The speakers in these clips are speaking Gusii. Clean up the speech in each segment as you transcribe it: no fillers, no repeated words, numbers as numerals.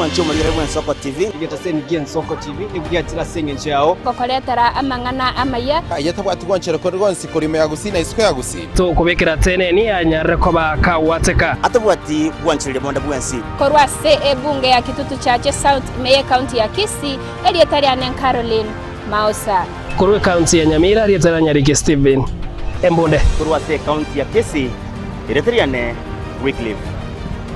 Omwanchi omorigere bw'Ensoko TV. Egetaseni gi'Ensoko TV nigo giachire ase engencho yao. Gokoretera amang'ana amaya. Aye tabwati gwanchera konde gwonsi korwa ime ya Gusii na isiko ya Gusii. Tokobekera teneni anyarire koba kagwateka. Atabwati gwanchereria bonde bwensi. Korwa ase ebunge ya Kitutu Chache South ime y'Ekaunti ya Kisii, erieta riane Caroline Mausa. Korwa ekaunti ya Nyamira, erieta ria Nyariki Stephen Embunde. Korwa ase ekaunti ya Kisii, erieta riane Wycliffe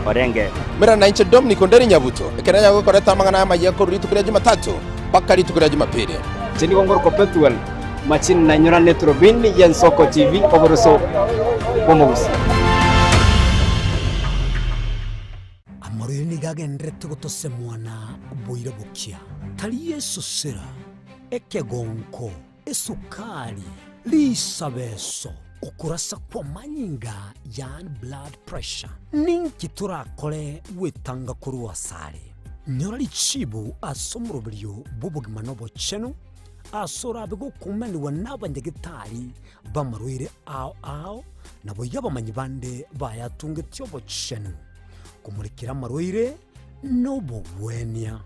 Orenge. Mera nainche Dominic Onderi Nyabuto, ekero nanyare gokoreta amang'ana amayia korwa rituko ria Jumatatu mpaka rituko ria Jumapili. Inche nigo ngorokwa Pethuel Machini nainyora neturubini y'Ensoko TV oboroso bw'omogusi. Amarwaire nigo agendererete gotosemwana boira bokia, tari esosera, ekegonko, esukari, risabeso, okorasa kw'amanyinga yaani blood pressure. Ninki torakore gwetanga korwa asare? Nyora richibu ase omoroberio bw'obogima na obochenu, ase orabe gokumanigwa nabanyagetari b'amarwaire ao ao, naboigo abamanyi bande bayatungetie obochenu, komorekera amarwaire na obogwenia.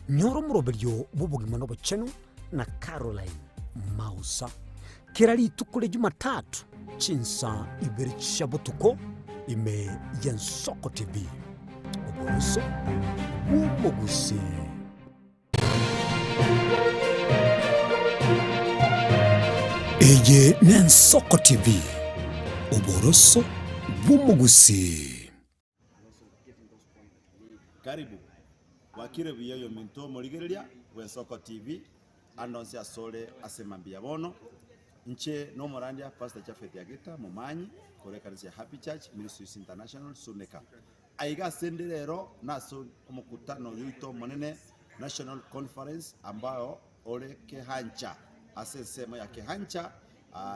Nyora omoroberio bw'obogima na obochenu na Caroline Mausa, kera rituko ria Jumatatu chinsa ibere chia botuko ime y'Ensoko TV. Oboroso bw'omogusii. Eye n'Ensoko TV, oboroso bw'omogusii. Karibu, bwakire buya oyominto omorigereria bw'Ensoko TV, ande onsi asore ase mambia bono. Inche nomorandia Pastor Japhet Agita Momanyi korwa ekanisa ya Happy Church Ministries International Suneka. Aiga ase 'nde rero nase omokutano oyo oito omonene, National Conference, ambao ore Kehancha, ase ensemo ya Kehancha,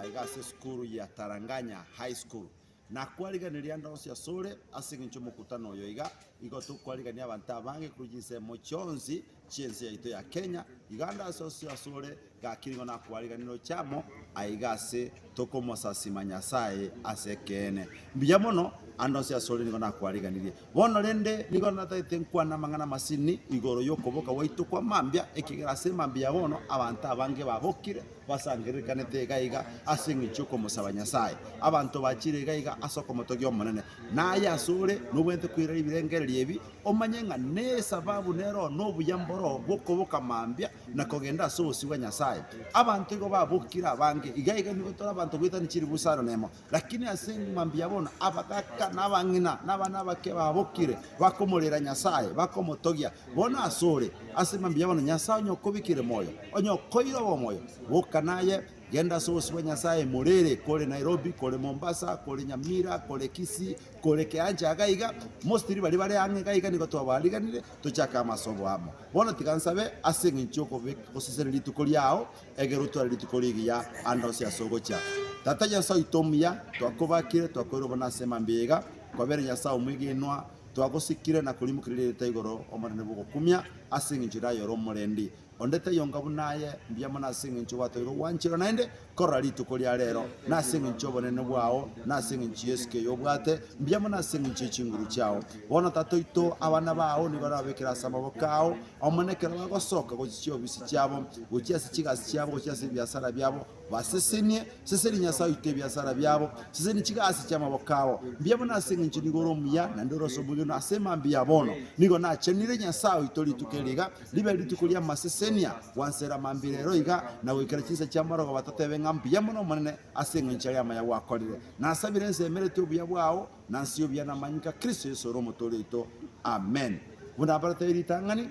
iga ase esukuru ya Taranganya High School. Nakwariganirie ande onsi asore, ase engencho y'omokutano oyo iga, igo tokwarigania abanto abange korwa chinsemo chionsi chi'ense yaito ya Kenya, iga ande ase onsi asore, gaki nigo nakwariganirie oche amo aiga ase tokomosasima Nyasae ase ekeene. Mbuya mono, ande onsi asore nigo nakwariganirie. Bono rende nigo natagete nkwane amang'ana amasini igoro y'okoboka gwaito kwa mambia, ekiagera ase mambia ya bono abanto abange babokire, basangererekanete iga iga ase engencho y'okomosaba Nyasae. Abanto bachire iga iga ase okomotogia Omonene. Naye asore nobwenerete koira ebirengererio ebi, omanye ng'a nesababu nero nobuya mboro bw'okoboka mambia na kogenda ase obosio bwa Nyasae. Abanto igo babokire abange, iga iga nigo tore abanto goetania chilifu isano nemo. Lakini ase mambia bono abagaka na abang'ina na abana abake babokire, bakomorera Nyasae, bakomotogia. Bono asore, ase mambia bono Nyasae onye okobikire moyo, onye okoire obomoyo, boka naye, genda ase obosio bwa Nyasae morere, kore Nairobi, kore Mombasa, kore Nyamira, kore Kisii, kore Kehancha iga iga, mostly baria bare ang'e iga iga nigo twabariganire, tochake amasobo amo. Bono tiga nsabe ase engencho y'okobeka goseseria rituko riao, egere otware rituko rigiya ande onsi ase ogochia. Tata Nyasae oito omuya, twakobakire, twakoirwe bono ase mambia iga, kwabere Nyasae omwegenwa, twagosikire na korimokereria erieta igoro Omonene bw'ogokumia, ase engencho naye ore omorendi. Onde taiyo onga buna aye, mbuya mono ase engencho gwatoire ogwancherwa naende korora rituko ria rero, na ase engencho y'obonene bwao, na ase engencho y'esiko eye obwate, mbuya mono ase engencho ye chinguru chiao. Bono Tata oito, abana bao nigo orababekere ase amaboko ao, Omonene ekero bagosoka gochia chiofisi chiabo, gochia ase chigasi chiabo, gochia ase ebiasara biabo, basesenie, sesenia Nyasae oito ebiasara biabo, sesenia chigasi chi'amaboko abo. Mbuya mono ase engencho nigo ore omuya, naende ore ase omwegenwa ase emambia ya bono. Nigo nachenire Nyasae oito rituko eri iga, ribe rituko ri'amasesenia, gwansera mambia rero iga, na goikera chinsa chi'amarogoba totebe ng'a mbuya mono Omonene ase engencho aria amaya gwakorire. Nasabire nsemeretie obuya bwao, na nse y'obuya namanyinga Kristo Yeso ore Omotooria oito. Amen. Buna abaratebie ritang'ani,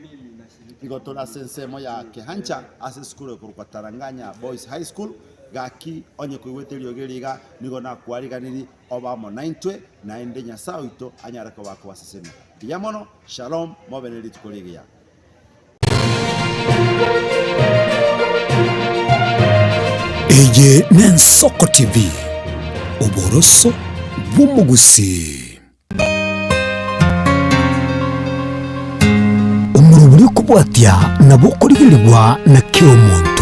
igo tore ase ensemo ya Kehancha ase esukuru ekorokwa Taranganya Boys High School, gaki onye koigwete eriogi eri iga, nigo nakwariganirie obe amo naintwe, naende Nyasae oito anyare koba akobasesenia. Mbuya mono, Shalom, mobe ne rituko rigiya. Eye n'Ensoko TV, oboroso bw'omogusii. Omorobori okobwatia nabo okorigerigwa na kera omonto.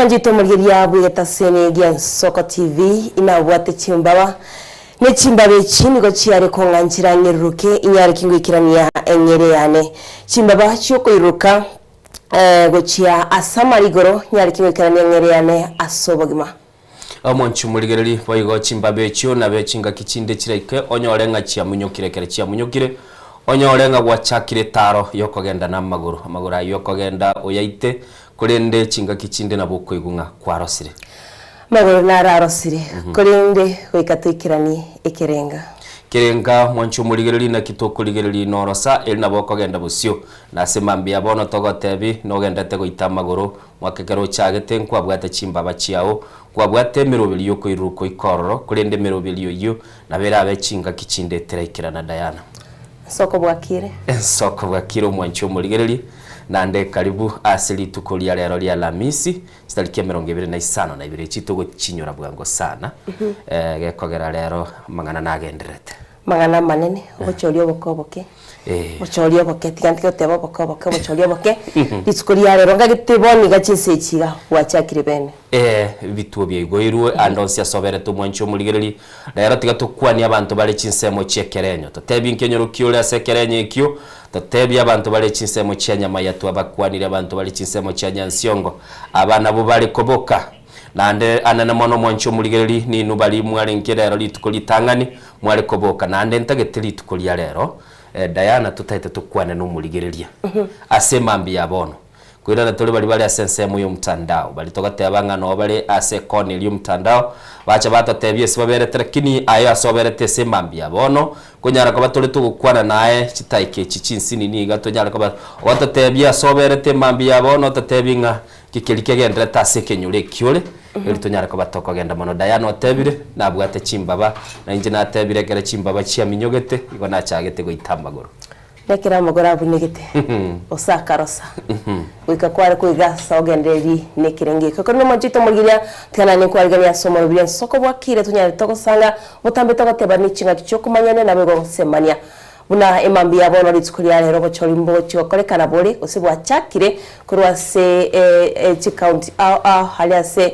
Mwanchete omorigeria bw'egetaseni gia Nsoko TV, inabwate chimbaba, ne chimbaba echi nigo chiare kong'anchera ng'eruruke inyare kingoikerania eng'eria yane. Chimbaba chi'okoiruruka gochia ase amare igoro nyare kingoikerania eng'eria yane ase obogima. Omonchi omorigereri, boigo chimbaba echio nabe chingaki chinde chiraike onyore ng'a chiamunyokire. Ekero chiamunyokire, onyore ng'a gwachakire etaaro y'okogenda namagoro. Amagoro ayio okogenda oyaite, korende chingaki chinde nabo okoigwa ng'a kwarosire. Amagoro naro arosire, korende goika toikeranie ekerenga. Kerenga, mwanche omorigereri, naki tokorigereria norosa, eri nabo okogenda bosio. Nase mambia bono togotebi, nogendete goita amagoro, Mwaka ekero ochagete nkwabwate chimbaba chiao, nkwabwate emeroberi y'okoiruruka oike ororo, korende emeroberi oyio nabo erabe chingaki chinde teraikerana Diana. Ensoko bwakire. Ensoko bwakire omwanchi omorigereria, naende karibu ase rituko ria rero ria Alhamisi, chitariki emerongo ebere na isano na ibere echi togochinyora bwango sana, gekogera rero amang'ana nagendererete. Amang'ana amanene, obochori oboke oboke. Obochori oboke, tiga ntige goteba oboke oboke, obochori oboke, rituko ria rero ngagete bono iga chinsa echi iga bwachakire bene. Ee, ebituo biaigoirwe ande onsi ase oberete omwanchi omorigereria. Rero tiga tokwanie abanto bare chinsemo chi'ekerenyo. Totebie nkenyoro ki ore ase ekerenyo ekio, totebie abanto bare chinsemo chia Nyamaya twabakwanire abanto bare chinsemo chia Nyansiongo. Aba nabwo bare koboka. Naende anene mono omwanchi omorigereria, ninwe baria mwarenge rero rituko ritang'ani, Mware koboka naende ntagete rituko ria rero, Diana totaete tokwane nomorigereria ase emambia ya bono. Koirana tore baria bare ase ensemo y'omtandao, baria togateba ng'a noo bare ase ekona eria y'omtandao, bacha batotebia ase baberete lakini aye ase oberete ase emambia ya bono, konyara koba tore togokwana naye chitaika echi chinsinini iga tonyare koba ogototebia ase oberete emambia ya bono ototebie ng'a Ki keria kegendererete ase ekenyoro ekio ore, erio tonyare koba tokogenda mono. Diana otebire, Nabwate chimbaba, na inche natebire ekero chimbaba chiaminyogete, igo nachagete goita amagoro. Nekero amagoro abunegete, gose akarosa, goika kware koigasa ogendereri nekerengo ekio. Korende omwancho oito omorigereria, tiga naende nkwariganie ase omorobiri ensoko bwakire tonyare togosanga, botambe togoteba ne ching'aki chi'okomanyania naboigo gosemania. Buna emambia ya bono rituko ria rero obochori mbogochia gokorekana bore gose bwachakire korwa ase chikaunti ao ao aria ase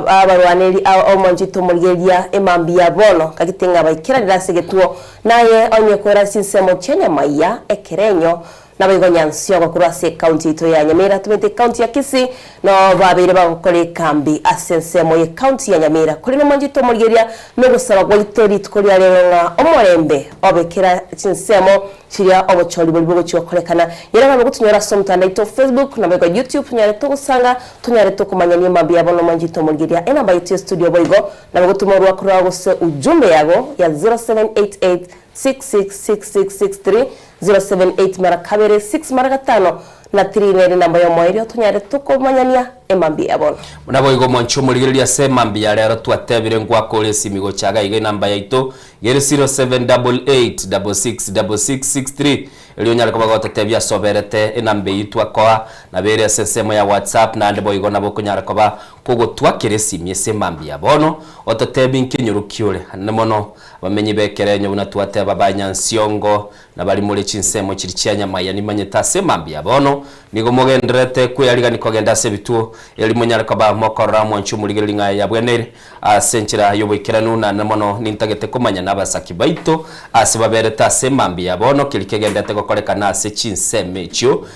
abarwaneri ao omonchete omorigereria emambia ya bono gagete ng'a baikeranire ase egetuo naye onye kwera ase chinsemo chia Nyamaiya ekerenyo Naboigo Nyansiogo korwa ase ekaunti yaito ya Nyamira tumete ekaunti ya Kisii noo babeire bagokora ekambi ase ensemo y'ekaunti ya Nyamira. Korende mwanchete omorigereria nogosaba gwaito rituko ria rero ng'a omorembe obe kera chinsemo chiria obochori boria bogochia gokorekana. Nyora nabo gotonyora ase omotandao oito Facebook naboigo YouTube tonyare togosanga tonyare tokomanyania mambia bono mwanchete omorigereria enamba yaito ya studio boigo nabo gotoma orwako rwao gose ujumbe yago ya 0788 666663 078 mara kabere 6 mara gatano na 3 nere enamba y'omoerio tonyare tokomanyania emambia ya bono. Naboigo omonche omorigereria ase emambia ya rero twatebire ngwakore esimi gocha iga iga enamba yaito gere 0788666663 erio onyare koba gototebia ase oberete enamba eyio twakoa nabo ere ase ensemo ya WhatsApp naende boigo nabo okonyara koba kogotwakera esimi ase emambia ya bono ototebie nkenyoro ki ore ande mono Abamenyi b'ekerenyo buna twateba ba Nyansiongo, na baria more chinsemo chiria chia Nyamaiya nimanyete ase mambia bono nigo mogendererete kweyarigania kogenda ase ebituo, erio monyare koba mokorora mwanche omorigereria ng'a yabweneire ase enchera y'oboikeranu, naende mono nintagete komanya nabasaki baito ase baberete ase mambia bono keria kegendererete gokorekana ase chinsemo echio.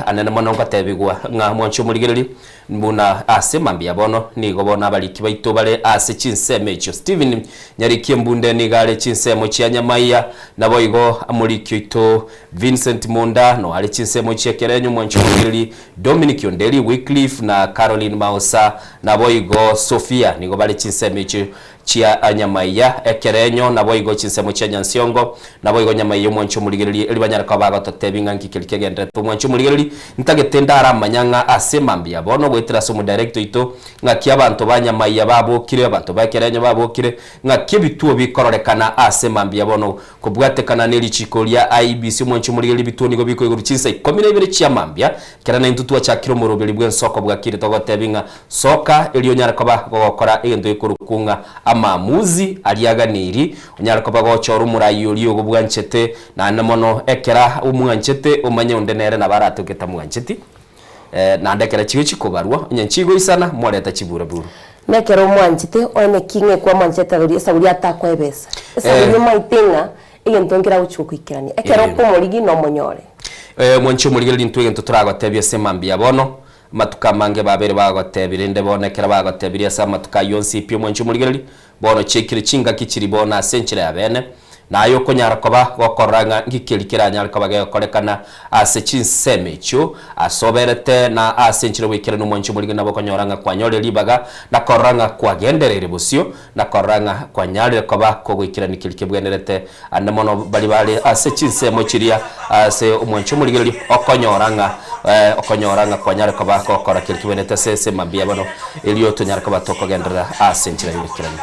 Anene mono ngotebigwa ng'a mwanche omorigereria Buna ase mambia bono, nigo bono abariki baito bare ase chinsemo echio. Stephen Nyariki Embunde nigo are chinsemo chia Nyamaiya, naboigo omoriki oito Vincent Munda no are chinsemo chia Kerenyo, omwanchi omoigereri Dominic Onderi, Wycliffe na Caroline Maosa, naboigo Sophia nigo bare chinsemo echio chia Nyamaiya, Ekerenyo, naboigo chinsemo chia Nyansiongo, naboigo Nyamaiya omwanchi omorigereria, erio banyare koba bagototebia ng'a nki keria kegendererete. Omwanchi omorigereria, ntagete ndaramanya ng'a ase mambia bono goetera ase omodirector oito, ng'aki abanto ba Nyamaiya babokire, abanto ba Ekerenyo babokire, ng'aki ebituo bikororekana ase mambia bono kobwatekana ne richiko ria IEBC. Omwanchi omorigereria, ebituo nigo bikoigorwa chinsa ikomi na ibere chia mambia, Ekero naintwe twachakire omoroberi bw'ensoko bwakire togotebia ng'a soka erio onyare koba gogokora egento gekorokwo ng'a amaamuzi aria aganiri, onyare koba gochora omorai oria ogo bwanchete, naende mono ekera omwanchete omanye onde nere nabo aratoke tamwancheti. Naende ekero chigochia kobarwa, onye nchigoisana, morete chiburaburu. Na ekero omwanchete, one ki ng'a ekwamwanchete esaguri, esaguri atakoe ebesa. Esaguri omaete ng'a egento nkeragochia gokoikerania. Ekero okomorigia nomonyore. Mwanche omorigereria intwe egento toragotebie ase mambia bono, amatuko amange babeire bagotebia rende bono ekero bagotebirie ase amatuko ayio onsi pi omwanche omorigereria, Bono chiaikire chingaki chiria bono ase enchera ya bene, na aye okonyara koba gokorora ng'a ngiki keranyare koba gegokorekana ase chinsemo echio ase oberete, na ase enchera y'oboikeranu omwanchi omorige nabo okonyora ng'a kwanyorire ribaga, na korora ng'a kwagendereire bosio, na korora ng'a kwanyarire koba kogoikerania keria kebwenerete. Ande mono baria bare ase chinsemo chiria ase omwanchi omorigereria okonyora ng'a okonyora ng'a kwanyare koba gokora keria kebwenerete ase ase mambia bono, erio tonyare koba tokogenderera ase enchera y'oboikeranu.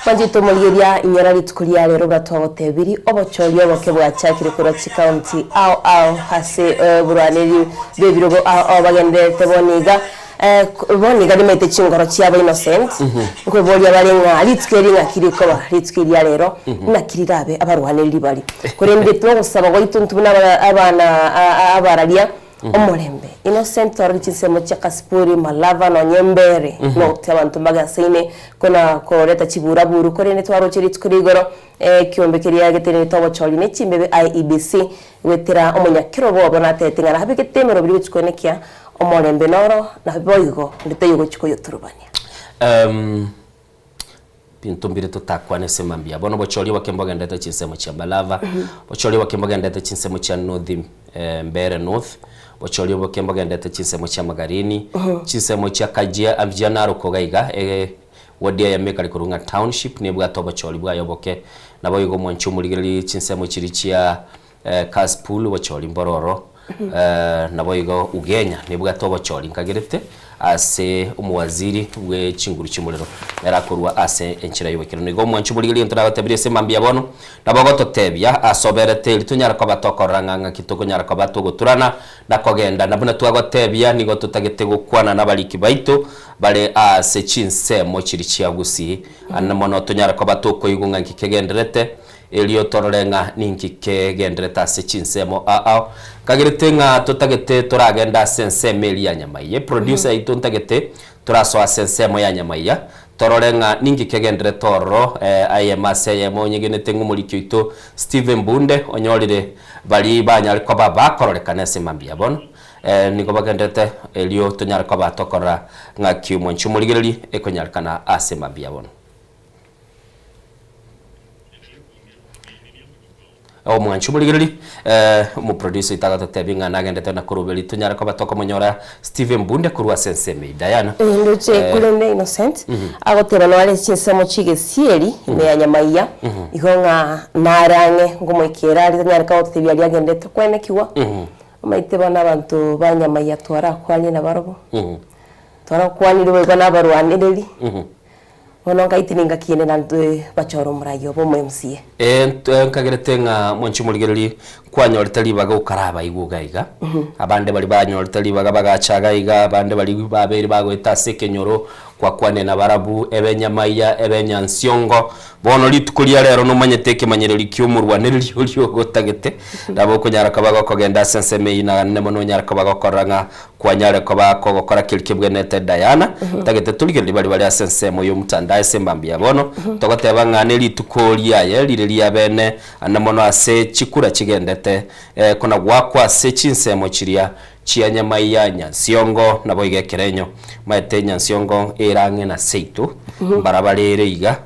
Mwanchete omorigereria, inyora rituko ria rero buna twagotebiri, obochori oboke bwachakire korwa chicounty ao ao ase oborwaneri bw'ebirogo ao ao bagendererete bono iga. Bono iga rimaete chingoro chiabo innocent, nkoboria bare ng'a rituko eri ng'aki rikoba, rituko eria rero naki rirabe abarwanereri baria. Korende togosaba gwaito intwe buna abana abararia omorembe. Innocent twarore chinsemo chia Kasipuri, Malava nonye Mbere, nogote abanto mbagasaine kona koreta chiburaburu, korende twaroche rituko ria igoro ekiombe keria getenenete obochori ne chimbebe IEBC goetera omonyakerogo obo natebete ng'a nabegete emeroberi gochia koenekia Omorembe noro, naboigo onde taiyo ogochia koyoturubania. Binto mbire totakwane ase mambia. Bono bochoria oboke mbogendete chinsemo chia Malava, bochoria oboke mbogendete chinsemo chia North Mbeere North, bochoria oboke mbogendete chinsemo chia Magarini, chinsemo chia Kajia chia Narok iga iga, ward eyemo ekare korwa ng'a Township nebwate obochori bwaye oboke. Naboigo omwanchi omorigereria chinsemo chiria chia Kaspool obochori mbororo, naboigo Ugenya nebwate obochori nkagerete ase omowaziri bwe chinguru chi'omorero nere akorua ase enchera y'oboikeranu. Igo omwanchi omorigereria egento nagotebirie ase mambia bono, nabo ogototebia ase oberete eri tonyare koba tokorora ng'a ng'aki tokonyara koba togoturana na kogenda. Na buna twagotebia nigo totagete gokwana nabariki baito bare ase chinsemo chiria chia Gusii, ande mono tonyare koba tokoigwa ng'a nki kegendererete. Erio torore ng'a ninki kegenderete ase chinsemo ao. Nkagerete ng'a totagete toragende ase ensemo eria ya nyamaiya. Eproducer yaito ntagete torasoa ase ensemo ya nyamaiya, torore ng'a ninki kegenderete ororo eyemo ase eyemo onyegenete ng'a omoriki oito Stephen Bunde onyorire baria banyare koba bakororekana ase mambia bono. Nigo bagenderete erio tonyare koba tokorora ng'aki omwanchi omorigereria ekonyarekana ase mambia bono. Omwanchi omorigereri, omoproducer oito agatotebia ng'a nagendete na koroberi tonyare koba tokomonyora Stephen Bunde korwa ase ensemo eye. Diana. Ndoche korende Innocent agoteba noare chinsemo chi'egesieri ime ya Nyamaiya igo ng'a nare ang'e ngomoikera aria tanyare kagototebia aria agendete kwenekigwa. Omanyete bono abanto ba Nyamaiya twarakwanie nabarobwo, twarakwanire boigo nabarwanereri. Bono nkaiti nengaki ende naintwe bachore omoraia obo omo MCA. Ee, nkagerete ng'a mwanche omorigereria kwanyorete ribaga okarabaigwe iga iga, abande baria banyorete ribaga bagacha iga iga, abande baria babeire bagoeta ase ekenyoro kwakwanire nabarabwo, ebe nyamaiya, ebe nyansiongo, bono rituko ria rero nomanyete ekemanyererio kia omorwanereria oria ogotagete, nabo okonyara koba gokogenda ase ensemo eyio naende mono onyare koba gokorora ng'a Kwanyare koba kogokora keria kebwenerete Diana, tagete torigererie baria bare ase ensemo y'omotandao ase emambia ya bono, togoteba ng'a nerituko riaye rire ria bene, ande mono ase chikura chigendete kona goakwa ase chinsemo chiria chia Nyamaiya, Nyansiongo, naboigo ekerenyo. Maete Nyansiongo ere ang'e na seito, mbarabare ere iga.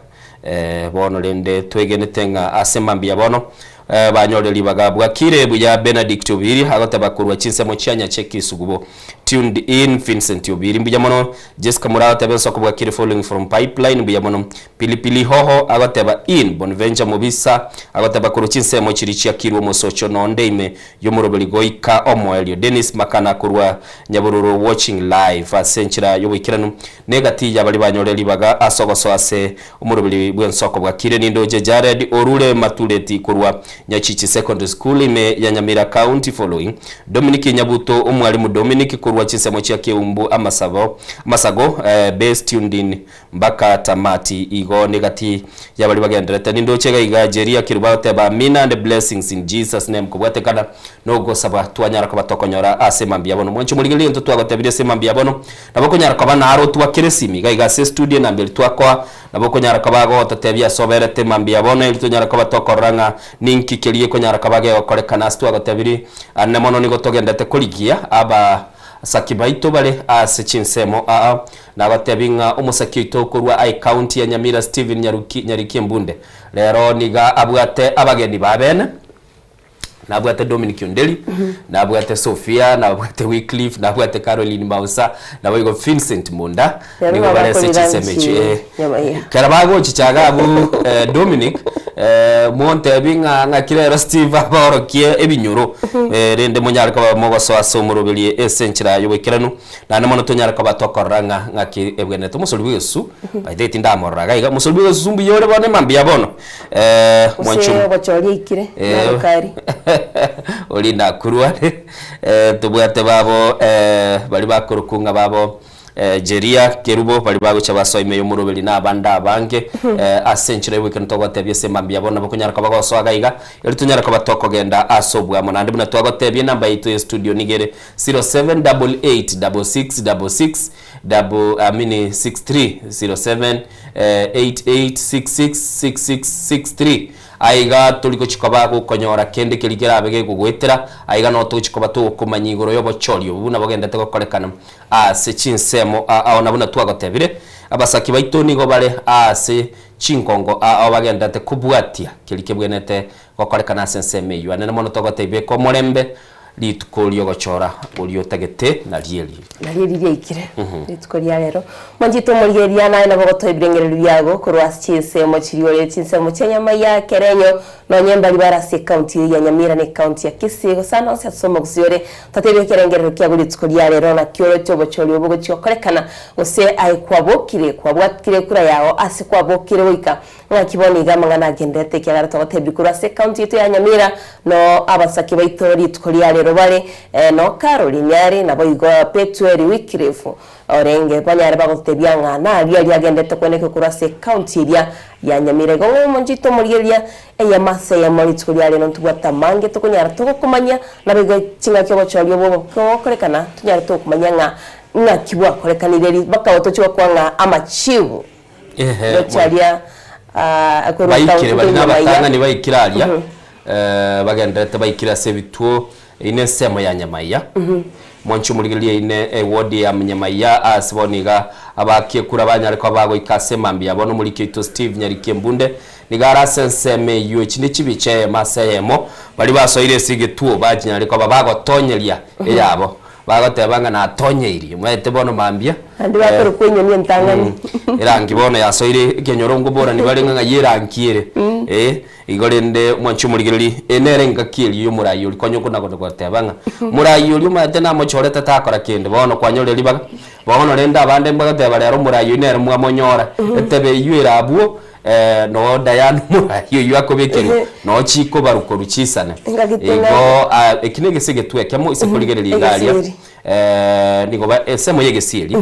Bono rende twegenete ng'a ase mambia bono banyorire ribaga. Bwakire buya Benedict Obiri agoteba korwa chinsemo chia Nyacheki Sugubo. Tuned in Vincent Obiri mbuya mono. Jessica Mura agoteba ensoko bwakire following from Pipeline mbuya mono. Pilipili Hoho agoteba in Bonventure Mobisa agoteba korwa chinsemo chiria chiakirwe omosocho nonde ime y'omoroberi goika omoerio. Dennis Makana korwa Nyabororo watching live ase enchera y'oboikeranu. Negati y'abaria banyorire ribaga ase ogosoa ase omoroberi bw'ensoko bwakire nindoche Jared Orure Matureti korwa Nyachichi Secondary School ime ya Nyamira County following Dominic Nyabuto Omwalimu Dominic korwa. korwa chinsemo chia Keumbu amasabo amasago base tuned in Mpaka tamati igo negati yabaria bagenderete. Nindoche iga iga Jeria Kiruba agoteba Amina and blessings in Jesus name kobwatekana nogosaba twanyara koba tokonyora ase mambia bono. Mwanche omorigereria egento twagotebirie ase mambia bono nabo okonyara koba naro otwakere esimi iga iga ase estudio enamba eria twakoa nabo okonyara koba agototebia ase oberete mambia bono eri tonyare koba tokorora ng'a ninki keria gekonyara koba gegokorekana ase twagotebirie ane mono nigo togendete korigia aba Asaki baito bare ase chinsemo aa nabatebi ng'a omosaki oito korwa ae county ya Nyamira Stephen Nyaruki Nyariki Embunde rero niga abwate abageni ba bene nabwate Dominic Onderi nabwate Sophia nabwate Wycliffe nabwate Caroline Mausa naboigo Vincent Munda Rero nigo bare ase bakorira chinsemo nchi echi eh. Nyamaiya. Kera bagochicha iga abwo Dominic montebi ng'a ng'aki rero Steve abaorokie ebinyoro rende monyare koba mogosoa ase omoroberio ase enchera y'oboikeranu naende mono tonyare koba tokorora ng'a ng'aki ebwenerete. Omosori bw'egesusu by the way tindamorora iga iga, omosori bw'egesusu mbuya ore bono emambia bono Gose mwanchumi ogochoria aikire narokari. oria nakorwa are tobwate babo baria bakorokwa ng'a babo Jeria, Kerubo, baria bagocha basoa ime y'omoroberi na abande abange, ase enchera y'oboikeranu togotebia ase mambia bono nabo konyara koba gosoa iga iga, erio tonyare koba tokogenda ase oboamo. Naende buna twagotebia enamba yaito ye studio nigo ere 0788 66 66 double I mean 63 07 88 66 66 63. Aiga tori gochia koba gokonyora kende keria kerabe gekogoetera, aiga noo togochia koba togokomanyia igoro y'obochori obo buna bogendete gokorekana. Ase chinsemo ao na buna twagotebire, abasaki baito nigo bare aase chingongo ao bagenderete kobwatia keria kebwenerete gokorekana ase ensemo eyio. Anene mono togotebia beka omorembe rituko riogochora oria otagete nario eri. Nario eri riaikire rituko ria rero. Mwanchete omorigereria naye nabo ogotoa ebirengererio biago korwa ase chinsemo chiria ore chinsemo chia nyama ya kerenyo Nonye mbari bare ase ecounty eye ya Nyamira na ecounty ya Kisii gose ande onsi ase omogusii ore, totebi ekerengerero kiago rituko ria rero naki oroche obochori obo gochia gokorekana, gose aye kwabokire, kwabwatkire ekura yao ase kwabokire goika ng'aki bono iga amang'ana agenderete ekiagera togotebi korwa ase ecounty yaito ya Nyamira noo abasake baito rituko ria rero bare noo Caroline are naboigo Petueli Wycliffe Orenge banyare bagotebia ng'a naria riagendete kwenekio korwa ase ecounty eria ya Nyamira. Igo ng'a omonchito omorigereria eyemo ase eyemo rituko ria rero ntobwate amange tokonyara togokomanyia, naboigo ching'aki obochori obwo bogokorekana tonyare togokomanyia ng'a ng'aki bwakorekanire ri mpaka tochie gokwa ng'a amachibu Ehe, gochia aria korwa baikire ekaunti bari ya Nyamaiya. nabatang'ani baikire aria bagenderete baikire ase ebituo Eye nensemo ya Nyamaiya. Mwanche omorigereria ine eward ya Nyamaiya ase bono iga abaaki ekura banyare koba bagoika ase emambia bono omoriki oito Steve Nyariki Embunde nigo are ase ensemo eyio echi ne chibicha eyemo ase eyemo baria basoire ase egetuo bachinyare koba bagotonyeria eyabo bagoteba ng'a natonyeirie omanyete bono mambia Naende bakorokwa enyoni entang'ani. Erangi bono yasoire ekenyoro nkoborani bare ng'a ng'ai erangi ere eh. Igo rende, mwanche omorigereria, eye nere engaki eria y'omoraai oria konya okona-goteba ng'a, Moraai oria omanyete namochorete takora kende, bono kwanyorire ribaga. Bono rende abande mbagateba rero omoraai oyio nere mwamonyora, etebe eyio ere abwo noo Diana omoraai oyio akobekerwa, noo chikobarwa korwa chisane. Engaki Igo teng'ani. eki negese egetwe ekemo ase korigereria iga aria. Egesieri. Nigo ba ensemo y'egesieri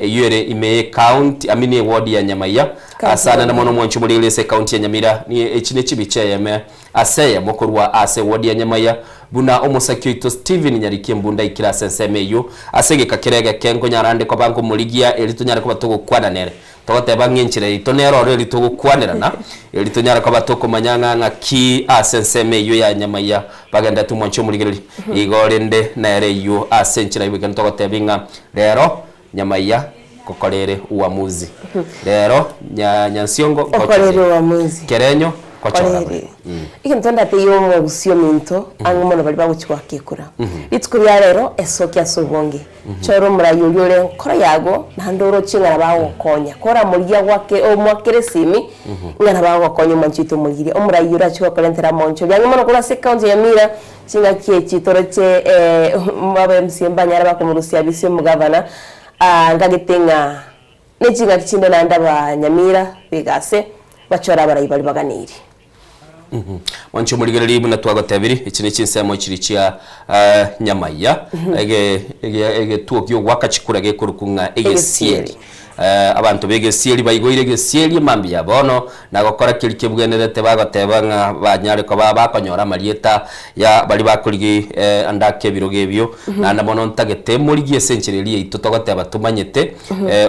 eyio ere ime y'ecounty I mean eward ya Nyamaiya ase anene mono omwancho omoriri ase ecounty ya Nyamira ni echi ne chibicha eyeme ase eyemo korwa ase eward ya Nyamaiya buna omosaki oito Stephen Nyariki Embunda aikire ase ensemo eyio ase egeka kere egeke nkonyara ande koba nkomorigia eri tonyare koba togokwana nere Togoteba ng'a enchera yaito nere oro eri togokwanerana, eri tonyare koba tokomanya ng'a ng'aki ase ensemo eyio ya nyamaiya bagenderete omwancho omorigereria. Igo rende nere eyio ase enchera y'oboikeranu togotebia ng'a rero nyamaiya ngokorere uamuzi, rero nya nyansiongo Okorere ngochore, uamuzi. kerenyo ngochora Korere. bare. Egento ndateiyo omogusii ominto ang'e mono baria bagochia goaka ekura. Rituko ria rero esoke ase obonge. Chora omorai oria ore enkoro yago, naende oroche ng'a nabo agogokonya. Koramorigia goake omoakere esimi, ng'a nabo agogokonya omwanchi oito omorigirie. Omorai orache gokorentera amaonchori ang'e mono korwa ase ecounty ya Nyamira, chingaki echi toroche aba MCA mbanyare bakomorusia abisi omogavana, ngagete ng'a ne chingaki chinde naende aba Nyamira bigase, bachore abarai baria baganeirie. Mwanche omorigereria buna twagotebiri, echi ne chinsemo chiri chia nyamaiya, ege ege egetuo gi'ogoaka chikura gekorokwa ng'a egesieri. Abanto b'egesieri baigoire egesieri mambia bono, na gokora keria kebwenerete bagoteba ng'a banyare koba bakonyora amarieta ya baria bakorigi ande ake ebirogo ebio. Naende mono ntagete morigie ase enchera eria yaito togoteba tomanyete,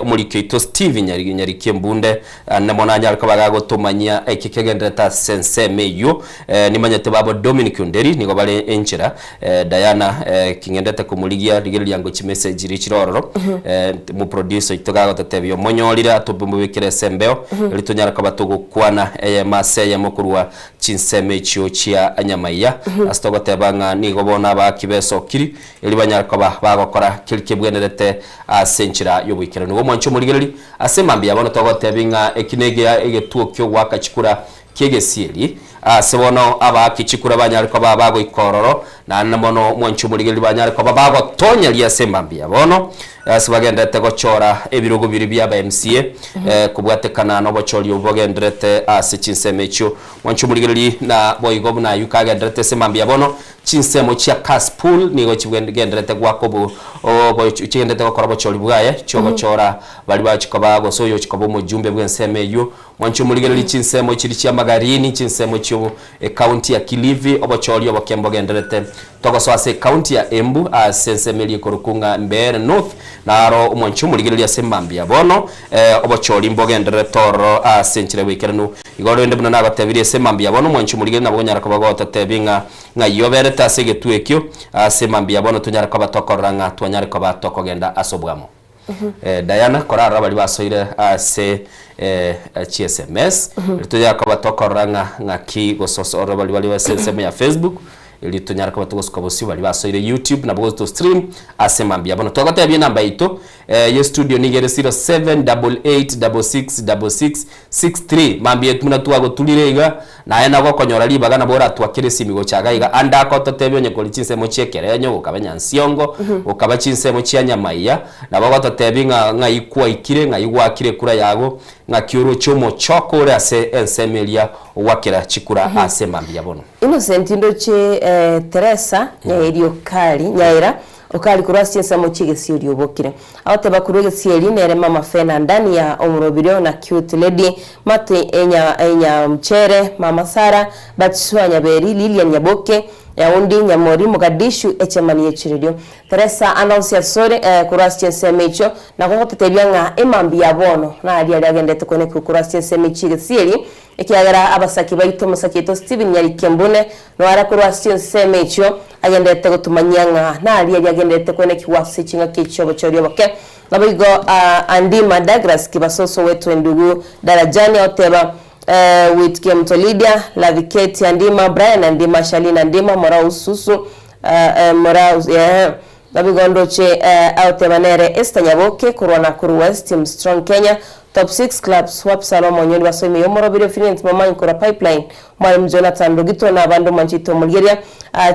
omoriki oito Steve Nyariki Nyariki Embunde, Naende mono anyare koba gagotomanyia eki kegendererete ase ensemo eyio. Nimanyete babo Dominic Onderi nigo bare enchera. Diana king'endete komorigia rigereria ango chimessage chiria chire ororo. Omoproducer oito gagototebia omonyorire atomobekere ase embeo erio tonyare koba togokwana eyemo ase eyemo korwa chinsemo echio chia nyamaiya. Ase togoteba ng'a nigo bono abaaki besokiri erio banyare koba bagokora keria kebwenerete ase enchera y'oboikeranu. Igo mwanche omorigereria Ase mambia bono togotebi ng'a eki negia egetuo ki'ogoaka chikura ki'egesieri, aase bono abaaki chikura banyare koba bagoika ororo, naende mono mwanche omorigereria banyare koba bagotonyeria ase mambia bono, ase bagendererete gochora ebirogo biria bi'aba MCA, kobwatekana nobochori obwo bogendererete ase chinsemo echio. Mwanche omorigereria na boigo buna ayio kagendererete ase mambia bono, Chinsemo chia Kaspool nigo chigendererete goaka obo obo chigendererete gokora obochori bwaye chiogochora baria bagochia koba gose oyochia koba omojumbe bw'ensemo eyio. Mwanche omorigererie chinsemo chiria chia Magarini, chinsemo chio ecounty ya Kilifi, obochori oboke mbogendererete. Togosoa ase ecounty ya Embu ase ensemo eria ekorokwa ng'a Mbeere North, naro omwanche omorigererie ase mambia bono obochori mbogendererete ororo ase enchera y'oboikeranu. Igo rende buna nagotebirie ase mambia bono, omwanchi omorigereria nabo onyare koba gototebia ng'a ng'ai oberete ase egetuo ekio, ase mambia bono tonyare koba tokorora ng'a twanyare koba tokogenda ase obwamo. Diana, korarora baria basoire ase chiSMS, erio tonyare koba tokorora ng'a ng'aki gose orore baria bare ase ensemo ya Facebook, Erio tonyare koba togosuka bosio baria basoire YouTube nabo gose to stream ase mambia bono. Twagotebia enamba yaito ye studio nigo ere 0788666663 mambia etu buna twagoturire iga naye nabo okonyora ribaga nabo oratwakere esimi gocha iga iga ande akototebia onye kori chinsemo chia ekerenyo gokaba nyansiongo gokaba chinsemo chia nyamaiya nabo ogototebia ng'a ng'ai kwaikire ng'ai gwakire ekura yago ng'aki oroche omochoko ore ase ensemo eria ogwakera chikura ase mambia bono. Innocent ndoche Teresa Nyaeri Okari, Nyaera Okari korwa ase chinsemo chi'egesieri obokire. Agoteba korwa egesieri nere Mama Fena Ndani ya omorobirio na Cute Lady, Martha Enya Enyamchere, Mama Sarah, Batisua Nyaberi, Lilian Nyaboke, Nyaundi Nyamori, Mogadishu, Echemani y'echiredio. Teresa anonsi asore korwa ase chinsemo echio na gogototebia ng'a emambia ya bono naria aria agendete koenekigwa korwa ase chinsemo chi'egesieri Ekiagera abasaki baito, omosaki oito Stephen Nyarikembune, noare korwa ase chinsemo echio, agendererete gotomanyia ng'a naria riagendererete kwenekigwa ase ching'aki chi'obochori oboke. Naboigo Andima Douglas Kibasoso wetwe endugu Darajani agoteba, With Kemuto Lydia, Laviketi Andima, Brian Andima, Charlene Andima, Morau Susu, Morau, yeah. Naboigo ndoche agoteba nere Esther Nyaboke korwa Nakuru West, Team Strong Kenya, Top Six Club, Swap Salomo Onyoni basoime y'omorobiri Finance Momanyi korwa Pipeline, Mwalimu Jonathan Rugito na abande omwanchete omorigeria.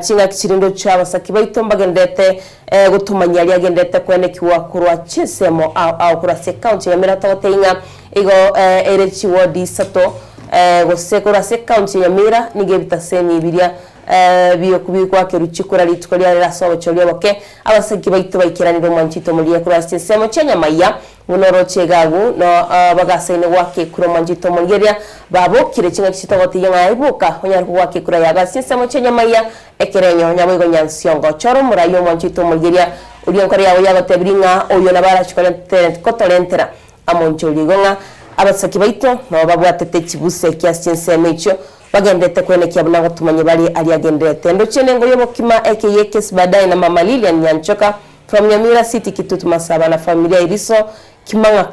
Ching'aki chiria ndoche abasaki baito mbagenderete gotomanyia aria agenderete koenekigwa korwa chinsemo ao ao korwa ase ecounty ya Nyamira togotebia ng'a igo ere chiward isato gose korwa ase ecounty ya Nyamira nigo ebitasemi biria Bigoakerwa chikura rituko ria rero ase obochori oboke, abasegi baito baikeranire omwanchito omoria korwa ase chinsemo chia nyamaiya, buna oroche egagu, na bagasaine goaka ekura omwanchito omoria eria babokire ching'aki chitogoteyia ng'a aye boka onyare kogoaka ekura yago ase chinsemo chia nyamaiya ekerenyo nyaboigo nyansiongo. Chora omorai omwanchito omoria eria oria enkoro yago yagotebirie ng'a oyio nabo arache kotorentera amonchoria igo ng'a abasaki baito nabo babwatete chibuse ase chinsemo echio Bagenderete kwenekia buna ngotumanye bare aria agendererete. Ndoche nengo y'obokima eke y'ekesi baadaye na mama Lilian Nyanchoka from Nyamira City Kitutu Masaba na familia Iriso Kimang'a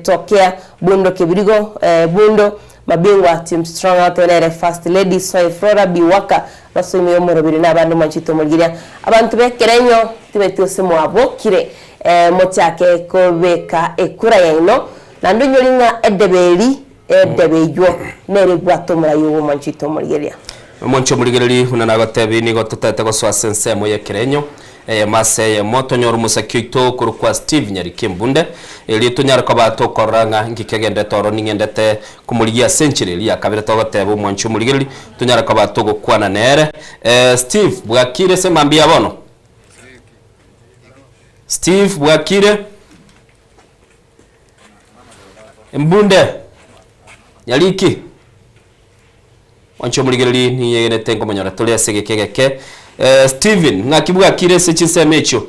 tokea Bundo Kebirigo Bundo Mabingwa Team Strong agotebi nere First Lady Soy Flora Biwaka basoime y'omorobiri na abande mwanchete omorigeria abanto b'ekerenyo tibeti gose mwabokire mochake kobeka ekura yaino naende onyori ng'a edebe eri Edebe eyio nere ebwate omorai obo omwanchete omorigereria. Omonche omorigereria buna nagotebi nigo totaete gosoa ase ensemo y'ekerenyo. Eyemo ase eyemo tonyore omosaki oito okorokwa Steve Nyariki Embunde, erio tonyare koba tokorora ng'a inki kegenderete ororo ning'endete komorigia ase enchera eria ya kabere togoteba omwanchi omorigereria tonyare koba togokwana nere. Steve, bwakire ase mambia ya bono? Steve, bwakire? Embunde, Nyariki? Mwanche omorigereria ninyegenete nkomonyora tore ase egeka egeke. Stephen, ng'aki bwakire ase chinsemo echio?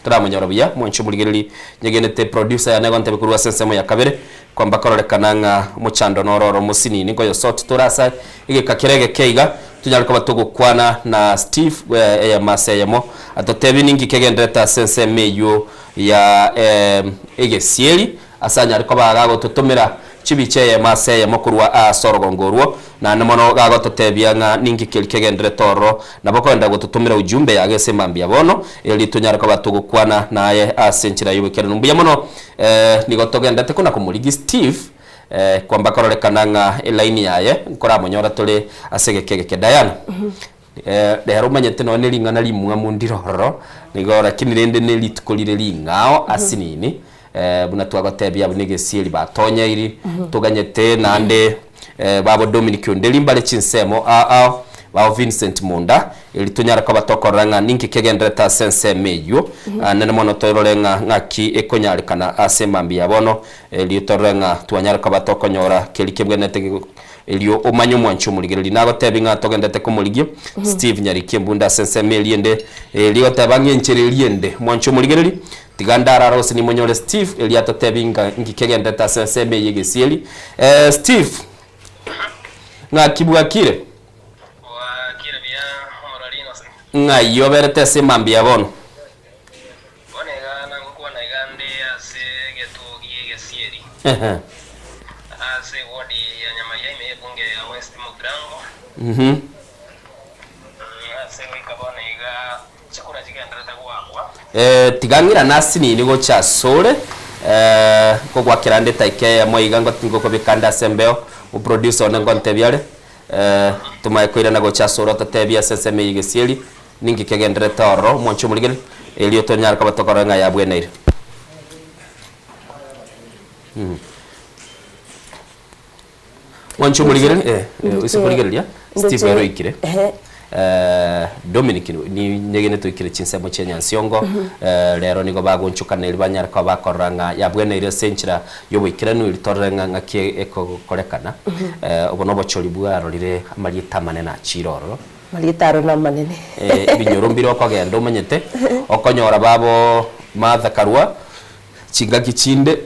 Toramonyora buya, mwanche omorigereria, nyegenete producer yane egontebia korwa ase ensemo ya kabere, kwamba kororekana ng'a omochando noro oro omosinini nkoyosort tore ase egeka kere egeke iga, tonyare koba togokwana na Steve eyemo ase eyemo, atotebie ninki kegenderete ase ensemo eyio ya egesieri. Ase anyare koba gagototomera chibicha eyemo ase eyemo korwa aase orogongo orwo, naende mono gagototebia ng'a ninki keria kegenderete ororo, nabo koenda gototomera ujumbe yago ase mambia bono, erio tonyare koba togokwana naye ase enchera y'oboikeranu. Mbuya mono, nigo togenderete kona komorigia Steve, kwamba kororekana ng'a elaini yaye nkoramonyora tore ase egeka egeke. Diana. Rero omanyete nonya ne ring'ana rimwamu ndire ororo, nigo lakini rende ne rituko rire ring'ao asinini, buna twagotebia abwo ne egesieri batonyeiri, toganyete naende babo Dominic Onderi mbare chinsemo ao ao, babo Vincent Munda, eri tonyare koba tokorora ng'a ninki kegenderete ase ensemo eywo, nene mono torore ng'a ng'aki ekonyarekana ase mambia ya bono, erio torore ng'a twanyare koba tokonyora keria kebwenerete Erio omanye omwanchi omorigereria. Nagotebi ng'a togendete komorigia Steve Nyariki embunde ase ensemo eria ende, eria egoteba ng'a enchera eria ende. Mwanche omorigereria, tiga ndarare gose nimonyore Steve, erio atotebi ng'a nki kegenderete ase ensemo eye egesieri. Steve, ng'aki bwakire? Bwakire buya omorwari Innocent. Ng'ai oberete ase mambia ya bono? Bono iga nagokwana iga nde ase egetuo gi'egesieri, ase ewodi ya Nyamaiya ime y'ebunge ya West Mugirango, ase goika bono iga chikura chigendererete goakwa. Tiga ng'irane asinini gocha asore, nkogwakera nde etaika eyemo iga ngokobeka nde ase embeo, oproducer one ngontebia are, tomaye koirana gocha asore ototebie ase ensemo eye y'egesieri. Ninki kegendererete ororo, omwanche omorigereria, erio tonyare koba tokorora ng'a yabweneire. Mwanche omorigereria, eh, eh, ase korigereria, Steve ere oikire. Dominic ni nyegene toikire chinsemo chia Nyansiongo, rero nigo bagonchokana erio banyare koba bakorora ng'a yabweneire ase enchera y'oboikeranu erio torore ng'a ng'aki ekokorekana. Obo nobochori bwarorire amarieta amanene achire ororo. Marieta aro namanene. Ebinyoro mbire okogenda omanyete, okonyora babo Martha Karua, chingaki chinde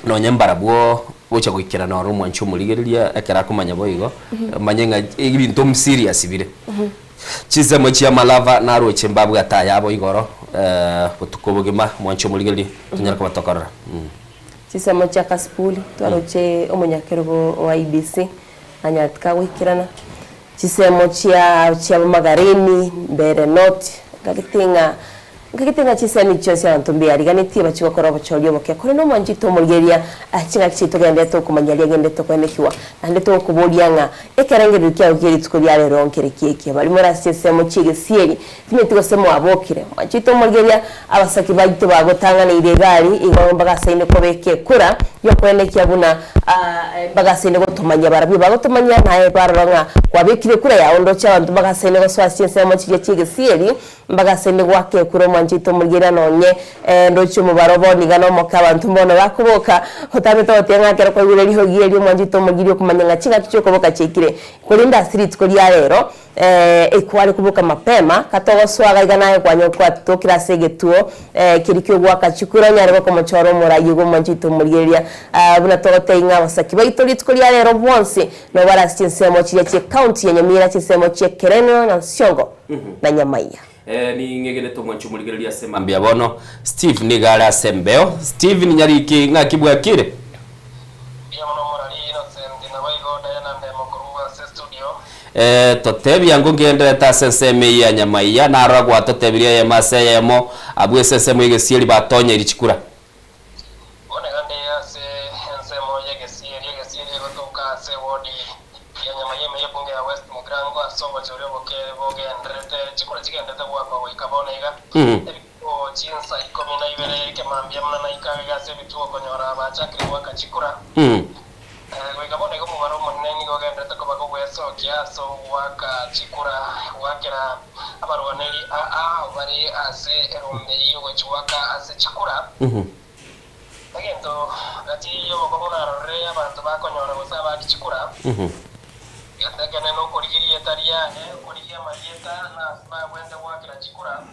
nonye mbarabwo gocha goikerana ore omwanchi omorigereria ekero akomanya boigo, omanye ng'a ebinto mserious bire. Chinsemo chia Malava naroche mbabwate ayabo igoro botuko obogima, omwanchi omorigereria, tonyare koba tokorora. Chinsemo chia Kasipuli, twaroche omonyakerogo o IEBC, anyarete kagoikerana. Chisemo chia chi'abamagareni, mbere not, nkagete ng'a nkagete ng'a chisemi chionsi abanto mbeariganetie bachie gokora obochori oboke. Korende omwanchete omorigereria ching'aki chiaito togenderete okomanya aria agenderete koenekigwa, naende togokoboria ng'a ekerengererio kiao kie rituko ria rero nkere ki ekiya. Baria more ase chinsemo chi'egesieri, timanyeti gose mwabokire. Omwanchete omorigereria, abasaki baito bagotang'aneire egari igo mbagasaine kobeka ekura y'okoenekia buna Mbagasaine gotomanyia barabwo bagotomanyia, naye kwarora ng'a kwabekire ekura yao ndoche abanto mbagasaine gosoa ase chinsemo chiria chi'egesieri, mbagasaine goaka ekura omwancho oito omorigereria nonye ndoche omobaro bono iga nomoke abanto mbono bakoboka, otamete goteba ng'a ekero kwaigure rihogi erio omwancho oito omorigereria okomanya ng'a chingaki chiokoboka chiaikire. Korende ase rituko ria rero Ekware koboka mapema, katogosoa iga naye kwanya kwatokire ase egetuo keria ki'ogoaka chikura, onyare gokomochora omoraia igo omwancho oito omorigereria. Buna togotebia ng'a abasaki baito rituko ria rero bonsi nabo bare ase chinsemo chiria chi'ecounty ya Nyamira, chinsemo chi'Ekerenyo na Nsiongo na Nyamaiya. Ning'egenete omwancho omorigereria ase mambia bono. Steve nigo are ase embeo. Stephen Nyariki, ng'aki bwakire? Mbuya mono omorari Innocent, naboigo Diana Ndemo korwa ase studio. Totebie ango ngenderete ase ensemo eye ya nyamaiya, narora gwatotebirie eyemo ase eyemo, abwo ase ensemo y'egesieri batonyeiri chikura. Bono iga nde ase ensemo y'egesieri, egesieri egotoka ase ewodi ya nyamaiya ime y'ebunge ya West Mugirango ase obochori oboke. Chikura chigenderete goakwa goika bono iga. Ebituo chinsa ikomi na ibere ekemambia buna naika agega ase ebituo konyora bachakire goaka chikura. Goika bono iga omobaro omonene nigo ogenderete koba kogwesokia ase ogoaka chikura goakera abarwaneri aa bare ase erombe y'ogochia goaka ase chikura. Egento gati y'obokong'u narorire abanto bakonyora gose abaaki chikura, egento ekenene nokorigia erieta riaye, okorigia amarieta na ase bagwenerete goakera chikura.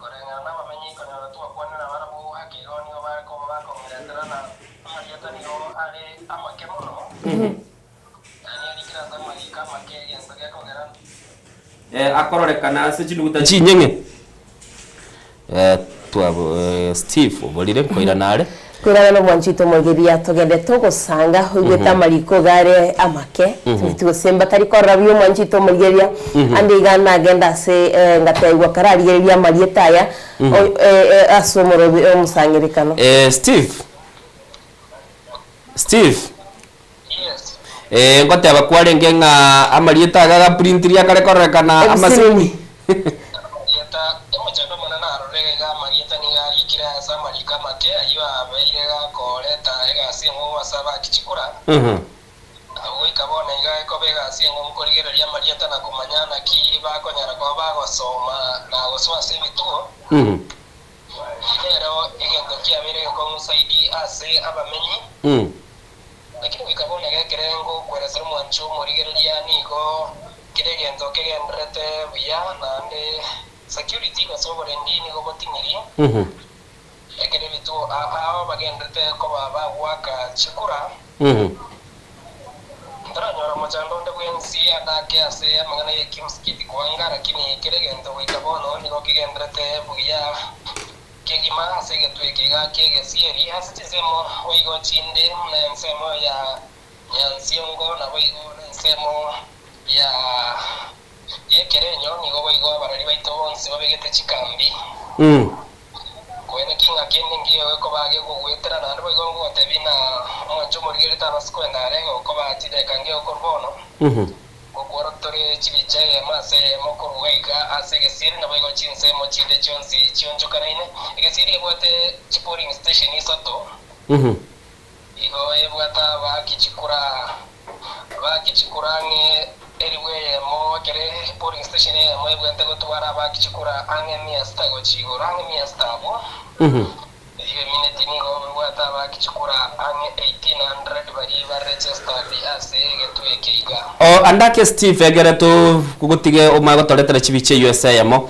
Koreng'ana nabamenyi konyora twakwanera barabwo ake igo nigo bare koba bakong'eretera na amarieta nigo are amake mono, yaani arikire ase amariko amake egento gekogera. Akororekana ase chinuguta chinyeng'e. Steve oborire nkoirana are. Koirana nomwanchete omoigeria togende togosanga oigwete amariko iga are amake gose mbatari korora buya omwanchete omorigereria ande iga nagenda ase ngatebiwa kararigereria amarieta aya ase omorobe omosangerekano. Steve Steve Eh, ngoteba kwarenge ng'a amarieta aya agaprintiri akare kororekana Ebisinini. Amarieta, Omochando omonene arore iga amarieta nigo arikire ase amariko amake ayio abeire gakoreta egasi eng'ong'u ase abaaki chikura. Agwo goika bono iga ekoba egasi eng'ong'u korigereria amarieta na komanya naki bakonyara koba bagosoma na gosoa ase ebituo. Nero egento kiabeire egekong'u zaidi ase abamenyi. Lakini goika bono egekerengo okweresera omwancho omorigereria nigo kere egento kegendererete buya, naende security gose oborendi nigo boting'iri. Ekero ebituo ao bagendererete koba bagoaka chikura, ntoranyora omochando onde bwensi adake ase amang'ana y'ekimsikiti koanga, lakini kera egento goika bono nigo kegendererete buya. Kegima ase egetwe eke iga ki'egesieri, ase chinsemo boigo chinde, buna ensemo ya Nyansiongo, naboigo nensemo ya y'Ekerenyo, nigo boigo abarori baito bonsi babegete chikambi. Koene ki ng'a kende nkiyo gekoba gekogoetera, naende boigo ngogotebia ng'a omwancho omorigereria tabasa kwenda are, gokoba chidakika nkeigo korwa bono. Ngokwora tore chibicha eyemo ase eyemo korwa iga ase egesieri, naboigo chinsemo chinde chionsi chionchokanaine. Egesieri ebwate chipolling station isato, igo ebwate abaaki chikura abaaki chikura ang'e elifu eyemo, ekere polling station eyemo ebwate gotwara abaaki chikura ang'e mia sita gochia igoro, ang'e mia sita abwo. Eyio emineti nigo ebwate abaaki chikura ang'e 1800 baria ba registered ase egetwe eke iga. O andake Steve egere togotige omanye gotoretera chibicha eyio ase eyemo.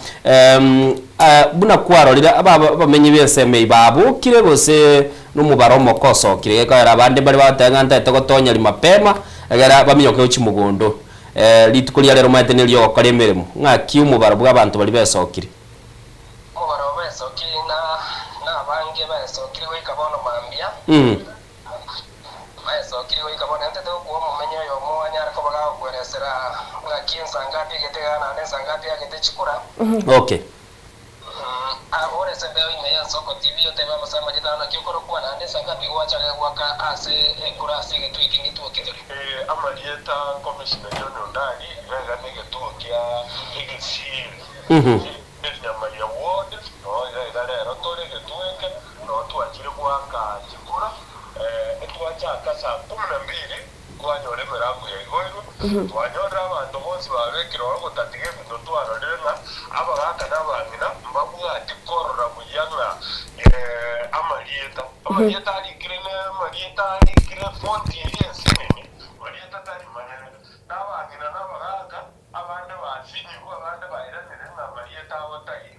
Buna kwarorire abamenyi b'ensemo eyio babokire gose nomobaro omoke osokire gekogera abande mbare bagoteba ng'a ntaete gotonya mapema egere baminyoke gochia mogondo. Rituko ria rero omanyete neriogokora emeremo. Ng'aki omobaro bw'abanto baria besokire? Omobaro baesokire na nabange baesokire goika bono mambia, baesokire goika bono. Ntete gokwa omomenyi oyomo anyare koba gagokweresera ng'aki ensangapi egete igaa naende ensangapi agete chikura. Okay. Abore ase embeo ime y'ensoko TV otebe amase amarieta ao naki okorokwa naende ensangapi gwachake goaka ase ekura ase egetuo eke ngetuo ketore. Amarieta Commissioner John Ondari iga iga negetuo kia egesieri. Erinyamaria ward, noo iga iga rero tore egetweke, noo twachire goaka chikura, etwachaka saa kumi na mbili twanyora emerango yaigoirwe, twanyorire abanto bonsi babekire ororo gotatiga ebinto twarorire ng'a abagaka na abang'ina mbabwati korora buya ng'a amarieta, amarieta arikire ne amarieta arikire fonti eria ensinini, marieta tari manene, na abang'ina na abagaka. Abande basinyirwe, abande bairanire ng'a amarieta abo taiyo.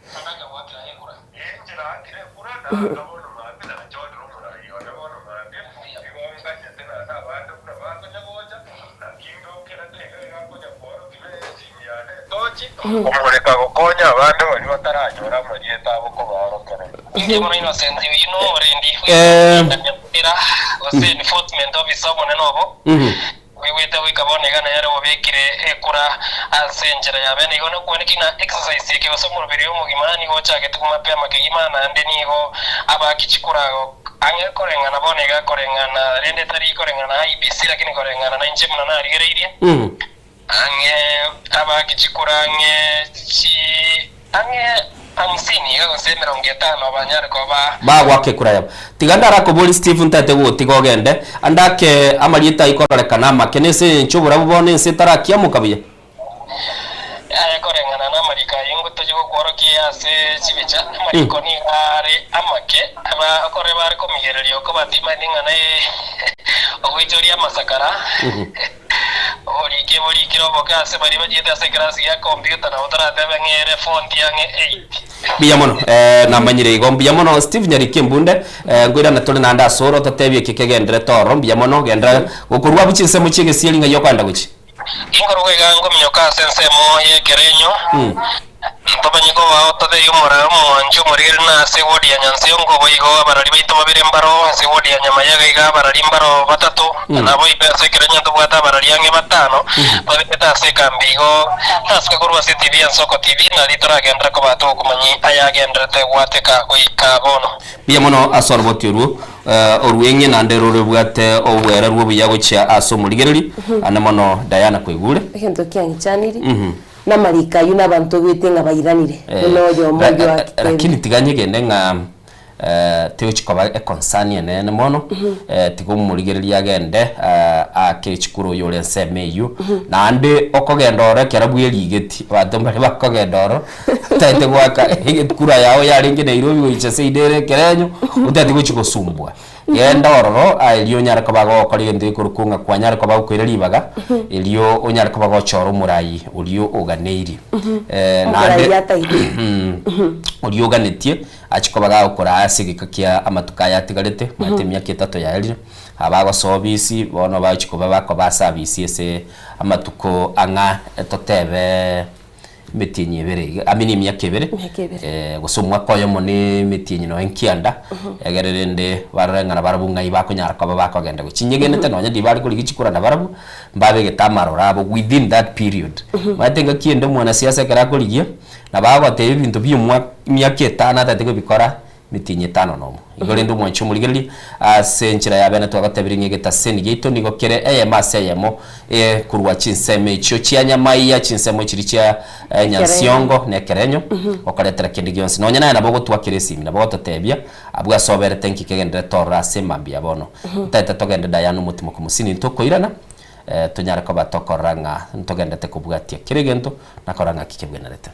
Inche naakire ekura, naaka bono mambia, nachorire omoraia one bono mambia, igo nganyete naende abande buna bakonya gocha, naki ndokerete iga iga nkonya kworokia esimi yane etochi, komoreka gokonya abande baria bataranyora amarieta abo kobaorokereria. Inche bono Innocent oyio nomorendi bw'ekanisa gose enforcement officer omonene obo. Oigwete goika bono iga nere obekire ekura ase enchera ya bene. Igo nokwaneki ng'a exercise eke gose omoroberi omogima nigo ochagete komapema kegima naende nigo abaaki chikura ang'e koreng'ana bono iga koreng'ana rende tari koreng'ana na IEBC lakini koreng'ana nainche buna narigereirie. Ang'e abaaki chikura ang'e chi ang'e hamsini iga gose emerongo etano banyare koba. Bagoaka ekura yabo. Tiga ndarakoborie Steve ntaete gogotiga ogende, ande ake amarieta ayio kororekana amake nese engencho oborabu bono ense etarakiamoka buya. Aye koreng'ana namariko ayio ngotochie gokworokia ase chibicha, amariko nigo are amake, abakore bare komigereria oko batimanyeti ng'a ogoichoria amasakara. Oboriki borikire oboke ase baria bachiete ase ekerasi gia computer nabo toratebe ng'a ere fonti ang'e eight. Mbuya mono eh, namanyire igo mbuya mono Steve Nyariki Embunde eh, nkoirana tore naende ase ore ototebie eki kegenderete ororo mbuya mono genderera gokorwa abwo chinsemo chi'egesieri ng'ai okoenda gochia. Inkorwa iga nkominyoka ase ensemo y'ekerenyo, ntomanye kobao totebie omwanchi omorigereria na ase ewodi ya Nyansiongo, boigo abarari baito babere mbaro ase ewodi ya Nyamayega iga abarari mbaro batato, na naboigo ase ekerenyo ntobwate abarari ang'e batano babegete ase ekambi igo nasike korwa ase etibi ya Nsoko TV nario toragenderere koba togokomanyia ayagendererete gwateka goika bono. Mbuya mono ase oroboti orwo Orueng'e naende rorobwate obwererwa obuya gochia ase omorigereri, ane mono Diana kwaigure. Egento kiang'ichaniri, namariko ayio nabanto oigwete ng'a bairanire, buna oyomo oyio akitebire. Lakini tiga nyegene ng'a tegochi koba econcern enene mono, tiga omorigereria agende aake echikura oyore ensemo eyio, naende okogenda oro ekero bwerigeti, abanto mbare bakogenda oro. Otagete goaka ekura yao yarenge Nairobi goicha seino ere ekerenyo, otagete gochia gosumbua. Genda ororo aye erio onyare koba gokora egento gekorokwa ng'a kwanyare koba gokoira ribaga, erio onyare koba gochora omorai oria oganeirie. Omorai Naende ataete. oria oganetie achie koba gagokoraa ase egeka kia amatuko aya atigarete, omanyete emiaka etato yaerire, abagosoa obisi bono bagochia koba bakoba ase abisi ase amatuko ang'a totebe. Emetienyi ebere iga, I mean emiaka ebere, Emiaka ebere. eh, gose omwaka oyomo na emetienyi nonya nkianda, egere rende barore ng'a nabarabwo ng'ai bakonyara koba bakogenda gochia. Nyegenete nonya ndiri bare korigia chikura nabarabwo, mbabegete amaroro abo within that period. Omanyete engaki ende omwanasiasa ekero akorigia, nabo agoteba ebinto bia omwaka emiaka etano atagete kobikora, Emetienyi etano nomo. Igo rende omwanche omorigereria, ase enchera ya bene twagotebirie ng'a egetaseni giaito nigo kere eyemo ase eyemo korwa chinsemo echio chia nyamaiya, chinsemo chiria chia nyansiongo na ekerenyo, gokoretera kende gionsi. Nonya naye nabo ogotwakera esimi, nabo ogototebia abwo ase oberete nki kegendererete ororo ase emambia bono. Ntagete togende Diana omotimoku mosini ntokoirana, tonyare koba tokorora ng'a ntogenderete kobwatia kera egento na korora ng'aki kebwenerete.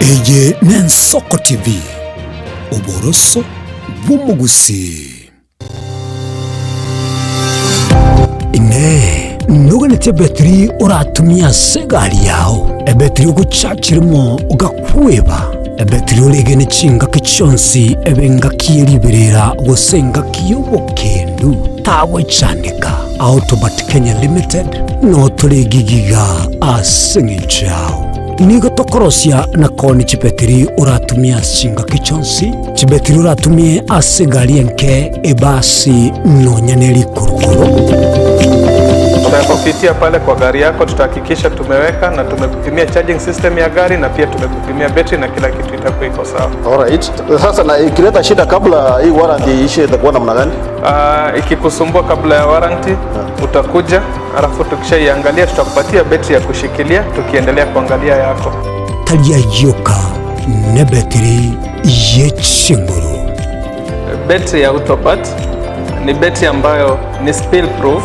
Eye n'Ensoko TV, oboroso bw'omogusii. Inee! Noganetie ebetiri oratumie ase egari yao? Ebetiri ogochachirimo ogakweba? Ebetiri oregene chingaki chionsi ebe engaki ye riberera gose engaki y'obokendu? Tagochandeka. Autobat Kenya Limited notore gigiga ase eng'encho yao. Nigo tokorosia na koonia chibetiri oratumie ase chingaki chionsi, chibetiri oratumie ase egari enke, ebasi, nonya ne rikurukuru. Tutakupitia pale kwa gari yako, tutahakikisha tumeweka na tumekupimia charging system ya gari na pia tumekupimia betri na kila kitu itakuwa iko sawa. Alright. Sasa na ikileta shida kabla hii warranty iishe itakuwa namna gani? Uh, ikikusumbua kabla ya warranty utakuja, alafu tukishaiangalia tutakupatia betri ya kushikilia tukiendelea kuangalia yako. Tari ayioka nebetiri ye chinguru. Betri ya Autopat ni betri ambayo ni spill proof,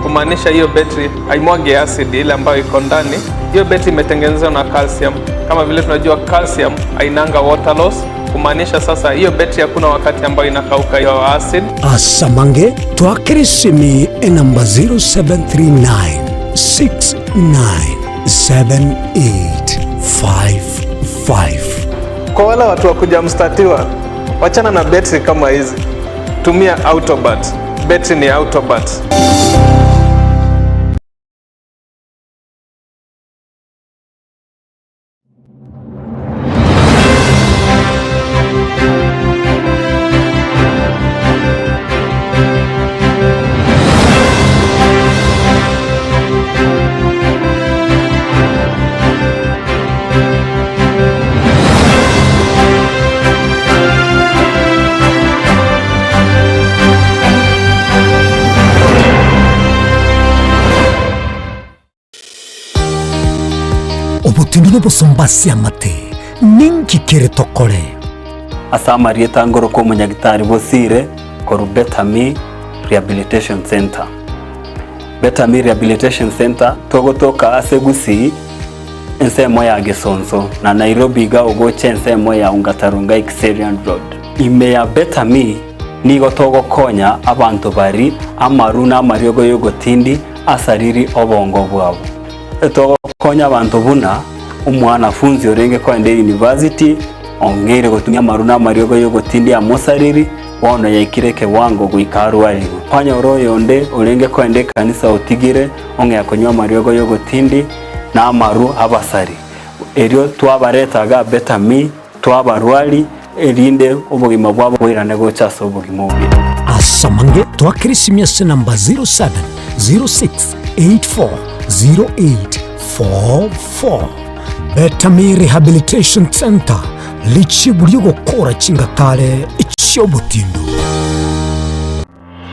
kumaanisha hiyo betri haimwagi acid ile ambayo iko ndani. Hiyo betri imetengenezwa na calcium. Kama vile tunajua calcium hainanga water loss, kumaanisha sasa hiyo betri hakuna wakati ambayo inakauka hiyo acid. Asamange twakere esimi enamba 0739 697855. Kwa wale watu wa kujamstatiwa, wachana na betri kama hizi, tumia Autobat. Betri ni Autobat. Obotindu nobosomba ase amate, ninki kere tokore? Ase amarieta ngoroka omonyagitari Bosire korwa Betami Rehabilitation Centre. Betami Rehabilitation Centre togotoka ase Gusii ensemo ya Gesonso na Nairobi iga ogocha ensemo ya Ongata Rongai Kiserian Road. Ime ya Betami nigo togokonya abanto bari amaru na amariogo yogotindi asariri obongo bwabo. Togokonya abanto buna omwanafunzi orenge koenda eyunivasiti ong'eire gotumia amaru na amariogo y'ogotindia amosariri, bono yaikire ekewango goika arwarigwe. Kwanyora oyonde orenge koenda ekanisa otigire ong'ea konywa amariogo y'ogotindi na amaru abasari. Erio twabareta iga Betami, twabarwari, erinde obogima bwabo boirane gocha ase obogima obuya. Ase amange twakere esimi ase namba 0706840844. Betami Rehabilitation Centre, richibu ri'ogokora chingakare chi'obotindu.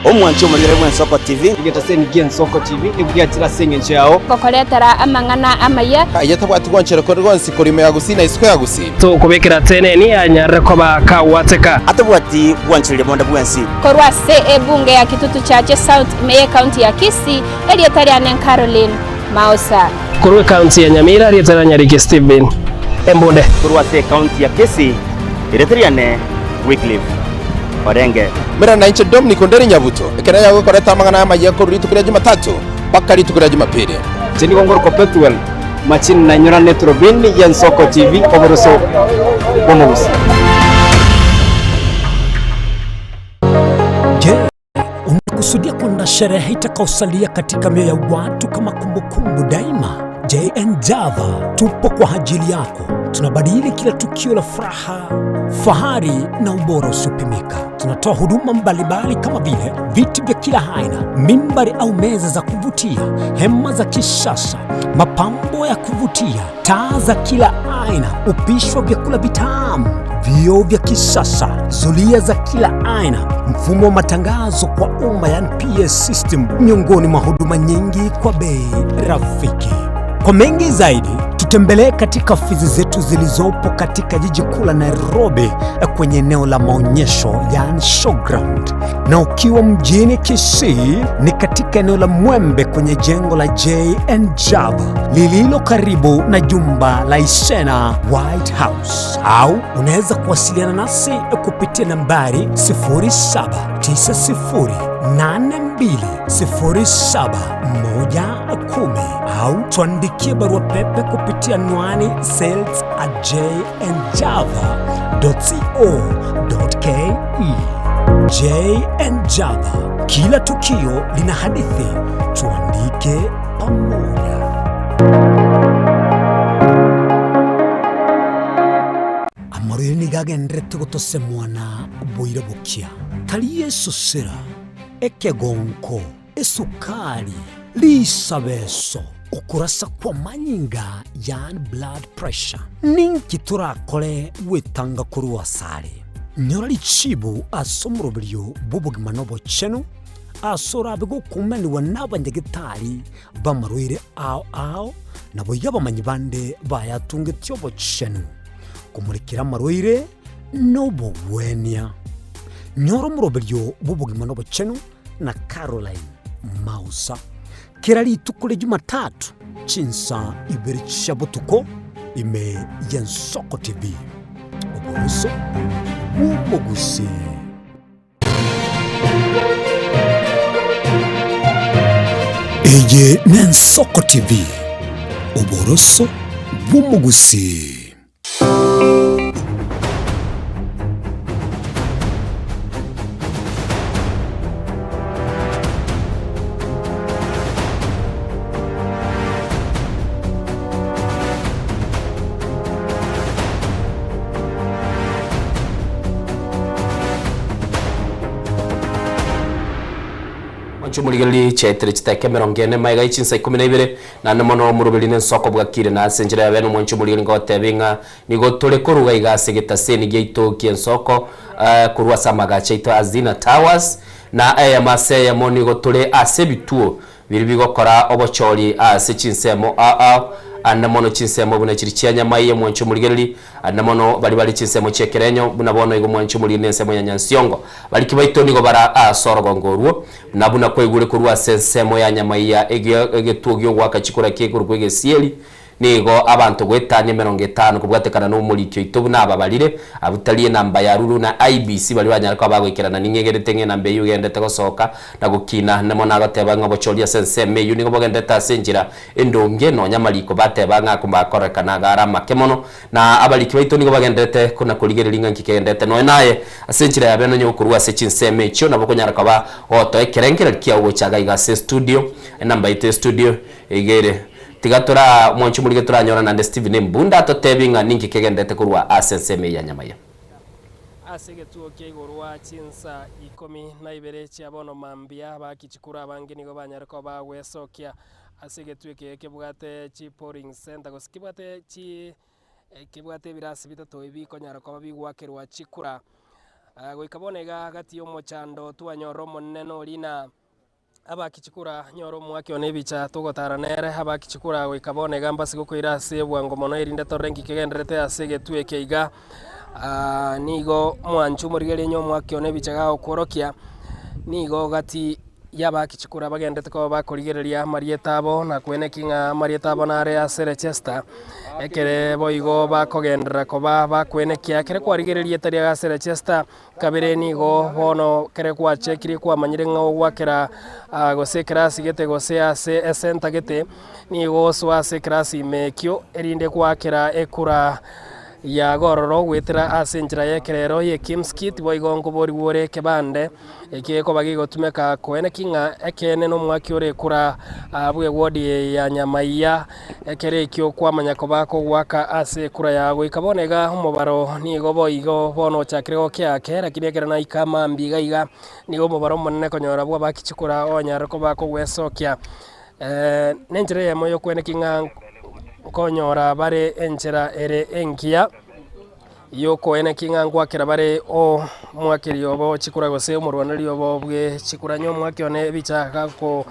Omwanchi omorigere bw'Ensoko TV. Egetaseni gi'Ensoko TV nigo giachire ase engencho yao. Gokoretera amang'ana amaya. Aye tabwati gwanchera kore gwonsi korwa ime ya Gusii na isiko ya Gusii. Tokobekera teneni anyarire koba kagwateka. Atabwati gwanchereria bonde bwensi. Korwa ase ebunge ya Kitutu Chache South ime y'Ecounty ya Kisii, erieta riane Caroline Maosa. Korwa ecounty ya Nyamira, erieta ria Nyariki Stephen Embunde. Korwa ase ecounty ya Kisii, erieta riane Wycliffe Orenge. Mera nainche Dominic Onderi Nyabuto, ekero yagokorete amang'ana amayia korwa rituko ria Jumatatu mpaka rituko ria Jumapili. Inche nigo ngorokwa Pethuel Machini nainyora neturubini y'Ensoko TV oboroso bw'omogusi. Je, unakusudia kuandaa sherehe itakayosalia katika mioyo ya watu kama kumbukumbu daima? JN Java tupo kwa ajili yako. Tunabadili kila tukio la furaha, fahari na ubora usiopimika. Tunatoa huduma mbalimbali kama vile viti vya kila aina, mimbari au meza za kuvutia, hema za kisasa, mapambo ya kuvutia, taa za kila aina, upishi wa vyakula vitamu, vioo vya kisasa, zulia za kila aina, mfumo wa matangazo kwa umma yani PS system, miongoni mwa huduma nyingi kwa bei rafiki. Kwa mengi zaidi, tutembelee katika ofisi zetu zilizopo katika jiji kuu la Nairobi kwenye eneo la maonyesho yani showground, na ukiwa mjini Kisii ni katika eneo la Mwembe kwenye jengo la JN Java lililo karibu na jumba la Isena White House, au unaweza kuwasiliana nasi kupitia nambari 0790820710 au tuandikie barua pepe kupitia anwani sales at jnjava.co.ke. JN Java, kila tukio lina hadithi, tuandike pamoja. Amarwaire nigo agenderete gotosemwana boira bokia, tari esosera, ekegonko, esukari, risabeso, okorasa kw'amanyinga, yaani blood pressure. Ninki torakore gwetanga korwa asare? Nyora richibu ase omoroberio bw'obogima na obochenu, ase orabe gokumanigwa n'abanyagetari b'amarwaire ao ao, naboigo abamanyi bande bayatungetie obochenu, komorekera amarwaire na obogwenia. Nyora omoroberio bw'obogima na obochenu na Caroline Mausa kera rituko ria Jumatatu chinsa ibere chia botuko ime y'Ensoko TV. Oboroso bw'omogusii. Eye n'Ensoko TV, oboroso bw'omogusii. Mwanche omorigererie chiaetire chiteka emerongo ene magega ye chinsa ikomi na ibere, Naende mono omoroberi nensoko bwakire, na ase enchera ya bene omwanche omorigeri ngoteba ing'a nigo tore koruga iga ase egetaseni giaito ki'ensoko, korwa ase amagacho aito a Zina Towers, na eyemo ase eyemo nigo tore ase ebituo biria bigokora obochori ase chinsemo ao ao. Ande mono chinsemo buna chiri chia Nyamai omwanche omorigereri, ande mono baria bare chinsemo chi'ekerenyo, buna bono igo omwanche omorigereri nensemo ya Nyansiongo. Bariki baito nigo bara aase orogongo orwo, na buna kwaigure korwa ase ensemo ya Nyamai ya egetuo gi'ogoaka chikura kekorokwa egesieri, Nigo abanto goetania emerongo etano kobwatekana nomoriki oito buna ababarire, abwo tari enamba ya ruru na IEBC baria banyare koba bagoikerana ning'egerete ng'a enamba eyio egenderete gosoka na gokina. Nemo nagoteba ng'a obochori ase ensemo eyio nigo bogenderete ase enchera endonge nonya amariko bateba ng'a akobakorekana iga are amake mono na abariki baito nigo bagenderete kona korigereria ng'a nki kegenderete nonya naye ase enchera ya bene onye gokorwa ase chinsemo echio nabo okonyara koba gotoa ekerengererio kiao gocha iga iga ase estudio enamba yaito ya estudio iga ere Tiga tora mwanche omorige toranyora naende Stephen Embunda atotebie ng'a ninki kegenderete korwa ase ensemo eye ya Nyamaiya. Ase egetuo kia igorwa chinsa ikomi na ibere chia bono mambia, abaaki chikura abange nigo banyare koba bagwesokia ase egetuo eke kebwate chi polling centre gose kebwate chi kebwate ebirasi bitato ebi bikonyara koba bigwakerwa chikura. Goika bono iga gati y'omochando twanyora omonene noria na. Abaaki chikura, nyora omoaki one ebicha togotara nere, abaaki chikura goika bono iga mbase gokoira ase obwango mono erinde torore nki kegendererete ase egetwe eke iga. Nigo mwanche omorigereria onye omoaki one ebicha gagokworokia, nigo gati y'abaaki chikura bagenderete koba bakorigereria amarieta abo na koeneki ng'a amarieta abo nare ase register. Ekere boigo bakogenderera koba bakoenekia, ekere kwarigereria erieta riago ase register. Kabere nigo bono kere gwachekirie kwamanyire ng'a ogwakera gose ekerasi gete gose ase esenta gete, nigo osoa ase ekerasi ime ekio, erinde gwakera ekura yago ororo goetera ase enchera y'ekerero y'ekimskit, boigo nkoborigwe ore ekebande ekio gekoba gegotumeka koeneki ng'a ekeene nomwaki ore ekura bw'ewodi eye ya Nyamaiya. Ekero ekio kwamanya koba kogoaka ase ekura yao goika bono iga omobaro nigo boigo bono ochakire gokea ake, lakini ekero naika mambia iga iga nigo omobaro omonene konyora bw'abaki chikura onyare koba kogwesokia. Nenchera eyemo y'okweneki ng'a nkonyora bare enchera ere engiya y'okoeneki ng'a ngwakera bare omwakeri obo chikura gose omorwaneri obo bwe chikura. Onye omwake one ebicha gako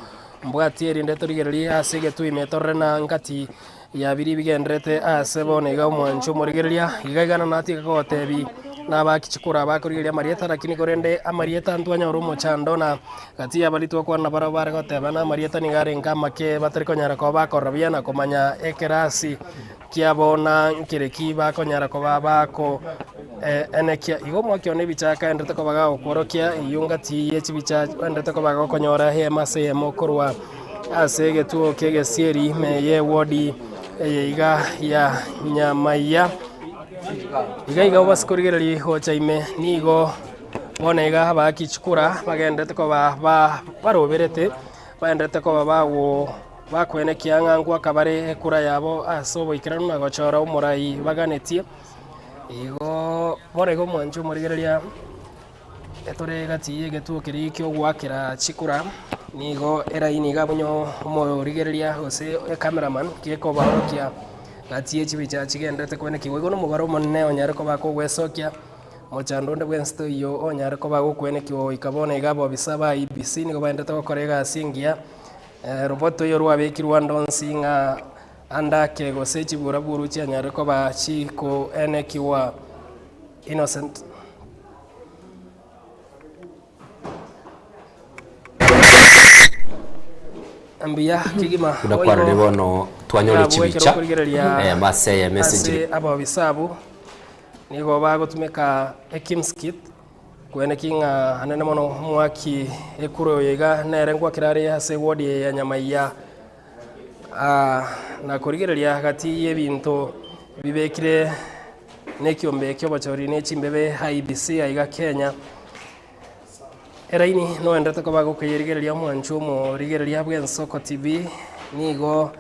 Mbwatie erinde torigererie ase egetwe ime torore na ngati ya biria bigendererete ase bono iga omwancho omorigereria iga iga natiga kogotebi nabaki chikura bakorigereria amarieta lakini korende amarieta ntwanyora omochando na gati ya baria twakwana nabarabwo bare goteba na amarieta nigo arenge amake batari konyara koba bakorora buya na komanya ekerasi kiabo na nkereki bakonyara koba bako enekia. Igo omwaki one ebicha akaenderete koba gagokworokia eyio ngati ye chibicha oenderete koba gokonyora eyemo ase eyemo korwa ase egetuo ki'egesieri ime y'ewodi eye iga ya Nyamaiya. Iga iga obase korigereria gocha ime nigo bono iga abaaki chikura bagenderete koba ba baroberete baenderete koba bago. Bakwenekia ng'a ngoaka bare ekura yabo ase oboikeranu na gochora omorai baganetie. Igo bono igo omwanche omorigereria etore gati y'egetuo keria ki'ogoakera chikura, nigo eraini iga abunye omorigereria gose ecameraman gekobaorokia gati ye chibicha chigenderete kwenekigwa. Igo nomobaro omonene onyare koba kogwesokia, mochando onde bwensi toiyo onyare koba gokwenekigwa goika bono iga abobisa ba IEBC nigo baenderete gokora egasi engiya. Roboto oyo rwabekirwe ande onsi ng'a ande ake gose chiburaburu chianyare koba chikoenekigwa. Innocent. Mbuya kegima. Buna kwarorire bono twanyore Yabwo ekero chibicha okorigereria eh, mase eye message ase abaobisabu nigo bagotumeka ekimskit Kweneki ng'a anene mono omwaki ekura oyo iga nere ngwakera are ase ewodi eye ya Nyamaiya. Na korigereria gati y'ebinto bibekire nekiombe kiobochori ne chimbebe IEBC aiga Kenya, eraini noenderete koba gokoyerigereria omwancho omorigereria bw'Ensoko TV nigo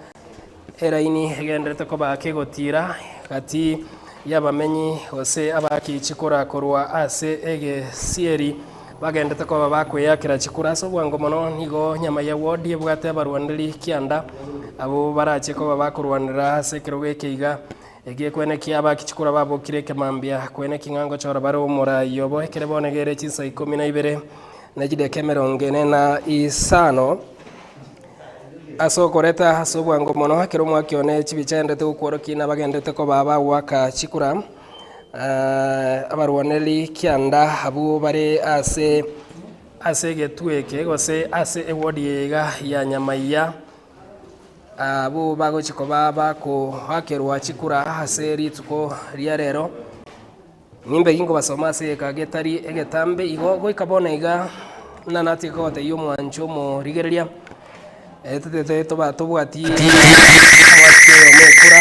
Eraini egenderete koba kegotiira gati y'abamenyi gose abaaki chikura korwa ase egesieri bagenderete koba bakweyakera chikura ase obwango mono. Nigo Nyamaiya Ward ebwate abarwaneri kianda abwo barache koba bakorwanera ase ekerogo eke iga. Egekwene kia abaaki chikura babokire ekemambia kwene ki ng'a ngochora bare omorai obo ekere bono iga ere chinsa ikomi na ibere ne chideka emerongo ene na isano. Ase okoreta ase obwango mono, ekero omwaki one chibicha aendete gokworokia nabagendete koba abagoaka chikura, abarwaneri kianda abwo bare ase ase egetwe eke gose ase ewodi eye iga ya Nyamaiya, abwo bagochia koba bakoakerwa chikura ase rituko ria rero. Nimbe ginkobasoma ase egeka getari egetambe igo goika bono iga buna natige kogotebia omwancho omorigereria, totete toba tobwati omwaki oyomo ekura,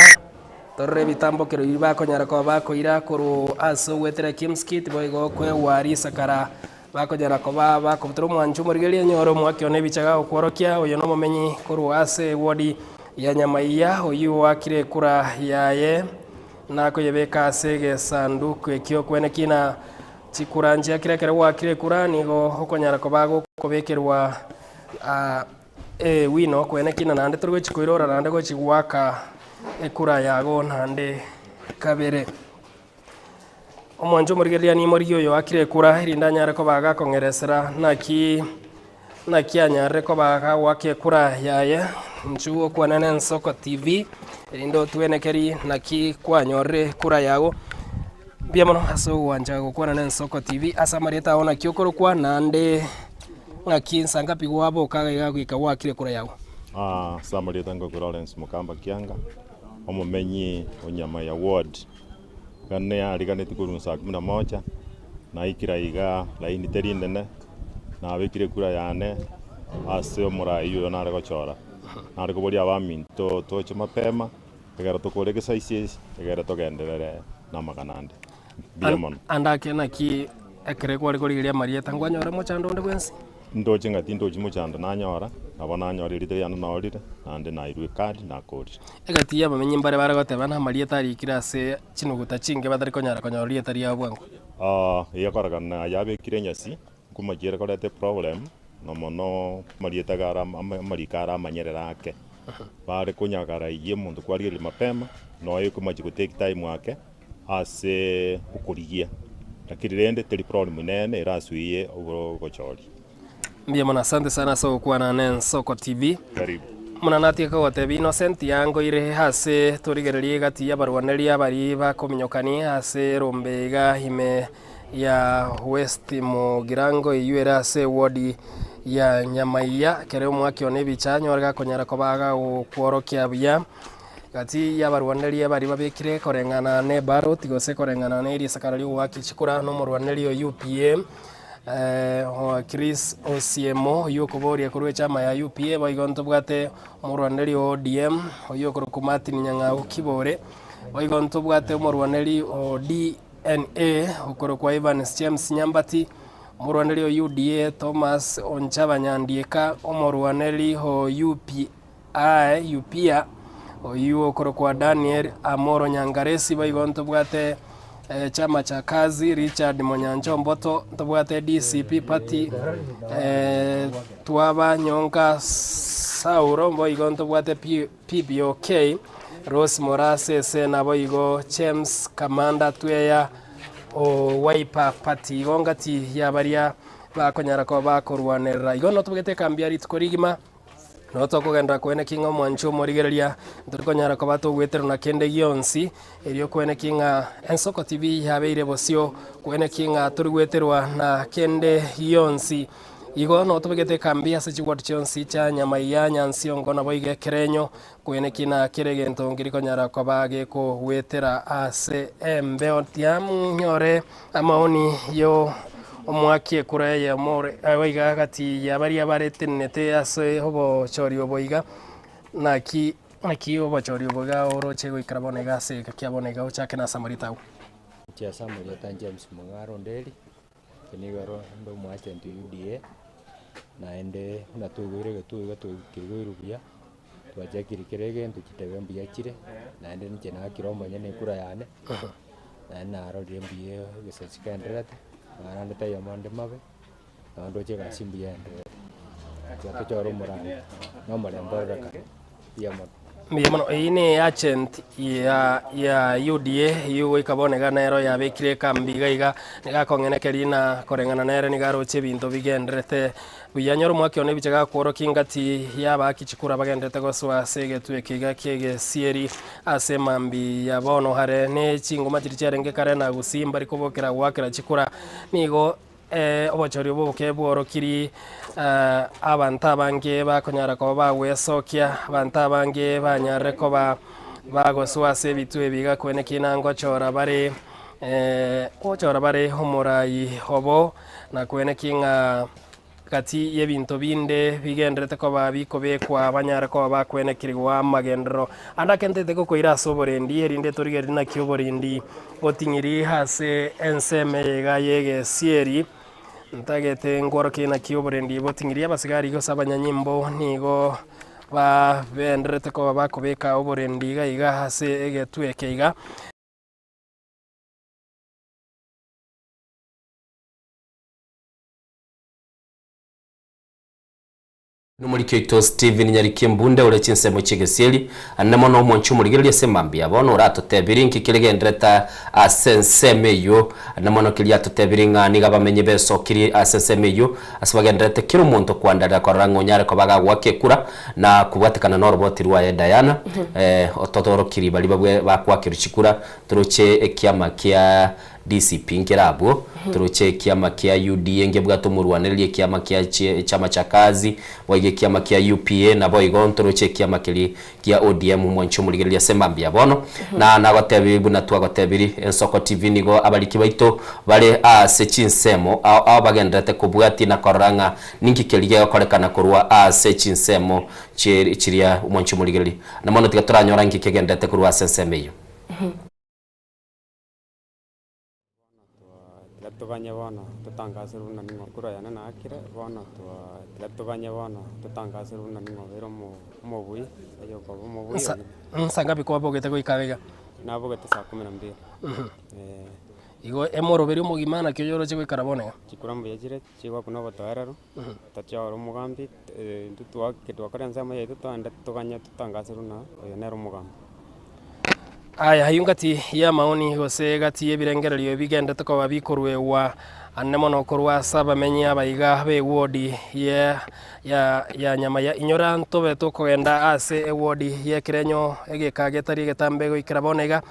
torore ebitambokero biria bakonyara koba bakoira korwa ase ogwetera Kimskit boigo koegwa risakara bakonyara koba bakobutora omwancho omorigereria onyore omwaki one ebicha gagokworokia oyo nomomenyi korwa ase ewodi ya Nyamaiya oyio oakire ekura yaye. Nakoyebeka ase egesanduku ekio kwene kina chikura nchiakire ekero gwakire ekura nigo okonyara koba gokobekerwa ewino kwene kina naende tori gochi koirora naende gochi goaka ekura yago naende kabere. Omwancho omorigereria nimorigie oyo oakire ekura erinde anyare koba gakong'eresera naki Naki anyarire koba gagoaka ekura yaye, inchuo okwane n'Ensoko TV, erinde otwenekeri naki kwanyorire ekura yago. Mbuya mono ase ogwancha gokwana n'Ensoko TV ase amarieta ao naki okorokwa naende ng'aki nsa ngapi gwaboka iga goika gwakire ekura yago. Ase amarieta ngokwa Lawrence Mokamba Kianga, omomenyi o Nyamaya Ward, iga nariganetie korwa saa kumi na moja, naikire igaa laini teri nene. Nabekire ekura yane ase omorai oyo nare gochora, nare koboria abaminto toche mapema, ekero tokore egesaisi esi, egere togenderere namang'ana ande. Mbuya mono. Ande ake naki ekere kware korigereria amarieta nkwanyora mochando onde bwensi? Ndoche ng'a tindochi mochando nanyora, nabo nanyora erieta riane norire, naende nairwe ekadi nakorire. Egati y'abamenyi mbare bare goteba namarieta arikire ase chinuguta chinke batari konyara konyora rieta riabo bwango. Egekorekana yabekire enyasi, nkomachiere koreta eproblem, na mono amarieta iga are amariko are amanyerere ake. Bare konyagara eywo omonto kwarigereria mapema, noyo okomachi go take time ake, ase okorigia. Lakini rende teri problem nene erasuiye obochori. Mbuya mono asante sana ase ogokwana na Ensoko TV. Karibu. Buna natiga kogotebia Innocent yangoire ase torigererie egati y'abarwaneria abari bakominyokania ase erombe iga ime ya West Mugirango eywo ere ase ewodi ya Nyamaiya kere omwaki one ebicha anyore gakonyara koba agagokworokia buya gati y'abarwaneria baria babekire koreng'ana ne ebaroti gose koreng'ana ne erisakara ri'ogoaka chikura na omorwaneria o UPA. Chris Osiemo oyio okoboria korwa echama ya UPA boigo ntobwate omorwaneri o ODM oyio okorokwa Martin Nyang'au Kibore, boigo ntobwate omorwaneri o DNA okorokwa Evans James Nyambati, omorwaneri o UDA Thomas Onchaba Nyandieka, omorwaneri o UPI UPA oyio okorokwa Daniel Amoro Nyangaresi, boigo ntobwate Chama cha Kazi Richard Monyancha Omboto, ntobwate DCP Party twaba Nyonka Saulo, boigo ntobwate PBOK Rose Morase ase naboigo James Kamanda Tweya o Wiper Party. Igo ngati ya baria bakonyara koba bakorwanerera. Igo notobegete ekambi ya rituko rigima. Nabo tokogenderera koenekia ng'a omwancho omorigereria ntori konyara koba togweterwa na kende gionsi, erio koenekia ng'a ensoko TV yabeire bosio, koenekia ng'a tori gweterwa na kende gionsi. Igo nabo tobegete ekambi ase chiward chionsi chia Nyamaiya, Nyansiongo naboigo Ekerenyo, koenekia na kera egento nkeri konyara koba gekogwetera ase embeo. Tiamonyore Amaoni yo omoaki ekura eyemo ore iga gati ya baria baretenenete ase obochori obo iga, naki naki obochori obo iga oroche goikera bono iga ase egeka kia bono iga ochake nase amarieta agwo. Inche ase amarieta James Mung'aro Onderi, inche nigo ero inde omoagent o UDA, naende buna twaigure egetuo iga twakeigoirwe buya, twachakire kera egento chitebe mbuya chire, naende inche nakire omonyene ekura yane. Naende narorire mbuya egesaku kendererete, nonya naende taiyo ande mabe, nabo ndoche egasi mbuya endererete. Tiga tochore omorani, na omorembe ororekane, mbuya mono. Mbuya mono, eyio ne agent ya ya UDA eyio goika bono iga nero yabekire ekambi iga iga, niga akong'enekeria na koreng'ana nere niga aroche ebinto bigenderete buya. Nyora omwaka one ebicha gakworokia engati ya abaaki chikura bagenderete gosoa ase egetwe eke iga kia egesieri ase emambi ya bono are ne chingoma chiria chiarenge kare na gusii mbari kobokera goakera chikura nigo Obochori obo oboke bworokirie abanto abange bakonyara koba bagwesokia, abanto abange banyarire koba bagosoa ase ebituo ebi iga kweneki na ngochora bare ngochora bare omorai obo, na kweneki ng'a gati y'ebinto binde bigenderete koba bikobekwa banyare koba bakwenekirigwa amagenderero. Ande ake ntete gokoira ase oborendi, erinde torigererie naki oborendi Boting'iri ase ensemo eye iga y'egesieri, ntagete nkworokie naki oborendi boting'iri. Abasigari gose abanyanyimbo nigo babenderete koba bakobeka oborendi iga iga ase egetwe eke iga. Nomoriki oito Stephen Nyariki Embunde ore chinsemo chi'egesieri, ande mono omonche omorigereria ase mambia bono oratotebirie inki keregenderete ase ensemo eyio, ande mono keria atotebirie ng'a nigo abamenyi besokirie ase ensemo eyio ase bagendererete kera omonto kwanderera korora ng'a onyare koba agagoaka ekura na kobwatekana noroboti rwaye Diana ototorokirie baria babwe bakoakerwa chikura toroche ekiama kia DCP nkere abwo, toroche ekiama kia UDA ngebwate omorwanereria ekiama kia chama cha kazi, boigo ekiama kia UPA naboigo ntoroche ekiama keria kia ODM mwanche omorigereria ase mambia bono. Na nagotebi buna twagotebiri Ensoko TV nigo abariki baito bare aase chinsemo ao ao bagendererete kobwatia na korora ng'a ninki keria gegokorekana korwa aase chinsemo chiria mwanche omorigereria. Na mono tiga toranyora nki kegendererete korwa ase ensemo eyio. Tiga toganye bono totangasere buna ning'o kura yane naakire, bono tiga toganye bono totangasere buna ning'o obeire omobui, oyokoba omobui Nsa oyio. nsa ngapi kwabogete goika iga? Nabogete saa kumi na mbili, eh. Igo emoroberi omogima naki oyoroche goikara bono iga? Chikura mbuya chire, chigokwa na obotoereru, tochore omogambi, intwe twake twakora ensemo yaito togende toganye totangasere buna oyo nere omogambi. Aya ayio ngati y'amaoni gose gati y'ebirengererio ebigenderete koba bikoruegwa ande mono korwa ase abamenyi abaiga b'ewodi ye ya ya Nyamaya. Inyora ntobe tokogenda ase ewodi y'ekerenyo egeka getari egetambe goikera bono iga.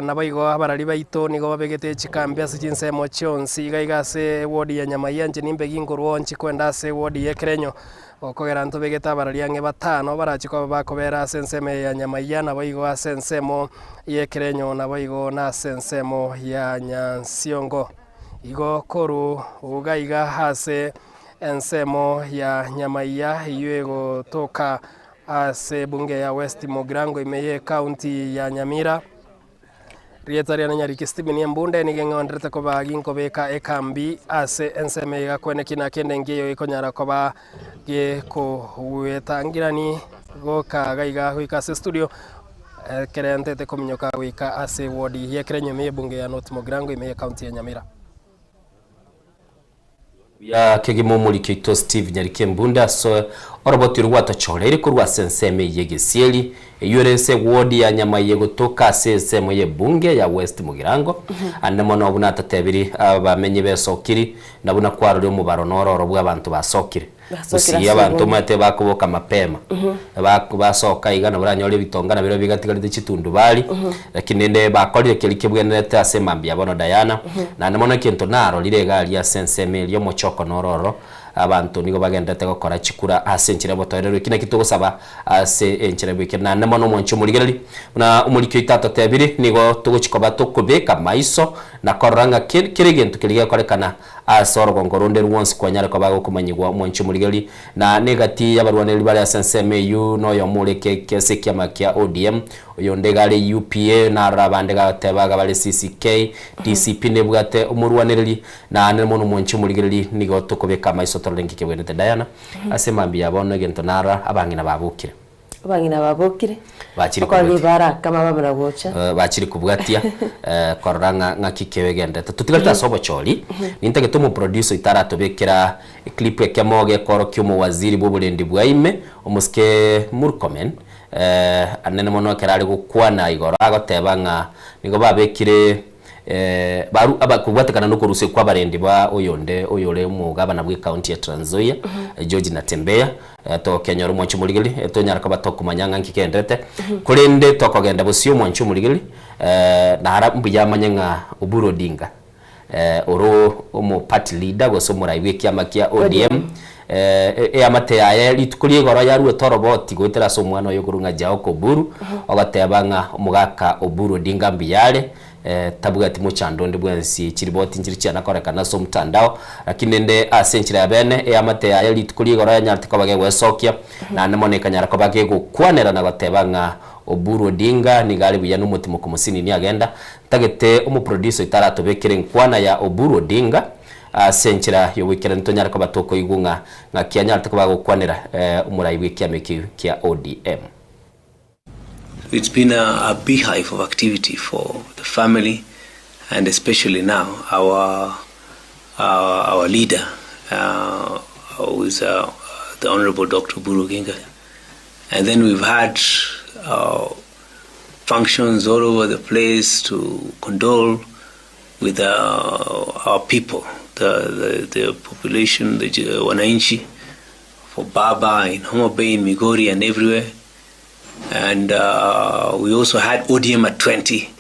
Naboigo abarari baito nigo babegete chikambi ase chinsemo chionsi iga iga ase ewodi ya Nyamaiya inche nimbe ginkorwa oo nchikwenda ase ewodi y'ekerenyo. Gokogera ntobegete abarari ang'e batano barache koba bakobera ase ensemo eye ya Nyamaiya, naboigo ase ensemo y'ekerenyo, naboigo nase ensemo ya Nyansiongo. Igo korwa iga iga ase ensemo ya Nyamaiya eyio egotoka ase ebunge ya West Mugirango ime y'ecounty ya Nyamira. Rieta riane Nyariki Stephen Embunde nigo eng'onderete koba ginkobeka ekambi ase ensemo eye gakwane kina kende nkiyo gekonyara koba gekogwetangirani goka gaiga goika ase studio ekere ntete kominyoka goika ase ward y'ekerenyo ime y'ebunge ya North Mugirango ime y'ecounty ya Nyamira. Buya kegima omoriki oito Steve Nyarikembunde ase oroboti orwo gwatochoreire korwa ase ensemo eye y'egesieri, eyio ere ase eward ya Nyamaiye gotoka ase ensemo y'ebunge ya West Mugirango. Ande mono buna atatebiri abamenyi b'esokiri, na buna kwarorire omobaro nororo bw'abanto basokire. Basokire Gusii ase abanto ebunge. omanyete bakoboka mapema, basoka iga nabo oranyore ebitonga nabirobio bigatigarete chitundubari, lakini rende bakorire keria kebwenerete ase mambia bono Diana, naende mono egento narorire iga aria ase ensemo eria omochoko noro ororo, abanto nigo bagenderete gokora chikura ase enchera y'obotoereru. Eki nakio togosaba ase enchera bwekere. Naende mono omwanchi omorigereria, buna omoriki oito atotebiri, nigo togochi koba tokobeka maiso na korora ng'a kera egento keria gekorekana Ase orogongo ronde rwonsi kwanyare koba gokomanyigwa omwanchi omorigeri, na negati y'abarwanereri bare ase ensemo eyio noyomo ore ase ekiama kia ODM, oyonde iga are UPA, naroro abande gagoteba iga bare CCK, DCP nebwate omorwanereri, naende mono omwanchi omorigereri nigo tokobeka amaiso torore nki kebwenerete Diana, ase mambia ya bono egento narora abang'ina babokire. Abang'ina babokire, Bachire bakora kobwatia. ribaara akama bamana gocha. Eh, bachire kobwatia eh, korora ng'a ng'aki kebegenderete. Totigarete ase obochori, nintagete omoproducer oito aratobekera eclip ekemo gekorokia omowaziri bw'oborendi bwa ime, omosike Murkomen. Eh, anene mono ekero are gokwana igoro agoteba ng'a nigo babekire eh, baru aba kobwatekana na okorusia kwa abarendi ba oyonde oyore omogabana bwe county ya Trans Nzoia George Natembeya eh, tokenyora omwanchi omorigeri eh, tonyara koba tokomanya ng'a nki kegenderete korende tokogenda bosio omwanchi omorigeri eh, nara mbuya amanye ng'a Oburu Odinga Oro omo party leader gose omorai bw'ekiama kia ODM, eamate yaye rituko ria igoro yaruete oroboti goetera ase omwana oye okorwa ng'a Jaoko Oburu, ogoteba ng'a omogaka Oburu Odinga mbuya are, tabwati mochando onde bwensi, chiriboti nchiri chianakorekana ase omotandao, lakini rende ase enchera ya bene eamate yaye rituko ria igoro yanyarete koba gegwesokia, naende mono ekanyara koba gegokwanera na goteba ng'a Oburu Odinga nigo are buya nomotimoku mosinini agenda, Ntagete omoproducer oito aratobekere enkwana ya Oburu Odinga ase enchera y'ogoikeranu tonyare koba tokoigwa ng'a ng'aki anyarete koba agokwanera omorai bw'ekiama ekio kia ODM. It's been a, a beehive of activity for the family and especially now our, our, our leader uh, who is uh, the Honorable Dr. Oburu Oginga. And then we've had uh, functions all over the place to condole with uh, our people, the, the, the population, the wananchi, for Baba in Homa Bay, in Migori, and everywhere. And uh, we also had ODM at 20.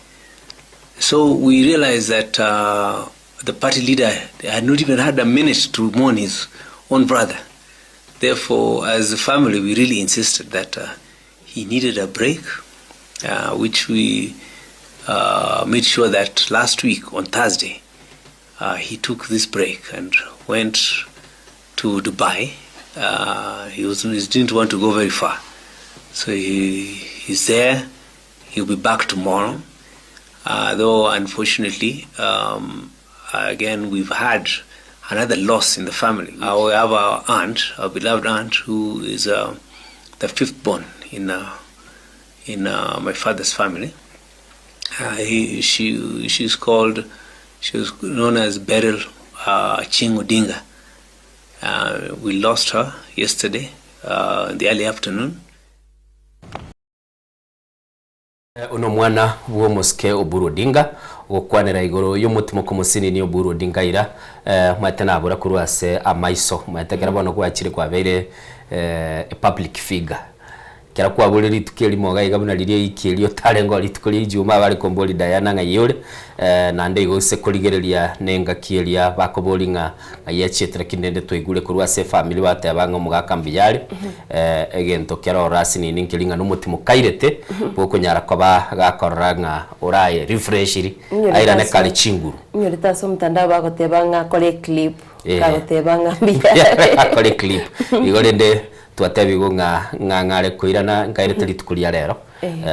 So we realized that uh, the party leader had not even had a minute to mourn his own brother. Therefore, as a family, we really insisted that uh, he needed a break, uh, which we uh, made sure that last week on Thursday, uh, he took this break and went to Dubai. Uh, he, was, he didn't want to go very far. So he, he's there. He'll be back tomorrow. Uh, though, unfortunately, um, again, we've had another loss in the family. Uh, we have our aunt, our beloved aunt, who is uh, the fifth born in, uh, in uh, my father's family. Uh, he, she, she's called, she was known as Beryl uh, Aching Odinga. Uh, we lost her yesterday uh, in the early afternoon. Buna omwana bw'omosike Oburu Odinga ogokwanera igoro y'omotimoko mosinini Oburu Odinga ira omanyete nabora korwa ase amaiso omanyete ekero bono gwachire kwabeire a public figure ekero kwaborire rituko erimo iga iga buna riria eiki eria otarenge oo rituko ria ijumaa bare komboria Diana ng'ai ore naende igo ase korigereria na engaki eria bakoboria ng'a ng'ai achiete lakini rende twaigure korwa ase efamiri bateba ng'a omogaka mbuya are Egento keroro ase nini nkeri ng'a nomotimo kairete bwokonyara koba gakorora ng'a oraye refreshiri airane kare chinguru. Inyorete ase omotandao bagoteba ng'a akore eclip kagoteba ng'a mbuya Akore eclip. Igo rende twatebigwe ng'a ng'a ng'are koirana nkairete rituko ria rero.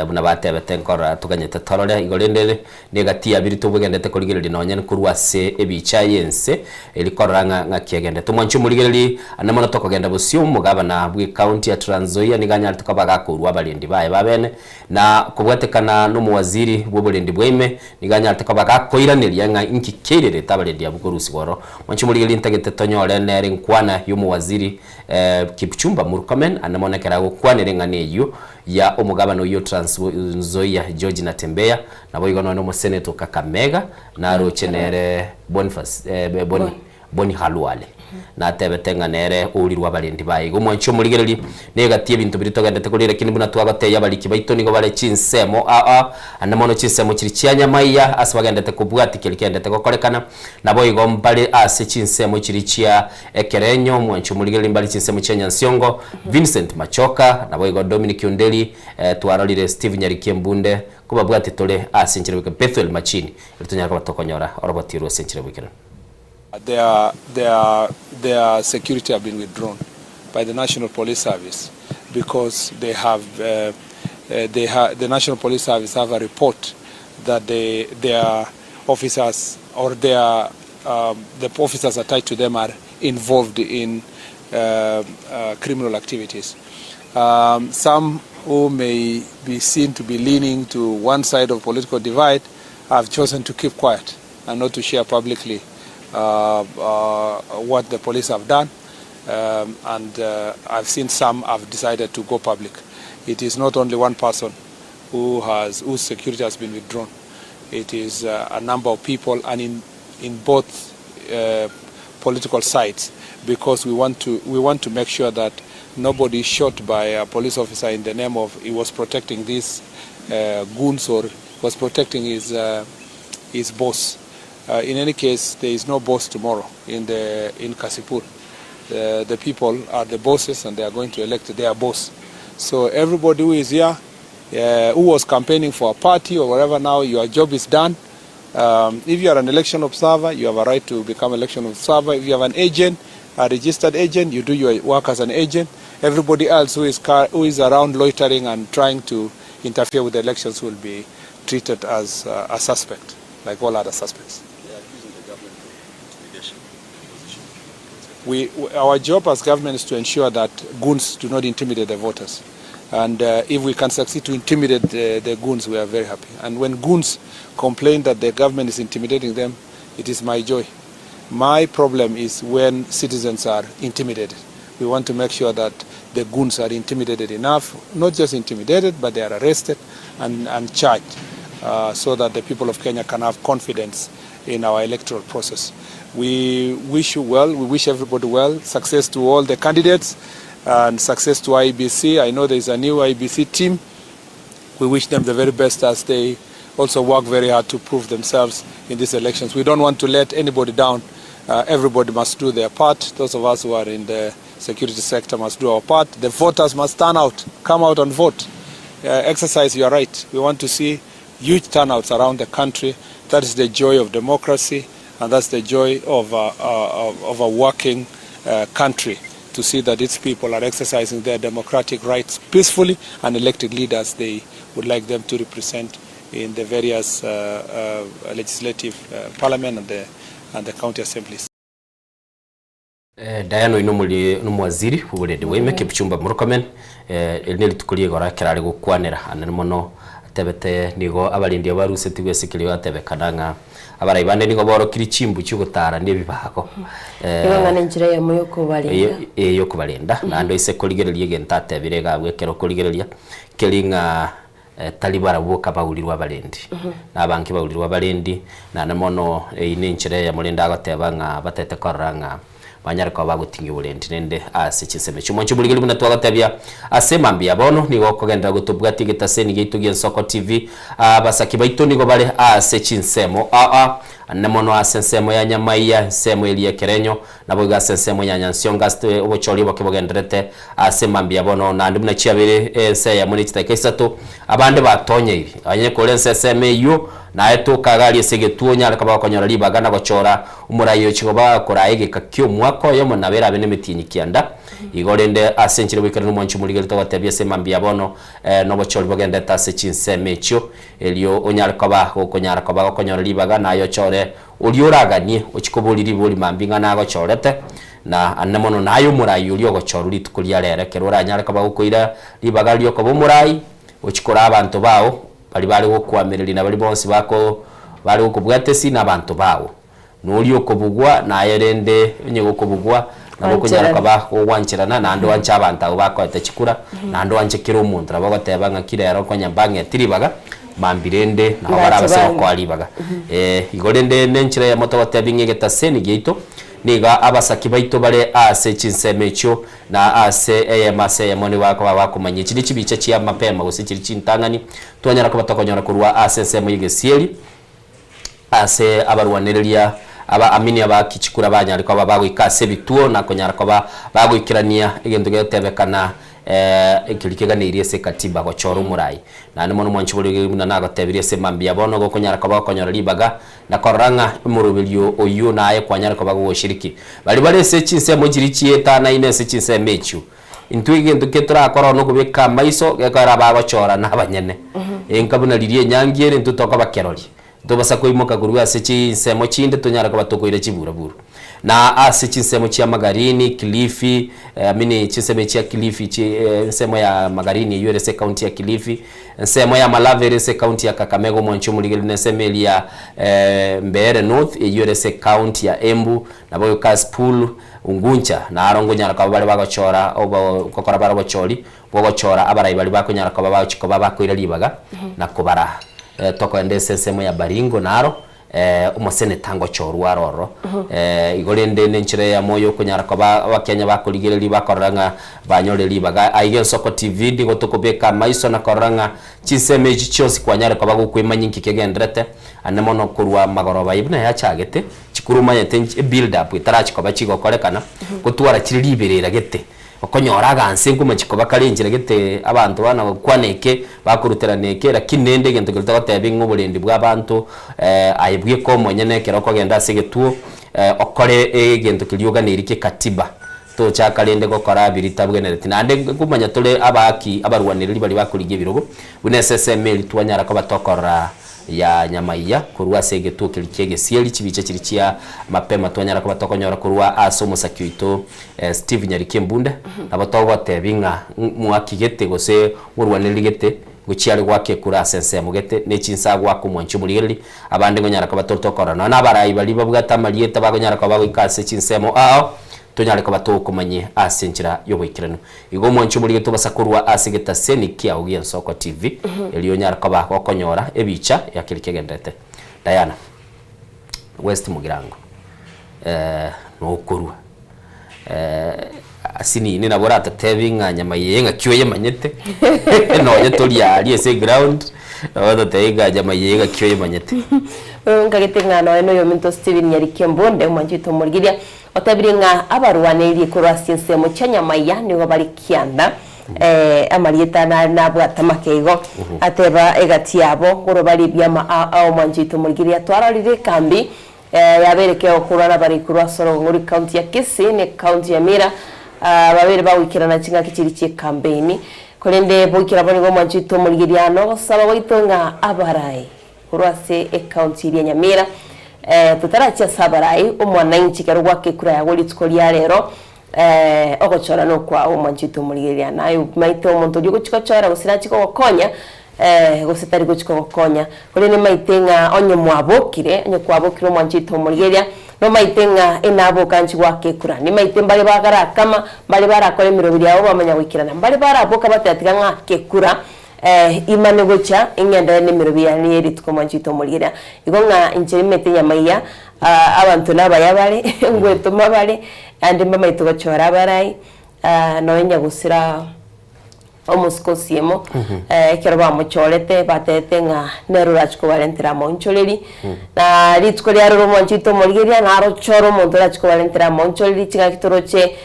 Buna batebete nkorora toganyete torore, igo rende negati ya birito bwegenderete korigereria nonya nkorwa ase ebicha y'ense eri korora ng'a ng'aki egenderete. Omwanchi omorigereri ande mono tokogenda bosio omogabana bw'ecounty ya Trans Nzoia nigo anyarete koba gakorua abarendi baye ba bene na kobwatekana nomowaziri bw'oborendi bwa ime nigo anyarete koba gakoiraneria ng'a inki keirerete abarendi abwo korusigwa ororo. Omwanchi omorigereri ntagete tonyore nere enkwana y'omowaziri Kipchumba Murkomen ande mono ekero agokwanera eng'ana eyio ya omogabana oyio Trans Nzoia George Natembeya, naboigo nonya omoseneto Kakamega naroche nere Boniface eh, Boni, Boni Khalwale natebete ng'a nere ourirwe abarendi baye. Igo mwanche omorigererie negati ebinto biria togendete koria lakini buna twagotebia abariki baito nigo bare chinsemo aa ande mono chinsemo chiria chia nyamaiya ase bagendete kobwatia keria kegendete gokorekana naboigo mbare ase chinsemo chiria chia Ekerenyo, omwanchi omorigereria mbare chinsemo chia Nyansiongo, Vincent Machoka, naboigo Dominic Onderi, twarorire Steve Nyariki Embunde, kobabwati tore ase enchera bweka Bethuel Machini, erio tonyare koba tokonyora oroboti orwo ase enchera bwekero. Their, their, their security have been withdrawn by the National Police Service because they have, uh, they ha, the National Police Service have a report that they, their officers or their the officers attached to them are involved in criminal activities. Some who may be seen to be leaning to one side of political divide have chosen to keep quiet and not to share publicly what the police have done. Um, and uh, I've seen some have decided to go public. It is not only one person who has, whose security has been withdrawn. It is uh, a number of people and in, in both uh, political sides because we want to we want to make sure that nobody is shot by a police officer in the name of he was protecting these uh, goons or was protecting his uh, his boss. Uh, in any case, there is no boss tomorrow in the in Kasipul. The, the people are the bosses and they are going to elect their boss. So everybody who is here, uh, who was campaigning for a party or whatever, now your job is done. Um, if you are an election observer, you have a right to become election observer. If you have an agent, a registered agent, you do your work as an agent. Everybody else who is, car, who is around loitering and trying to interfere with the elections will be treated as uh, a suspect, like all other suspects. We, our job as government is to ensure that goons do not intimidate the voters. And uh, if we can succeed to intimidate the, the goons, we are very happy. And when goons complain that the government is intimidating them, it is my joy. My problem is when citizens are intimidated. We want to make sure that the goons are intimidated enough, not just intimidated, but they are arrested and, and charged uh, so that the people of Kenya can have confidence in our electoral process. We wish you well, we wish everybody well, success to all the candidates and success to IEBC. I know there is a new IEBC team. We wish them the very best as they also work very hard to prove themselves in these elections. We don't want to let anybody down. Uh, everybody must do their part. Those of us who are in the security sector must do our part. The voters must turn out, come out and vote. Uh, exercise your right. We want to see huge turnouts around the country. That is the joy of democracy, and that's the joy of, uh, uh, of a working uh, country to see that its people are exercising their democratic rights peacefully and elected leaders they would like them to represent in the various uh, uh, legislative uh, parliament and the, and the county assemblies. Eh, Diana oyo nomori nomwaziri bw'oborende bwaime Kipchumba Murkomen eh, eri nerituko ri'igoro ekero are gokwanera anene mono atebete nigo abarendi abo barusetigwe ase ekerio atebekana ng'a abarai bande nigo borokiri chimbu chiogotara na ebibago eh, Igo ng'a nenchera eyemo yokobarenda. Eye yokobarenda naende oise korigereria egento atebire iga abwo ekero okorigereria keri ng'a Tari barabwo boka baurirwe abarendi, na abange baurirwe abarendi, naende mono eyio nenchera eyemo rende agoteba ng'a batete korora ng'a banyare koba bagoting'ia oborendi rende ase chinsemo echio. Mwanche omorigereria buna twagotebia ase mambia bono nigo okogenderera gotobwatia egetaseni giaito gi'Ensoko TV. Abasaki baito nigo bare ase chinsemo aa ane mono ase ensemo ya Nyamaiya, ensemo eria y'Ekerenyo, Naboigo ase ensemo ya Nyansiongo ase obochori oboke bogendererete ase mambia bono, naende buna chiabeire ense eyemo ne chidakika isato, abande batonyeire. Onye kore ense ensemo eyio, naye toka iga aria ase egetuo, onyare koba gokonyora ribaga na gochora omorai ochia koba koraa egeka ki'omwaka oyomo, nabo erabe nemetienyi kianda. Igo rende ase enchera goikera nomwanchi omorigeri togotebia ase mambia bono, nobochori bogendererete ase chinsemo echio, erio onyare koba gokonyara koba gokonyora ribaga, naye ochore Oria oraganie ochie koboria ribori mambia ng'a nagochorete, na ande mono naye omorai oria ogochorwa rituko ria rero, ekero oranyare koba gokoira ribaga ri'okoba omorai, ochie koraa abanto bao, baria bare gokoamereria na baria bonsi bako bare gokobwata esi nabanto bao. Na oria okobugwa, naye rende onye gokobugwa, nabo okonyara Gwancherana. koba gogwancherana, naende oanche abanto abwo bakoete chikura, naende oanche kera omonto. Nabo ogoteba ng'aki rero konya mbang'eti ribaga, Mambia rende nabo Mbache barabase bange. gokoa ribaga. Eh, igo rende nenchera eyemo togotebia ng'a egetaseni giaito nigo abasaki baito bare ase chinsemo echio na ase eyemo ase eyemo nigo bakoba bakomanya echi ne chibicha chia mapema gose chiria chintang'ani twanyara koba tokonyora korwa ase ensemo y'egesieri ase abarwanereria aba amini abaaki chikura banyare koba bagoika ase ebituo na konyara koba bagoikerania egento gegetebekana ekeria keganeirie ase ekatiba gochora omorai. Naende mono mwanche boria buna nagotebirie ase mambia bono gokonyara koba gokonyora ribaga na korora ng'a omoroberio oyio naye kwanyare koba gogoshiriki. Baria bare ase chinsemo chiria chietanaine ase chinsemo echio Intwe egento ki torakore oo nokobeka amaiso gekogera abagochora nabanyene. Enka buna riria enyangi ere intwe tokoba kerori. Ntobasa koimoka korwa ase chinsemo chinde tonyare koba tokoira chiburaburu. Na ase chinsemo chia Magarini, Kilifi, I mean chinsemo echi chia Kilifi chi ensemo ya Magarini eywo ere ase ecounty ya Kilifi, ensemo ya Malava ere ase ecounty ya Kakamega omwanchi omorigereria na ensemo eria ya Mbeere North eywo ere ase ecounty ya Embu, nabo Kasipul. Unguncha naro nkonyara koba bare bagochora obo gokora bare obochori bwogochora abarai baria bakonyara koba bagochia koba bakoira ribaga na kobara. Tokoenda ase ensemo ya Baringo naro omoseneta ngochorwa are ororo. Igo rende nenchera eyemo yokonyara koba abakenya bakorigereria bakorora ng'a banyore ribaga. Aiga Ensoko TV nigo tokobeka amaiso na korora ng'a chinsemo echi chionsi kwanyare koba gokwemanyia inki kegenderete ande mono korwa magoroba aye buna yachagete, chikuru omanyete ebuild up etarachi koba chigokorekana, gotwara chire riberera gete. Okonyora aganse nkomochie koba kare enchera gete abanto bana gokwana eke, bakoruterana eke, lakini rende egento keria togotebia ng'a oborendi bwa abanto aye bweka omonyene ekero okogenda ase egetuo okore egento keria oganeirie kia ekatiba, tochaka rende gokora biria tabwenereti. Naende nkomanya tore abaaki abarwanereri baria bakorigia ebirogo, buna esesemo eria twanyara koba tokorora. ya nyamaiya korwa ase egetuo keria ki'egesieri, chibicha chiria chia mapema twanyara koba tokonyora korwa ase omosaki oito Steve Nyariki Embunde, nabo togotebi ng'a mwaki gete gose morwanereri gete gochia are goaka ekura ase ensemo gete ne chinsa agoaka omwanchi omorigereri, abande ngonyara koba tore tokorora. Nonya na abarai baria babwate amarieta bakonyara koba bagoika ase chinsemo ao, tonyare koba tokomanyia ase enchera y'oboikeranu. Igo omwanchi omorige tobasa korwa ase egetaseni kiao gi'Ensoko TV, erio onyare koba gokonyora ebicha ya keria kegenderete. Diana, West Mugirango, eh, nokorwa eh, asinini nabo oratotebi ng'a nyama eye ng'aki oyemanyete nonye tori aria ase eground, nabo ototebi ng'a nyama eye ng'aki oyemanyete. Nkagete ng'a nonya noyominto Stephen Nyarikembonde omwanchi oito omorigeria Otebirie ng'a abarwanerie korwa ase ensemo chia nyamaiya nigo bare kianda, amarieta nare nabwate amake igo. Ateba egati yabo korwa bare ebiama ao ao omwancho oito omorigereria twarorire ekambi yabeire kegokorwa nabare korwa ase orogongo rwe county ya Kisii ne county ya Nyamira babere bagoikerana chingaki chiria chie campaign. Korende boikera bo nigo omwancho oito omorigereria nogosaba gwaito ng'a abarae Korwa ase ecounty eria Nyamira, totarachia ase abarai, omwananchi ekero gwaka ekura yago rituko ria rero, ogochora nokwao omwanchi oito omorigereria. Naye omaete omonto oria ogochia gochora gose nachie kogokonya, gose tari gochia kogokonya. Korende maete ng'a onye mwabokire, onye kwabokire omwanchi oito omorigereria, nomaete ng'a enaboka nchia goaka ekura. Nimaete mbare bagarakama, mbare barakore emeroberi yabo bamanya goikerana, mbare baraboka bateba tiga ng'ake ekura, Imane gocha ing'enderere nemerobio yane ye rituko mwanchete omorigereria. Igo ng'a inche nimete nyamaiya, abanto nabaya bare, ngwetoma bare, naende mbamaete gochora abarai, nonya nyagusira omosike osiemo, ekero bamochorete batebete ng'a nere orache kobarentera amaonchoreri, na rituko riaroro omwanchete omorigereria narochore omonto orache kobarentera amaonchoreri chingaki toroche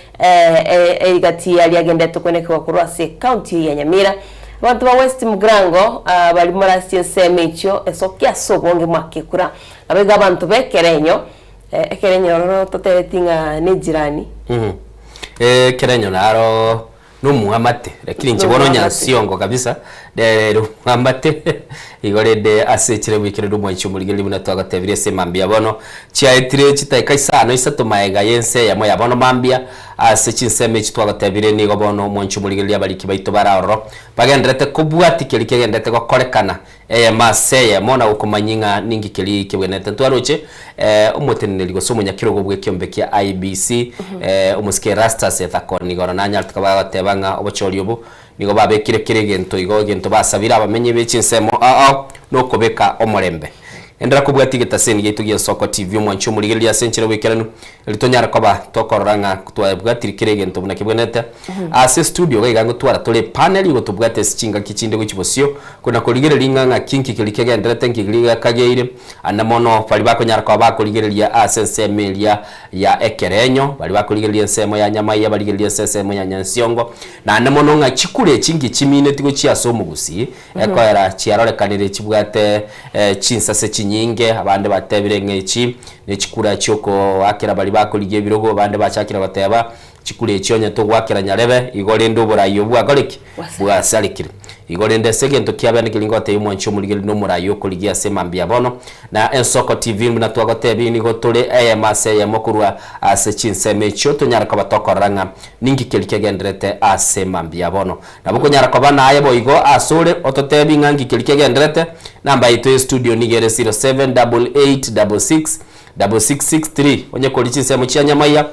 Egati aria agenderete kwenekigwa korwa ase ecounty eye ya Nyamira. Abanto ba West Mugirango baria morasie ensemo echio esokia ase obonge mwakekura. Naboigo abanto ba Ekerenyo, Ekerenyo ororo totebeti ng'a ne ejirani. Ekerenyo naro nomoamate lakini inche bono Nomoamate. nyansiongo kabisa nere omoamate igo rende ase echire bwekire nomwanchi omorigereria buna twagotebirie ase mambia bono Chiaetire chidakika isano isato magega y'ense eyemo ya bono mambia, ase chinsemo echi twagotebire nigo bono omwancho omorigereria abariki baito bare aroro, bagendererete kobwatia keria kegendererete gokorekana, eyemo ase eyemo, na gokomanyia ng'a ninki keria kebwenerete. Ntwaroche omoteneneri gose omonyakerogo bw'ekiombe kia IEBC, omosike Erastus Ethakon igoro nanyarete koba agoteba ng'a obochori obo nigo babekire kera egento igo egento basabire abamenyi be chinsemo ao nokobeka omorembe. Enderera kobwatia egetaseni giaito gi'Ensoko TV, omwanchi omorigereria ase enchera y'oboikeranu, erio tonyare koba tokorora ng'a twabwatire kera egento buna kebwenerete. Ase estudio iga iga ngotwara tore epanel igo tobwate ase chingaki chinde gochia bosio, kona korigereria ng'a ng'aki nki keria kegendererete, nki keria gekageire, ande mono baria bakonyara koba bakorigereria ase ensemo eria ya ekerenyo, baria bakorigereria ensemo ya Nyamaiya, barigererie ase ensemo ya Nyansiongo, naende mono ng'a chikura echi nki chimineti gochia ase omogusii, Ekoera chiarorekanire chibwate chinsase chinyinge, abande batebire ng'a echi nechikura chiokoakera baria bakorigia ebirogo, abande bachakire goteba chikura echi onye togoakera nyarebe, igo rende oborai obwo bwakore ki? Bwasarekire. Igo rende ase egento kia bene keria ngotebia omwanchi omorigereria na omorai okorigia ase mambia bono, na Ensoko TV buna twagotebia nigo tore eyemo ase eyemo korwa ase chinsemo echio tonyare koba tokorora ng'a ninki keria kegendererete ase mambia bono. Nabo konyara koba naye boigo asore ototebi ng'a nki keria kegenderete, namba yaito ye studio nigo ere 0788666663 onye kori chinsemo chia nyamaiya.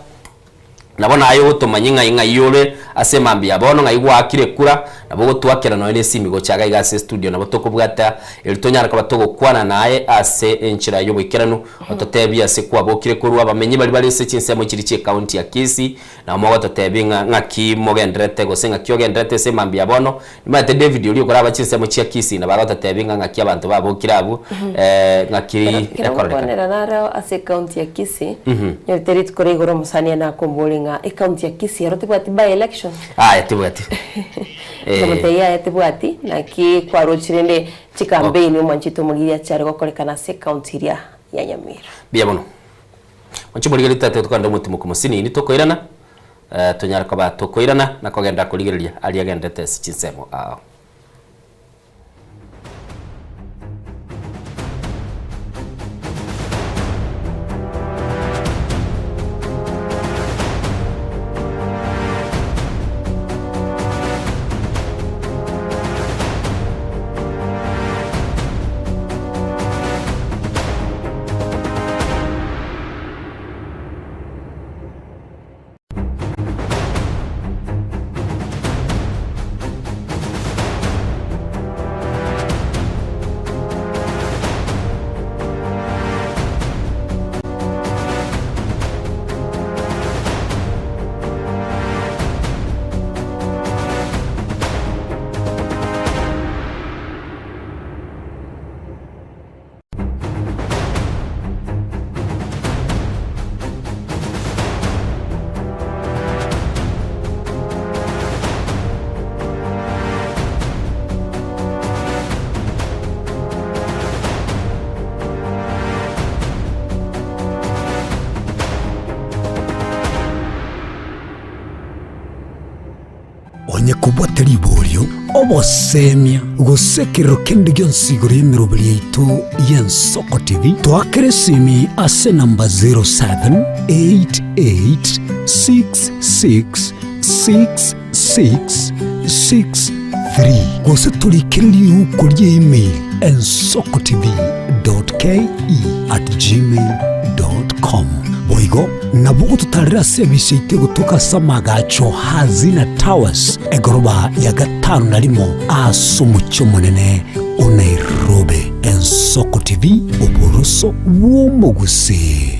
Nabo naye ogotomanya ng'ai ng'ai ore ase emambia ya bono, ng'ai gwaakire ekura, nabo ogotwakera nonya nesimi gocha iga iga ase estudio, nabo tokobwata erio tonyare koba togokwana naye ase enchera y'oboikeranu, ototebie ase kwabokire korwa abamenyi baria bare ase chinsemo chiria chi'ecounty ya Kisii, nabo mogototebia ng'a ng'aki mogendererete gose ng'aki ogendererete ase emambia ya bono. Nimanyete David oria okoraba chinsemo chia Kisii nabo agototebia ng'a ng'aki abanto babokire abwo, ng'aki Kero ekorekana. ngokwanera naro ase ecounty ya Kisii, nyorete rituko ria igoro omosani ane akomboria ng'a ecounty ya Kisii ero tebwati by election? Aya tebwati. Nkamotebia yaya tebwati, naki kwaroche rende chicampaign omwanchete omoriri achiare gokorekana ase ecounty eria ya Nyamira. Mbuya mono. Moche morigererie tata tokogenda omotimoku mosinini tokoirana, tonyare koba tokoirana na kogenda korigereria aria agenderete ase chinsemo ao. Onye kobwate riborio, obosemia, gose ekerero kende gionsi igoro y'emeroberi yaito y'Ensoko TV, toakere esimi ase enamba 0788666663 gose torikere riuko ria email ensokotv.ke@gmail.com. Boigo nabo ogototarera ase ebise yaito egotoka ase amagacho Hazina Towers, egoroba ya gatano na rimo ase omochie omonene o Nairobi. Ensoko TV, oboroso bw'omogusii.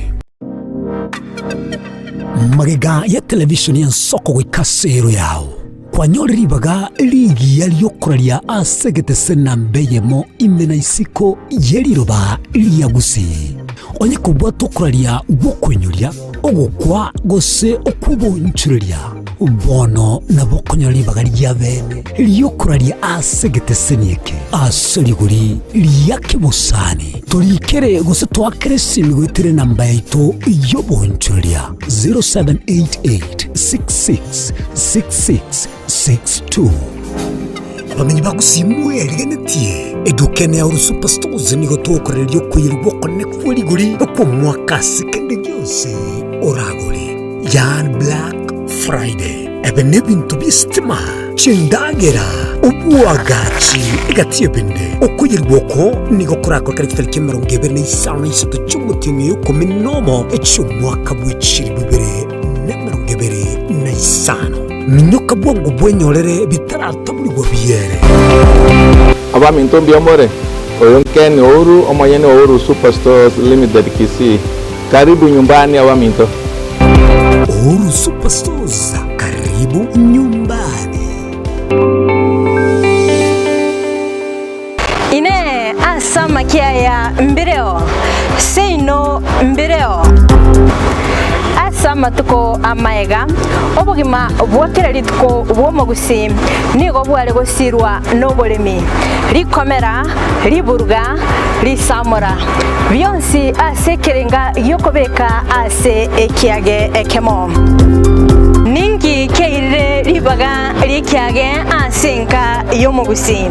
Magega ya televishoni y'ensoko goika ase ero yao, kwanyorire ribaga rigiya ri'okoraria ase egetese namba eyemo ime na isiko ye riroba ria Gusii. Onye kobwate okoraria gw'okoinyoria, ogokwa gose okw'obonchoreria, bono nabo okonyora ribaga ria bene ri'okoraria ase egeteseni eke ase rigori ria kebosani. Torikere gose toakere esimi goetera enamba yaito y'obonchoreria 0788 66 66 62. Abamenyi ba Gusii mwerigenetie eduka ene ya Uru Superstores nigo togokorereria okoyerigwa okonene kwe rigori okw'omwaka ase kende gionsi oragore. Yaani Black Friday. Ebe nebinto bi'esitima, chindagera, oboagachi egati y'ebinde. Okoyerigwa oko nigo korakorekane chitariki emerongo ebere na isano na isato chi'omotienyi oyo ikomi nomo echi'omwaka bwe chilifu ibere na emerongo ebere na isano. Minyoka bwango bwenyorere bitarataborigwa biere. Abaminto mbuya more? Oyo Ken Ouru, omonyene o Ouru Super Stores Limited Kisii. Karibu nyumbani abaminto. Ouru Super Stores, karibu nyumbani. Inee! Ase amakia aya mbireo? Seino mbireo. Ase amatuko amaega, obogima bwa kera rituko bw'omogusii nigo bware gosirwa noboremi, rikomera, riburuga, risamora, bionsi ase ekerenga gi'okobeka ase ekiage ekemo. Ninki kiairire ribaga ri'ekiage ase enka y'omogusii?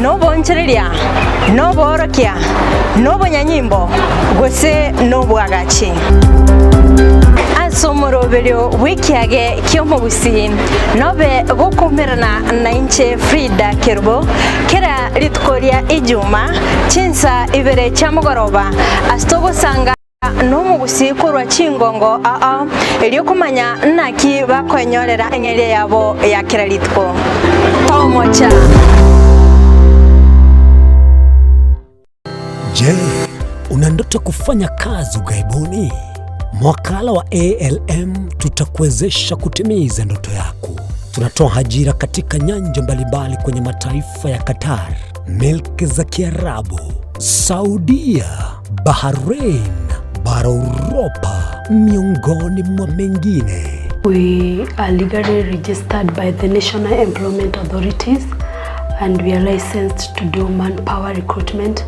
Nobonchoreria, noboorokia, nobonyanyimbo, gose nobwagachi? Ase omoroberio bw'ekiage ki'omogusii nobe gokoumerana nainche Frida Kerubo kera rituko ria Ijuma chinsa ibere chia mogoroba ase togosanga. Nomogusii korwa chingongo ao, erio komanya naki bakoenyorera eng'eria yabo ya kera rituko. Tomocha. Je, una ndoto kufanya kazi ughaibuni? Mwakala wa ALM tutakuwezesha kutimiza ndoto yako. Tunatoa ajira katika nyanja mbalimbali kwenye mataifa ya Qatar, milki za Kiarabu, Saudia, Bahrain, bara Uropa, miongoni mwa mengine. We are legally registered by the National Employment Authorities and we are licensed to do manpower recruitment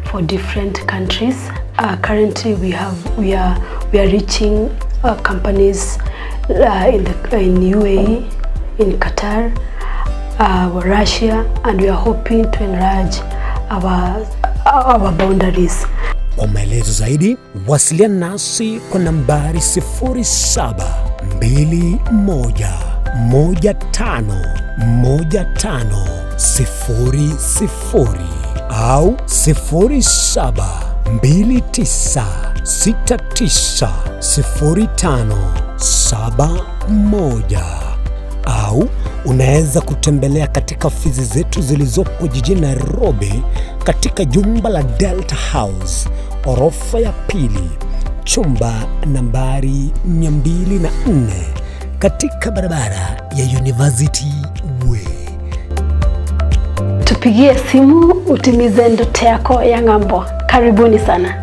for different countries. Uh, currently we have we are we are reaching uh, companies uh, in the in UAE, in Qatar, uh, Russia and we are hoping to enlarge our our boundaries. Kwa maelezo zaidi wasiliana nasi kwa nambari 0721151500 au 0729690571 au unaweza kutembelea katika ofisi zetu zilizopo jijini Nairobi katika jumba la Delta House orofa ya pili chumba nambari 204 katika barabara ya University Way. Tupigie simu utimize ndoto yako ya ng'ambo. Karibuni sana.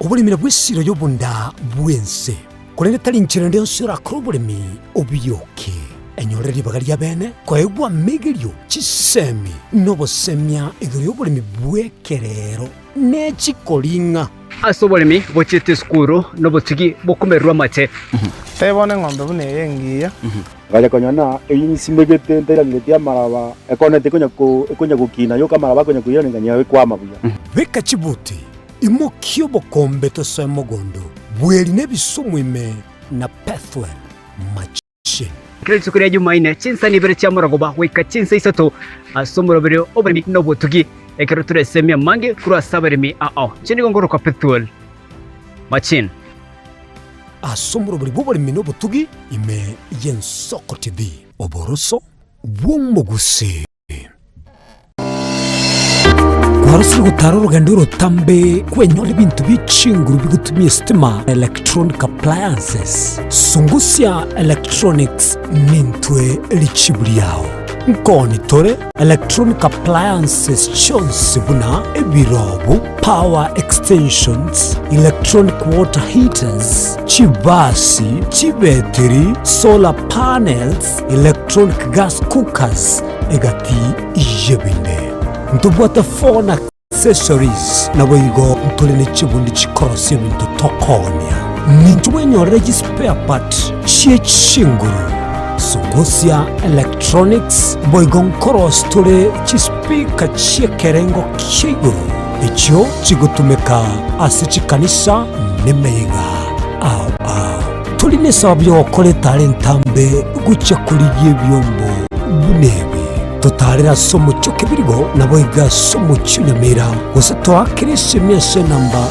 Oboremi nabwo esiro y'obonda bw'ense, korende tari nchera ende yonsi orakore oboremi obioke. Enyore ribaga ri'abeene koegwa amegerio, chisemi, na obosemia igoro y'oboremi bw'ekerero ne chikoring'a. Ase oboremi bochiete esukuru nobotugi bokomererwa amache. Tebia bono eng'ombe buna eye engiya. Ngacha konyora ng'a eyio nsimegete ntairangeretie amaraba, ekoneti ekonya ko ekonya gokina yoka amaraba akonya koiraneka nigo ekwama buya. Beka chibuti, imokia obokombe tosoe mogondo, bweri na ebisumu ime na Pethuel machine. Kera rituko ria Jumaine, chinsa ibere chia morogoba goika chinsa isato ase omoroberi oboremi na obotugi, ekero toresemie amange korwa ase abaremi ao. Inche nigo ngorokwa Pethuel Machine. Ase omoroberi bw'oboremi na obotugi ime y'Ensoko TV. Oboroso bw'omogusii. Kwarosire gotara orogendo orotambe kwenyora ebinto bie chinguru bigotumia esitima electronic appliances. Sungusia Electronics nintwe richibu riao. Nkoni tore electronic appliances chionsi buna ebirobu, power extensions, electronic water heaters, chibasi, chibetiri, solar panels, electronic gas cookers, egati y'ebinde. Ntobwate phone accessories, naboigo ntore ne chibundi chikorosia ebinto tokoonia. Ninche bwenyorere chispare part chie chinguru, sungusia electronics, boigo nkorosia tore chispeaker chi'ekerengo kia igoro echio chigotumeka ase chikanisa nemeyega ao ao. Tori nesababu y'ogokora etara entambe gochia korigia ebiombo buna ebi. Totaarere ase omochie o Kebirigo, naboigo ase omochie o Nyamira, gose toakere esemi ase enamba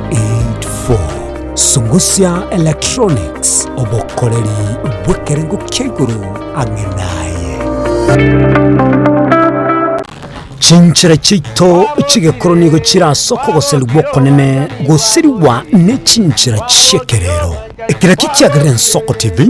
0784884484. Sungusia Electronics, obokoreri bw'ekerengo kia igoro ang'e naye. Chinchera chiaito chi'egekoro nigo chire ase okogoserigwa okonene gosirigwa ne chinchera chi'ekerero. Ekero ekio kiagerire Ensoko TV,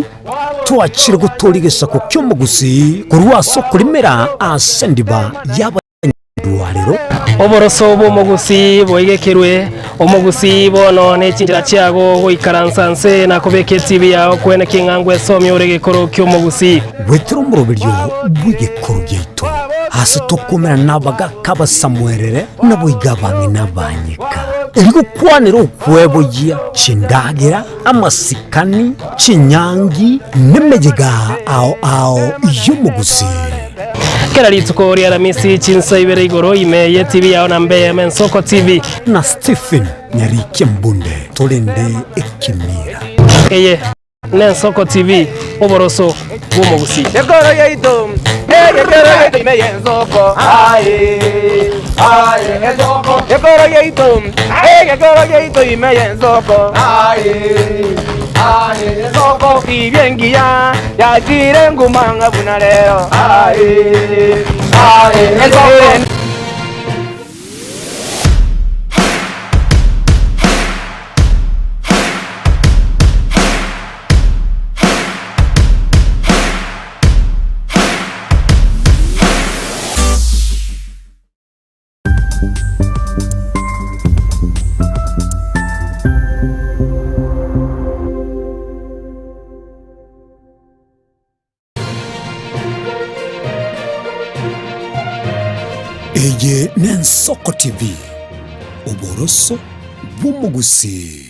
twachire gotooria egesaku ki'omogusii korwa ase okorimera ase endiba y'abanyadwarero. Oboroso bw'omogusii boigekerwe, omogusii bono ne chinchera chiago goikaransa nse na kobeka etibi yao kwene king'a ngwesomia ore egekoro ki'omogusii. Goetera omoroberio bw'egekoro giaito, aase tokomerana nabagaaka abasamuerere, naboigo abang'ina abanyeka, erio gokwanera okweboyia, chindagera, amasikani, chinyangi, nemeyega ao ao y'omogusii. Kera rituko ria Aramisi chinsa ibere igoro ime ye TV yao na mbe Ensoko TV. Na Stephen Nyarikia Mbunde, torende ekemira. Eye. Nensoko TV, oboroso bw'omogusii. Ekoro yaito, egekero yaito ime y'ensoko, aye, aye, ensoko. Ekoro yaito, egekero yaito ime y'ensoko, aye, aye, ensoko. Tibia engiya yachire nguma ng'a buna rero, aye, aye, ensoko. Eye n'Ensoko TV, oboroso bw'omogusii.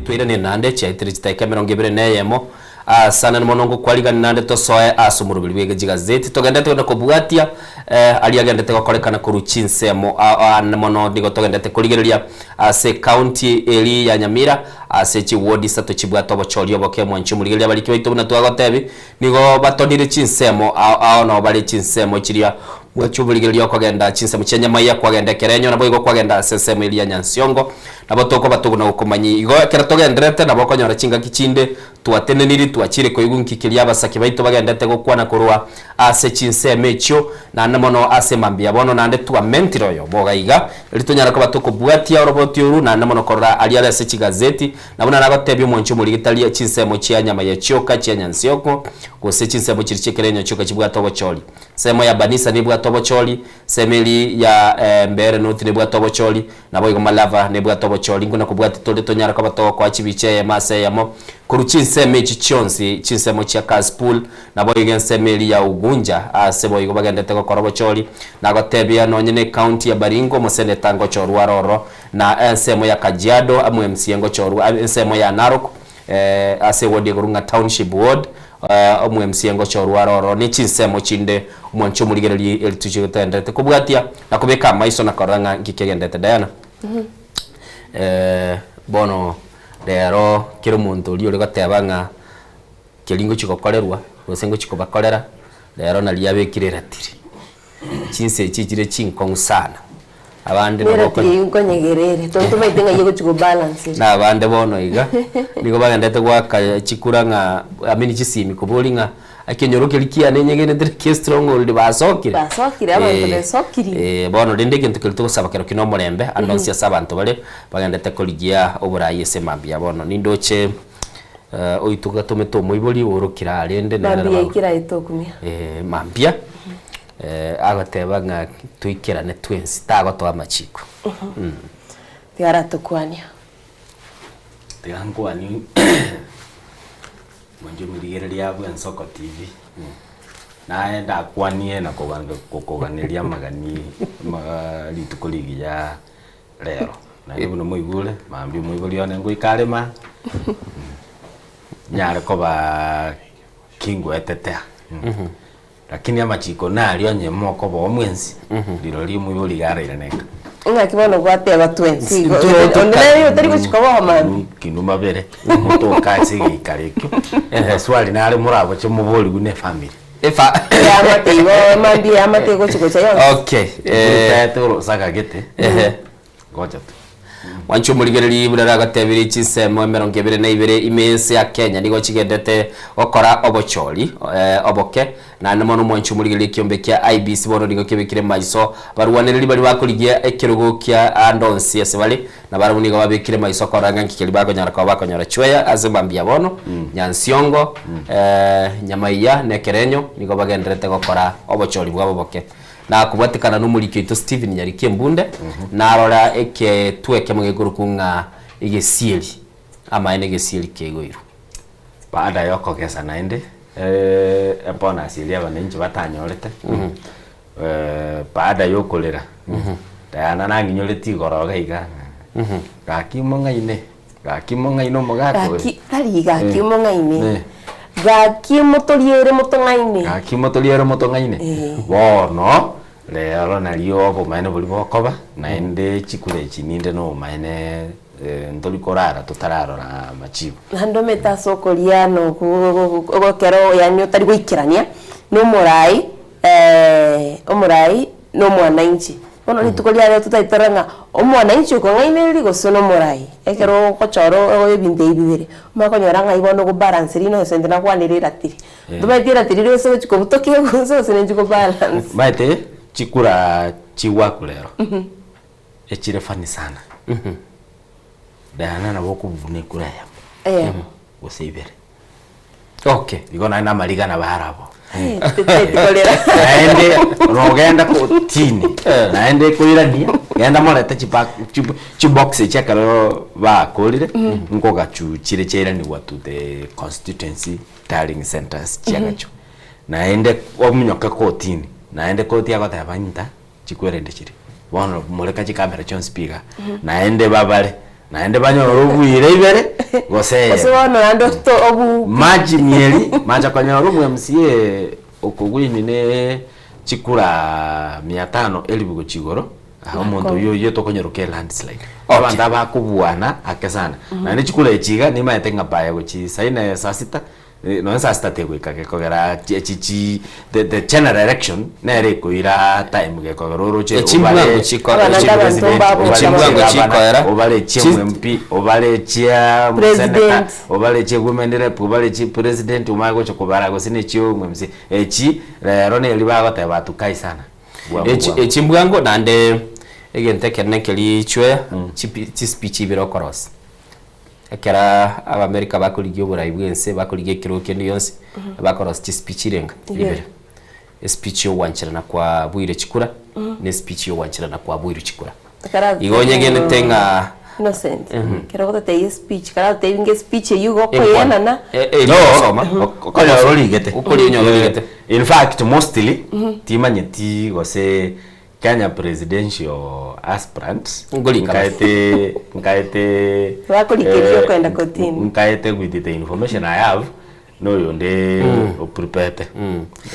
Twairanie naende chiaetire chidakika emerongo ebere na eyemo Asante mono ngokwarigani naende tosoe ase omoroberi bwe chigazeti togendete kogenda kobwatia eh, aria agendete gokorekana korwa chinsemo aane mono nigo togendete korigereria ase ecounty eri ya Nyamira ase chiward isato chibwate obochori oboke mwanche omorigereria abariki baito buna twagotebi nigo batonire chinsemo ao ao nabo bare chinsemo chiria mwanche omorigereria okogenda chinsemo chia Nyamaiya kwagenda Ekerenyo naboigo kwagenda ase ensemo eria ya Nyansiongo Nabo tokoba toguna gokomanyia. Igo ekero togendererete nabo okonyora chingaki chinde twateneniri, twachire koigwa nki keria abasake baito bagendete gokwana korwa ase chinsemo echio, naende mono ase mambia bono naende twamentire oyomo iga iga, erio tonyare koba tokobwatia oroboti oru, naende mono korora aria are ase chigazeti, na buna nagotebia omwanchi omorigitaria chinsemo chia nyama ya chioka chia nyansioko, gose chinsemo chiria chi'ekerenyo chioka chibwate obochori. Nsemo ya Banisa nebwate obochori, nsemo eria ya Mbeere North nebwate obochori, Naboigo Malava nebwate obochori, nguna kobwati tore tonyare koba togokoa chibicha eyemo ase eyemo korwa chinsemo echi chionsi, chinsemo chia Kasipul, naboigo ensemo eria ya Ugunja, aase boigo bagendete gokora obochori, nagotebia nonye ne county ya Baringo omoseneta ngochorwa are ororo, na ensemo ya Kajiado amo MCA ngochorwa, ensemo ya Narok ase eward ekorwa ng'a Township Ward omo MCA ngochorwa are ororo, ne chinsemo chinde omwanche omorigererie eri tuchie togendererete kobwatia na kobeka amaiso na korora ng'a nki kegendererete. Diana, bono rero kera omonto oria ore goteba ng'a keria ngochia gokorerwa gose ngochia kobakorera, rero naria abekire eratiri. Chinsa echi chire chinkong'u sana, abande nabo Eratiri eyio nkonyegerere, tondũ tomaete ng'ai egochi gobalance. Na abande bono iga, nigo bagendete goaka chikura ng'a I mean chisimi koboria ng'a ekenyoro keria kiane nyegenete naki estronghold basokire. Basokire, abanto besokirie. Eh, bono rende egento keria togosaba kerokio na omorembe, ande onsi ase abanto bare, bagendete korigia oborai ase mambia bono. Nindoche oito gatomete omoibori oorokire aa rende nere Mambia nabo yaikire aye tokumia. Eh, mambia agoteba ng'a toikerane twensi, tagotoa amachiko. Tiga aratokwania. Tiga nkwanie mwanche omorigereria bwa Ensoko TV, naye ndakwanie na koganeria amagani rituko rigiya rero. Naende buna moigure, mambia omoibori one ngoika arema, nyare koba kingoetetea. Lakini amachiko naria onye mokoba oo mwensi, rirorio omoibori iga arairane nka. Ng'aki bono gwateba twensi igo, Intwe onde nere otari gochia koba oo mambia. Kindu mabere, motoka ase egeikaro ekio, eswali nare moraboche moborigwe na efamiri. Eamate igo mambia eamate egochi gocha yonsi. Okay, eh. Etaete orosaka gete, gocha tu. Mwanche omorigereria buna nagatebirie chinsemo emerongo ebere na ibere ime y'ense ya Kenya nigo chigendete gokora obochori oboke naende mono mwanche omorigereria ekiombe kia IEBC bono nigo kebekire maiso barwanereri baria bakorigia ekerogo kia ande onsi ase bare na barabwo nigo babekire maiso korora ng'a nki keria bakonyara koba bakonyora chweya ase mambia bono Nyansiongo Nyamaiya na Ekerenyo nigo bagendererete gokora obochori bwabo oboke. Na kobwatekana nomoriki oito Stephen Nyariki Embunde, narora egetwe ekemo gekorokwa ng'a egesieri, amaene egesieri kegoirwe. Baada ya okogesa naende, ebonus eria abananchi batanyorete. Baada ya okorera, Diana nang'inyoreti igoro iga iga ng'a gaki mong'aine, gaki mong'aine omogaka oyo. Gaki, tari gaki Eh. omong'aine, Eh. gaki motoriere motong'aine. Gaki motoriere motong'aine. Eh. Bono, rero nario obomaene boria bokoba, naende chikura echi ninde na obomaene ntori korara totararora amachibu. Naende omanyete ase okoria na okero yaani otari goikerania, na omorai omorai na omwananchi. Bono rituko ria rero totari torore ng'a omwananchi okong'ainereria gose na omorai. Ekero ogochora ebinto ebi bibere, omanye konyora ng'ai bono ogobalance riria innocent nakwanire eratiri. Ntomaeti eratiri riria gose gochi kobutoka eguso gose ninchi kobalance. Omanyete chikura chigwaku rero, echire funny sana. Diana nabo okobuna ekura eyemo Eyemo. gose ibere. Okay. Igo naende amariga nabo arabo. Tetikorera. Naende nogenda kotini naende koirania genda morete chipa chibox echi ekero bakorire nkogachuchire chiairanigwa to the constituency tallying centers chiagachwa. Naende ominyoke kotini naende koti agoteba inta chikwerende chiria. Bono moreka chikamera chionsi pi igaa, naende babare, naende banyore obuire ibere gose Gose eyemo. bono naende oto obu Machi mieri, macha konyora omo MCA okogwini ne chikura mia tano elifu gochia igoro, ah omonto oyio oyio tokonyeroka elandslide. Abanto aba bakobuana ake sana. Naende chikura echi iga nimaete ng'a by gochia saa nne saa sita, Nonya saa sita tegoika gekogera echi chi the the general election nere ekoira time gekogera oroche Echimbwango obare chiko- obare Abanto president, mbabo obare Echimbwango gavana, chikoera. obare chia Chi- MP, obare chia President. senator, obare chia women rep, obare chia president omanye gocha kobara gose ne chia omc echi rero neri bagoteba hatukai sana bwango Echi bwango. echimbwango naende egento ekenene keria chweya chipi chispeech ibere okorosia. Ekero Abamerika bakorigia oborai bw'ense, bakorigia ekerogo kende gionsi, bakorosia chispeech irenga ibere. Espeech ya ogwancherana kwa bwire chikura, na espeech ya ogwancherana kwa bwirwe chikura. Igo onyegenete ng'a Innocent, ekero ogototebia espeech, karatotebie ng'a espeech eywo igo okoyenana. No, okonyora origete. Okori onyore origete. In fact, mostly, timanyeti gose Kenya presidential aspirants Ngorika basi. nkaete nkaete Bakorikeria eh, okoenda kotini. nkaete with the information I have noyonde oprepete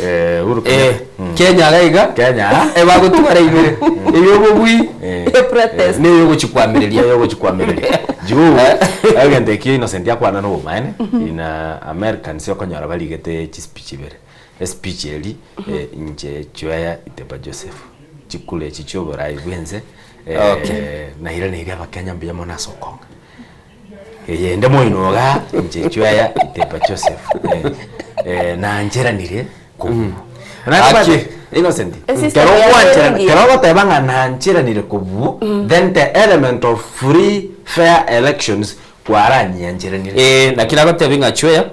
eh, Uhuru Eh, Kenyatta. Mm. Kenya iga iga Kenya ebagotwara ibere eyobobui Protest. na eyogochikwamireria eyogochikwamireria juu egento ekio Innocent akwana na obomaene in Americans okonyora barigete chispeech ibere Espeech eri inche Chweya Itepa Joseph, chikura echi chioborai bwense Okay. nairaneirie abakenya mbuya mono ase okong'a. Eyende moino igaa inche Chweya Itepa Joseph nancheranire kobua. Aki. Innocent, Esystem kero ya ogwancherana, Nairobi. kero ogoteba ng'a nancheranire kobua, then the element of free fair elections kwaranyiancheranire. Eh, naki nagotebia ng'a Chweya,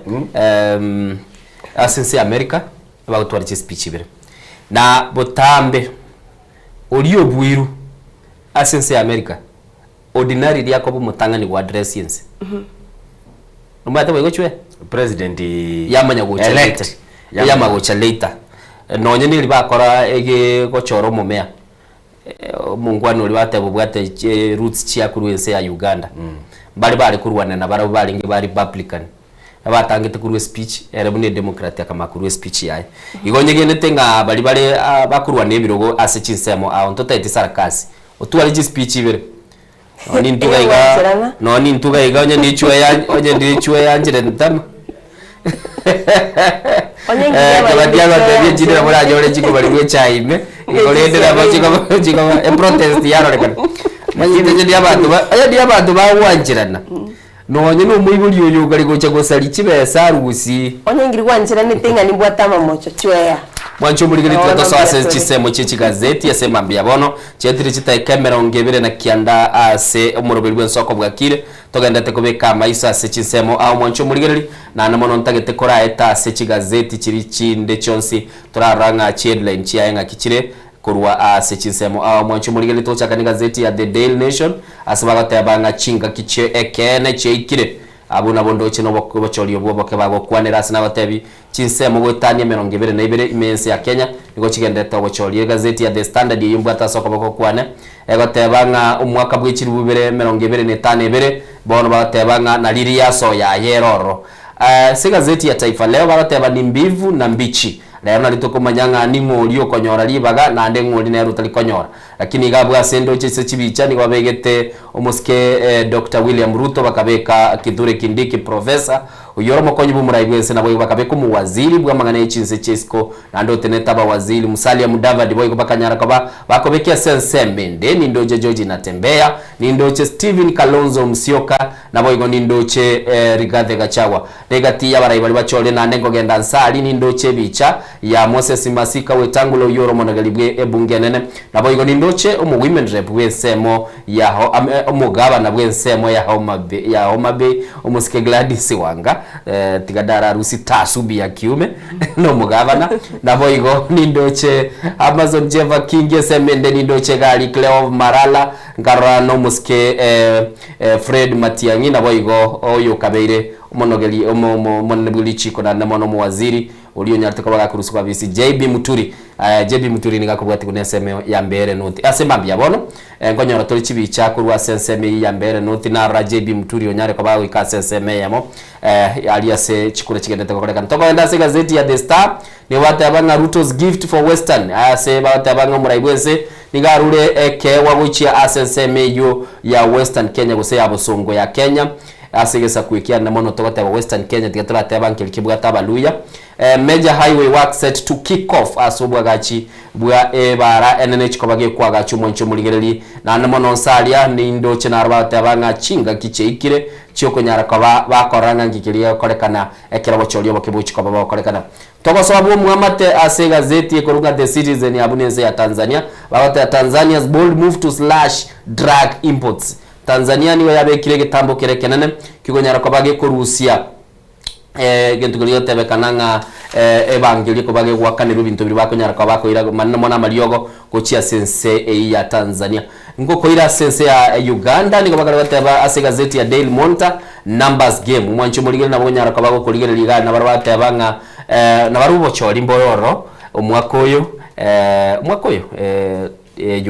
Ase ense ya America bagotwara chispeech ibere. Na botambe oria obuiru ase ense ya America ordinarily akoba omotang'ani go address ense. Omanyete boigo chwe? President Yamanya gocha elect. later. Yama gocha later. Nonye neri bakora ege gochora omomea omongwana oria bateba obwate roots chia korwa ense ya Uganda. Mbare bare korwana nabarabwo barenge ba Republican. Abatangete korwa espeech, ere buna edemocrat akamanya korwa espeech yaye. Igo onyegenete ng'a baria bare bakorwana ebirogo ase chinsemo ao ntotaeti sarakasi, otware chispeech ibere. Nonye nintwe iga iga, Egwancherana. nonye nintwe iga iga onye nichwe ya onye nichwe yanchire ntama. Onye nginya Kebati abarinde agotebia chwe chindera yanchire. moranyore chikobarigwa echae ime, igo rende nabo chikoba chikoba eprotest yarorekana. Omanyete onye ndi abanto ba onye ndi abanto bagwancherana. Nonye nomoibori oyo okare gocha gosaria chibesa arusie. Onye ngiri gwancheranete ng'a nimbwate amamocho, chweya. Mwanche omorigereria Bono tiga tosoe ase mbuya tore. chisemo chie chigazeti ase mambia bono chietire chitaika emerongo ebere na kianda ase omoroberi bw'ensoko bwakire togendete kobeka amaiso ase chinsemo ao mwanche omorigereria naende mono ntagete koraeta ase chigazeti chiria chinde chionsi torarora ng'a chiheadline chiaye ng'aki chire Korwa ase chinsemo ao mwanche omorigereria togochaka negazeti ya The Daily Nation ase bagoteba ng'a chingaki chie ekeene chiaikire. Abwo nabo ndoche nobochori obwo oboke bagokwanera ase nabatebi chinsemo goetania 22 ime y'ense ya Kenya nigo chigenderete obochori. Egazeti ya The Standard eyio mbwate ase okoboko kwane egoteba ng'a omwaka bwe chilifu ibere 25 ibere bono bagoteba ng'a nari riaso yaye ere ororo. Ase egazeti ya Taifa Leo bagoteba ni mbivu na mbichi. Rero nari tokomanya ng'a ning'o oria okonyora ribaga naende ng'o oria nere otari konyora. Lakini iga abwo ase endoche ase chibicha nigo babegete omosike Doctor William Ruto, bakabeka Kithure Kindiki Professor, oyio ore omokonyi bw'omorai bw'ense, naboigo bakabeka omowaziri bw'amang'ana ye chinse chia isiko, naende otenenete abawaziri Musalia Mudavadi, boigo bakanyara koba bakobeka ase ensemo ende nindoche George Natembeya, nindoche Stephen Kalonzo Musyoka, naboigo nindoche Rigathi Gachagua. Negati y'abarai baria bachorire naende nkogenda nse aria nindoche ebicha ya Moses Masika Wetangula oyio ore omonogeri bwe ebunge enene. Naboigo nindoche omowomen rep bw'ensemo ya omogabana bw'ensemo ya Homa Bay ya Homa Bay omosike Gladys Wanga eh, tiga ndararusie tasubi ya kiume nomogabana. Naboigo nindoche Amazon Jeva King ensemo ende nindoche gari Cleo Malala nkarora nomosike eh, Fred Matiang'i naboigo oyokabeire omonogeri omonene bwe richiko naende mono omowaziri oria onyarete koba gakorusigwa abisi JB Muturi. JB Muturi nigo akobwatigwa nensemo ya Mbeere North. Ase mambia bono nkonyora tore chibicha korwa ase ensemo eyio ya Mbeere North narora JB Muturi onyare koba agoika ase ensemo eyemo aria ase chikura chigenderete gokorekana. Tokogenda ase egazeti ya The Star Nigo bateba ng'a Ruto's gift for Western, ase bagoteba ng'a omorai bw'ense nigo arure ekeegwa gochia ase ensemo eyio ya Western Kenya gose ya bosongo ya Kenya ase egesaku ekianene mono togoteba Western Kenya tiga torateba nkeri kebwate Abaluya. Major highway work set to kick off ase obwagachi bwa ebara enene chikoba gekwagacha omwanchi omorigereri naende mono nse aria nindoche naro bagoteba ng'a chingaki chiaikire chiokonyara koba bakorora ng'a nki keria gegokorekana Ekero obochori oboke bochia koba bogokorekana, togosoa bw'omwamate ase egazeti ekorwa The Citizen ya buna ense ya Tanzania, bagoteba Tanzania's bold move to slash drug imports. Tanzania nigo yabekire egetambo kere ekenene kigonyara koba gekorusia egento keria gegotebekana ng'a ebango eria koba gegoakanerwa ebinto biria bakonyara koba bakoira manene mono amariogo gochia ase ense eyio ya Tanzania. Ngokoira ase ense ya Uganda nigo bakare goteba ase egazeti ya Daily Monitor, Numbers game. Omwanchi omorigereria nabo onyara koba gokorigereria iga nabarabwo bagateba ng'a nabarabwo obochori mbore ororo omwaka oyo omwaka oyo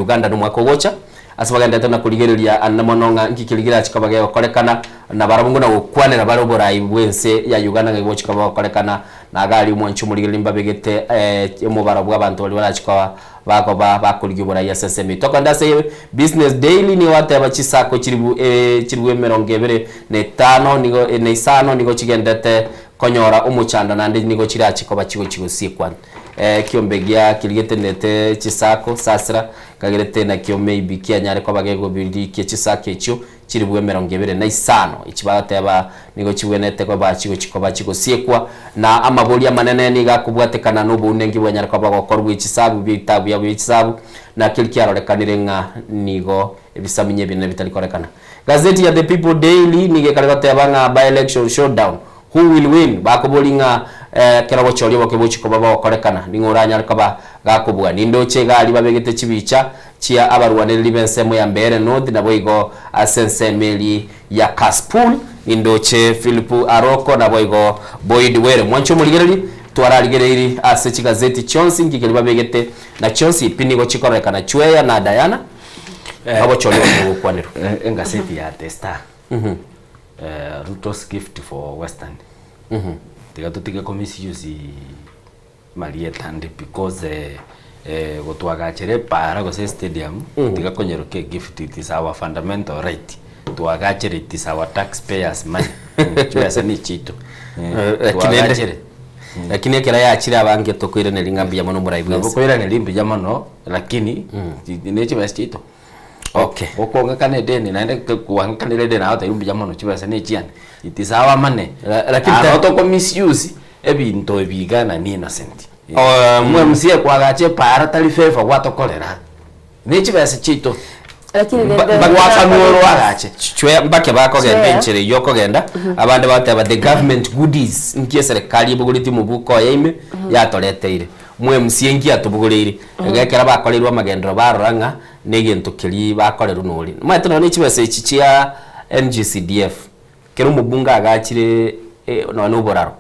Uganda nomwaka ogocha ase bagenderete na korigereria ande mono ng'a nki keria kerachi koba gegokorekana nabarabwo nguna gokwanera bare oborai bw'ense ya Uganda ng'ai gochi koba gokorekana na iga aria omwanchi omorigereria mbabegete omobaro bw'abanto baria barachi koba Bakoba bakorigia oborai ase ensemo eye. Tokogenda ase Business Daily nigo bateba chisako chilifu chilifu 25 nigo na isano nigo chigendete konyora omochando naende nigo chirache koba chigochi gosiekwa. Ekiombe gia keria getenenete chisako Sasra kagerete nakio maybe kianyare koba gegobirikia chisako echio chilifu 25 echi bagoteba nigo chigwenerete koba chigochi koba chigosiekwa, na amabori amanene nigo akobwatekana nobounenki bwanyare koba gokorwa bwe chisabu bi'ebitabu biabo bie chisabu, na keria kiarorekanire ng'a nigo ebisamunye ebinene bitari korekana. Gazeti ya The People Daily nigo ekare goteba ng'a By-election showdown, who will win? Bakobori ng'a ekero obochori oboke bochi koba bogokorekana, ning'o oranyare koba gakobua. Nindoche iga aria babegete chibicha chia abarwanereri b'ensemo ya Mbeere North, naboigo ase ensemo eria ya Kaspool, nindoche Philip Aroko, naboigo Boyd Were. Mwanche omorigereria, twararigereiri ase chigazeti chionsi nki keria babegete, na chionsi pi nigo chikororekana Chweya na Diana, obochori obo bogokwanerwa. Engaseti ya The Star, Ruto's gift for Western, tiga totige ko misuse Marieta ande because gotwagachere epaara gose estadium tiga konyeroka egift it is our fundamental right twagachere it is our tax payers money chibesa ne chiaito twagachere. Lakini ekero yachire abange tokoiraneria ng'a mbuya mono omorai bwense. Nabo koiraneria mbuya mono lakini ne chibesa chiaito. Okay. Okong'akana edeni naende kwang'akanire edeni agotebi mbuya mono chibesa ne echiane it is our money. Lakini Aro toko misuse ebinto ebi iga na ni innocent. Omwe MCA kwagacha epaara tari favor gwatokorera ne chibesa chiaito. Lakini Gwakanwa oro agache. Chwe mbake bakogenda Chweya. enchera eyio okogenda abande bagoteba the government goodies nki eserekari ebogoretie omobuko oye ime yatoreteire. Mwe MCA nki atobogoreire. Iga ekero bakoreirwe amagenderero barora ng'a negento keria bakorerwa nore. Omanyete nonye ne chibesa echi chia NGCDF. Kera omobunge agachire nonya na oboraro,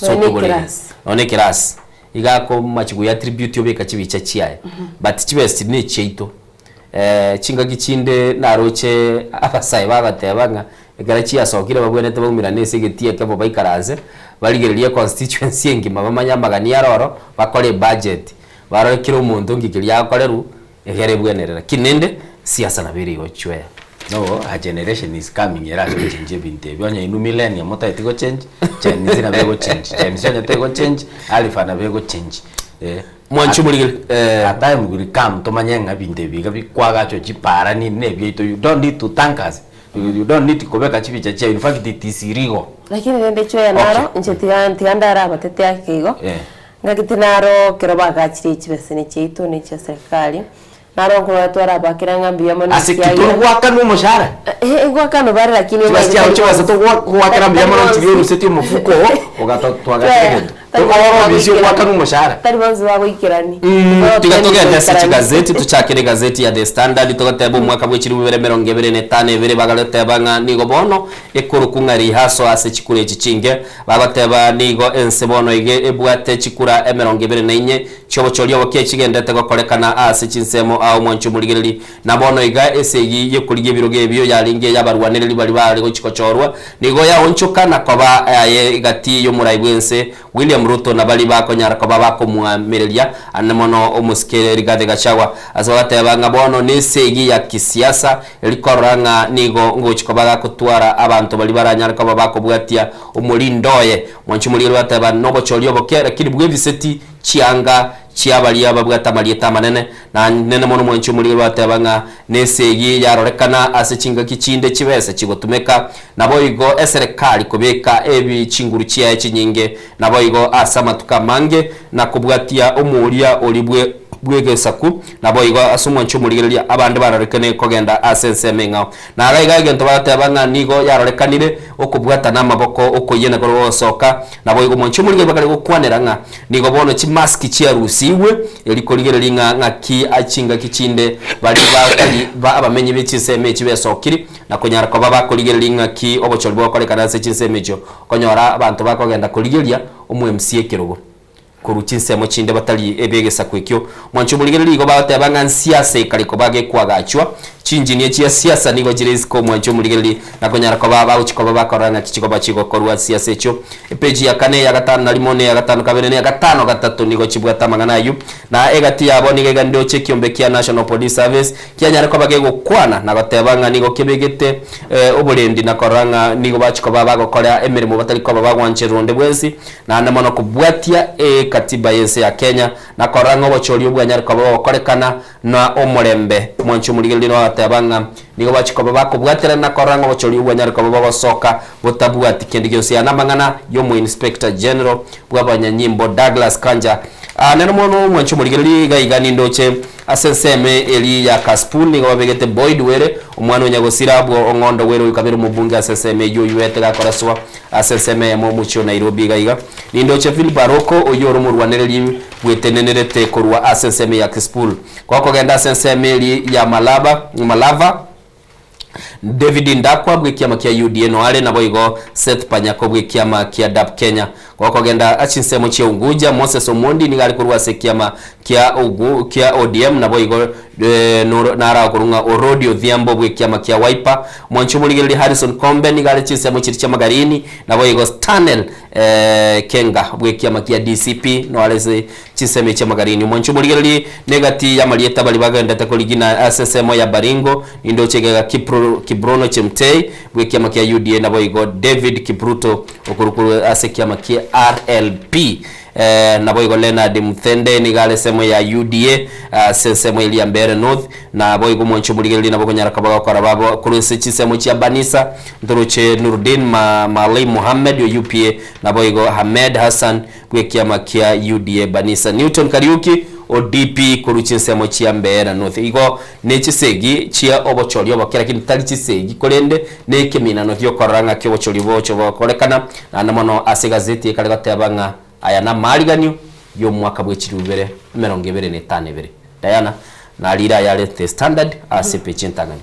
Nonya na otoborere, ekerasi. nonya na ekerasi, iga akomachi goiattribute obeka chibicha chiaye, but chibesa chiria na echiaito. Chingaki chinde naroche abasae bagoteba ng'a ekero chiasokire babwenerete baumerane ase egetii ekemo baikaranse, barigererie econstituency engima bamanye amagani aro oro, bakore ebudget, barore kera omonto nki keria agokorerwa, egere ebwenerere. Lakini rende, siasa nabo ere igo chweya. No, a generation is coming erase gochenjia ebinto ebi, onye inwe millennium motagete gochenji, Gen Z nabo egochenji, Gen Z onye tegochenji, Alpha nabo egochenji eh. Mwanche omorigeri, eh. A time will come tomanye ng'a ebinto ebi iga bikwagachwa chipara nini na ebiaito you don't need to thank us, you don't need kobeka chibicha chiaye in fact it is illegal. Lakini rende chweya naro, inche tiga tiga ndare abatete ake igo, Eh. ngaki tinaro ekero bagachire chibeseni chiaito na echia serikali, Naro nkorora twarabakera ng'a mbuya mono Ase ki ekiagera torgoakanwa omoshahara? Eh, ngoakanwa bare lakini Chibesa chiao chibesa togoakera mbuya mono Tari nchiria bonsi. orusetie omofuko oo ogatotwagachera egento. Tari bonsi Oro obisi bagoikerani. ogoakanwa omoshahara. Tari bonsi bagoikerani. Tiga togende ase chigazeti tochakere egazeti ya The Standard togoteba omwaka bwe chilifu bibere emerongo ebere na etano ebere bagaroteba ng'a nigo bono ekorokwa ng'a rehearsal ase chikura echi chinge bagoteba nigo ense bono iga ebwate chikura emerongo ebere na inye Chiobochoria oboke chigendete gokorekana ase chinsemo aa omwancho omorigereri. Na bono iga esegi y'okorigia ebirogo ebio yarenge ey'abarwanereri baria baare gochia gochorwa, nigo yaonchoka na koba aye gati y'omorai bw'ense William Ruto na baria bakonyara koba bakomoamereria ande mono omosike Rigathi Gachagua. Ase bagateba ng'a bono nesegi ya kisiasa eri korora ng'a nigo ngochia koba gakotwara abanto baria baranyare koba bakobwatia omorindo oye. Omwancho omorigereri bateba nobochoria oboke lakini bw'ebiseti Chianga chia baria babwate amarieta amanene, na nene mono mwanche omoriri bateba ng'a nesegi yarorekana ase chingaki chinde chibesa chigotumeka, naboigo eserekari kobeka ebi chinguru chiaye chinyinge, naboigo ase amatuko amange, na kobwatia omoria oria bwe bw'egesaku, naboigo ase omwanche omorigereria abande barorekane kogenda ase ensemo eng'ao. Na iga iga egento bagateba ng'a nigo yarorekanire okobwatana amaboko okoyia na korwa gosoka, Naboigo mwanche omorigereria bakare gokwanera ng'a nigo bono chimaski chiarusigwe, erio korigereria ng'a ng'aki chingaki chinde baria batari ba abamenyi be chinsemo echi besokiri, na konyara koba bakorigereria ng'aki obochori bogokorekana ase chinsemo echio, okonyora abanto bakogenda korigeria omo MC ekerogo korwa chinsemo chinde batari ebegesaku ekio. Mwanche omorigereria igo bagoteba ng'a nsiasa ekare koba gekwagachwa, Chinginia chia siasa nigo chire isiko omwanchi omorigereria na konyara koba abagochi koba bakorora ng'aki chikoba chigokorwa siasa echio. Epeji ya kane, eya gatano na rimo, na eya gatano kabere, na eya gatano gatato nigo chibwate amang'ana ayio. Na egati yabo nigo egandoche ekiombe kia National Police Service kianyare koba gegokwana na goteba ng'a nigo kebegete oborendi na korora ng'a nigo bachi koba bagokora emeremo batari koba bagwancherwa onde bwensi naende mono kobwatia ekatiba y'ense ya Kenya na korora ng'a obochori obwanyare koba bogokorekana Na omorembe. Omwanchi omorigereria nigo agateba ng'a nigo bachia koba bakobwaterana na korora ng'a obochori obwo bwanyare koba bogosoka botabwati kende gionsi. Aya namang'ana y'omoinspector general bw'abanyanyimbo Douglas Kanja. Aa nere mono omwanchi omorigereria iga iga nindoche ase ensemo eria ya Kasipul nigo babegete Boyd Were omwana o Nyagosira bwo Ong'ondo Were oyo kabere omobunge ase ensemo eyio oyuete gakoraswa ase ensemo eyemo omochie o Nairobi iga iga. Nindoche Philip Aroko oyio ore omorwanereri bwetenenerete korwa ase ensemo ya Kisipul. Gokogenda ase ensemo eria ya Malaba, Malava, David Ndakwa bw'ekiama kia UDA noare, naboigo Seth Panyako bw'ekiama kia DAP Kenya. Gokogenda ase chinsemo chia Unguja, Moses Omondi nigo are korwa ase ekiama kia Ugu kia ODM, naboigo eh, naro akorwa ng'a Orodi Odhiambo bw'ekiama kia Wiper. Mwanche omorigereria Harrison Kombe nigo are chinsemo chiria chia Magarini, naboigo Stanel Kenga bw'ekiama kia DCP noare ase chinsemo echi amagarini. Omwancho omorigererie negati y'amarieta baria bagendete korigina ase ensemo ya Baringo, nindoche egega Kipro Kibrono Chemtei bw'ekiama kia UDA naboigo David Kipruto okorwa korwa ase ekiama kia RLP. Naboigo Leonard Muthende nigo are ensemo ya UDA ase ensemo eria ya Mbeere North, naboigo omwancho omorigererie nabo okonyara koba gokora babo korwa ase chinsemo chia Banisa Ntoroche Nurdin Maalim Mohammed o UPA naboigo Ahmed Hassan bw'ekiama kia UDA Banisa Newton Kariuki o DP korwa chinsemo chia Mbeera North. Igo nechisegi chia obochori oboke lakini tari chisegi korende nekeminano giokorora ng'aki obochori obocho bogokorekana naende mono ase egazeti ekare goteba ng'a aya namariganio y'omwaka bwechilifu bibere emerongo ebere na etano ebere. Diana narire ayare The Standard ase epeji entang'ani.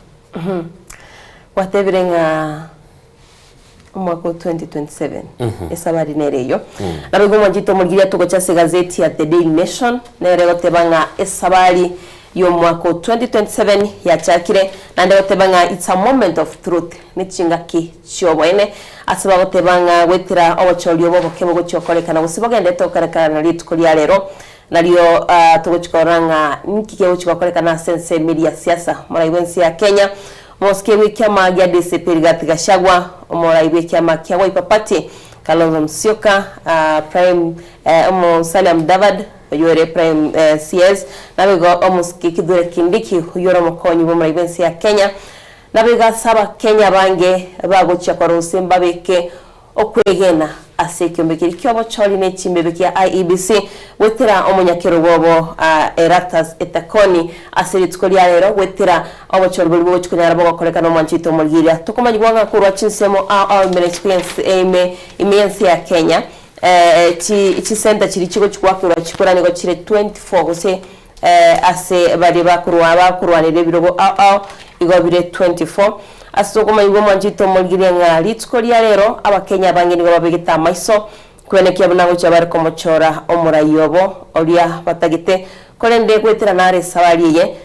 Gwatebire ng'a Omwaka o 2027 esabari nere eyio. Naboigo omwanchete omorigereria togocha ase egazeti ya The Daily Nation nere egoteba ng'a esabari y'omwaka o 2027 yachakire naende egoteba ng'a it's a moment of truth nechingaki chioboene ase bagoteba ng'a goetera obochori obo oboke bogochia gokorekana gose bogenderete gokorekana na rituko ria rero nario togochia korora ng'a ninki kegochia gokorekana ase ensemo eria ya siasa. Morai bwense ya Kenya Omosike bw'ekiama gia DCP Rigathi Gachagua, omorai bw'ekiama kia Wiper Party Kalonzo Musyoka, Prime Musalia Mudavadi oyio ore Prime CS, naboigo omosike Kithure Kindiki oyio ore omokonyi bw'omorai bw'ense ya Kenya, naboigo ase abakenya abange bagochia korwa gose mbabeke Okwegena ase ekiombe keria ki'obochori ne chimbebe kia IEBC goetera omonyakerogo obo Erastus Etakoni ase rituko ria rero goetera obochori boria bogochia konyara bogokorekana omwanchete omorigereria tokomanyigwa ng'a korwa chinsemo ao ao ime na isiko y'ense ime ime y'ense ya Kenya chi chisenta chiria chigochia goakerwa chikura nigo chire 24 gose Ase baria bakorwa bakorwanera ebirogo ao ao igo bire 24. Ase okomanyigwa omwanchete omorigereria ng'a rituko ria rero abakenya abange nigo babegete amaiso kwenekia buna gochia bare komochora omorai obo oria batagete korende goetera nare esabari eye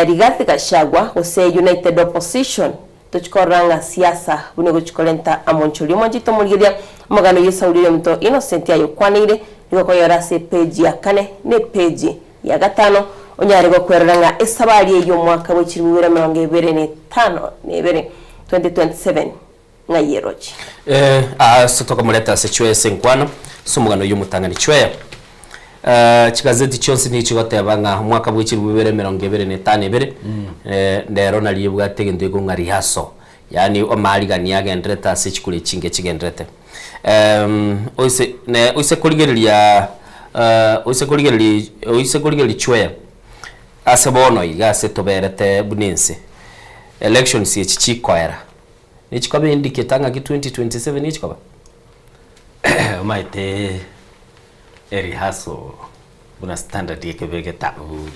Rigathi Gachagua gose United Opposition Tochi korora ng'a siasa buna egochi korenta amonchoria. Omwanchete omorigereria omogano oyio Sauli oyominto Innocent ayokwaneire, nigo okoyora ase epeji ya kane na epeji ya gatano, onyare gokwerora ng'a esabari eyio omwaka bwe chilifu bibere 25 na ibere, 2027, ng'ai eroche. Eh, ase tokamoreta ase chwee ase enkwano, ase omogano oyio omotang'ani chwee. Chigazeti chionsi nigo chigoteba ng'a omwaka bwe chilifu bibere 25 na ibere, ndero nario ebwate egento gekong'u ng'a rehearsal, yaani amaarigania agenderete ase chikura echinge chigenderete. Oise ne oise korigereria oise korigereria oise korigereria chwea ase bono iga ase toberete buna ense, elections echi chikoera, nechikoba indicator ng'aki 2027 nechikoba? Omanyete Erehearsal buna standard ekebe egetabu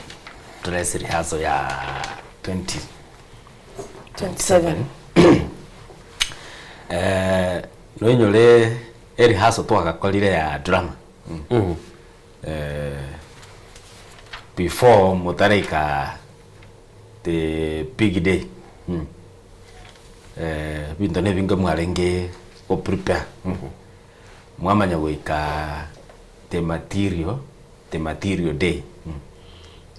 dress rehearsal ya 2027 noinyore erehearsal twagakorire ya drama before motaraika the big day ebinto na ebinge mwarenge go prepare. Mwamanya goika the material, the material day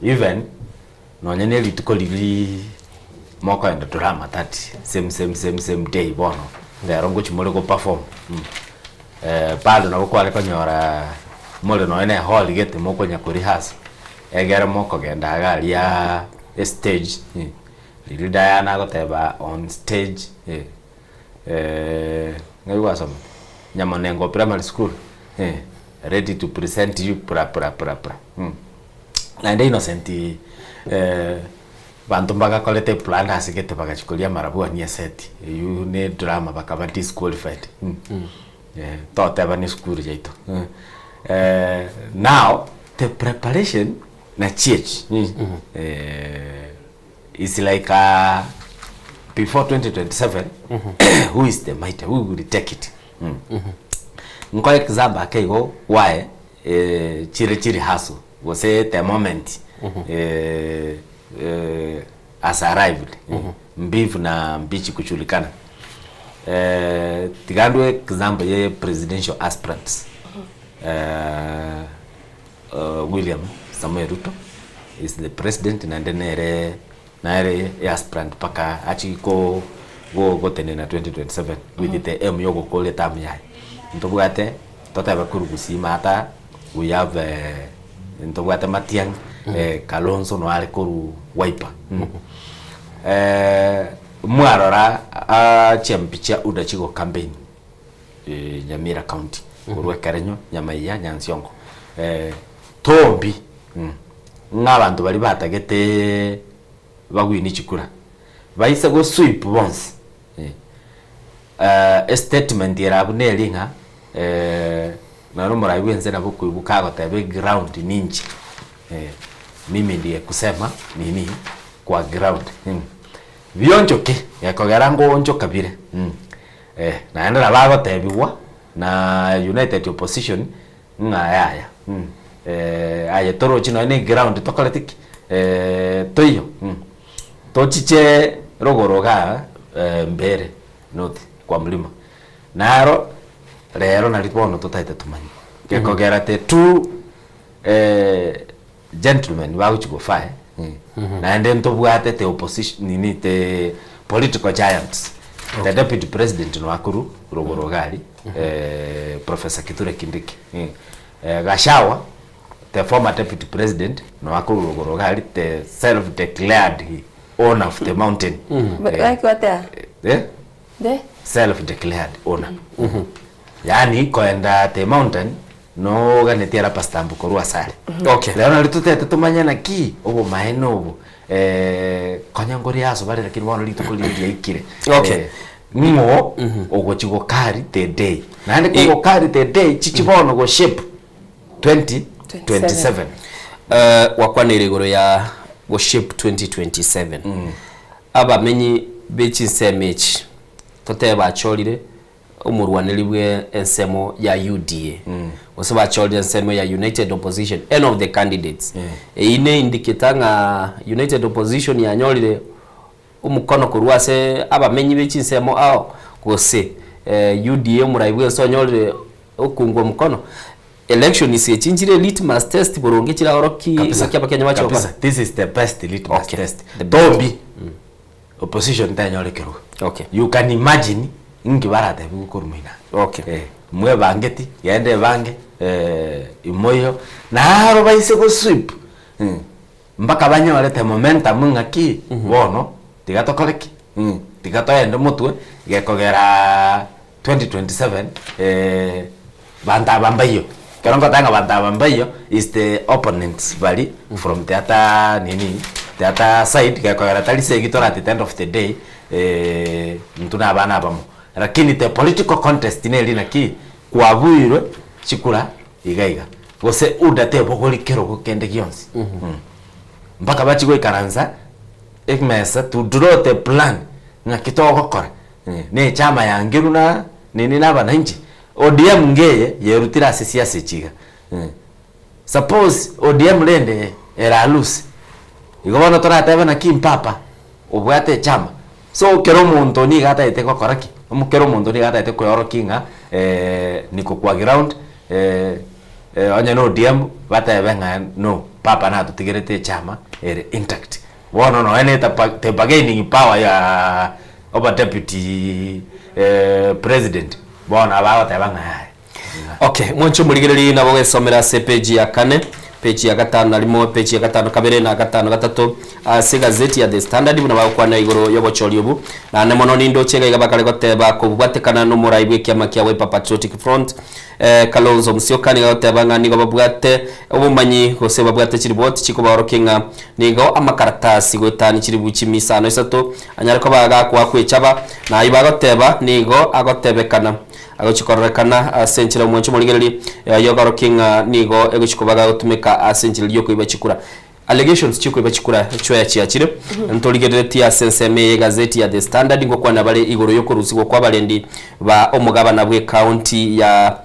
even nonye ne rituko riria mokoenda drama that same same same same day bono rero ngochia more go perform bado nabo kware konyora more nonye na ehall gete mokonya ko rehearse egere mokogenda iga aria estage riria Diana agoteba on stage. Ng'ai gwasoma? Nyamonengo Primary School, eh, ready to present you pra pra pra pra. Naende Innocent banto mbagakorete blunders gete bagachia koria amarabwani eseti, eywo ne drama bakaba disqualified. Toteba ne esukuru yaito. Now the preparation nachiechi It's like before 2027 who is the mighty who will take it nkoe example ake igo why chire chiri hustle gose the moment has arrived mbivu na mbichi kujulikana tiga ndue example ye presidential aspirants William Samoei Ruto is the president naende nere nere aspirant mpaka achie ko go gotenena 2027 with the aim ya ogokoria term yaye. Ntobwate totebe korwa Gusii maata we have ntobwate Matiang'i Kalonzo noyo are korwa Wiper mwarora chiambi chia UDA chigo campaign Nyamira county korwa Ekerenyo, Nyamaiya, Nyansiongo Tombi ng'a abanto baria batagete bagwine chikura baise go sweep bonsi estatement ere abwo neri ng'a nonye omorai bwense nabo okoigwa kagoteba eground ninche mimi ndiye kusema nini kwa ground bionchoke gekogera ngoonchoka bire. Eh, naende nabo agotebigwa na United Opposition ng'a yaya eh, aye torochi nonye na eground tokoreti ki? Toiyo tochiche rogoro igaa mbere north kwa mlima. Naro rero nari bono totaete tomanye gekogera the two gentlemen bagochi gofaa naende ntobwate the opposition nini the political giants the deputy president noakuru rogoro iga aria Professor Kithure Kindiki Gachagua the former deputy president noakuru rogoro iga aria the self declared owner of the mountain Eh? The? Self declared owner yaani koenda the mountain noganetie rubber stamp korwa asare. Okay. Rero nari totete tomanye naki obomaene obo konya nkori asobare lakini bono rituko riria riaikire. Okay. Ng'o ogochi go carry the day naende kogo carry the day chichi bono go shape 2027. Gwakwaneire igoro ya go shape 2027. Abamenyi be chinsemo echi totebe bachorire omorwaneri bwe ensemo ya UDA gose bachorire ensemo ya United Opposition any of the candidates. Eyio ne indicator ng'a United Opposition yanyorire omokono korwa ase abamenyi be chinsemo ao gose UDA omorai bwense onyorire okongwa omokono. Elections echi nchire litmus test boronge chiraoroki Kabisa. naki abakenya bache Kabisa. gokora. This is the best litmus Okay. test. The best. Tobi opposition tenyore kerogo. Okay. You can imagine inki baratebiwe korwa moino. Okay. Eh, mwebangeti, genda ebange, eh, imoiyo, naro baise go sweep. Mpaka banyorete momentum ng'aki bono tiga tokore ki? Tiga toende motwe gekogera 2027 banto aba mbaiyo. Ekero ngoteba ng'a banto aba mbaiyo is the opponents baria from the other nini the other side gekogera tari segi torati at the end of the day intwe na abana abamo. Lakini the political contest neri naki kwabuirwe chikura iga iga. Gose UDA tebogori kerogo kende gionsi. Mpaka bachie goikaransa emesa to draw the plan ng'aki togokora. Ne echama yangeru na nini na abananchi. ODM ngeye yerutire ase siasa echi iga. Suppose ODM rende era loose. Igo bono toratebe naki mpapa obwate echama. So kera omonto nigo atagete gokora ki? Kera omonto nigo atagete kweorokia ng'a niko kwa ground onye na ODM batebe ng'a no papa natotigerete echama ere intact. Bono nonya na the bargaining power ya oba deputy president bono nabo agoteba ng'a yaya. Okay, mwanche omorigereria nabo ogesomera ase epeji ya kane, peji ya gatano na rimo, peji ya gatano kabere na gatano gatato ase egazeti ya The Standard buna bagokwana igoro y'obochori obo. Naende mono nindoche iga iga bakare goteba kobwatekana nomorai bw'ekiama kia Wiper Patriotic Front Kalonzo Musyoka nigo agoteba ng'a nigo babwate obomanyi gose babwate chiripoti chikobaorokia ng'a nigo amakaratasi goetania chiribu chimisano isato anyare koba agakoakwa echaba na ayio bagoteba nigo agotebekana Agochia kororekana ase enchera omwancho omorigereria yogorokia ng'a nigo egochia koba gagotumeka ase enchera y'okoiba chikura. Allegations chi'okoiba chikura chioya chiachire. Ntorigereretie ase ensemo eye y'egazeti ya The Standard ngokwana bare igoro y'okorusigwa kw'abarendi ba omogabana bw'ecounty ya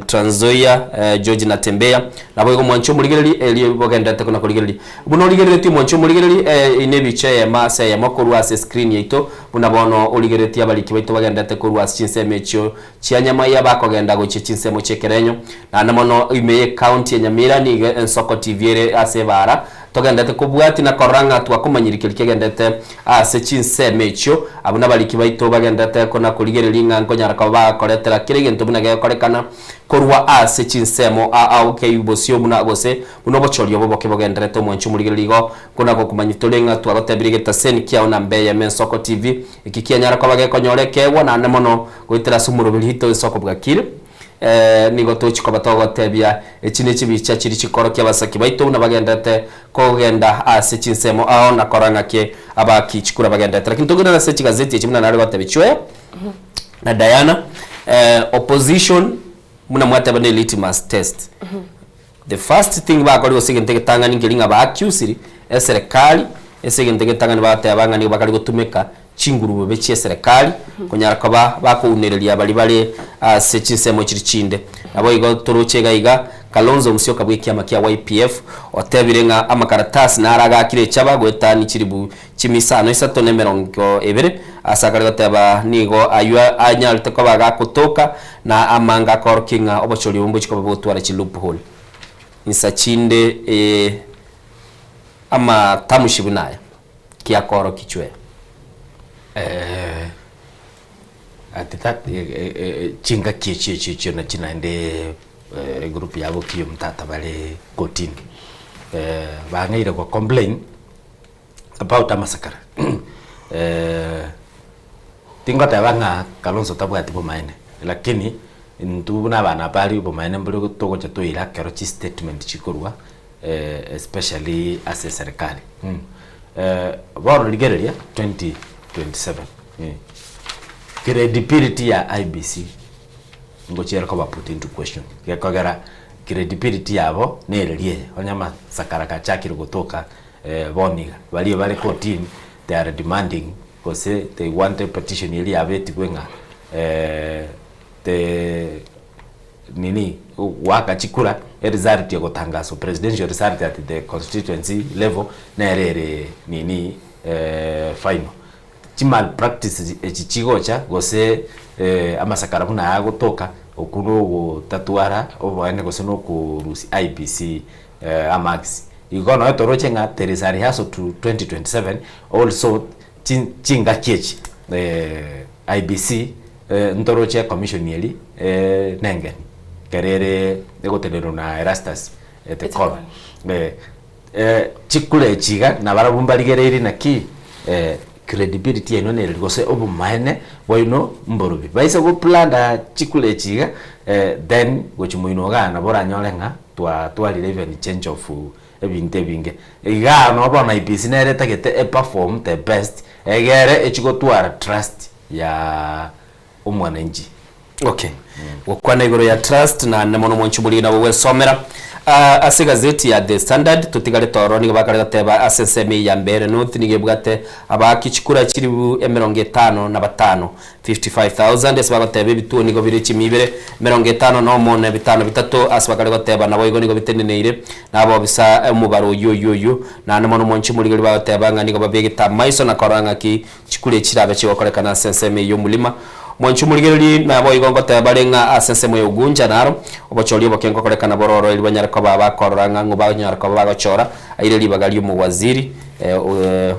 Trans Nzoia George Natembeya. Naboigo omwancho omorigereria erio bogendererete kona korigereria. Buna origereretie omwancho omorigereria eye nebicha eyemo ase eyemo korwa ase escreen yaito Buna bono origeretie abariki baito bagenderete korwa ase chinsemo echio chia nyamaiya bakogenda gochia chinsemo chi'ekerenyo, naende mono ime y'ecounty ya Nyamira nigo ensoko TV ere ase ebaara togenderete kobwatia na korora ng'a twakomanyiri keria kegenderete ase chinsemo echio. Abwo nabariki baito bagenderete kona korigereria ng'a nkonyara koba bagokoretera kera egento buna gegokorekana korwa ase chinsemo ao kei bosio buna gose buna obochori obo boke bogenderete omwanchi omorigereria igo Buna gokomanya tore ng'a twagotebirie egetaseni kiao namba eyemo Ensoko TV, eki kianyara koba gekonyora ekeegwa naende mono goetera ase omoroberi oito Ensoko Bwakire. Nigo tochi koba togotebia echi ne chibicha chiria chikorokia abasaki baito buna bagenderete kogenda ase chinsemo ao na korora ng'aki abaaki chikura bagenderete. Lakini togenderere ase chigazeti echi buna nare gotebia Chwea na Diana, opposition buna mwateba ne litmus test. The first thing bakorire gose egento egetang'ani nkeri ng'a ba accusiri eserekari ase egento egetang'ani bagateba ng'a nigo bakare gotumeka Chingurube chi'eserekari konyara koba bakounereria baria bare ase chinsemo chiri chinde. Naboigo toroche iga iga Kalonzo Musyoka bw'ekiama kia YPF otebire ng'a amakaratasi naro agakire echaba goetania chiribu chimia isano isato na emerongo ebere ase akare goteba nigo ayio anyarete koba gakotoka na amange akorokia ng'a obochori obo mbochi koba bogotwara chi loophole insa chinde amatamushi buna aya. Kiakorokia chwee. Eh, ati that eh, eh, eh, chingaki echio echio echio nachi naende eh, egroup yabo kiyo mtata bare kotini eh, bang'eire go complain about amasakara eh, tingoteba ng'a Kalonzo tabwati bomaene lakini intwe buna abana abari obomaene mbore togocha toira ekero chistatement chikorwa especially ase eserekari. Bono rigereria 2027 credibility ya IEBC ngochia ere koba put into question gekogera credibility yabo nereri eye onye amasakara gachakire gotoka bono iga baria bare kotini they are demanding gose they want a petition eria yabo etigwe ng'a the nini goaka chikura eresult egotangaswa presidential result at the constituency level nere ere nini final. Chi malpractice echi chigocha gose amasakara buna aya agotoka okwo nogotatwara oboene gose nokorusia IEBC amarks. Igo nonya toroche ng'a there is a rehearsal to 2027 also chingaki echi IEBC Ntoroche ecommission eria nengeni ekero ere egotenerwa na Erastus Etekon. Chikura echi iga nabarabwo mbarigereiri naki credibility yaino nere gose obomaene bwaino mborobi. Baise goplanda chikura echi iga then gochia moino igaa nabo oranyore ng'a twatwarire even change of ebinto ebinge. Igaa nabo bono IEBC nere etagete eperform the best egere echi gotwara trust ya omwananchi. Okay. Gokwana igoro ya trust naende mono mwanchi omorigi nabo gwesomera Ah, ase egazeti ya The Standard totigare toro nigo bakare goteba ase ensemo eye ya Mbeere North nigo ebwate abaaki chikura chilifu emerongo etano na batano, 55,000, ase bagoteba ebituo nigo bire chimia ibere emerongo etano na omo na ebitano bitato ase bakare goteba naboigo nigo biteneneire na abobisa omobaro oyio oyio oyio naende mono mwanchi omorigeri bagoteba ng'a nigo babegete amaiso na korora ng'aki Chikura echi chirabe chigokorekana ase ensemo eyio y'omorima. Mwanche omorigererie, naboigo ngoteba bare ng'a ase ensemo ya Ugunja naro obochori oboke ngokorekana bororo erio banyare koba bakorora ng'a ng'o banyare koba bagochora aire ribaga ri'omowaziri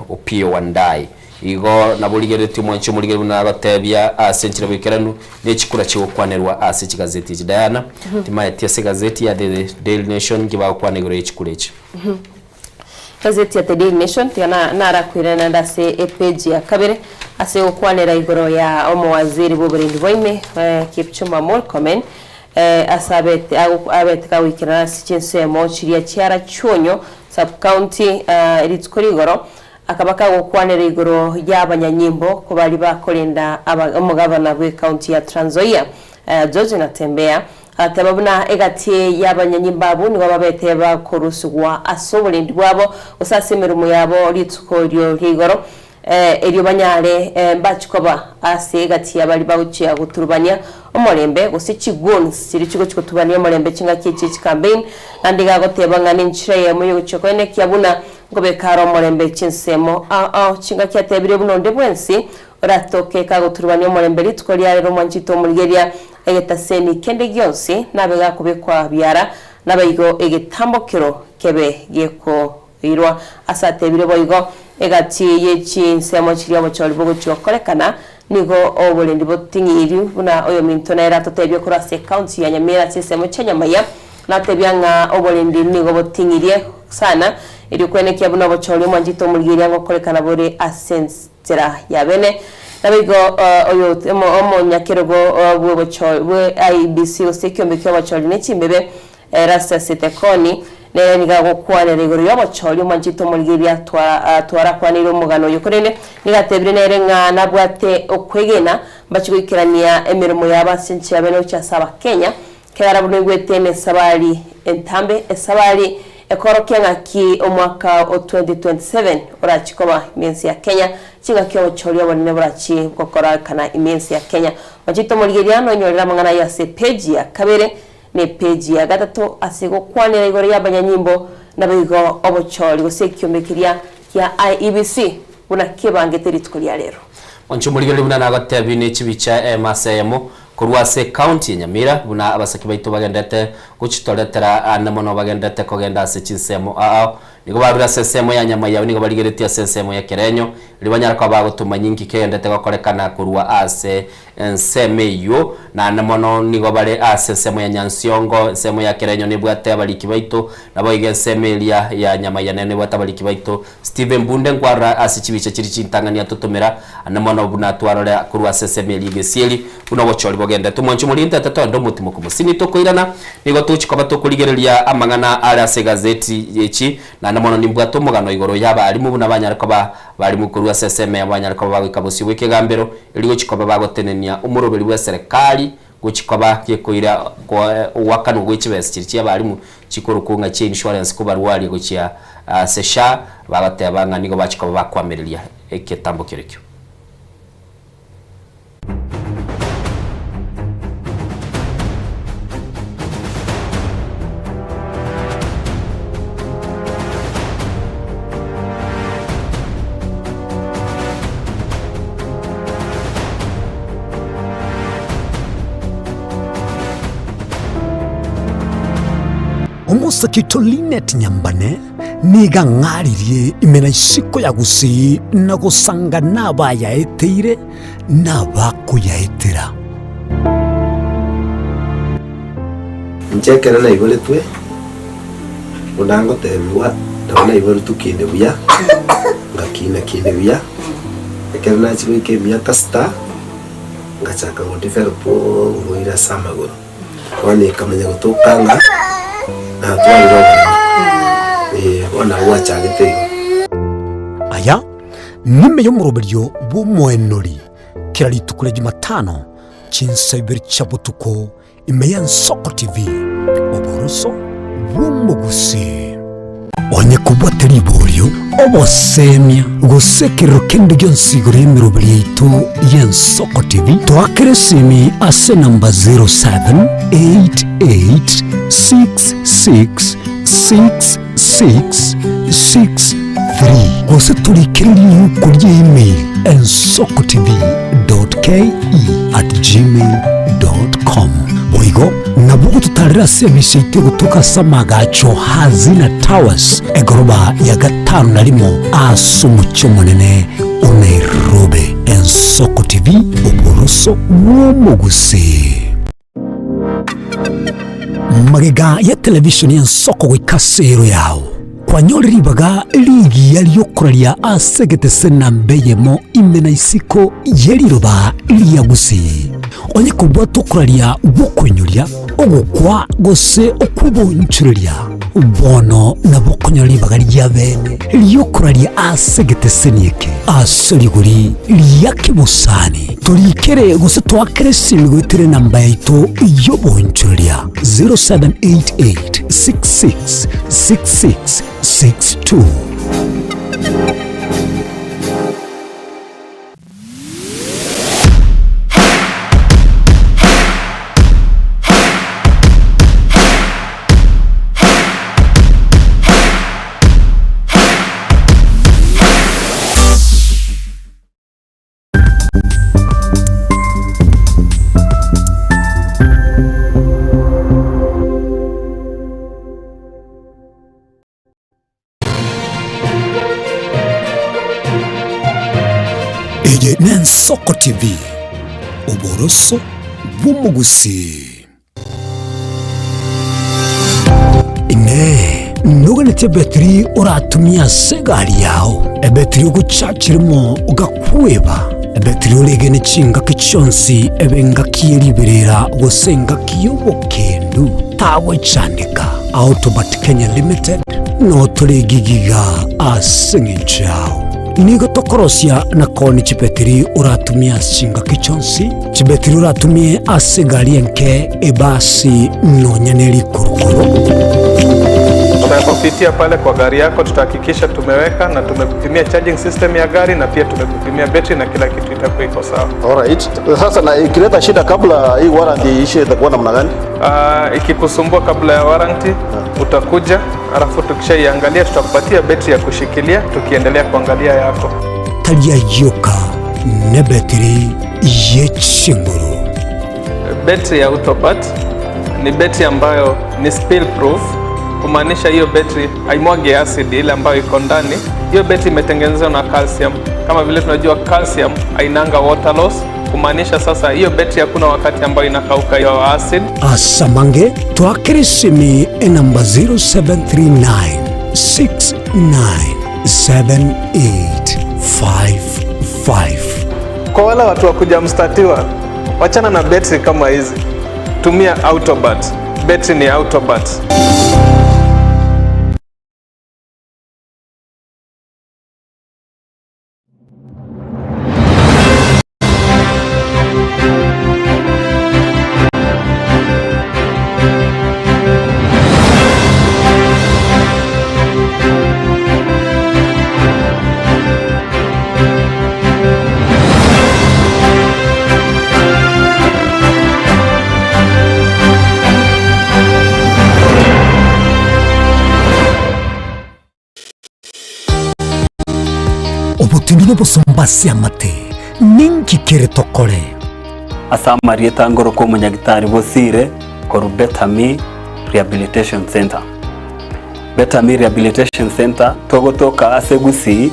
Opiyo Wandayi. Igo nabo rigereretie omwanche omorigereria buna nagotebia ase enchera boikeranu ne chikura chigokwanerwa ase chigazeti echi. Diana, timaeti ase egazeti ya The Daily Nation nki bagokwana igoro ye chikura echi. Gazeti ya The Daily Nation tiga na narakwire naende ase epage ya kabere ase gokwanera igoro ya omowaziri bw'oborendi bwa ime Kipchumba Murkomen ase abete abete kagoikerana ase chinsemo chiria chia Rachuonyo sub county rituko rigoro akaba kagokwanera igoro ya abanyanyimbo kobaria bakorenda aba omogabana bwe county ya Trans Nzoia George Natembeya Agateba buna egati y'abanyanyimbo abwo nigo babete bakorusigwa ase oborendi bwabo, gose ase emeremo yabo rituko erio ria igoro, erio banyare mbachie koba ase egati ya baria bagochia goturubania omorembe, gose chigoons chiria chigochia gotubania omorembe chingaki echi chi'echikampein. Naende iga agoteba ng'a nenchera eyemo y'ogochia koenekia buna nkobeka are omorembe chinsemo ao ao chingaki atebire buna onde bwensi oratoke kagoturubania omorembe rituko riarero omwanchete omorigereria Egetaseni kende gionsi nabe gakobekwa biara, nabaigo egetambokero kebe gekoirwa. Ase atebire boigo, egati ye chinsemo chiria obochori bogochia gokorekana, nigo oborendi boting'iri buna oyominto nere atotebie korwa ase ecounty ya Nyamira ase ensemo chia Nyamaiya, natebia ng'a oborendi nigo boting'irie sana erio kwenekia buna obochori omwanchete omorigeria ngokorekana bore ase enchera ya bene. Naboigo oyo omonyakerogo bwe IEBC gose ekiombe ki'obochori ne chimbebe, Erastus Etekoni, nere nigo agokwanera igoro y'obochori omwanchete omorigereria twarakwaneire omogano oyo korende nigo atebire nere ng'a nabwate okwegena mbache goikerania emeremo yabo ase enchera bene gochia ase abakenya Kerara buna oigwete nesabari entambe, esabari ekorokia ng'aki omwaka o 2027 orachie koba ime ense ya Kenya. Chingaki obochori obonene borachie gokorekana ime ense ya Kenya. Machete omorigereria nonyorere amang'ana ayio ase epeji ya kabere na epeji ya gatato ase gokwanera igoro y'abanyanyimbo naboigo obochori gose ekiombe keria kia IEBC buna kebangete rituko ria rero. Mwanche omorigereria buna nagotebi ne chibicha emo ase eyemo korwa ase ecounty ya Nyamira buna abasaki baito bagendete gochitoretera ande mono bagendete kogenda ase chinsemo ao Nigo barure ase ensemo ya nyama yao, nigo barigeretie ase ensemo y'ekerenyo, erio banyare koba bagotomanya inki kegenderete gokorekana korwa ase ensemo eyio. Naende mono nigo bare ase ensemo ya nyansiongo, ensemo ya kerenyo nebwate abariki baito, naboigo ensemo eria ya nyama yane nebwate abariki baito. Stephen Bunde nkwarora ase chibicha chiria chintang'ani atotomera, ande mono buna twarore korwa ase ensemo eria egesieri, buna obochori bogenderete. Omwanchi omorinte tatoenda omotimoku mosini tokoirana, nigo togochia koba tokorigereria amang'ana are ase egazeti echi, naende mono nimbwate omogano igoro y'abalimu buna banyare koba balimu korwa ase ensemo yabo banyare koba bagoika bosio bw'ekegambero, erio gochia koba bagotenenia omoroberi bw'eserekari gochia koba gekoira ogoakanwa gwe chibesa chiria chi'abalimu chikorokwa ng'a chia insurance kobarwaria gochia ase SHA, bagoteba ng'a nigo bachia koba bakoamereria eketambo kerekio. Omosake oito Linet Nyambane nigo ang'aririe ime na isiko ya Gusii na gosanga nabayaeteire na abakoyaetera. Inche ekero naiboretwe, buna ngotebigwa, nabo naiboretwe kinde buya, ngakina kinde buya, ekero nachia goika emiaka sita, ngachaka go develop oborwaire ase amagoro. Bono ekamanya gotoka ng'a natwarire oboremo, eh, bono nabo gwachagete igo. Aya nime y'omoroberio bw'omoenori kera rituko ria Jumatano chinsa ibere chia botuko ime y'Ensoko TV, oboroso bw'omogusii. Onye kobwate riborio, obosemia, gose ekerero kende gionsi igoro y'emeroberi yaito y'Ensoko TV, toakere esimi ase enamba 0788666663 gose torikere riuko ria email ensokotv.ke@gmail.com. Boigo nabo ogototarera ase emisa yaito egotoka ase amagacho Hazina Towers, egoroba ya gatano na rimo ase omochie omonene o Nairobi. Ensoko TV, oboroso bw'omogusii. Magega ya televisheni y'ensoko goika ase ero yao, kwanyorire ribaga rigiya ri'okoraria ase egetese namba eyemo ime na isiko ye riroba ria Gusii. Onye kobwate okoraria gw'okoinyoria, ogokwa gose okw'obonchoreria, bono nabo okonyora ribaga ria bene ri'okoraria ase egeteseni eke ase rigori ria kebosani. Torikere gose toakere esimi goetera enamba yaito y'obonchoreria 0788 66 66 62. Eye n'Ensoko TV, oboroso bw'omogusii. Inee! Noganetie ebetiri oratumie ase egari yao, ebetiri ogochachiremo ogakweba, ebetiri oregene chingaki chionsi ebe engaki ye riberera gose engaki y'obokendu? Tagochandeka. Autobat Kenya Limited notore egigiga ase eng'encho yao. Nigo tokorosia na koonia chibetiri oratumie ase chingaki chionsi, chibetiri oratumie ase egari enke, ebasi, nonya ne rikorokoro. Utakapopitia pale kwa gari yako, tutahakikisha tumeweka na tumekupimia charging system ya gari na pia tumekupimia betri na kila kitu itakuwa iko sawa. Alright. Sasa na ikileta shida kabla hii warranty iishe itakuwa namna gani? Ikikusumbua kabla ya warranty utakuja, alafu tukishaiangalia tutakupatia betri ya kushikilia, tukiendelea kuangalia yako. Taria yoka ne betiri ye chinguru. Betri ya Autobat ni betri ambayo ni spill proof, kumaanisha hiyo betri haimwagi acid ile ambayo iko ndani. Hiyo betri imetengenezwa na calcium. Kama vile tunajua calcium hainanga water loss, kumaanisha sasa hiyo betri hakuna wakati ambayo inakauka hiyo acid. Asamange twakere esimi enamba 0739 697855. Kwa wale watu wa kuja mstatiwa, wachana na betri kama hizi, tumia Autobat. Betri ni Autobat. Obotindi nobosomba ase amate, ninki kere tokore? Ase amarieta ngorokwa omonyagitari Bosire korwa Betami Rehabilitation Centre. Betami Rehabilitation Centre togotoka ase Gusii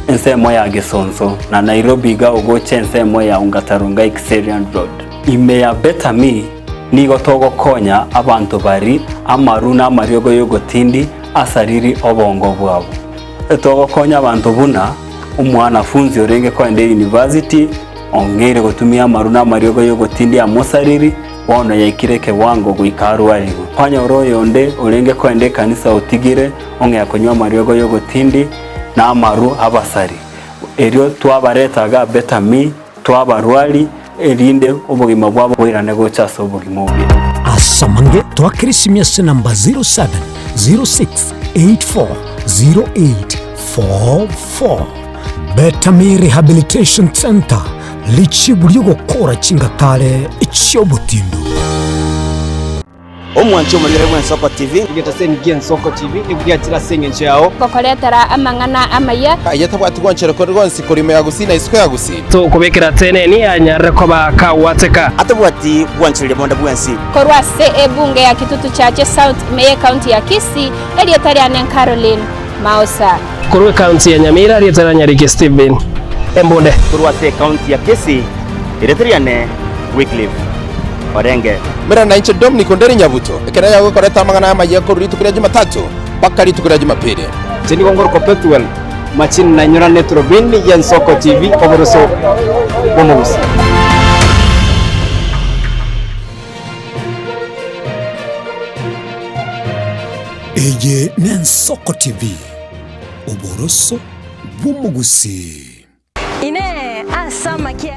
ensemo ya Gesonso na Nairobi iga ogocha ensemo ya Ongata Rongai Kiserian Road. Ime ya Betami nigo togokonya abanto bari amaru na amariogo y'ogotindi asariri obongo bwabo. Togokonya abanto buna omwanafunzi orenge kogenda eyunivasiti ong'eire gotumia amaru na amariogo y'ogotindi amosariri bono yaikire ekewango goika arwarigwe. Kwanyora oyonde orenge kogenda ekanisa otigire ong'ea konywa amariogo y'ogotindi na amaru abasari. Erio twabareta iga Betami, twabarwari, erinde obogima bwabo boirane gocha ase obogima obuya. Asamange twakere esimi ase namba 0706840844. Betami Rehabilitation Centre, richibu ri'ogokora chingatare chi'obotindu. Omwanche omorere bw'Ensoko TV. Egetaseni gi'Ensoko TV nigo giachire ase engencho yao. Gokoretera amang'ana amaya. Aye tabwati gwanchera kore gwonsi korwa ime ya Gusii na isiko ya Gusii. Tokobekera teneni anyarire koba kagwateka. Atabwati gwanchereria bonde bwensi. Korwa ase ebunge ya Kitutu Chache South ime y'ecounty ya Kisii, erieta riane Caroline Maosa. Korwa ecounty ya Nyamira, erieta ria Nyariki Stephen Embunde. Korwa ase ecounty ya Kisii, erieta riane Wycliffe Orenge. Mera nainche Dominic Onderi Nyabuto, ekero yagokorete amang'ana amayia korwa rituko ria Jumatatu mpaka rituko ria Jumapili. Inche nigo ngorokwa Pethuel Machini nainyorane eturubini y'Ensoko TV oboroso bw'omogusi. Eye n'Ensoko TV, oboroso bw'omogusi. Inee! Ase amakia.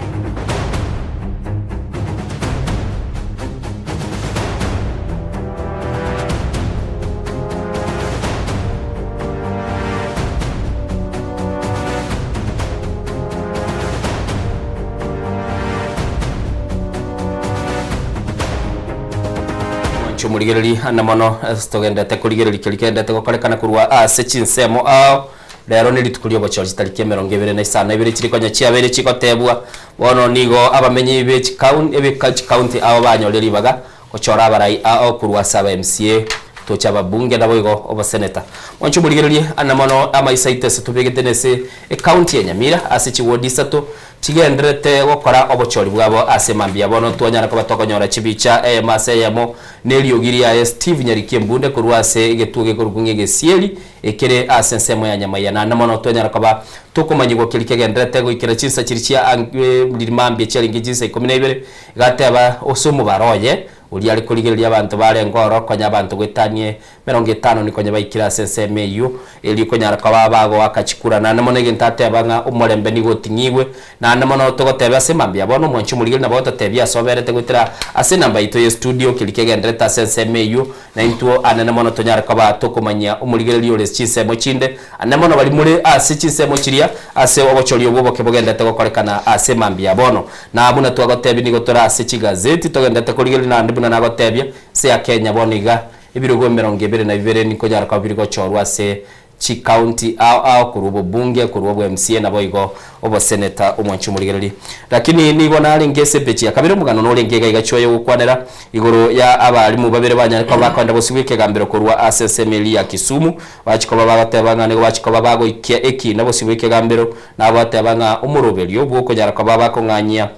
Mwanche omorigereria ande mono ase togendete korigereria keria kegendete gokorekana korwa ase chinsemo ao. Rero nerituko ri'obochori chitariki 25 chire konya chiabeire chigotebwa. Bono nigo abamenyi be chikaun ebeka chikaunti ao banyorire ribaga gochora abarai ao korwa ase aba MCA tocha ababunge naboigo oboseneta. Mwanche omorigererie ande mono amaiso aito ase tobegete nese ekaunti ya Nyamira ase chiwodi isato chigendererete gokora obochori bwabo ase mambia bono twanyara koba tokonyora chibicha eyemo ase eyemo neriogi riaye Steve Nyariki Embunde korwa ase egetuo gekorokwa ng'a egesieri Ekere ase ensemo ya nyamaiya, naende mono twanyara koba tokomanyigwa keria kegendererete goikera chinsa chiria chia riria mambia chiarenge chinsa ikomi na ibere, igateba ase omobaro oye Oria are korigereria abanto barenge ororo konya abanto goetanie emerongo etano nikonya baikire ase ensemo eyio, erio konyara koba bagoaka chikura. Naende mono egento ateba ng'a omorembe nigo oting'igwe, naende mono togotebe ase mambia bono omwanchi omorigeri nabo agototebia ase oberete goetera ase enamba yaito ye studio keria kegendererete ase ensemo eyio, na intwo anene mono tonyare koba tokomanyia omorigereria ore chinsemo chinde, anene mono baria more ase chinsemo chiria ase obochori obwo oboke bogendererete gokorekana ase mambia bono. Na buna twagotebia nigo tore ase chigazeti togendererete korigereria naende buna nagotebia, ense ya Kenya bono iga ebirogo emerongo ebere na bibere nikonyara koba biri gochorwa ase chicounty ao ao korwa obobunge, korwa obwa MCA naboigo oboseneta omwanchi omorigereri. Lakini nigo narenge ase epeji ya kabere omogano norenge iga iga chioye gokwanera igoro ya abalimu babere banyare koba bakoenda bosio bw'ekegambero korwa ase ensemo eria ya Kisumu bachia koba bagoteba ng'a nigo bachia koba bagoikia ekina bosio bw'ekegambero Nabateba ng'a omoroberio bw'okonyara koba bakong'anyia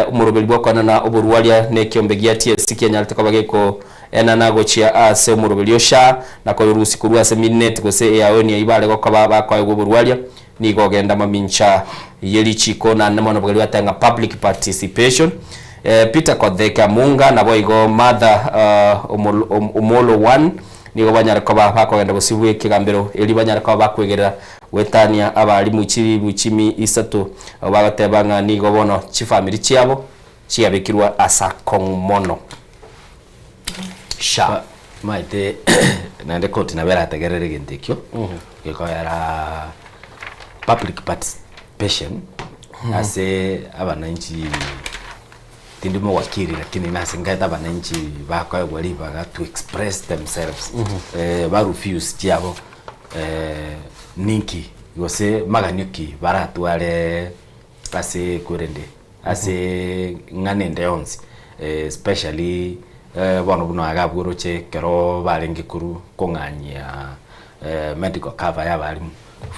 omoroberi bw'okoenana oborwaria na ekiombe gia TSC kianyarete koba gekoenana gochia ase omoroberio o SHA na koyorusia korwa ase Midnet gose eaoni eyio bare gokoba bakoegwa oborwaria nigo ogenda mamincha ye richiko naende mono bweri bateba ng'a public participation. Peter Kotheke Amunga naboigo Martha Omolo one nigo banyare koba bakogenda bosio bw'ekegambero erio banyare koba bakwegerera Goetania abalimu chilifu chimi isato, abwo bagateba ng'a nigo bono chifamiri chiabo chiabekirwe ase akong'u mono. Sha. Maete naende koti nabo erategerere egento ekio, gekoera public participation ase abananchi tindi mogwakiri lakini nase nkaete abananchi bakoegwa ribaga to express themselves, ba refuse chiabo. Ninki gose maganio ki baratware ase kwerende ase ng'ana ende yonsi especially bono buna iga abwo oroche ekero barenge korwa kong'anyia medical cover ya abalimu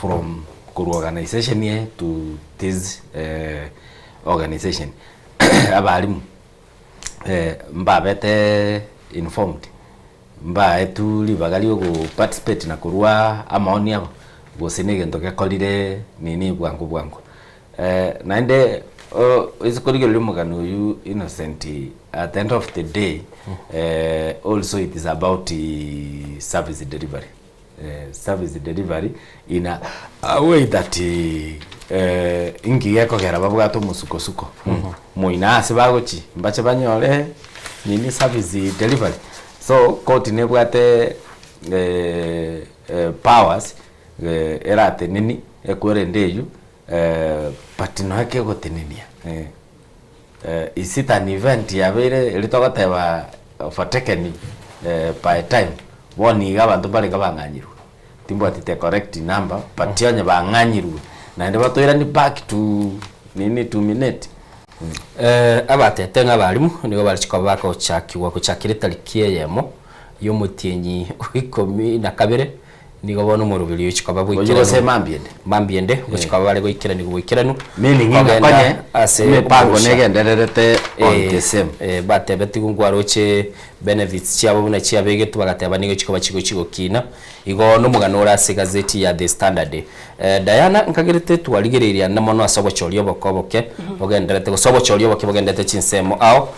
from korwa organisation eye to this organisation abalimu mbabete informed. Mbaetwe ribaga riogo participate na korwa amaoni abo, gose na egento gekorire nini bwango bwango. Naende ase korigereria omogano oyio Innocent at the end of the day also it is about service delivery, service delivery in a way that inki gekogera babwate omosukosuko moino ase bagochia mbache banyore nini service delivery. So koti nebwate powers erateneni ekwerende eywo but nonya kegotenenia is it an event yabeire eria togoteba overtaken by time bono iga abanto mbarenge bang'anyirwe. Timbwati the correct number but onye bang'anyirwe naende batoirani back to nini to minute. Abatete ng'a abalimu nigo bare chikoba bagochakigwa gochakera etariki eyemo y'omotienyi o ikomi na kabere nigo bono omoroberi oyo chikoba Oyio gose mambia ende. Mambia ende gochikoba bare goikeranigwa boikeranu Meaning ng'a kogenda konye ase emipango oborusha. negendererete on the same. Batebetigwe nkwaroche benefits chiabo buna chiabegetwe bagateba nigo chikoba chigochi gokina. Igo nomogano ore ase egazeti ya The Standard. Diana, nkagerete twarigereirie ande mono ase obochori oboke oboke bogendererete gose obochori oboke bogendererete chinsemo ao,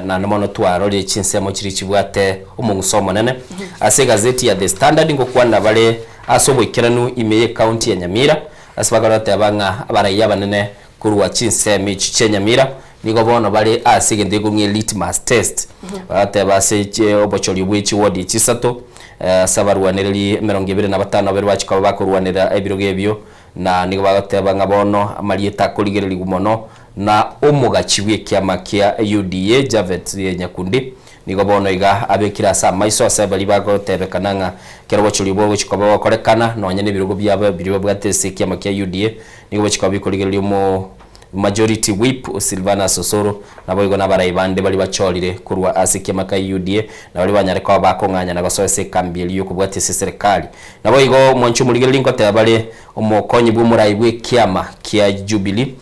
naende mono twarorire chinsemo chiria chibwate omong'uso omonene. Ase egazeti ya The Standard ngokwana bare ase oboikeranu ime y'ecounty ya Nyamira, ase bakare goteba ng'a abaraiya abanene korwa chinsemo echi chia Nyamira nigo bono bare ase egento gekong'ia litmus test. Bagateba ase obochorio bwe chiwodi chisato ase abarwanereri emerongo ebere na batano babere bachia koba bakorwanerera ebirogo ebio, na nigo bagoteba ng'a bono amarieta akorigererigwa mono na omogachi bw'ekiama kia UDA Japhet Nyakundi Nigo bono iga abekire ase amaiso ase baria bagotebekana ng'a ekero obochori obwo bogochia koba bogokorekana, nonya nebirogo biabo biria babwate ase ekiama kia UDA nigo bochia koba bikorigereria omo Majority Whip Silvanus Osoro, naboigo nabarai bande baria bachorire korwa ase ekiama kia UDA na baria banyare koba bakong'anya na gosoa ase ekambi eria yokobwatia ase eserekari. Naboigo mwanche omorigereria nkoteba bare omokonyi bw'omorai bw'ekiama kia Jubilee.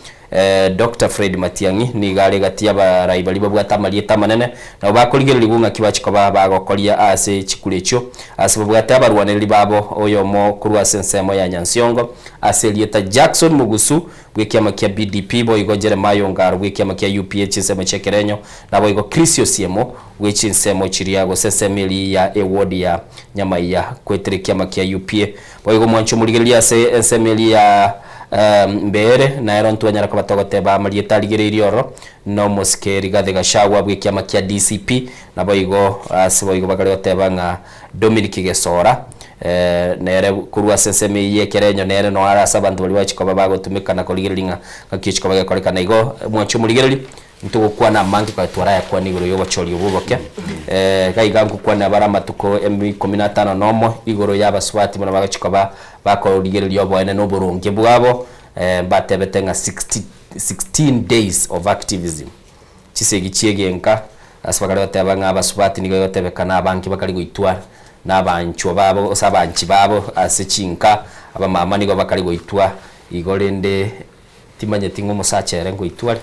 Doctor Fred Matiang'i nigo are gati y'abarai baria babwate amarieta amanene, nabo bakorigererigwa ng'aki bachia koba bagokoria ase chikura echio, ase babwate abarwanereri babo, oyomo korwa ase ensemo ya Nyansiongo ase erieta Jackson Mugusu bw'ekiama kia BDP, boigo Jeremiah Ongaro bw'ekiama kia UPA chinsemo chi'ekerenyo, naboigo Chris Osiemo bwe chinsemo chiria gose ensemo eria ya eward ya Nyamaiya goetera ekiama kia UPA. Boigo mwanche omorigereria ase ensemo eria ya Mbeere, na ero ntwanyara koba togoteba amarieta arigereirie ororo, na omosike Rigathi Gachagua bw'ekiama kia DCP, naboigo ase boigo bakare goteba ng'a Dominic Gesora nere korwa ase ensemo eyio y'ekerenyo nere noo are ase abanto baria bachia koba bagotumeka na korigereria ng'a ng'aki ochia koba gekorekana. Igo mwanche omorigereria, Ntogokwana amange konya twarayakwana igoro y'obochori obwo oboke. Iga iga ngokwana bare amatuko ikomi na atano na omo igoro y'abasubati buna bagochia koba bakorigereria oboene na oboronge bwabo, mbatebete ng'a 60 16 days of activism. Chisegi chi'egenka ase bakare goteba ng'a abasubati nigo egotebekana abange bakare goitwa na abanchwa babo gose abanchi babo ase chinka, abamama nigo bakare goitwa igo rende Timanyeti ng'a omosacha ere ngoitwa are.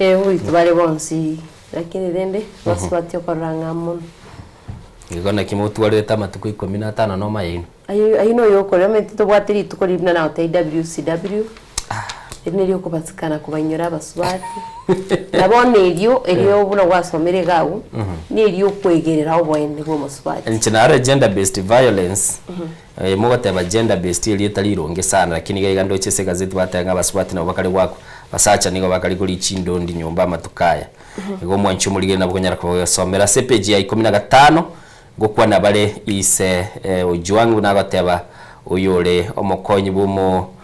Ee, ngoitwa bare bonsi, lakini rende basubati okorora ng'a mono. Igo naki motwarerete amatuko ikomi na atano nomo ayaino. Ayio ayio noyo okorera omanyete tobwate rituko riria buna nagotebia WCW, eri nerio okobasikana kobainyora abasubati, na bono erio erio buna gwasomire iga agwo, nerio okwegerera oboene bwa omosubati. Inche naro gender based violence. Eye mogoteba gender based erieta rironge sana lakini iga iga ndoche ase egazeti bateba ng'a abasubati nabo bakare goakwa abasacha nigo bakare koria chindondi nyomba amatuko aya. Igo omwanchi omorigeri nabo okonyara kogosomera ase epage ya ikomi na gatano ngokwana bare ise Ojwang buna agoteba oyore ore omokonyi bwa omo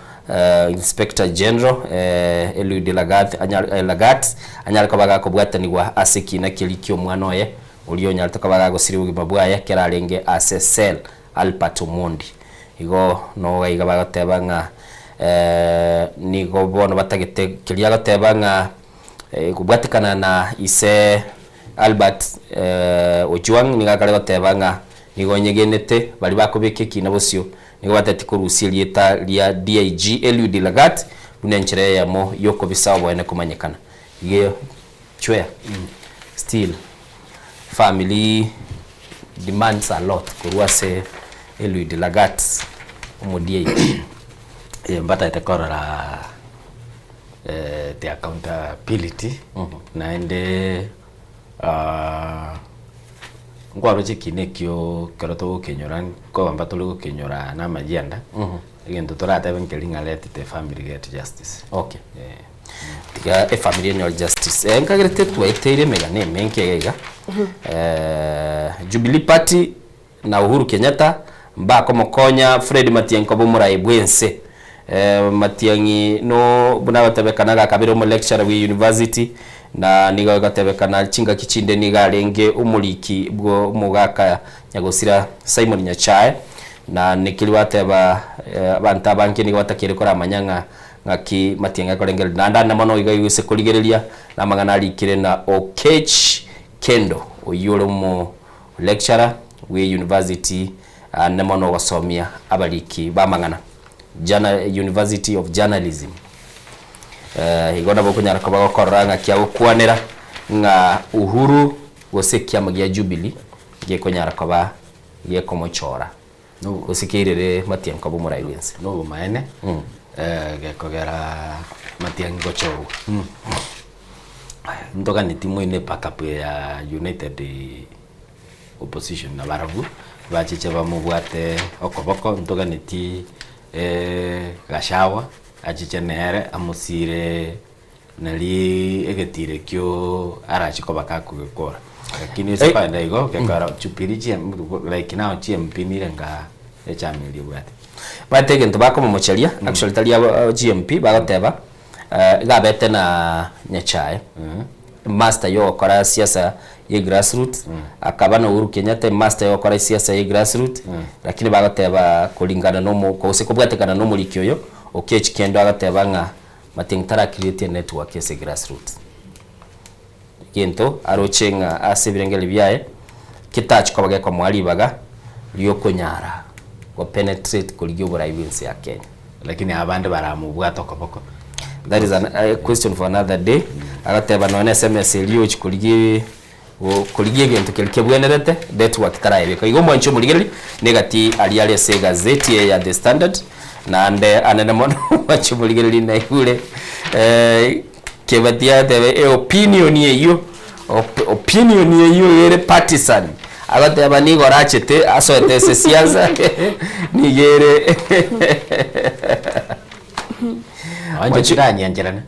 Inspector General Eliud Lagat Lagat anyare koba gakobwatanigwa ase ekina keria kia omwana oye oria onyarete koba gagosiria obogima bwaye ekero arenge ase cell. Albert Omondi. Igo nogo iga bagoteba ng'a nigo bono batagete keria agoteba ng'a kobwatekana na ise Albert Ojwang nigo akare goteba ng'a nigo onyegenete baria bakobeka ekina bosio nigo batagete korusia erieta ria DIG Eliud Lagat buna enchera eyemo yokobisa oboene komanyekana. Igo chwea still family demands a lot korwa ase Eliud Lagat omodiei. Ee mbatagete korora the accountability naende nkwaroche ekina ekio ekero togokenyora nkogamba tore gokenyora na amayianda, egento toratebe nkeri ng'a let the family get justice. Okay. Tiga efamiri enyore justice. Eh, nkagerete twaeteire emegano emenke iga iga. Eh, Jubilee Party na Uhuru Kenyatta mbakomokonya Fred Matiang'i koba omorai bwense. Eh, Matiang'i no buna agotebekana gakabere omo lecturer bwe university na nigo egotebekana chingaki chinde nigo arenge omoriki bwo omogaka nyagosira Simon Nyachae na nekeri bateba eh, abanto abange nigo batakeire koramanya ng'a Ng'aki matiang'i akorengereria? Naende ande mono iga igose korigereria namang'ana arikire na Okech Kendo, oyio ore omo lecturer bwe university ande mono ogosomia abariki b'amang'ana, Journa University of Journalism. Igo nabo okonyara koba gokorora ng'aki agokwanera ng'a Uhuru gose ekiama gia Jubilee gekonyara koba gekomochora. Gose keirere matiang'i koba omorai bw'ense. Nobomaene, gekogera matiang'i gochorwa. Ntoganeti moino ebackup ya United Opposition nabarabwo, bachiche bamobwate okoboko, ntoganeti Gachagua achiche nere amosire Nari egetiro ekio arache koba gakogekora. Lakini ase kogenda igo, gekora Jubilee GM like now GMP nire nga echama eria ebwate. Baete egento bakomomocheria, actually tari aba GMP bagoteba iga abete na Nyachae, master yogokora siasa ye grassroots, akaba na Uhuru Kenyatta emaster yogokora siasa ye grassroots, lakini bagoteba koringana na omo gose kobwatekana na omoriki oyo, Okechi Kendo agoteba ng'a Matiang'i tara create enetwork ase grassroots. Egento aroche ng'a ase ebirengererio biaye ketachi koba gekomoa ribaga riokonyara go penetrate korigia oborai bwense ya Kenya. Lakini abande baramobwate okoboko. That is an, a question for another day. Agateba nonya na SMS eria ochi korigia go korigia egento keria kebwenerete, network taraebeka. Igo omwanchi omorigereria, negati aria are ase egazeti eye ya The Standard, naende anene mono omwanchi omorigereria naigure Kebati agateba e opinion eyio, op opinion eyio ere partisan, agoteba nigo orachete asoete ase siasa nigo ere Oanche chiranyancherana.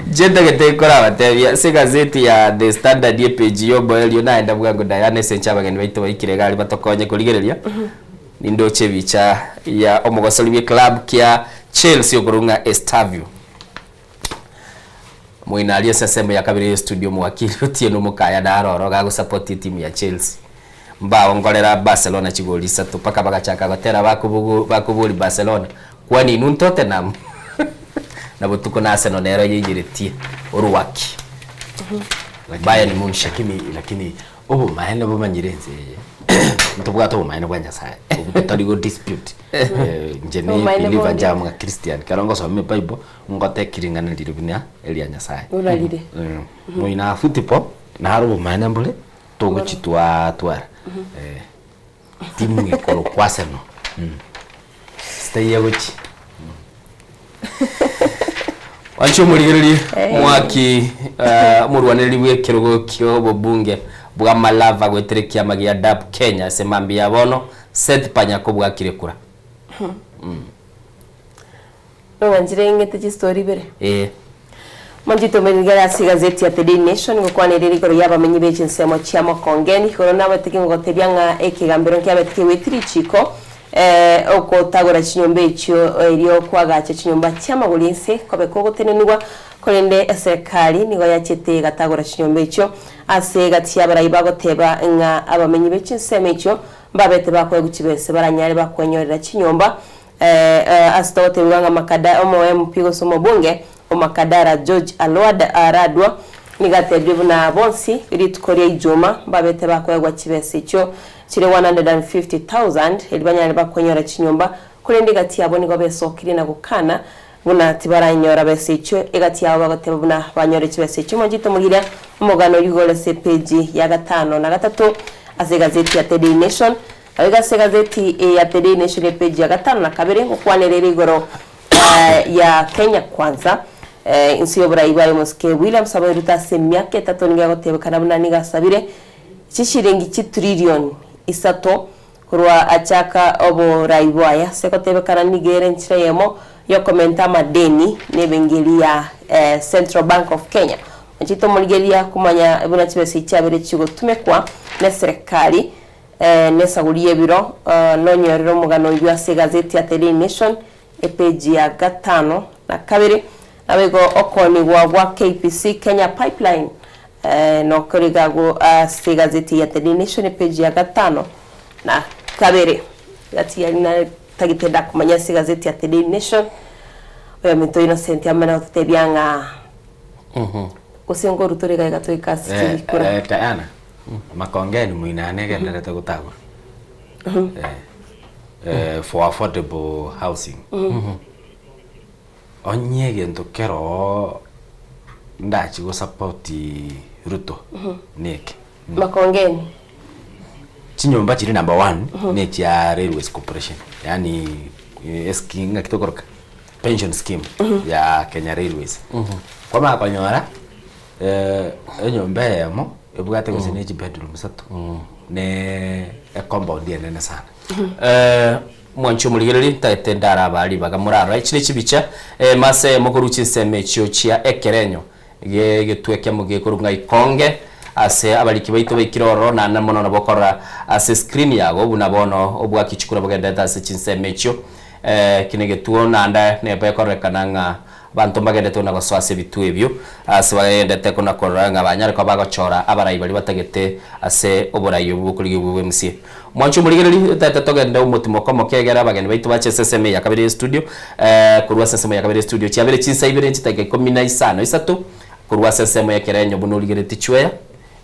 Inche ntagete korabatebia ase egazeti ya The Standard epage ya omoerio naenda bwango Diana ase inche abageni baito baikire iga aria batokonye korigereria, nindoche ebicha ya omogosori bwe eclub kia Chelsea okorwa ng'a Estavio. Moino aria ase ensemo ya kabere ye studio omowakili Otieno Omokaya naro oro gagosupport etimu ya Chelsea. Mbaongorera Barcelona chigoli isato mpaka bagachaka gotera bakobogo bakobori Barcelona kwani inwe Tottenham? Na botuko na Arsenal nero yaiyeretie orwaki Bayern Munchen. Lakini lakini obomaene bomanyire ense eye ntobwate obomaene bwa Nyasaye obwo totari go dispute Eh, inche ne Obomaene believer bonde. inche am a Christian ekero ngosoma ebible ngote ring'ana rire buna eria Nyasaye Orarire. Mm. Moino football naro obomaene mbore togochi twatwara eh, timu ekorokwa Arsenal mm. Sitaiya gochi Wanche omorigererie mwaki eh, omorwanereri bw'ekerogo kia obobunge bwa Malava goetera ekiama gia DAP Kenya ase mambia ya bono Seth Panyako bwakire kura. Mm. Nong'anchire ng'ete chistori ibere. Eh. Manchete omerigere ase egazeti ya The Daily Nation ngokwanerera igoro y'abamenyi be chinsemo chia Makongeni igoro nabete kingogotebia ng'a ekegambero nkiabete kegweti richiko eh, okotagora chinyomba echio erio kwagacha chinyomba chi'amagori ense kobe kogotenenigwa korende eserekari nigo yachete egatagora chinyomba echio ase egati y'abarai bagoteba ng'a abamenyi be chinsemo echio mbabete bakoegwa chibese baranyare bakwenyorera chinyomba Ase togotebigwa ng'a Makada omo MP gose omobunge o Makadara George Alwad Aradwa nigo atebire buna bonsi rituko ria Ijuma mbabete bakoegwa chibesa echio chire 150,000 erio banyare bakwenyora chinyomba korende egati yabo nigo besokirie na gokana buna tibaranyora besa echio egati yabo bagoteba buna banyore chibesa echio Mwanchete Omogiria omogano oyio igoro ase epeji ya gatano na gatato ase egazeti ya The Daily Nation Naboigo ase egazeti eye ya The Daily Nation epeji ya gatano na kabere ngokwanera ere igoro ya Kenya Kwanza inse y'oborai bwaye omosike William Samoei Ruto ase emiaka etato nigo egotebekana buna nigo asabire chishiringi chitrillion isato korwa achaka oborai bwaye ase egotebekana nigo ere enchera eyemo yokomenta amadeni nebenki eria ya Central Bank of Kenya. Ochite omorigereria komanya buna chibesa echi chiabere chigotumekwa neserekari Nesaguri y'ebiro, nonyorere omogano oyio ase egazeti ya The Daily Nation, epeji ya gatano na kabere. Naboigo okoonigwa gwa KPC Kenya Pipeline nokore iga agwo ase egazeti ya The Daily Nation, epeji ya gatano na kabere. Gati yaria natagete ndakomanya ase egazeti ya The Daily Nation, oyominto Innocent amane gototebia ng'a gose nkorutore iga iga toike ase chikura. Diana, Makongeni moino egenderete gotagora for affordable housing. Onye egento keroo ndachi go support Ruto neke. Makongeni. Chinyomba chiria number one ne chia Railways Corporation yaani escheme ng'aki tokoroka pension scheme ya Kenya Railways. Kwamanya konyora enyomba eyemo ebwate gose ne chibedroom isato ne ecompound enene sana. Mwanche omorigereria, ntagete ndarabaa ribaga morarore chire chibicha mase mokorwa chinsemo echio chia ekerenyo ge egetwe ekemo gekorwa ng'a ikonge ase abariki baito baikire ororo naende mono nabo okorora ase screen yago buna bono obwaki chikura bogenderete ase chinsemo echio eki negetuo naende neba ekororekana ng'a Abanto mbagenderete buna gosoa ase ebituo ebio, ase bagenderete kona korora ng'a banyare koba bagochora abarai baria batagete ase oborai obwo bokorigia bw'emesie. Mwanche omorigereria, totagete togende omotimoka omoke egere abageni baito bache ase ensemo eye ya kabere y'estudio, korwa ase ensemo ya kabere y'estudio chiabere chinsa ibere chidakika ikomi na isano isato, korwa ase ensemo y'ekerenyo buna origeretie chweya,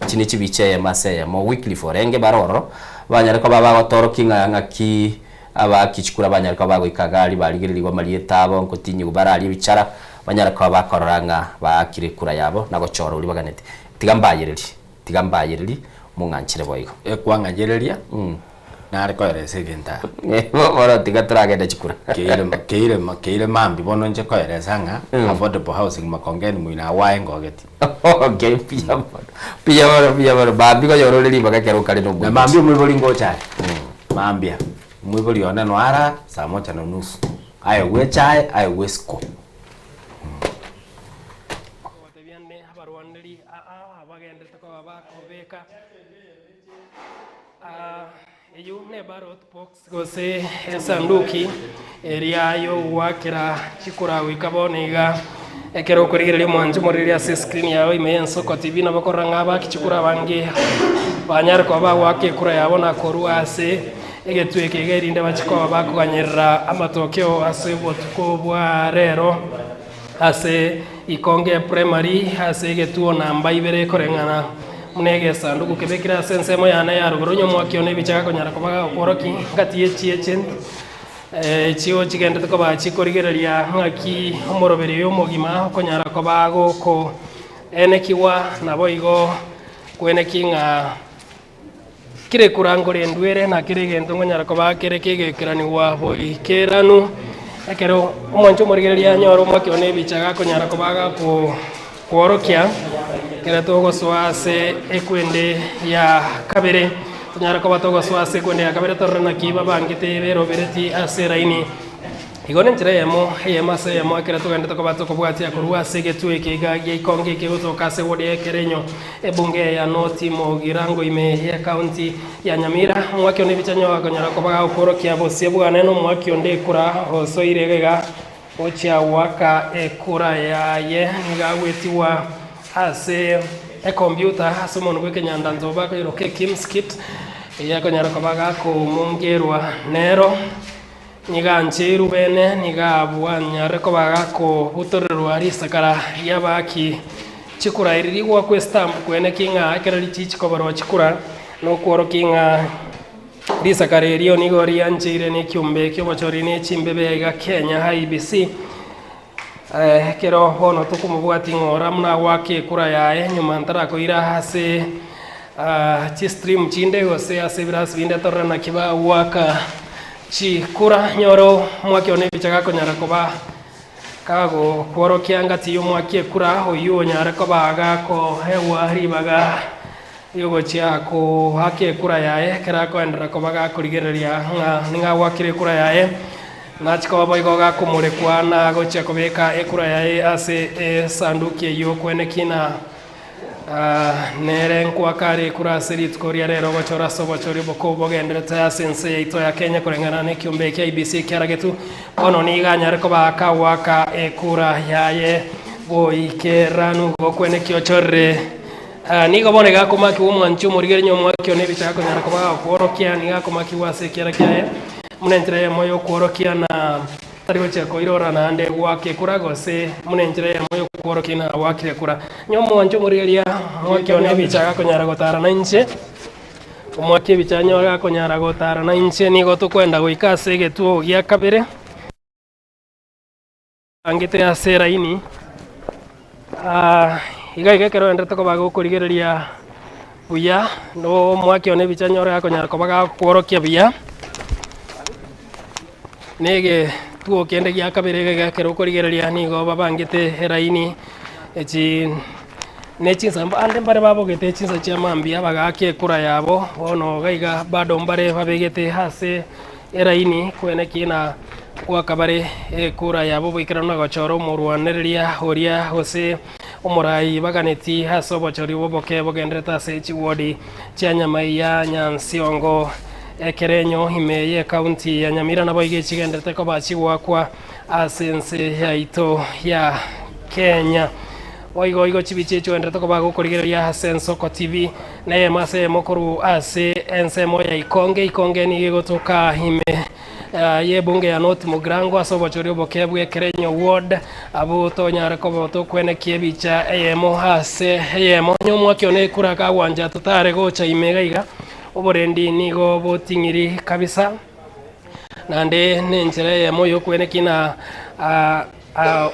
echi ne chibicha eyemo ase eyemo, Wycliffe orenge bare ororo, banyare koba bagotorokia ng'a ng'aki. Abaaki chikura banyare koba bagoika iga aria barigererigwe amarieta abo, nkotinyigwa bare aria ebichara, banyare koba bakorora ng'a baakire ekura yabo na gochora oria baganeti. Tiga mbayererie, tiga mbayererie, mong'anchere boigo. Ekwang'ayereria, nare koeresa egento aa. Bono tiga toragende chikura. Keire keire keire mambia bono inche koeresa ng'a affordable housing Makongeni moino agwo aye ngogeti. Okay, mbuya mono, mbuya mono, mbuya mono. Mambia konyora ore ribaga ekero okare na Na omoibori. mambia omoibori ngocha are, mambia omoibori one noara saa moja na nusu, aegwe echae, aegwe esiko. Gotebiane abarwaneri aa abagenderete koba bakobeka eyio ne ballot box gose esanduki eria yogoakera chikura goika bono iga. Ekero okorigereria omwancho omoriri ase escreen yao ime y'Ensoko TV nabo okorora ng'a abaki chikura abange banyare koba bagoaka ekura yabo na korua ase egetwe eke iga erinde bache koba bakoganyerera amatokeo ase obotuko bwa rero ase Ikonge Primary ase egetuo namba ibere koreng'ana buna egesanduku kebekire ase ensemo yane ya rogoro onye omwaki one ebicha gakonyara koba gagokworokia ngati ye chiagent Echio chigenderete koba chikorigereria ng'aki omoroberi oyo omogima okonyara koba gokoenekigwa, naboigo kweneki ng'a kera ekura nkorendwa ere na kera egento nkonyara koba kere kegoikeranigwa boikeranu. Ekero omwancho omorigereria anyore omwake one ebicha gakonyara koba gakokworokia ekero togosoa ase ekwende ya kabere. Tonyare koba togosoa ase ekwende ya kabere torore naki babangete beroberetie ase eraini. Igo nenchera eyemo, eyemo ase eyemo, ekero togenderete koba tokobwatia korwa ase egetuo eke iga gia ikonge ekegotoka ase ward ya Ekerenyo, ebunge ya North Mugirango ime ye county ya Nyamira. Omwaki one ebicha nyoga konyara koba gagokworokia bosie bwane na omwaki onde ekura osoire iga iga gochia goaka ekura yaye nigo agwetigwa ase ekompiuta ase omonwe bw'ekenyandanzoba akoiroka eKIMS kit eye akonyara koba gakomongerwa nero. Nigo ancheirwe bene, nigo abwanyare koba gakobutorerwa risakara ri'abaaki chikura eri rigwakwa estamp kweneki ng'a ekero richichi kobarwa chikura nokworokia ng'a Risakara erio nigo riancheire nekiombe ki'obochori ne chimbebe iga Kenya, IEBC. Ekero bono tokomobwatia ng'ora buna agoaka ekura yaye nyuma ntarakoira ase chistream chinde gose ase ebirasi binde torore naki bagoaka chikura. Nyore omwaki one ebicha gakonyara koba kagokworokia ngati y'omwaki ekura oyio onyare koba gakoegwa ribaga. Rigochia koaka ekura yaye, ekero akoenderera koba gakorigereria ng'a nigo agoakire ekura yaye, nachie koba boigo gakomorekwa na gochia kobeka ekura yaye ase esanduki eyio kweneki na nere nkoaka are ekura ase rituko ria rero gochora ase obochori obokuu bogenderete ase ense yaito ya Kenya koreng'ana nekiombe kia IEBC kiaragetwe. Bono nigo anyare koba kagoaka ekura yaye goikeranu gokweneki ochorire. Nigo bono iga akomakigwa omwanchi omorigereria omwaki one ebicha gakonyara koba gakworokia, nigo akomakigwa ase ekiara kiaye buna enchera eyemo y'okworokia na tari gochia koirora naende goaka ekura gose buna enchera eyemo y'okworokia na goakire ekura. Onye omwanchi omorigereria omwaki one ebicha gakonyara gotara nainche, omwaki ebicha anyore gakonyara gotara nainche nigo tokwenda goika ase egetuo gia kabere. Angete ase eraini, iga iga ekero oenderete koba gokorigereria buya, na omwake one ebicha nyore gakonyara koba gakworokia buya, na egetuo kende gia kabere iga iga ekero okorigereria nigo babangete eraini echi ne chinsa ande mbare babogete chinsa chia mambia bagaaka ekura yabo, bono iga iga bado mbare babegete ase Eraini kweneki na goaka bare ekura yabo boikeranu na gochora omorwanereria oria gose omorai baganeti ase obochori bw'oboke bogenderete ase chiwodi chia Nyamai ya Nyansiongo Ekerenyo ime y'ekaunti ya Nyamira naboigo echigenderete koba chigoakwa ase ense yaito ya Kenya. Boigo igo chibicha echigenderete koba gokorigereria ase Ensoko TV Neyemo ase eyemo korwa ase ensemo ya Ikonge. Ikonge nigo egotoka ime y'ebunge ya North Mugirango ase obochori oboke bw'Ekerenyo Ward. Abwo tonyare koba tokwenekia ebicha eyemo ase eyemo. Onye omwaki one ekura kagwancha totare gocha ime iga iga, oborendi nigo boting'iri kabisa. Naende nenchera eyemo y'okweneki na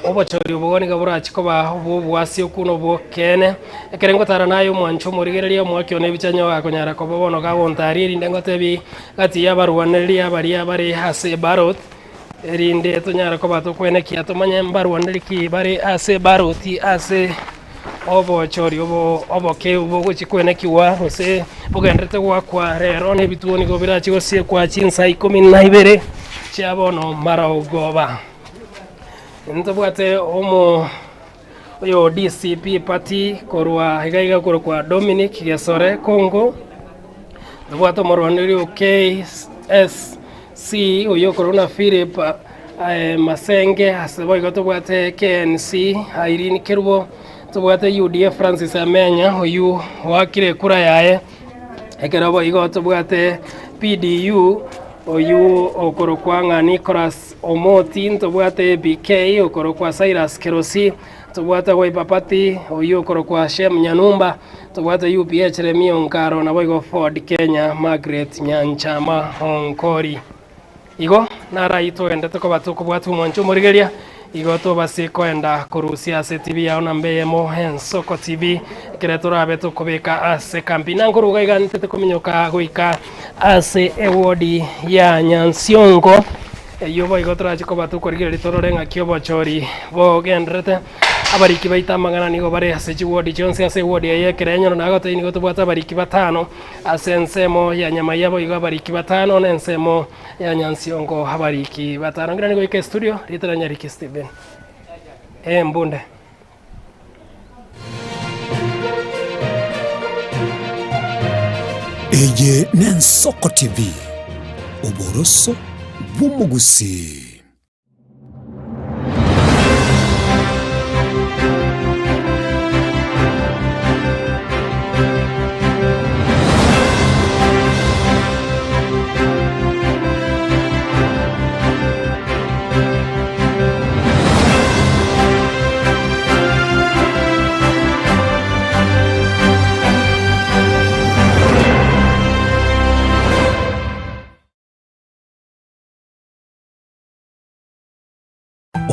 obochori obo nigo borache koba obw'obwasi okwo na obw'ekeene. Ekero ngotara naye omwancho omorigereria, omoaki one ebicha onye gakonyara koba bono kagontaria, erinde ngotebie gati y'abarwanereria baria bare ase ebaroti, erinde tonyare koba tokwenekia tomanye mbarwanereria ki bare ase ebaroti ase obochori obo oboke bogochia kwenekigwa gose bogendererete goakwa rero na ebituo nigo birache gosiekwa chinsa ikomi na ibere chia bono marogoba. Ntobwate omo oyo DCP party korwa iga iga korokwa Dominic Gesore Kongo, ntobwate omorwaneri o KSC oyio okorwa buna Philip Masenge, ase boigo tobwate KNC Irene Kerubo, tobwate UDA Francis Amenya oyio oakire ekura yaye, ekero boigo tobwate PDU oyio okorokwa ng'a Nicholas Omoti, ntobwate ABK okorokwa Cyrus Kerosi, ntobwate Wiper Party oyio okorokwa Shem Nyanumba, ntobwate UPA Jeremia Onkaro naboigo Ford Kenya Margaret Nyanchama Onkori. Igo naro ayio togendete koba tokobwata omwancho omorigeria, igo tobase koenda korusia ase TV yao namba eyemo Ensoko TV, ekere torabe tokobeka ase kambi. Nankoruga iga ntete kominyoka goika ase ewodi ya Nyansiongo, eyio boigo torache koba tokorigereria torore ng'aki obochori bogendererete. Abariki baito amang'ana nigo bare ase chiwodi chionsi ase ewodi eye y'ekerenyoro nagotebia nigo tobwate abariki batano ase ensemo ya Nyamaiya boigo abariki batano na ensemo ya Nyansiongo abariki batano. Ngira nigo goika estudio, rieta ria Nyariki Stephen. Embunde. Eye n'Ensoko TV, oboroso bw'omogusii.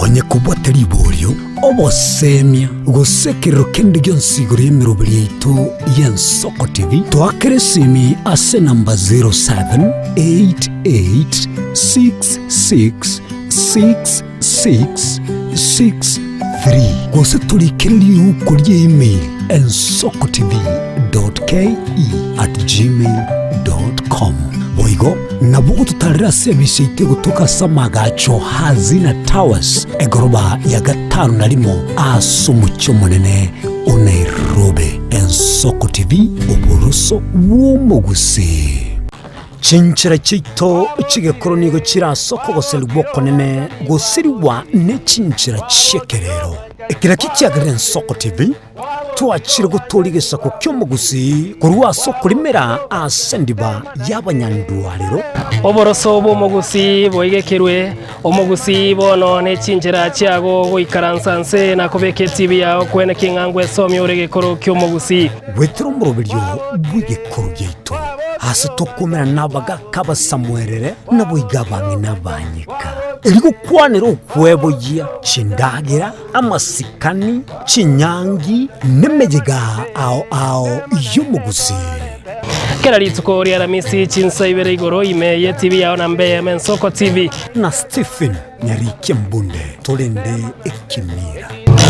Onye kobwate riborio, obosemia, gose ekerero kende gionsi igoro y'emeroberi yaito y'Ensoko TV, toakere esimi ase enamba 0788666663 gose torikere riuko ria email ensokotv.ke@gmail.com. Boigo nabo ogototarera ase emisa yaito egotoka ase amagacho Hazina Towers, egoroba ya gatano na rimo ase omochie omonene o Nairobi. Ensoko TV, oboroso bw'omogusii. Chinchera chiaito chi'egekoro nigo chire ase okogoserigwa okonene gosirigwa ne chinchera chi'ekerero. Eke nakio kiagerire Ensoko TV Twachire gotooria egesaku ki'omogusii korwa ase okorimera ase endiba y'abanyandwarero. Oboroso bw'omogusii boigekerwe, omogusii bono ne chinchera chiago goikaransa nse na kobeka etibi yao kwene king'a ngwesomia ore egekoro ki'omogusii. Goetera omoroberio bw'egekoro giaito, ase tokomerana nabagaaka abasamuerere, naboigo abang'ina abanyeka, erio gokwanera okweboyia chindagera, Amasikani, chinyangi, nemeyega ao ao y'omogusii. Kera rituko ria Aramisi chinsa ibere igoro ime ye TV yao na mbe Ensoko TV. Na Stephen Nyarikia Mbunde torende ekemira.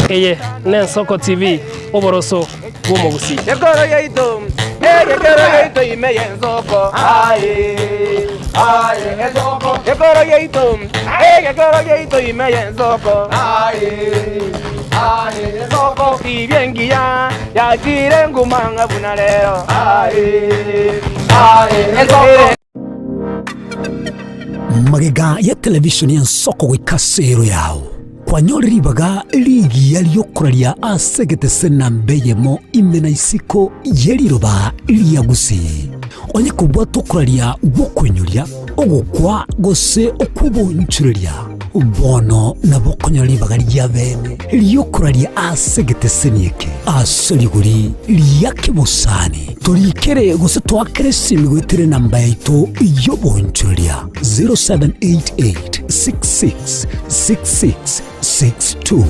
Eye n'Ensoko TV, oboroso bw'omogusii. Ekoro yaito, egekero yaito ime y'ensoko, aye, aye, ensoko. Ekoro yaito, egekero yaito ime y'ensoko, aye, aye, ensoko. Tibia engiya yachire nguma ng'a buna rero, aye, aye, ensoko. Magega ya televisheni y'ensoko goika ase ero yao, kwanyore ribaga rigiya riokoraria ase egetese namba eyemo ime na isiko ye riroba ria Gusii. Onye kobwate okoraria gw'okoinyoria, ogokwa gose okw'obonchoreria. Bono nabo okonyora ribaga ria bene ri'okoraria ase egeteseni eke ase rigori ria kebosani. Torikere gose toakere esimi goetera enamba yaito y'oboonchoreria 0788 66 66 62.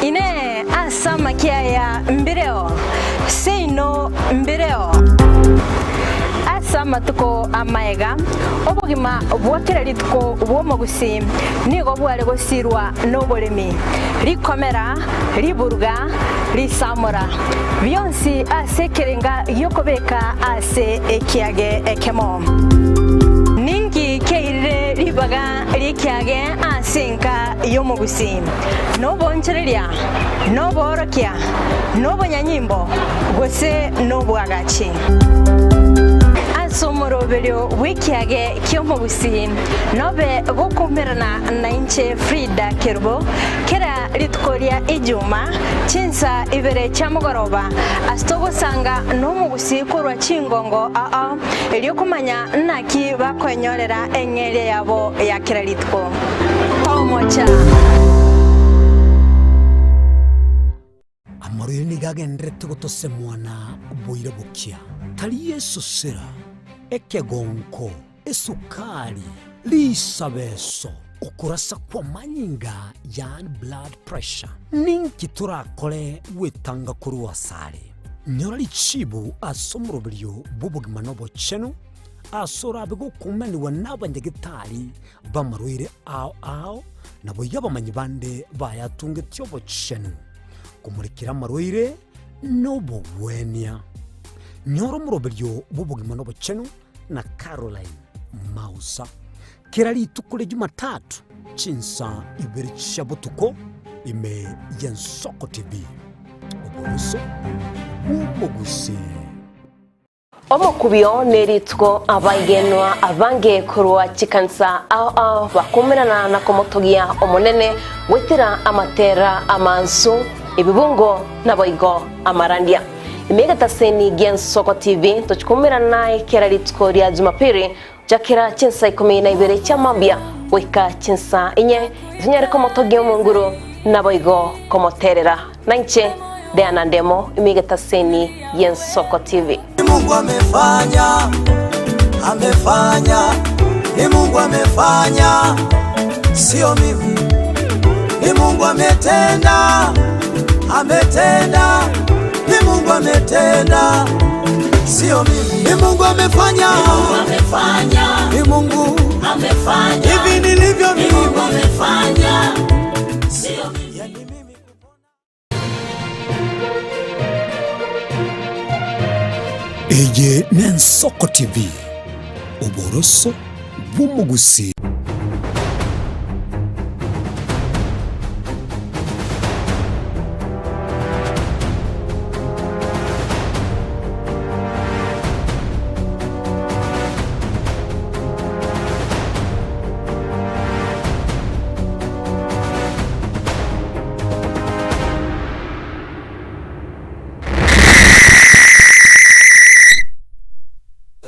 Inee! Ase amakia aya mbireo? Seino mbireo. Ase amatuko amaega, obogima bwa kera rituko bw'omogusii nigo bware gosirwa noboremi, rikomera, riburuga, risamora, bionsi ase ekerenga gi'okobeka ase ekiage ekemo. Ninki kiairire ribaga ri'ekiage ase enka y'omogusii? Noboonchoreria, noboorokia, nobonyanyimbo, gose nobwagachi. Ase omoroberio bw'ekiage ki'omogusii nobe gokoumerana nainche Frida Kerubo kera rituko ria Ijuma chinsa ibere chia mogoroba ase togosanga nomogusii korwa chingongo ao erio komanya naki bakoenyorera eng'eria yabo ya kera rituko. Omocha. Amarwaire nigo agendererete gotosemwa na oboira bokia, tari esosera, ekegonko, esukari, risabeso, okorasa kw'amanyinga yaani blood pressure. Ninki torakore gwetanga korwa asare? Nyora richibu ase omoroberio bw'obogima na obochenu, ase orabe gokumanigwa n'abanyagetari b'amarwaire ao ao, naboigo abamanyi bande bayatungetie obochenu, komorekera amarwaire nobogwenia. Nyora omoroberio bw'obogima nobochenu na Caroline Mausa kera rituko ria Jumatatu chinsa ibere chia botuko ime y'Ensoko TV. Oboroso bw'omogusii. Omokubio nerituko abaigenwa abange korwa chikanisa ao ao bakumerana na komotogia Omonene goetera amatera amansu, ebibungo naboigo amarandia. Ime egetaseni gi'Ensoko TV tochikumerana naye kera rituko ria Jumapili gochakera chinsa ikomi na ibere chia mambia goika chinsa inye, tonyare komotogia Omonguru naboigo komoterera. Nainche Diana Ndemo ime egetaseni y'Ensoko TV. Ni Mungu amefanya, amefanya, ni Mungu amefanya, sio mimi. Ni Mungu ametenda, ametenda, ni Mungu ametenda, sio mimi. Ni Mungu amefanya, ni Mungu amefanya, hivi nilivyo mimi, Mungu amefanya, sio mimi. Eye n'Ensoko TV, oboroso bw'omogusii.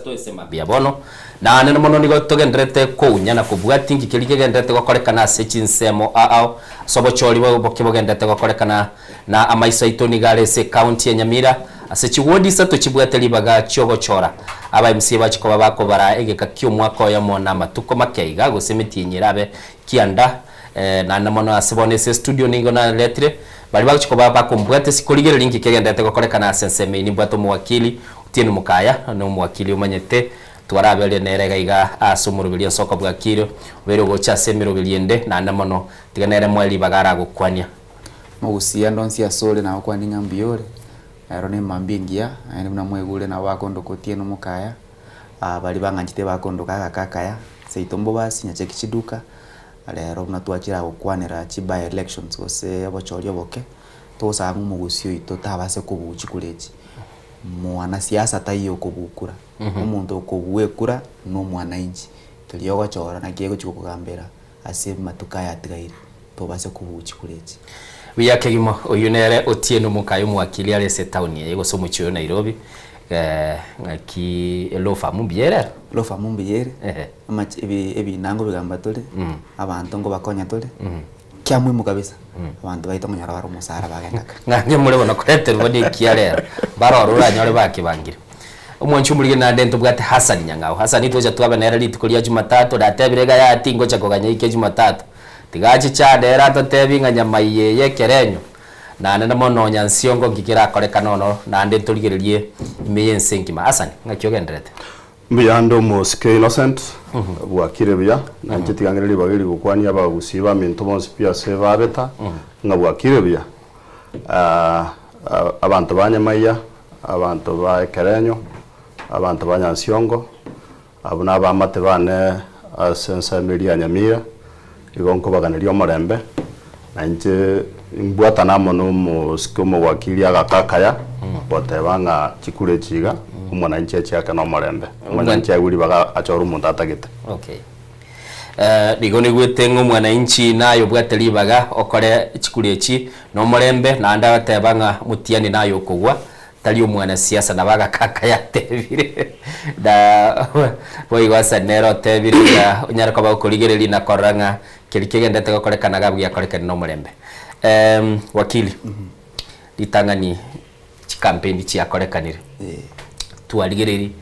Toise mambia bono, naende mono nigo togendererete kounya na kobwatia inki keria kegendererete gokorekana ase chinsemo ao ase obochori boke bogendererete gokorekana na amaiso aito nigo are ase ecounty ya Nyamira ase chiwodi isato chibwate ribaga chiogochora aba MCA bachia koba bakobara egeka kiomwaka oyomo na amatuko make iga gose emetienyi erabe kianda Naende mono ase bono ase estudio nigo naretire baria bagochia koba bakombwata ase korigereria inki kegenderete gokorekana ase ensemo eye. Nimbwate omowakili Otieno Mokaya, na omowakili omanyete twaraberie nere iga iga ase omoroberio ase okobwakire, obeire ogocha ase emeroberio ende, naende mono tiga nere moe ribaga aragokwania. Mogusia ande onsi asore nagokwanie ng'a mbuya ore, ero nemambia engiya, naende buna mwaigure nabo bakondoka Otieno Mokaya, baria bang'anchete bakondoka agaka akaya, seito mbobasi, nyacheki chiduka. Rero buna twachire gokwanera chi by elections gose obochori oboke, togosaba ng'a omogusii oito tabase kobua chikura echi. Mwanasiasa taiyo okobua kura, omonto okobua ekura na omwananchi, keria ogochora naki egochi gokogambera ase amatuko aya atigaire, tobase kobua chikura echi. Buya kegima, oyio nere Otieno Mukaye omowakili are ase etown eye gose omochie oyo Nairobi, ng'aki elaw firm mbuya ere ero? Law firm mbuya ere, amache ebinango bigamba tore, abanto nkobakonya tore, kia muhimu kabisa, abanto baito nkonyora bare omosara bagenda ka. Ng'ange more bono koreterwa na ekiya rero, mbare ororo oranyore bakebangire. Omwanchi omorige naende ntobwate Hassan Nyang'au. Hassan tocha twabe nere rituko ria Jumatatu, natebire iga yaya tingocha koganya ike Jumatatu. Tiga achiche ande ere atotebie ng'a nyama eye y'ekerenyo, naende mono nyansiongo nki kerakorekane ono, naende ntorigererie ime y'ense engima. Hassan, ng'aki ogendererete? Mbuya ande omosike Innocent, bwakire buya, na inche tiga ng'ire ribaga eri gokwania abagusii baminto bonsi pi ase babeta, ng'a bwakire buya. Abanto ba Nyamaiya, abanto ba Ekerenyo, abanto ba Nyansiongo, abwo nabamate bane ase ensemo eria ya Nyamira, igo nkobaganeria omorembe, na inche nimbwatane amo na omosike omowakili agaka akaya, goteba ng'a chikura echi iga, omwananchi achiake na omorembe, omwananchi aigwe ribaga achore omonto atagete. Okay. Nigo nigwete ng'a omwananchi naye obwate ribaga okore chikura echi na omorembe, naende agateba ng'a motiani naye okogwa, Tari omwanasiasa nabo agakaka yatebire na boigo ase nere otebire ng'a onyare koba okorigereria na korora ng'a keria kegenderete gokorekana iga abwo giakorekanire na omorembe. Wakili, ritang'ani chikampeni chiakorekanire, twarigereiri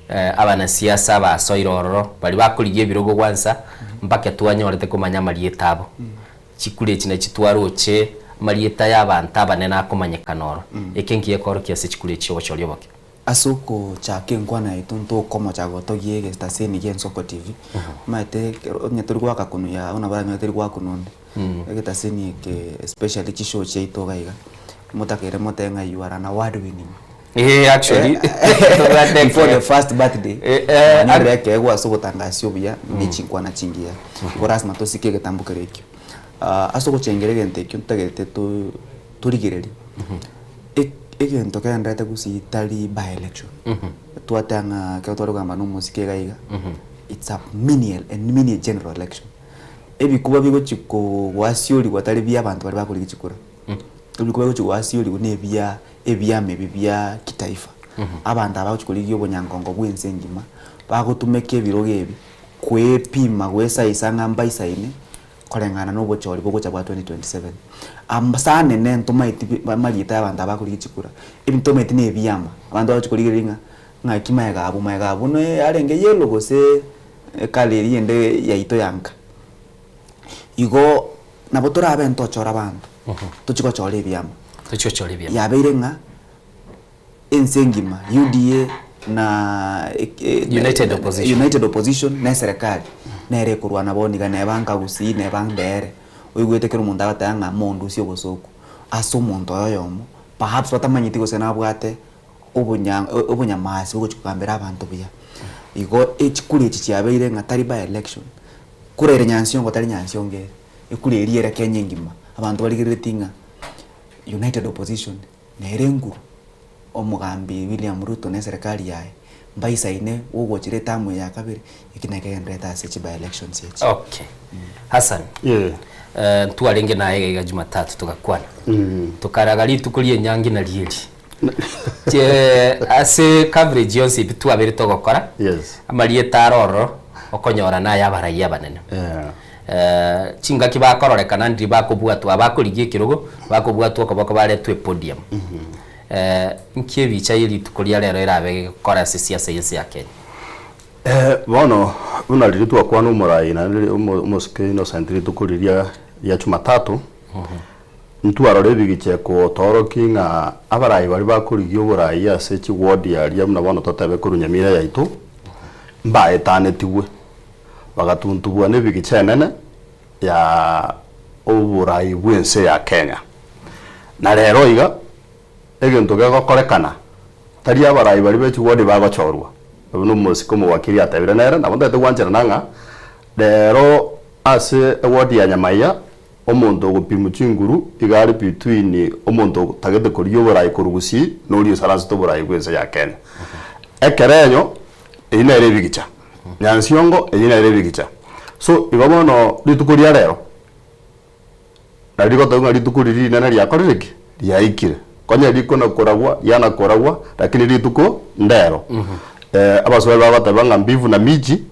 abanasiasa abasoire ororo baria bakorigia ebirogo gwansa mpaka twanyorete komanya amarieta abo. Chikura echi nachi twaroche amarieta y'abanto abanene akomanyekana oro. Eke nkiya ekoorokia ase chikura echi obochori oboke. Ase ogochaka enkwana yaito ntokomocha gotogia egestaseni gia Ensoko TV, omanyete ekero onye tori goaka konu yago nabo oranyore teri goaka konu onde. Egetaseni eke especially chishow chiaito iga iga, motakeire motebe ng'a you are an award winning. Eh, actually, tobwate Before the eke- first birthday, Eh, eh, mwanyorire ekeegwa ase obotangasia obuya ne chinkwana chingiya. Igo lasima tosike egetambo kere ekio. Ah, ase ogochengera egento ekio ntagete to- torigererie, e- egento kegendererete gusii tari by election. Twateba ng'a ekero tware kogamba na omosike iga iga, it's a mini a mini general election. Ebikuba bigochi ko- goasiorigwa tari bia abanto baria bakorigia chikura. Ebikuba bigochi goasiorigwa na ebia ebiama ebi bia kitaifa. Abanto aba bagochi korigia obonyangongo bwa ense engima, bagotumeka ebirogo ebi kwepima gwesaisa ng'a mbaisaine koreng'ana na obochori bogocha bwa 2027. Ase anene ntomaeti bi amarieta ya abanto aba bakorigia chikura, ebi ntomaeti na ebiama, abanto bagochi korigereria ng'a ng'aki magega abwo, magega abwo ne arenge yellow gose ecolour eria ende yaito ya nka. Igo nabo torabe ntochore abanto, tochie gochora ebiama. Tochie gochora ebiama. Yabeire ng'a ense engima, UDA na United Opposition. United Opposition na eserekari nere ekorwana bono iga neba nka Gusii neba Mbeere, oigwete kera omonto agoteba ng'a mondusie obosoku ase omonto oyo oyomo, perhaps batamanyeti gose nabwate obonya obonyamasi bogochia kogambera abanto buya. Igo echikura echi chiabeire ng'a tari by election, kura ere nyansiongo tari nyansiongo ere, ekura eria ere Kenya engima, abanto barigereretie ng'a United Opposition nere enguru, omogambi William Ruto na eserekari yaye mbaisaine gogochera etamu eye ya kabere, eki nakio kegendererete ase chi by elections echi. Okay. Hassan, eh, ntwarenge naye iga iga Jumatatu togakwana. Tokaraga rituko ria enyangi nario eri. Che ase coverage yonsi pi twabeire togokora, amarieta are ororo okonyora naye abarai abanene. Eh, chingaki bakororekana ndiri bakobwatwa abakorigia ekerogo, bakobwatwa okoboko baretwe epodium. Eh, nki ebicha ye rituko ria rero erabe gegokora ase siasa y'ense ya Kenya? Eh, bono buna riria twakwana omorai naende ri- omo- omosike Innocent rituko riria ria Jumatatu, ntwarora ebigicha ekotoorokia ng'a abarai baria bakorigia oborai ase chiward aria buna bono totebe korwa Nyamira yaito, mbaetanetigwe. Bagatuntubwa nebigicha enene ya oborai bw'ense ya Kenya. Na rero iga, egento gegokorekana, tari abarai baria be chiward bagochorwa, buna omosike omowakili atebire nere, nabo ntagete gwancherana ng'a rero. Ase eward ya Nyamaiya, omonto ogopimwa chinguru iga are between omonto otagete korigia oborai korwa Gusii na oria osaransete oborai bw'ense ya Kenya. Ekerenyo, eyio nere ebigicha. Nyansiongo, eyio nere ebigicha. So, igo bono rituko ria rero, nari rigoteba ng'a rituko riria rinene riakorire ki? Riaikire. Konya rikona koragwa, riana koragwa, lakini rituko ndero. Abaswahili bagoteba ng'a mbivu na mbichi,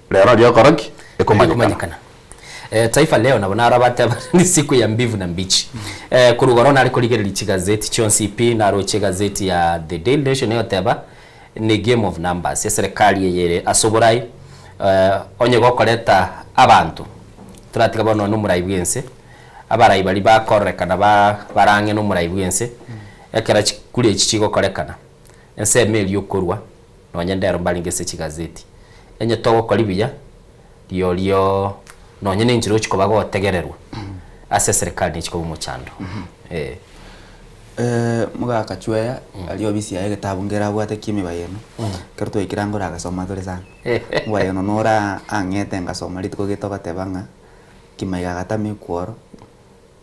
Rero riokora ki? Ekomanyekana. Eh, Taifa Leo nabo naro abateba ni siku ya mbivu na mbichi. Eh, korwa igoro nare korigereria chigazeti chionsi pi, naroche egazeti ya The Daily Nation egoteba ni game of numbers, eserekari eye ere ase oborai eh, onye gokoreta abanto toratiga bono nonye omorai bwense, abarai baria bakororekana ba barang'e na omorai bwense, ekero chikura echi chigokorekana, ensemo eria okorwa Nonye ndero mbarenge ase chigazeti. Onye togokori buya, riorio nonye nenchera ochia koba gotegererwa ase eserekari nechi koba omochando. Eh. Mogaka chweya aria ofisi yaye egetabu nkere abwate kia emibayeno, ekero twaikire ango oragasoma tore sana. Omobayeno nora ang'ete ngasoma rituko gete ogoteba ng'a kimaiga agatama ekworo,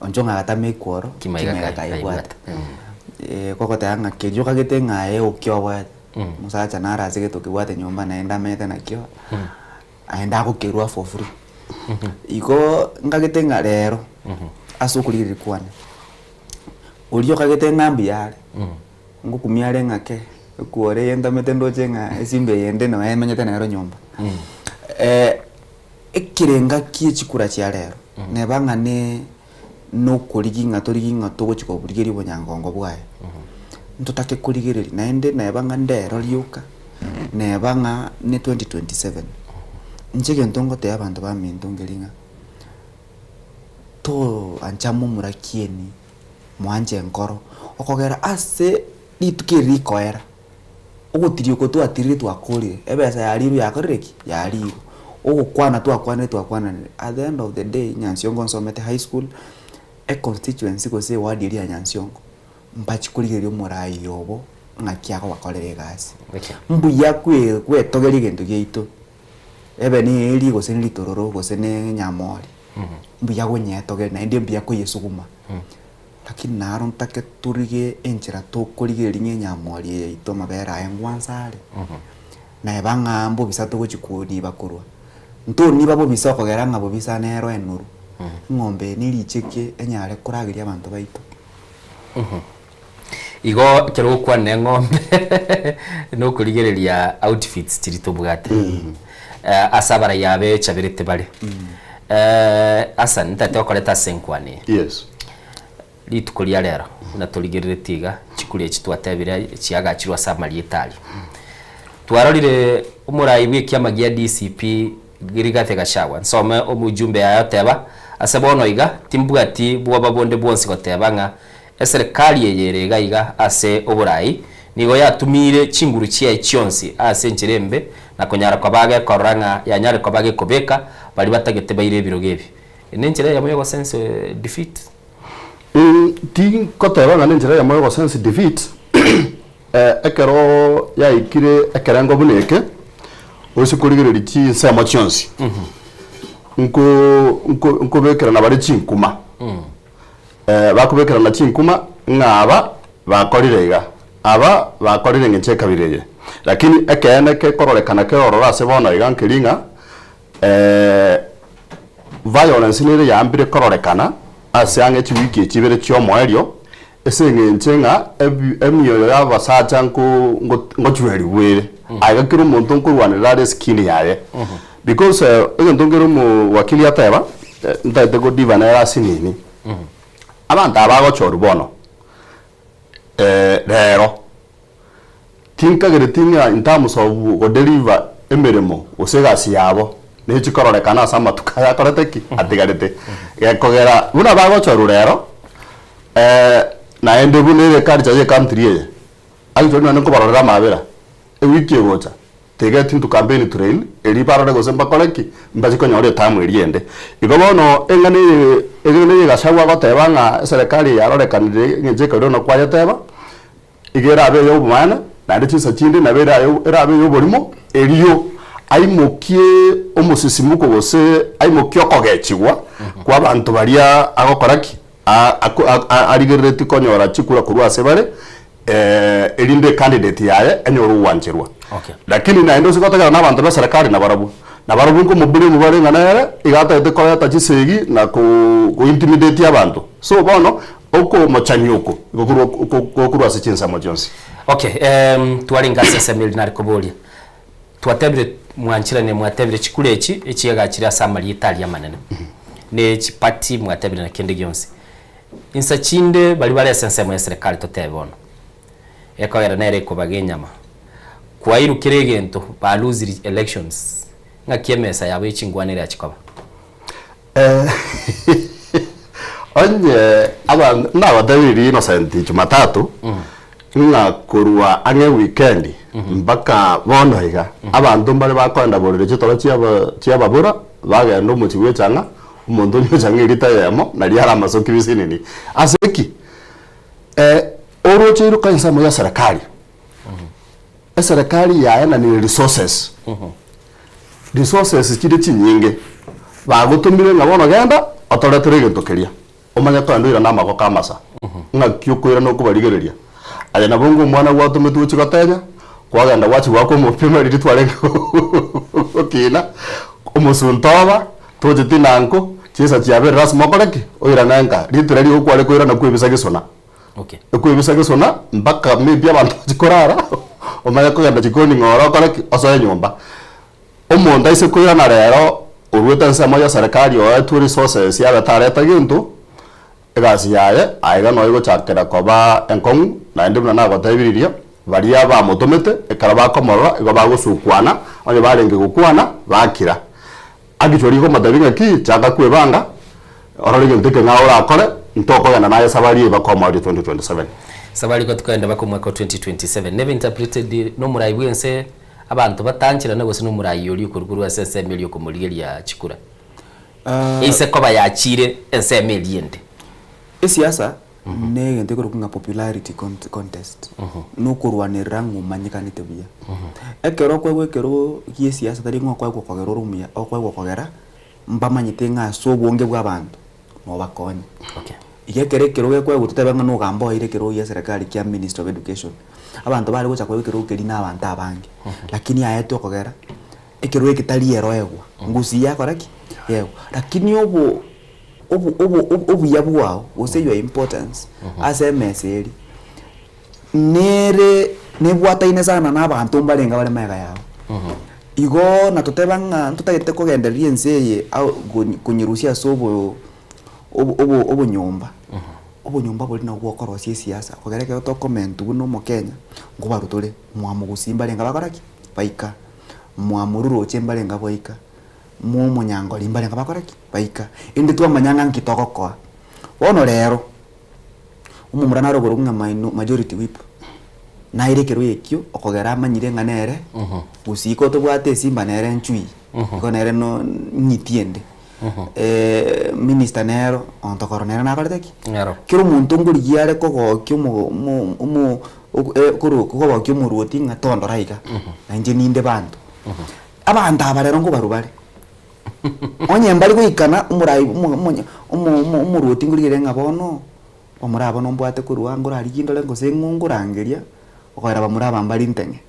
onchong'a agatama ekworo, Kimaiga kimaiga kaibwate. kaibwate. Kogoteba ng'a keria okagete ng'a aye okioboete, omosacha naro ase egento okebwate nyomba naende amete nakio, naende agokerwa for free. Igo nkagete ng'a rero, ase okorigereria kwane, oria okagete ng'a mbuya are, ngokumia are ng'a kee, ekworo eye ntamete ndoche ng'a esimba eye ende noe emenyete nero nyomba. Ekerenga kie chikura chia rero, neba ng'a ne nokorigia ng'a torigie ng'a togochia koborigeria obonyangongo bwaye, ntotake korigereria naende neba ng'a ndero rioka, neba ng'a ne 2027, inche egento ngotebia abanto baminto nkeri ng'a, toancha momura kieni, mwanche enkoro, okogera ase rituko eri rikoera, Ogotiria oko twatirire twakorire, ebesa yarirwe yakorire ki? Yarirwe. Ogokwana twakwanire twakwananire, at the end of the day Nyansiongo nsomete high school, econstituency gose eward eria ya Nyansiongo, mbachi korigereria omorai obo ng'aki agobakorera egasi. Mbuya kwe gwetogeria egento giaito, ebe ne eeri gose ne ritororo gose ne enyamori, mbuya gonyetogeria naende mbuya koyesuguma. Lakini naro ntake torige enchera tokorigereria ng'a enyamori eye yaito amabere aye ngwansa are, neba ng'a mbobisa togochia koniba korwa. Ntoniba bobisa okogera ng'a bobisa nero enoru, eng'ombe eye nericheke enyare korageria abanto baito. Igo ekero ogokwana eng'ombe nokorigereria outfits chiria tobwate ase abarai aba echaberete bare. Hassan ntagete gokoreta ase enkwana eye. Yes. Rituko ria rero buna torigereretie iga chikura echi twatebire chiagachirwe ase amarieta aria. Twarorire omorai bwa ekiama gia DCP Rigathi Gachagua nsome omojumbe yaye oteba ase bono iga timbwati bwoba bonde bwonsi goteba ng'a Eserekari eye ere iga iga ase oborai nigo yatumiire chinguru chiaye chionsi ase enchera embe na konyara koba gekorora ng'a yanyare koba gekobeka baria batagete baire ebirogo ebi. Eye nenchera eyemo yogosense defeat. Tingoteba ng'a nenchera eyemo yogosense defeat, ekero yaikire ekerengo buna eke, ose korigereria chinsemo chionsi, nko nko nkobekerana bare chinkuma. Bakobekerana chinkuma ng'a aba bakorire iga, aba bakorire engencho ekabira eye. Lakini ekeene gekororekana kere ororo ase bono iga nkeri ng'a violence nere yambire kororekana ase ang'e chiwiki echi ibere chi'omoerio, ase eng'encho ng'a ebi emioyo ya abasacha nko ngochwerigwa ere. Aiga kera omonto nkorwanerera are eskin yaye. Because egento nkere omowakili ateba, ntagete godiva nere ase nini, abanto aba bagochorwa bono rero, tinkagereti ng'a in terms of godeliver emeremo gose egasi yabo nechi kororekana ase amatuko aya akorete ki? Atigarete. Gekogera buna bagochorwa rero, naende buna ere culture ye ecountry eye, actually nonye nkobarorera amabera, ewiki egocha. Tiga into campaign trail, erio barore gose mbakore ki, mbache konyora etamu eria ende. Igo bono eng'ana eye eng'ana eye Gachagua agoteba ng'a eserekari eye yarorekanire eng'encho ekarua na kwayeteba, iga erabe eya obomaene, naende chinsa chinde nabo eraye erabe eya oborimo, erio. Aimokie omosisimuko gose aimokie okogechigwa kw'abanto baria agokora ki? Arigereretie konyora chikura korwa ase bare, erinde ecandidate yaye enyore ogwancherwa. Lakini naende ase gotegerera na abanto b'eserekari nabarabwo, nabarabwo nkomoblame bare ng'a nere iga atagete koreta chisegi na ko intimidate abanto. So bono, okomochania oko igo korwa gokorwa ase chinsemo chionsi. Okay, twarenge ase ensemo eria nare koboria. Twatebire mwancheranie mwatebire chikura echi echiagachire ase amarieta aria amanene, ne chiparty mwatebire na kende gionsi. Insa chinde baria bare ase ensemo ya serikali totebe bono, ekogera nere ekobaga enyama, kwairwe kera egento ba lose elections, ng'aki emesa yabo ye chingwana erachi koba? Onye abanto nabatebirie Innocent Jumatatu ng'a korwa ang'e weekend mpaka bono iga abanto mbare bakoenda borere chitoro chiaba chiababura bagenda omochie bwa echang'a omonto onywa echang'a erita eyemo naria are amasoki bisinini. Ase ki? Oroche iroka ensemo ya serikali, eserekari yaenanire resources. Resources chire chinyinge, bagotomire ng'a bono genda otoretere egento keria, omanye kogenda oirane amagoko amasa, ng'aki okoirana okobarigereria. Aye nabo ng'a omwana gwatometwe ochie gotenya, kwagenda gwachia goaka omopima riria twarenge gokina, omosunte oba, tocheti na nko, chinsa chiaberire lasima okore ki? Oirane nka. Ritera rigo kware koirana kwebisa gesona. Ekwebisa gesona mpaka maybe abanto bachie korara, omanye kogenda chikoni ng'a ore okore ki? Osoe nyomba. Omonto aise koirana rero oruete ensemo ya serikali oetwe resources abe tareta gento, egasi yaye aiga noyo egochakera koba enkong'u, naende buna nagotebirie baria bamotomete ekero bakomorora igo bagosukwana, onye barenge gokwana bakira. Actually igo omotebi ng'aki chaka kwebanga orore egento ekeng'ao orakore ntokogenda naye esabari eye baka omoerio 2027. Sabari igo tokogenda baka omwaka o 2027. Nebe interpreted nomorai bwense abanto batancherane gose nomorai oria okorwa korwa ase ensemo eria okomorigeria chikura. Eise koba yachire ensemo eria ende. Esiasa na egento ekorokwa ng'a popularity contest, na okorwanerera ng'a omanyekanete buya. Ekero okoegwa ekerogo gia esiasa tari ng'a okoegwa kogera ore omuya, okoegwa kogera mbamanyete ng'a ase obonge bwa abanto nobakonye. Iga ekero ekerogo gekoegwa totebe ng'a nogamba oeire ekerogo gia serikali kia minister of education, abanto bare gocha koegwa ekerogo keria na abanto abange, lakini aetwe okogera ekerogo eke tari ere oegwa, ngusi yakora ki? Yaegwa. Lakini obo obo obo obuya bwao gose your importance ase emesa eria, nere nebwataine sana na abanto mbarenge bare magega yao. Igo natoteba ng'a ntotagete kogendereria ense eye ao konye konyerusia ase obo obo obo obonyomba, obonyomba boria nabwo bokorosia esiasa kogera ekero tokomentwa buna omokenya, nkobarwa tore, mwamogusii mbarenge bakora ki? Baika, mwamoruroche mbarenge boika. Momonyangori mbarenge bakore ki? Baika. Inde twamanya ng'a nki togokoa. Bono rero, omomura nare okorokwa ng'a maino majority whip, naire ekerwa ekio okogera amanyire ng'a nere gusii ko tobwate esimba nere nchui, igo nere no ng'iti ende. Minister nero, ontokoro nere nakorete ki? Nero. Kera omonto nkorigia are kogokia omo omo omo korwa kogokia omorwoti ng'a tondora iga, na inche ninde banto. Abanto aba rero nkobarwa bare, onye mbari goikana omorai omo omonye omo omo omorwoti nkorigereria ng'a bono, bamura aba nombwate korwa ngorarigie ndore gose ng'o nkorangeria, okoera bamura aba mbari nteng'e.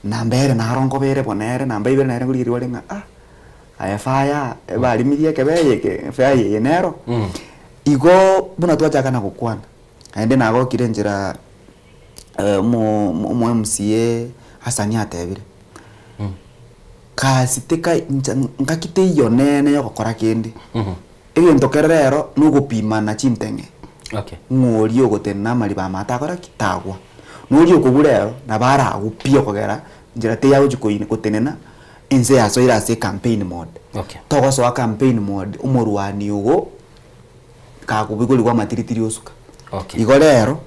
Namba ere naro nkobere bono ere, namba ibere nere nkorigereria ore ng'a ah, aye fire ebarimirie ekebeye eke fire eye nero. Igo buna twachaka na gokwana, naende nagokire enchera omo omo MCA Hassan atebire, kasi teka inche ngaki teiyo nene yogokora kende, egento kere rero na ogopimana chinteng'e, Okay. ng'a oria ogotenena amariba amato akore ki? Tagwa. Na oria okobua rero, nabo aragwe pi okogera nchera teiyo agochi koi gotenena, ense yasoire ase ecampaign mode. Okay. Togosoa campaign mode, omorwani ogo, kakobigorigwa amatiritiri osuka. Okay. Igo rero,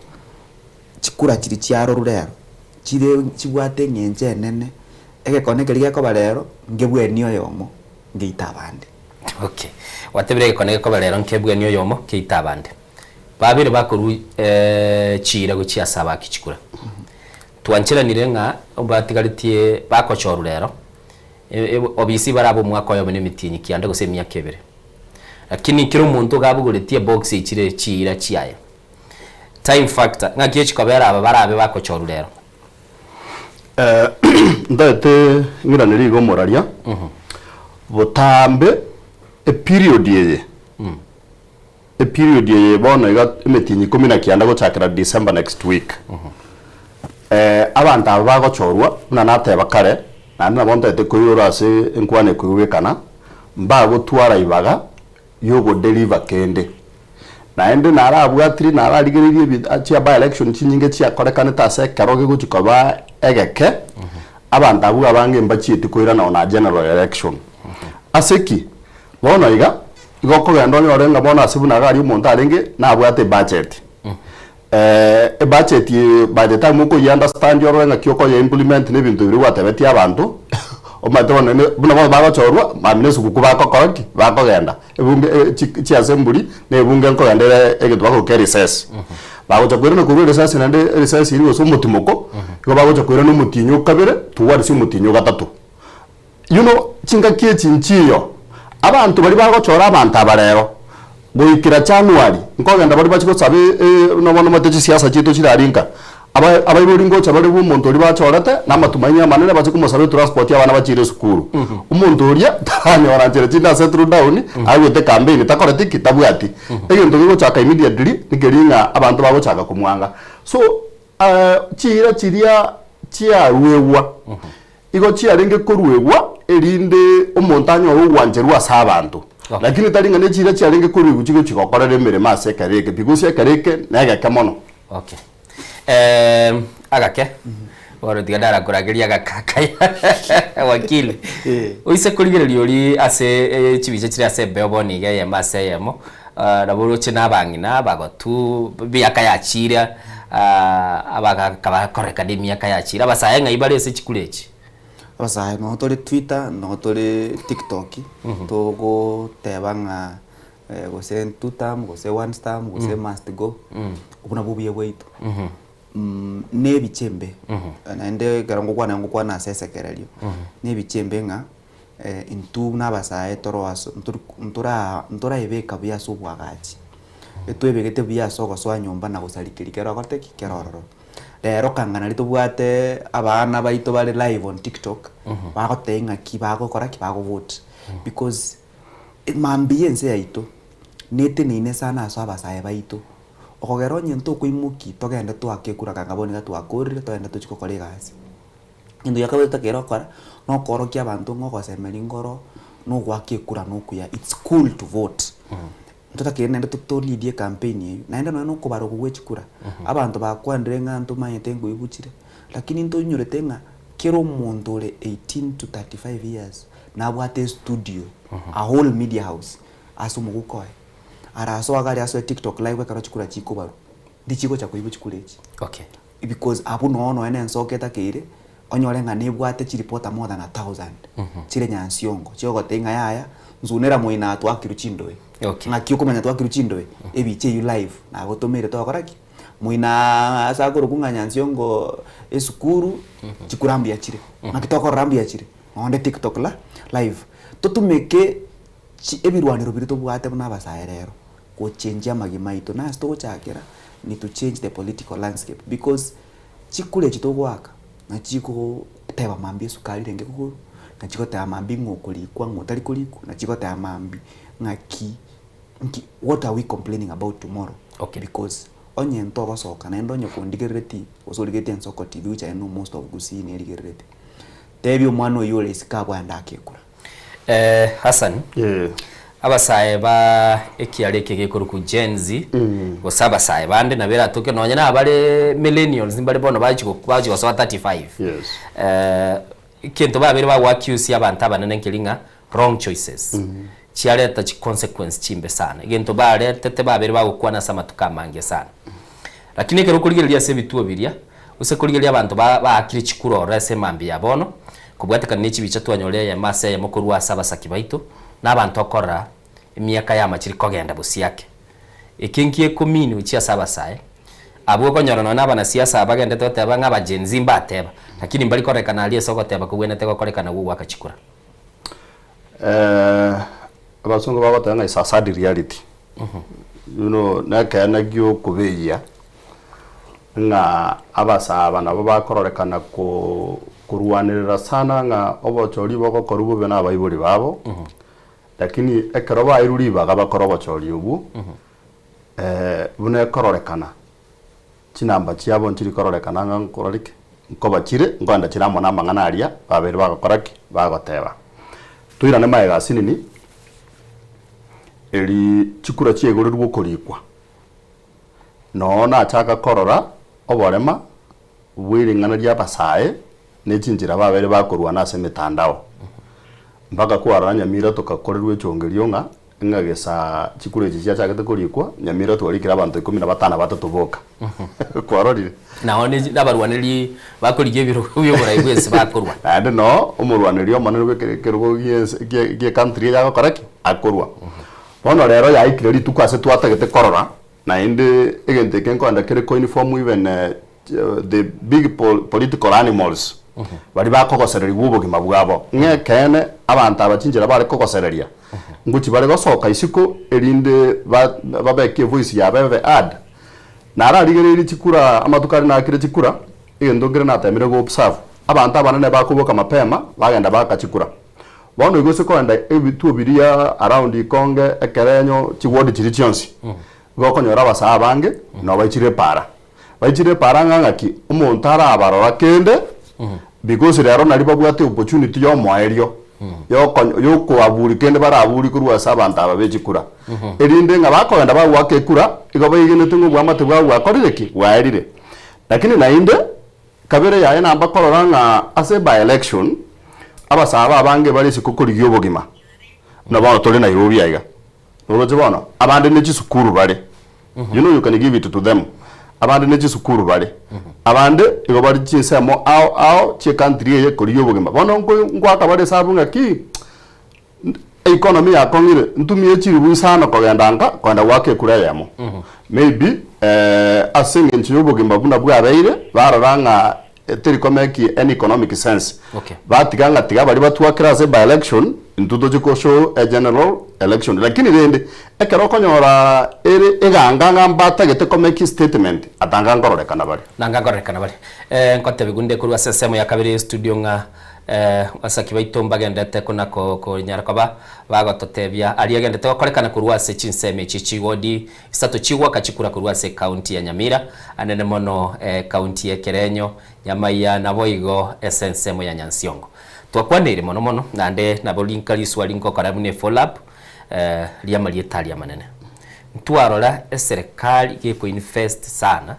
chikura chiria chiarorwa rero, chire chibwate eng'encho enene, egekone keria gekoba rero, ngebweni oyomo, ngeite abande. Okay. Gwatebire egekone gekoba rero nkebweni oyomo, keite abande. Babere bakorwa chiira gochia ase abaki chikura. Twancheranire ng'a batigaretie bakochorwa rero. Obisi barabe omwaka oyomo na emetienyi kianda gose emiaka ebere. Lakini kera omonto iga abogoretie ebox echire chiira chiaye. Time factor, ng'aki echikobera aba barabe bakochorwa rero? Ntaete ng'iranerie iga omoraria, botambe eperiod eye, eperiod eye bono iga emetienyi ikomi na kianda gochakera December next week, abanto aba bagochorwa buna nateba kare, naende nabo ntaete koirora ase enkwana ekoigwekana, mbagotwara ibaga yogodeliver kende. Naende narabwatirie nararigereirie ebi chia by election chinyinge chiakorekanete ase ekero gegochi koba egeke, abanto abwo abange mbachieti koirana on a general election. Ase ki? Bono iga, igo okogenda onyore ng'a bono ase buna iga aria omonto arenge nabwate ebudget. Ebudget eye by the time okoyi understand orore ng'aki okoye implement na ebinto biria gwatebetie abanto, omanyete bono ne buna bono bagochorwa mambia na esuguku bagokora ki? Bakogenda. Ebunge chi chiasemburi na ebunge nkogenda ere egento bakoroka erecess. Bagocha koirana korwa erecess naende erecess eria gose omotimoko, igo bagocha koirana omotienyi o kabere towards omotienyi o gatato. You know, chingaki echi nchiyo, abanto baria bagochora abanto aba rero, goikera January, nkogenda baria bachia gosaba buna bono omanyete chisiasa chiaito chirari nka, aba abaibori ngocha bare bwa omonto oria bachorete, na amatumaini amanene bache komosaba etransport abana bachiire esukuru. Omonto oria, taranyora nchera chinde asettle down, agwete campaign takoreti ki? Tabwati. Egento gegochaka immediately, nkeri ng'a abanto bagochaka komwanga. So, chiira chiria chiaruegwa, Igo chiarenge koruegwa, erinde omonto anyore ogwancherwa ase abanto. Lakini tari ng'a nechiira chiarenge koruegwa chigochia gokorera emeremo ase ekero eke pi, gose ekero eke negeke mono. Okay. Agake, bono tiga ndarakoragerie agake akaya wakili. Oise korigereria oria ase chibicha chire ase embeo bono iga eyemo ase eyemo, nabo oroche na abang'ina abagotu, emiaka yachiire abagaka bakorekana emiaka yachiire, abasae ng'ai bare ase chikura echi? Abasae nonya tore twitter, nonya tore tiktok, togoteba ng'a gose two term, gose one term, gose must go, obwo nabwo obuya bwaito. Na ebicha embe, naende ekero ngokwana ngokwana ase esekererio, na ebicha embe ng'a Intwe buna abasae toro ase ntori ntora ntoraebeka buya ase obwagachi, etwebegete buya ase ogosoa nyomba na gosarikeria kero okorete ki? Kero ororo. Rero kanga naria tobwate abana baito bare live on tiktok, bagoteba ng'aki bagokora ki? Bago vote because mambia ense yaito neteneine sana ase abasae baito, okogera onye ntokoimokia togende toake ekura kanga bono iga twakorire togende tochie gokora egasi. Egento gia kabere totakeire gokora, nokoorokia abanto ng'a ogosemeria nkoro, na ogoaka ekura nokuya, it's cool to vote. Ntotakeire naende to to lead ecampaign eywo, naende nonye na okobara okwo gwe chikura, abanto bakwanire ng'a ntomanyete nkoibuchire, lakini ntoinyorete ng'a kera omonto ore 18 to 35 years, nabwate estudio, a whole media house, ase omoguko oye. Arasoe iga aria asoe tiktok live ekero chikura chikobarwa, ndichigocha koibwa chikura echi. Okay. Because abwo noo nonya na ensoko etakeire, onyore ng'a nebwate chiripota more than a thousand, chire nyansiongo, chigogotebi ng'a yaya, nsunera moino aa twakirwe chindoe. Okay. Ng'aki okomanya twakirwe chindoe? Ebicha eywo live, nagotomeire togokora ki? Moino aa ase akorokwa ng'a nyansiongo esukuru, chikura mbuya chire. Ng'aki tokorora mbuya chire? Nonde tiktok la live. Totumeke chi ebirwanero biria tobwate buna abasae rero, gochenjia amagima aito. Na ase togochakera, ni to change the political landscape because chikura echi togoaka, nachi chigoteba mambia esukari renge kogorwa, nachi chigoteba mambia ng'a okorikwa ng'a otari korikwa, nachi chigoteba mambia ng'aki nki what are we complaining about tomorrow Okay. because onye ntogosoka naende onye kondigerereti gose origeretie ensoko TV which I know most of Gusii nerigerereti, tebia omwana oywo ore isiko abwo aende ake ekura. Hassan, abasae ba ekiara eke gekorokwa Gen Z, gose abasae bande nabo eratoke nonye na abare millennials mbare bono bachi bachi gosoa 35. Egento babeire bago accuse abanto abanene nkeri ng'a wrong choices chiareta chi consequence chimbe sana. Egento baretete babeire bagokwana ase amatuko amange sana. Lakini ekero okorigereria ase ebituo biria, gose korigereria abanto ba baakire chikura ororo ase emambia ya bono, kobwatekana ne chibicha twanyorire eyemo ase eyemo korwa ase abasaki baito, na abanto okorora emiaka y'amachiri kogenda bosiake. Eke nki ekomini gochia ase abasae, abwo okonyora nonya na abanasiasa aba bagendete goteba ng'a aba Gen Z mbateba, lakini mbari korekana aria ase ogoteba kogwenerete gokorekana gwo goaka chikura. Abasongo bagoteba ng'a is a sad reality. You know, nekeene giokobeyia ng'a abasaa aba nabo bakororekana ko korwanerera sana ng'a obochori bogokorwa bobe na abaibori babo, lakini ekero bairwe ribaga bakore obochori obwo, buna ekororekana, chinamba chiabo nchiri kororekana ng'a nkorora ki, nkoba chire, nkoenda chire amo na amang'ana aria babeire bagokora ki, bagoteba. Toirane magega asinini, eri chikura chiaigorerwe okorikwa, noo nachaka korora oborema bwe ring'ana ria abasae ne chinchera babeire bakorwana ase emetandao. Mpaka kwarora Nyamira tokakorerwa echongerio ng'a ng'a gesa chikura echi chiachagete korikwa, Nyamira twarikire abanto ikomi na batano batato boka. Kwarorire? Nao ne abarwaneri bakorigia ebirogo bia oborai bwensi bakorwa. Naende noo omorwaneri omonene bwe ekerogo giense gie ecountry eye agokora ki? Akorwa. Bono rero yaikire rituko ase twatagete korora, naende egento eke nkoenda kere koinform even the big political animals, baria bakogosererigwa obogima bwabo, ng'a ekeene abanto aba chinchera bare kogosereria, ngochia bare gosoka isiko erinde babeke evoice yabo ebe heard. Nararigereirie chikura amatuko aria naakire chikura, egento nkere natemire go observe, abanto abanene bakoboka mapema bagenda baaka chikura. Bono igo ase kogenda ebituo biria around Ikonge, Ekerenyo, chiward chiria chionsi, igo okonyora abasae abange nabo baichire epaara. Baichire epaara ng'a ng'aki, omonto arabarora kende, because rero naria babwate opportunity ya omoerio, yokonyo yokoaburi kende baraburi korwa ase abanto aba be chikura. Erinde ng'a bakogenda bagoaka ekura, igo baigenete ng'a oboamate bwabo bwakorire ki? Bwaerire. Lakini naende, kabere yaye namba korora ng'a ase by election, abasae abange bare isiko korigia obogima, buna bono tore Nairobi aiga. Noroche bono, abande ne chisukuru bare, you know you can give it to them, abande ne chisukuru bare, abande igo bare chinsemo ao ao chie country eye korigia obogima. Bono nko nkoaka bare esabu ng'aki, economy yakong'ire, ntumie chiribu isano kogenda nka, kogenda goaka ekura eyemo. Maybe ase eng'encho ya obogima buna bwabeire, barora ng'a teri ko make any economic sense. Okay. Batiga ng'a tiga baria batwakire ase by election, intwe toche ko show a general election. Lakini rende, ekero okonyora ere eganga ng'a mbatagete ko make statement, atanga nkororekana bare. Nanga nkororekana bare. Nkotebiwa nde korwa ase ensemo ya kabere ye studio ng'a Abasaki baito mbagendete kona konyara koba bagototebia aria agendete gokorekana korwa ase chinsemo echi chigodi isato chigwaka chikura korwa ase ecounty ya Nyamira, anene mono ecounty ya Ekerenyo, Nyamaiya naboigo ase ensemo ya Nyansiongo. Twakwaneire mono mono naende nabo rinka riswali ngokora buna efollow up riamarieta aria amanene. Ntwarora eserekari gekoinvest sana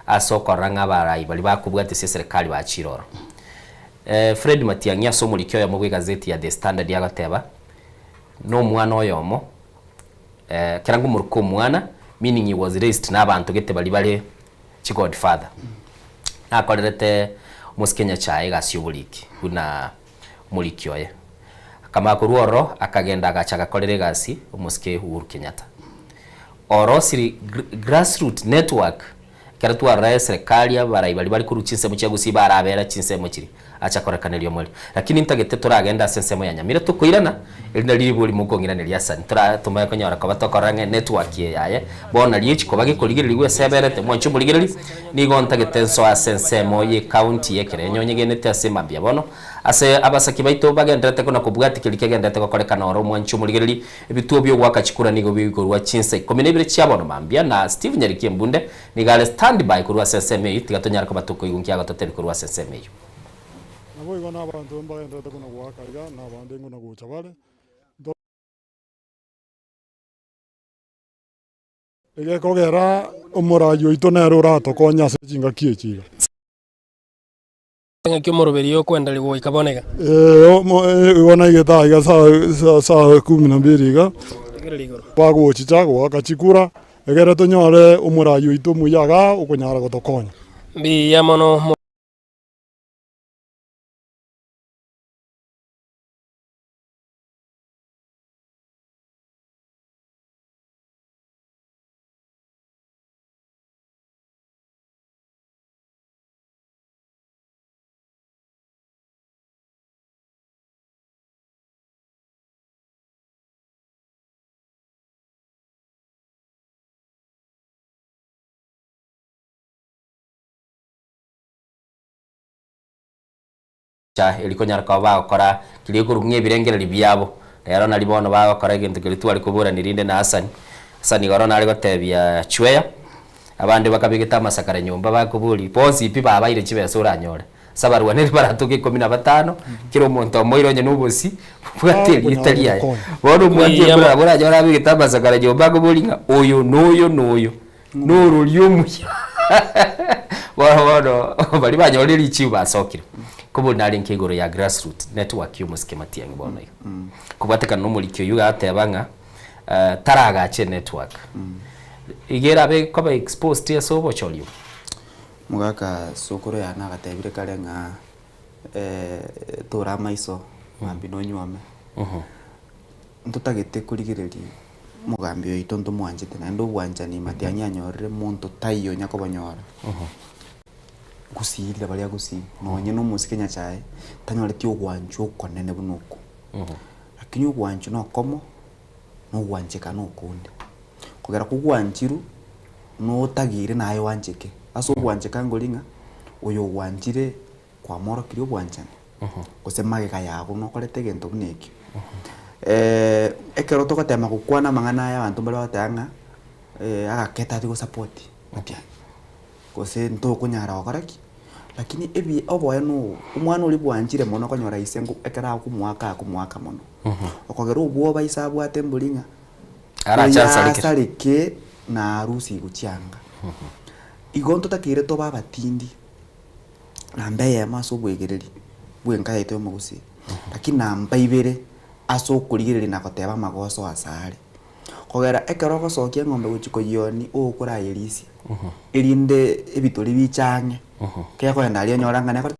ase okorora ng'a abarai baria bakobwatesia eserekari bachire ororo. Fred Matiang'i ase omoriki oyomo bw'egazeti ya The Standard agoteba, Nomwana oyomo, ekero ngomoroka omwana, meaning he was raised nabanto gete baria bare chigodfather. Nakorerete omosike Nyachae egasi y'oboriki buna omoriki oye. Akamanya korwa ororo akagenda agacha agakorera egasi omosike Uhuru Kenyatta. Orosiri grassroot network Ekero twarora eserekari abarai baria bare korwa chinsemo chia Gusii barabera chinsemo chiria acha korekana erio. Lakini ntagete toragende ase ensemo ya Nyamira tokoirana eri nario ribori mokong'iraneria asa ntora tomanye konyora koba tokorora ng'a enetwork eye yaye bono nario echi koba gekorigererigwa ase eberete mwanche omorigereri nigo ntagete nsoe ase ensemo ye county ekero enyogenete ase mambia bono ase abasaki baito bagenderete kona kobwatia keria kegenderete gokorekana oro mwanche omorigereri Ebituo bi'ogoaka chikura nigo bigorwa chinsa ikomi na ibere chia bono mambia, na Steve Nyariki Embunde nigo are stand by korwa ase ensemo eyio, tiga tonyare koba tokoigwa nki agototebia korwa ase ensemo eyio. Naboigo nabanto mbagenderete kona-goaka iga, na abande nkona-gocha bare. Egekogera omoraai oito nere oratokonye ase chingaki echi iga. Ng'aki omoroberio okwenderigwa goika bono iga? Igo naigete aiga saa kumi na mbili iga, bagochicha goaka chikura, egere tonyore omorai oito omuya igaa okonyara gotokonya. Mbuya mono. Erio konyara koba bagokora keria ekorwa ng'a ebirengererio biabo, rero nario bono bagokora egento keria tware koborania rinde na Hassan. Hassan igoro nare gotebia Chweya, abande bakabegete amasakara nyomba bakoboria, bonsi pi babaire chibesa oranyore. Ase abarwaneri baratoke ikomi na batano, kera omonto omoire onye na obosie, bobwate erieta riaye. Bono omwanchi ekura nabo oranyore abegete amasakara nyomba akoboria ng'a oyo na oyo na oyo, norori omuya. Bono bono baria banyorire richibu basokire. Kobori narenge igoro ya grassroot network ya omosike Matiang'i bono iga. Kobwatekana na omoriki oyio iga ateba ng'a taragache enetwork. Iga erabe koba exposed ase obochori obo. Mogaka sokoro yane agatebire kare ng'a tora amaiso mambia nonywome. Ntotagete korigereria omogambi oito ntomwanchete naende obwanchani matiang'i anyorire monto taiyo onya kobonyora. Gusii riroba ria gusii nonye na omosike nyachae tanyoreti ogwanchwa okonene buna oko. Lakini ogwanchwa na okomo na ogwancheka na okonde. Kogera kogwanchirwe notagire naye oancheke ase ogwancheka nkori ng'a oyo ogwanchire kwamorokirie obwanchani gose magega yago nokorete egento buna ekio. Ekero togotema gokwana amang'ana aya abanto mbare bagoteba ng'a agake tari gosapoti matiang'i gose ntokonyara gokora ki, lakini ebi oboene obo omwana oria bwanchire mono okonyora ise ekero akomoaka akomoaka mono. Okogera obwoba ise abwate mbori ng'a Arache asareke. Oyasareke na arusigwe chianga. Igo ntotakeire tobe abatindi namba eyemo ase obwegereri bw'enka yaito y'omogusii, lakini namba ibere ase okorigereria na goteba amagoso ase are. Kogera ekero ogosokia eng'ombe gochia koyionia okorayerisia, erinde ebitori biche ang'e, kegoenda aria onyore ng'a nekore.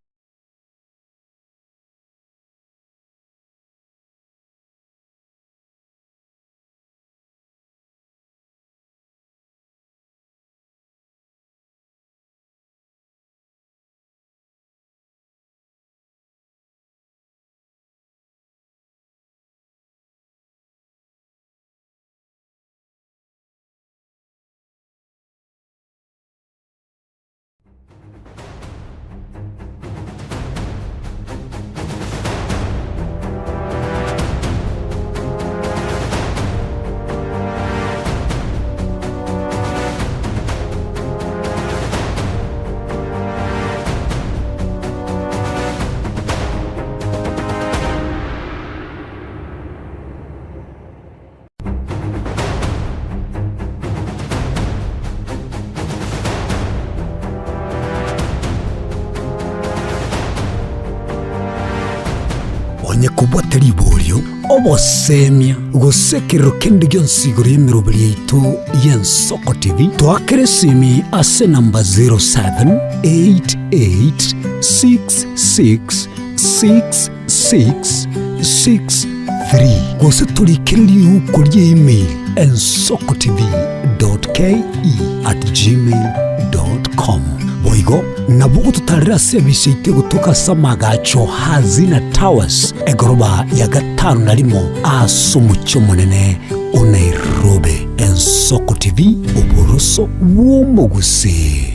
Onye kobwate riborio, obosemia, gose ekerero kende gionsi igoro y'emeroberi yaito y'Ensoko TV, toakere esimi ase namba 07886666 663 gose torikere riuko ria email ensokotv.ke@gmail.com boigo nabo ogototarera ase ebise yaito egotoka ase amagacho Hazina Towers egoroba ya gatano na rimo ase omochie omonene o Nairobi. Ensoko TV, oboroso bw'omogusii.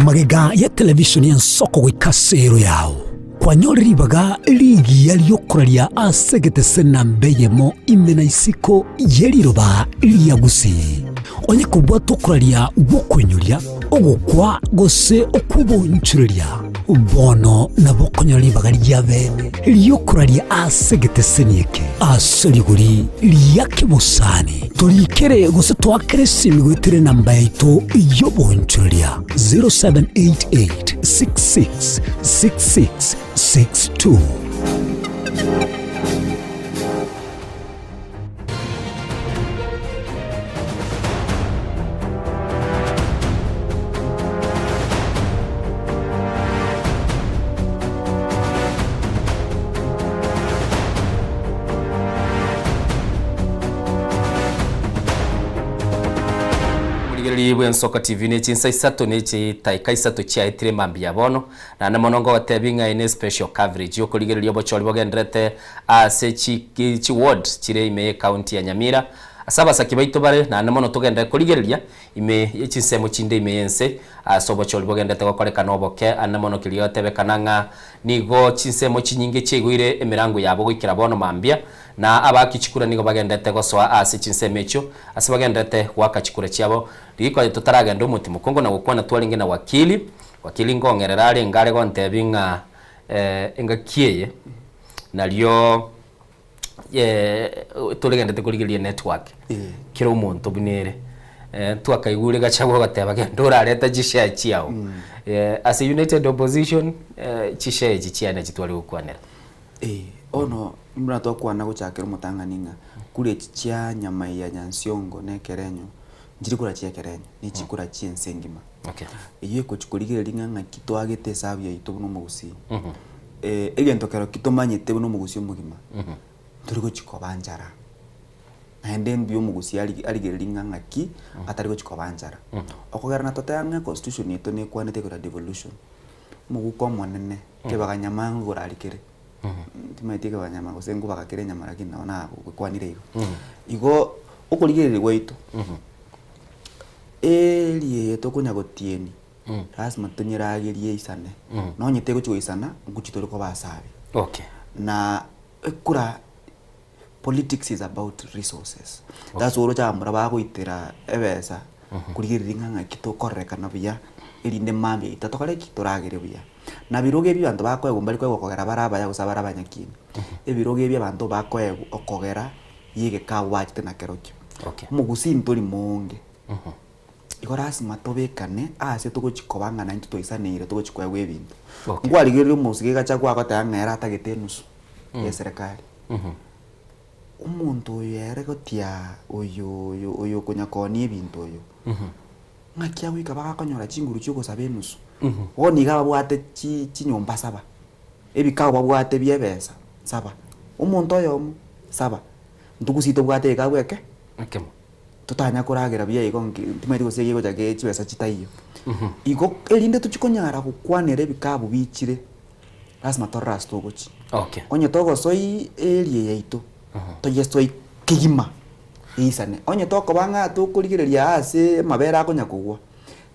Magega ya televishoni y'ensoko goika ase ero yao, kwanyore ribaga rigiya ri'okoraria ase egetese namba eyemo ime na isiko ye riroba ria Gusii. Onye kobwata okoraria gw'okoinyoria, ogokwa gose okw'obonchoreria, bono nabo okonyora ribaga ria bene ri'okoraria ase egeteseni eke ase rigori ria kebosani. Torikere gose toakere esimi goetera enamba yaito y'obonchoreria 0788 66 66 62. Omorigereria bw'Ensoka TV ne chinsa isato ne chitaika isato chiaetire mambia bono, naende mono ngogotebi ng'a eye ne special coverage y'okorigereria obochori bogendererete ase chi chi ward chire ime ye county ya Nyamira. Ase abasaki baito bare naende mono togenderere korigereria ime ye chinsemo chinde ime y'ense ase obochori bogenderete gokorekana oboke ande mono keria gotebekana ng'a nigo chinsemo chinyinge chiaigoire emerango yabo goikera bono mambia na abaaki chikura nigo bagenderete gosoa ase chinsemo echio ase bagenderete goaka chikura chiabo Riko totaragenda omoti mokongo na gokwana twarenge na wakili, wakili nkong'erera arenge are gontebi ng'a engaki eye nario toregendete korigereria network kera omonto buna ere. Twakaigure Gachagua ogoteba genda orarete chishare chiago ase united opposition chishare echi chiane nachi tware gokwanera. Bono buna twakwana gochakera omotang'ani ng'a kura echi chia Nyamaiya, Nyansiongo na Ekerenyo, nchiri kura chia Ekerenyo, ne chikura chia ense engima. Eyio ekochi korigereria ng'a ng'aki twagete esabu yaito buna omogusii. Egento kero ki tomanyete buna omogusii omogima, ntori gochi koba nchara. Naende mbuya omogusii arigererie ng'a ng'aki atari gochi koba nchara. Okogera na toteba ng'a econstitution yaito nekwanete igoro ya devolution, omoguko omonene, kebaganyama ng'o igoro aria kere. Timanyeti ekebaganyama gose nkobaga kere enyama lakini nabo nagokwanire igo. Igo okorigereria gwaito, area eye tokonya gotieni, lasima tonyeragerie eisane, nonye tegochi goisana, ngochi tore koba ase abe. Na ekura politics is about resources. That's why oroche abamura bagoitera ebesa korigereria ng'a ng'aki tokorerekana buya erinde mambia yaito tokore ki? Toragere buya. Na birogo ebi abanto bakoegwa mbari koegwa kogera bare abaya gose bare abanyakini. Ebirogo ebi abanto bakoegwa okogera ya egekao bachete nakerokio. Omogusii ntori moonge, igo lasima tobekane ase togochi koba ng'a naintwe twaisaneire togochi koegwa ebinto. Nkwarigereria omosike Gachagua agoteba ng'a ere atagete enusu ya eserekari. Omonto oyo ere gotia oyo oyo oyo okonya koonia ebinto oyo, ng'aki agoika bagakonyora chinguru chia ogosaba enusu? Bono iga babwate chi chinyomba saba, ebikao babwate bia ebesa saba, omonto oyomo saba, intwe gusii tobwate egekabu eke? Ekemo. Totanya koragera buya igo nki timanyeti gose egegocha ge chibesa chitaiyo. Igo erinde tochie konyara gokwanera ebikabu bichire, lasima torore ase togochia. Okay. Onye togosoi area yaito, toyesoi kegima eisane. Onye tokoba ng'a tokorigereria ase amabere akonya kogwa,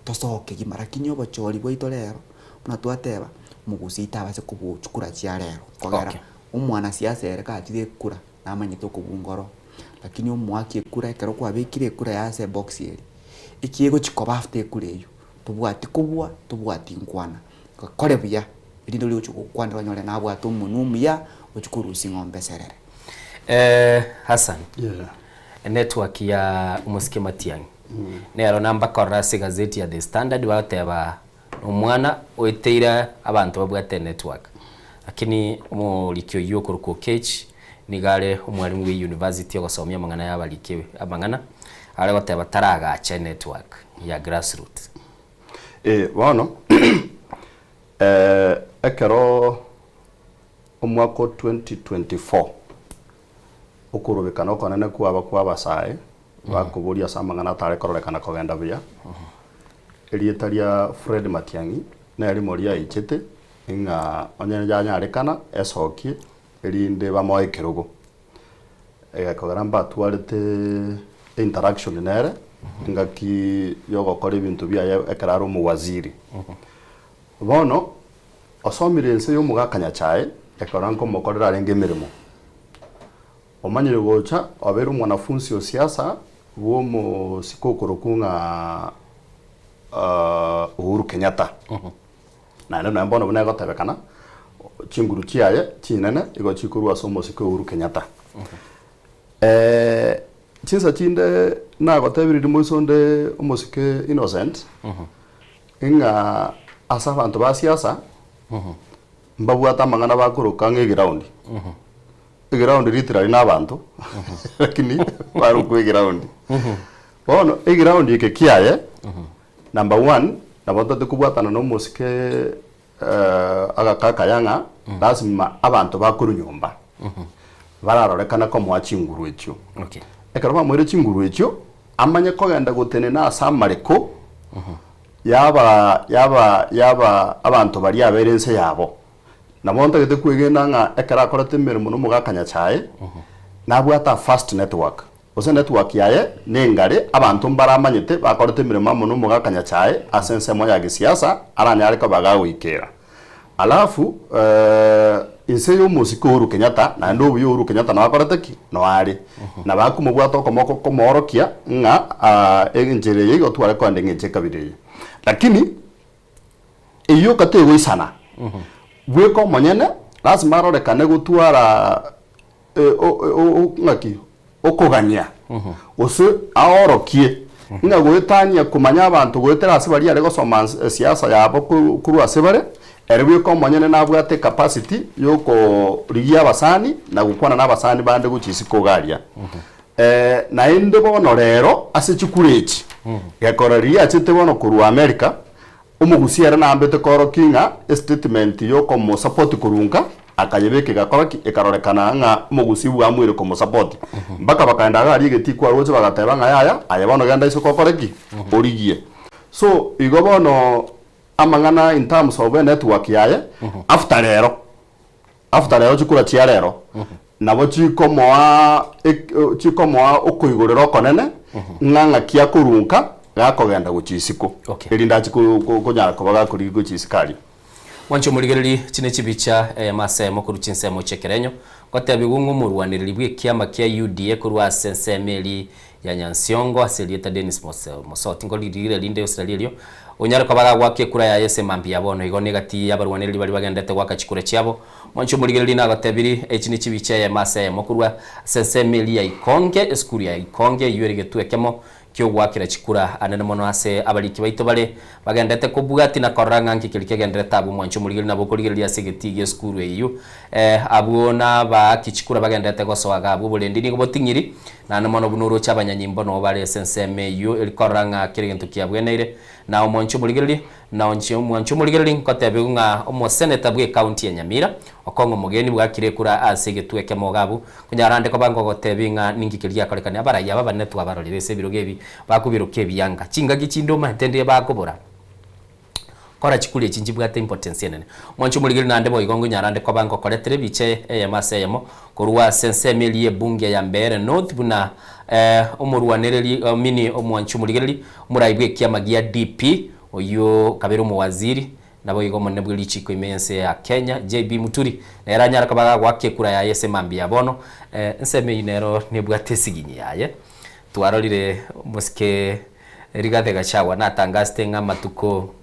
tosoe kegima lakini obochori bwaito rero, buna twateba, omogusii tabase kobochukura chia rero, kogera Okay. omwanasiasa ere kachire ekura, namanyete okobunga oro, lakini omoaki ekura ekero kwabekire ekura yaye ase ebox eria, ekiagochi koba after ekura eywo, tobwati kobua, tobwati nkwana, kore buya erinde oria ogochi gokwanera onyore nabwate omonwe omuya ochie korusia eng'ombe eserere. Hassan, enetwork ya omosike Matiang'i nero nambakorora ase egazeti ya The Standard bagoteba nomwana oeteire abanto babwate enetwork lakini omoriki oyio okorokwa Oketch nigo are omwalimu bwe university ogosomia amang'ana ya abariki amang'ana are goteba taragacha enetwork ya grassroots. Eh, bono ekero omwaka o 2024 okorobekana okonene kwaba kwa abasae bakoboria ase amang'ana atare kororekana kogenda buya, erieta ria Fred Matiang'i nerimo riaichete ng'a onye yanyarekana esokie erinde bamoe ekerogo. Egekogera mbatwarete interaction nere engaki yogokora ebinto biaye ekero are omowaziri. Bono osomire ense y'omogaka Nyachae ekero nkomokorera arenge emeremo. Omanyire gocha obeire omwanafunsi o siasa bw'omosike okorokwa ng'a Uhuru Kenyatta. Naende nonya bono buna egotebekana, chinguru chiaye chinene igo chikorwa ase omosike Uhuru Kenyatta. Chinsa chinde nagotebirie rimo onde omosike Innocent, ng'a ase abanto ba siasa, mbabwate amang'ana bakoroka ng'a eground. Eground literally na abanto, lakini barokwa eground. Bono eground eke kiaye, Number one, nabo ntotete kobwatana na omosike agaka akaya ng'a lasima abanto bakorwa nyomba bararorekane komoa chinguru echio. Ekero bamoire chinguru echio, amanye kogenda gotenena ase amareko yaba yaba yaba abanto baria abeire ense yabo. Nabo ntagete kwegena ng'a ekero akorete emeremo na omogaka Nyachae, nabwate a fast network. Gose network yaye nengare, abanto mbaramanyete bakorete emeremo amo nomogaka Nyachae ase ensemo ya gesiasa aranyare koba gagoikera. Alafu inse y'omosike Uhuru Kenyatta naende obuya Uhuru Kenyatta nao akorete ki? Nao are. Na bakomobwata okomoko komoorokia ng'a enchera eye igo tware kogenda eng'encho ekabira eye. Lakini eyio yoka tegoisana, bweka omonyene lasima arorekane gotwara ng'aki okogania gose aorokie ng'a goetania komanya abanto goetera ase baria are gosoma esiasa yabo korwa ase bare, ere bweka omonyene nabwate ecapacity yokorigia abasani na gokwana na abasani bande gochia isiko iga aria. Naende bono rero ase chikura echi, gekora riria achete bono korwa America, Omogusia ere naambete koorokia ng'a estatement yokomosapoti korwa nka akayebeka egakora ki? Ekarorekana ng'a omogusia bwamuire komosapoti. Mpaka bakaenda iga aria egetii kwaroche bagateba ng'a yaya aye bono genda isiko okore ki? Origie. So igo bono amang'ana in terms of enetwork yaye after rero, after rero chikura chia rero nabo chikomoa chikomoa okoigorera okonene ng'a ng'aki akorunka gakogenda gochia isiko, erinde achie konyara koba gakorigia gochia isiko aria. Mwanche omorigererie chine chibicha eyemo ase eyemo korwa chinsemo chi'ekerenyo, gotebigwa ng'a omorwanereri bw'ekiama kia UDA korwa ase ensemo eria ya Nyansiongo ase erieta Dennis Mosoti nkorigire rinde gose tari erio, onyare koba gagoaka ekura yaye ase mambia ya bono. Igo negati y'abarwanereri baria bagendete goaka chikura chiabo. Mwanche omorigererie nagotebirie, echi nechibicha eyemo ase eyemo korwa ase ensemo eria ya Ikonge, esukuru ya Ikonge eyio ere egetwe ekemo ki'ogoakera chikura anene mono ase abariki baito bare bagendete kobwatia na korora ng'a nki keria kegenderete abwo mwanche omorigereria nabo okorigereria ase egetii gi'esukuru eyio. Abwo nabaaki chikura bagenderete gosoa iga abwo oborendi nigo boting'iri, naende mono buna oroche abanyanyimbo noo bare ase ensemo eyio eri korora ng'a kera egento kiabweneire. Na omwanche omorigereria, na onche omwanche omorigereria nkotebigwe ng'a omoseneta bw'ecounty ya Nyamira, Okong'u omogeni bwakire ekura ase egetwe ekemo iga abwo, konyara ande koba ngogotebi ng'a ninki keria giakorekane. Abarai aba abanene twabarorire ase ebirogo ebi bakobiroka ebianga. Chingaki chinde omanyete ndire bakobora, Kora chikura echi nchibwate importance enene. Mwanche omorigereria naende boigo ngonyara ande koba ngokoretera ebicha eyemo ase eyemo korwa ase ensemo eria y'ebunge ya Mbeere North buna omorwanereri mini omwanchi omorigereria omorai bw'ekiama gia DP oyio kabere omowaziri Naboigo omonene bwe richiiko ime y'ense ya Kenya, JB Muturi, nere anyare koba gagoaka ekura yaye ase mambia ya bono. Ensemo eyio nero nebwate esiginyi yaye. Twarorire omosike Rigathi Gachagua natangasete ng'a amatuko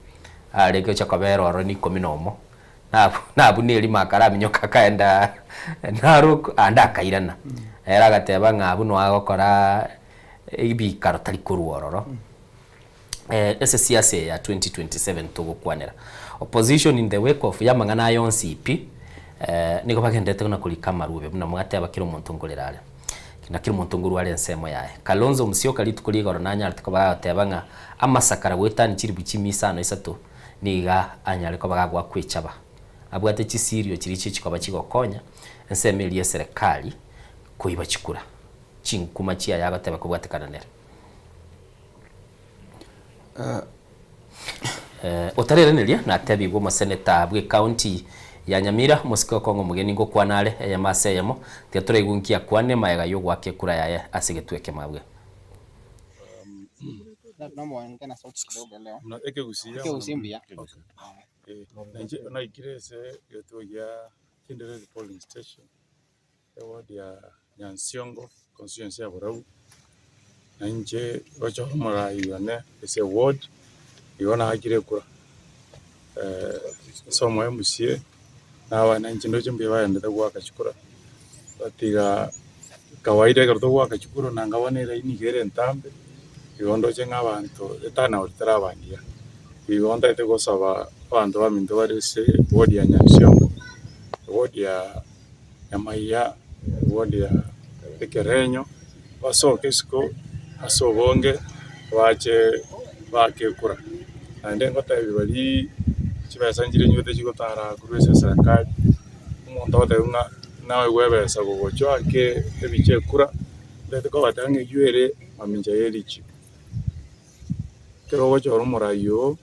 are gocha kobera ororo ni ikomi na omo, nabu na erimo akaraminyoka akaenda Narok ande akairana. Ere agateba ng'a abwo noe agokora ebikaro tari korwa ororo. Ase siasa eye ya 2027 togokwanera opposition in the wake of y'amang'ana aya onsi pi, nigo bagenderete buna korika amarube buna mwateba kera omonto nkorera are, na kera omonto nkorwa are ensemo yaye. Kalonzo Musyoka rituko ria igoro nanyarete koba gagoteba ng'a amasakara goetania chilifu chimia isano isato niga anyare koba gagoakwa echaba. Abwate chisirio chiria chichikoba chigokonya ensemo eria y'eserekari koiba chikura, chinkuma chiaye agoteba kobwatekana nere. Otarereneria natebigwe omoseneta bw'ecounty ya Nyamira omosike okong'a omogeni ngokwana are eyemo ase eyemo tiga toraigwe nki akwane magega y'ogoaka ekura yaye ase egetwe ekemo abwe. Eward ya Nyansiongo, constituency ya Borabu, na inche gochora omorai one ase eward, igo naakire ekura ase omo MCA, na abana inche ndoche mbuya baendete goaka chikura, batiga kawaida ekero togoaka chikura nanga bono eraini iga ere entambe, igo ndoche ng'a abanto eturnout teraba engiya. Igo ntagete gosaba abanto baminto bare ase eward ya Nyansiongo, eward ya. Nyamaiya, ewodi ya Ekerenyo, basoke isiko ase obonge bache baake ekura. Naende ngotebi baria chibesa nchire nywete chigotara korwa ase eserekari, omonto agotebiwa ng'a naegwe ebesa gogocha oake ebicha ekura, ntagete kobatebia ng'a eywo ere mamincha ye richiko. Ekero ogochora omorai oo.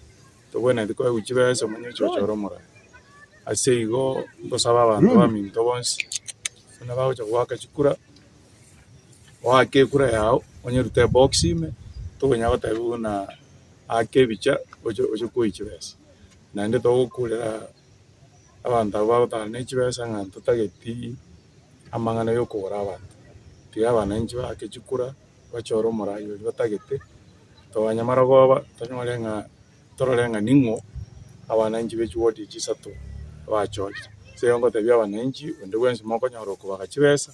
Tobwenereti koegwa chibesa omanye oche ochore omorai. Ase igo ngosaba abanto baminto bonsi buna bagocha goaka chikura, Oake ekura yao, onyerute ebox ime, tokonya gotebiwa buna ake ebicha oche oche koyia chibesa. Naende togokurera abanto abwo bagotara ne chibesa ng'a ntotageti amang'ana ya okogora abanto. Tiga abananchi baake chikura, bachore omorai oria batagete, toganye marogoba tonyore ng'a torore ng'a ning'o abananchi be chiward echi isato bachorire. Ase igo ngotebia abananchi, onde bwensi mokonyora okobaga chibesa,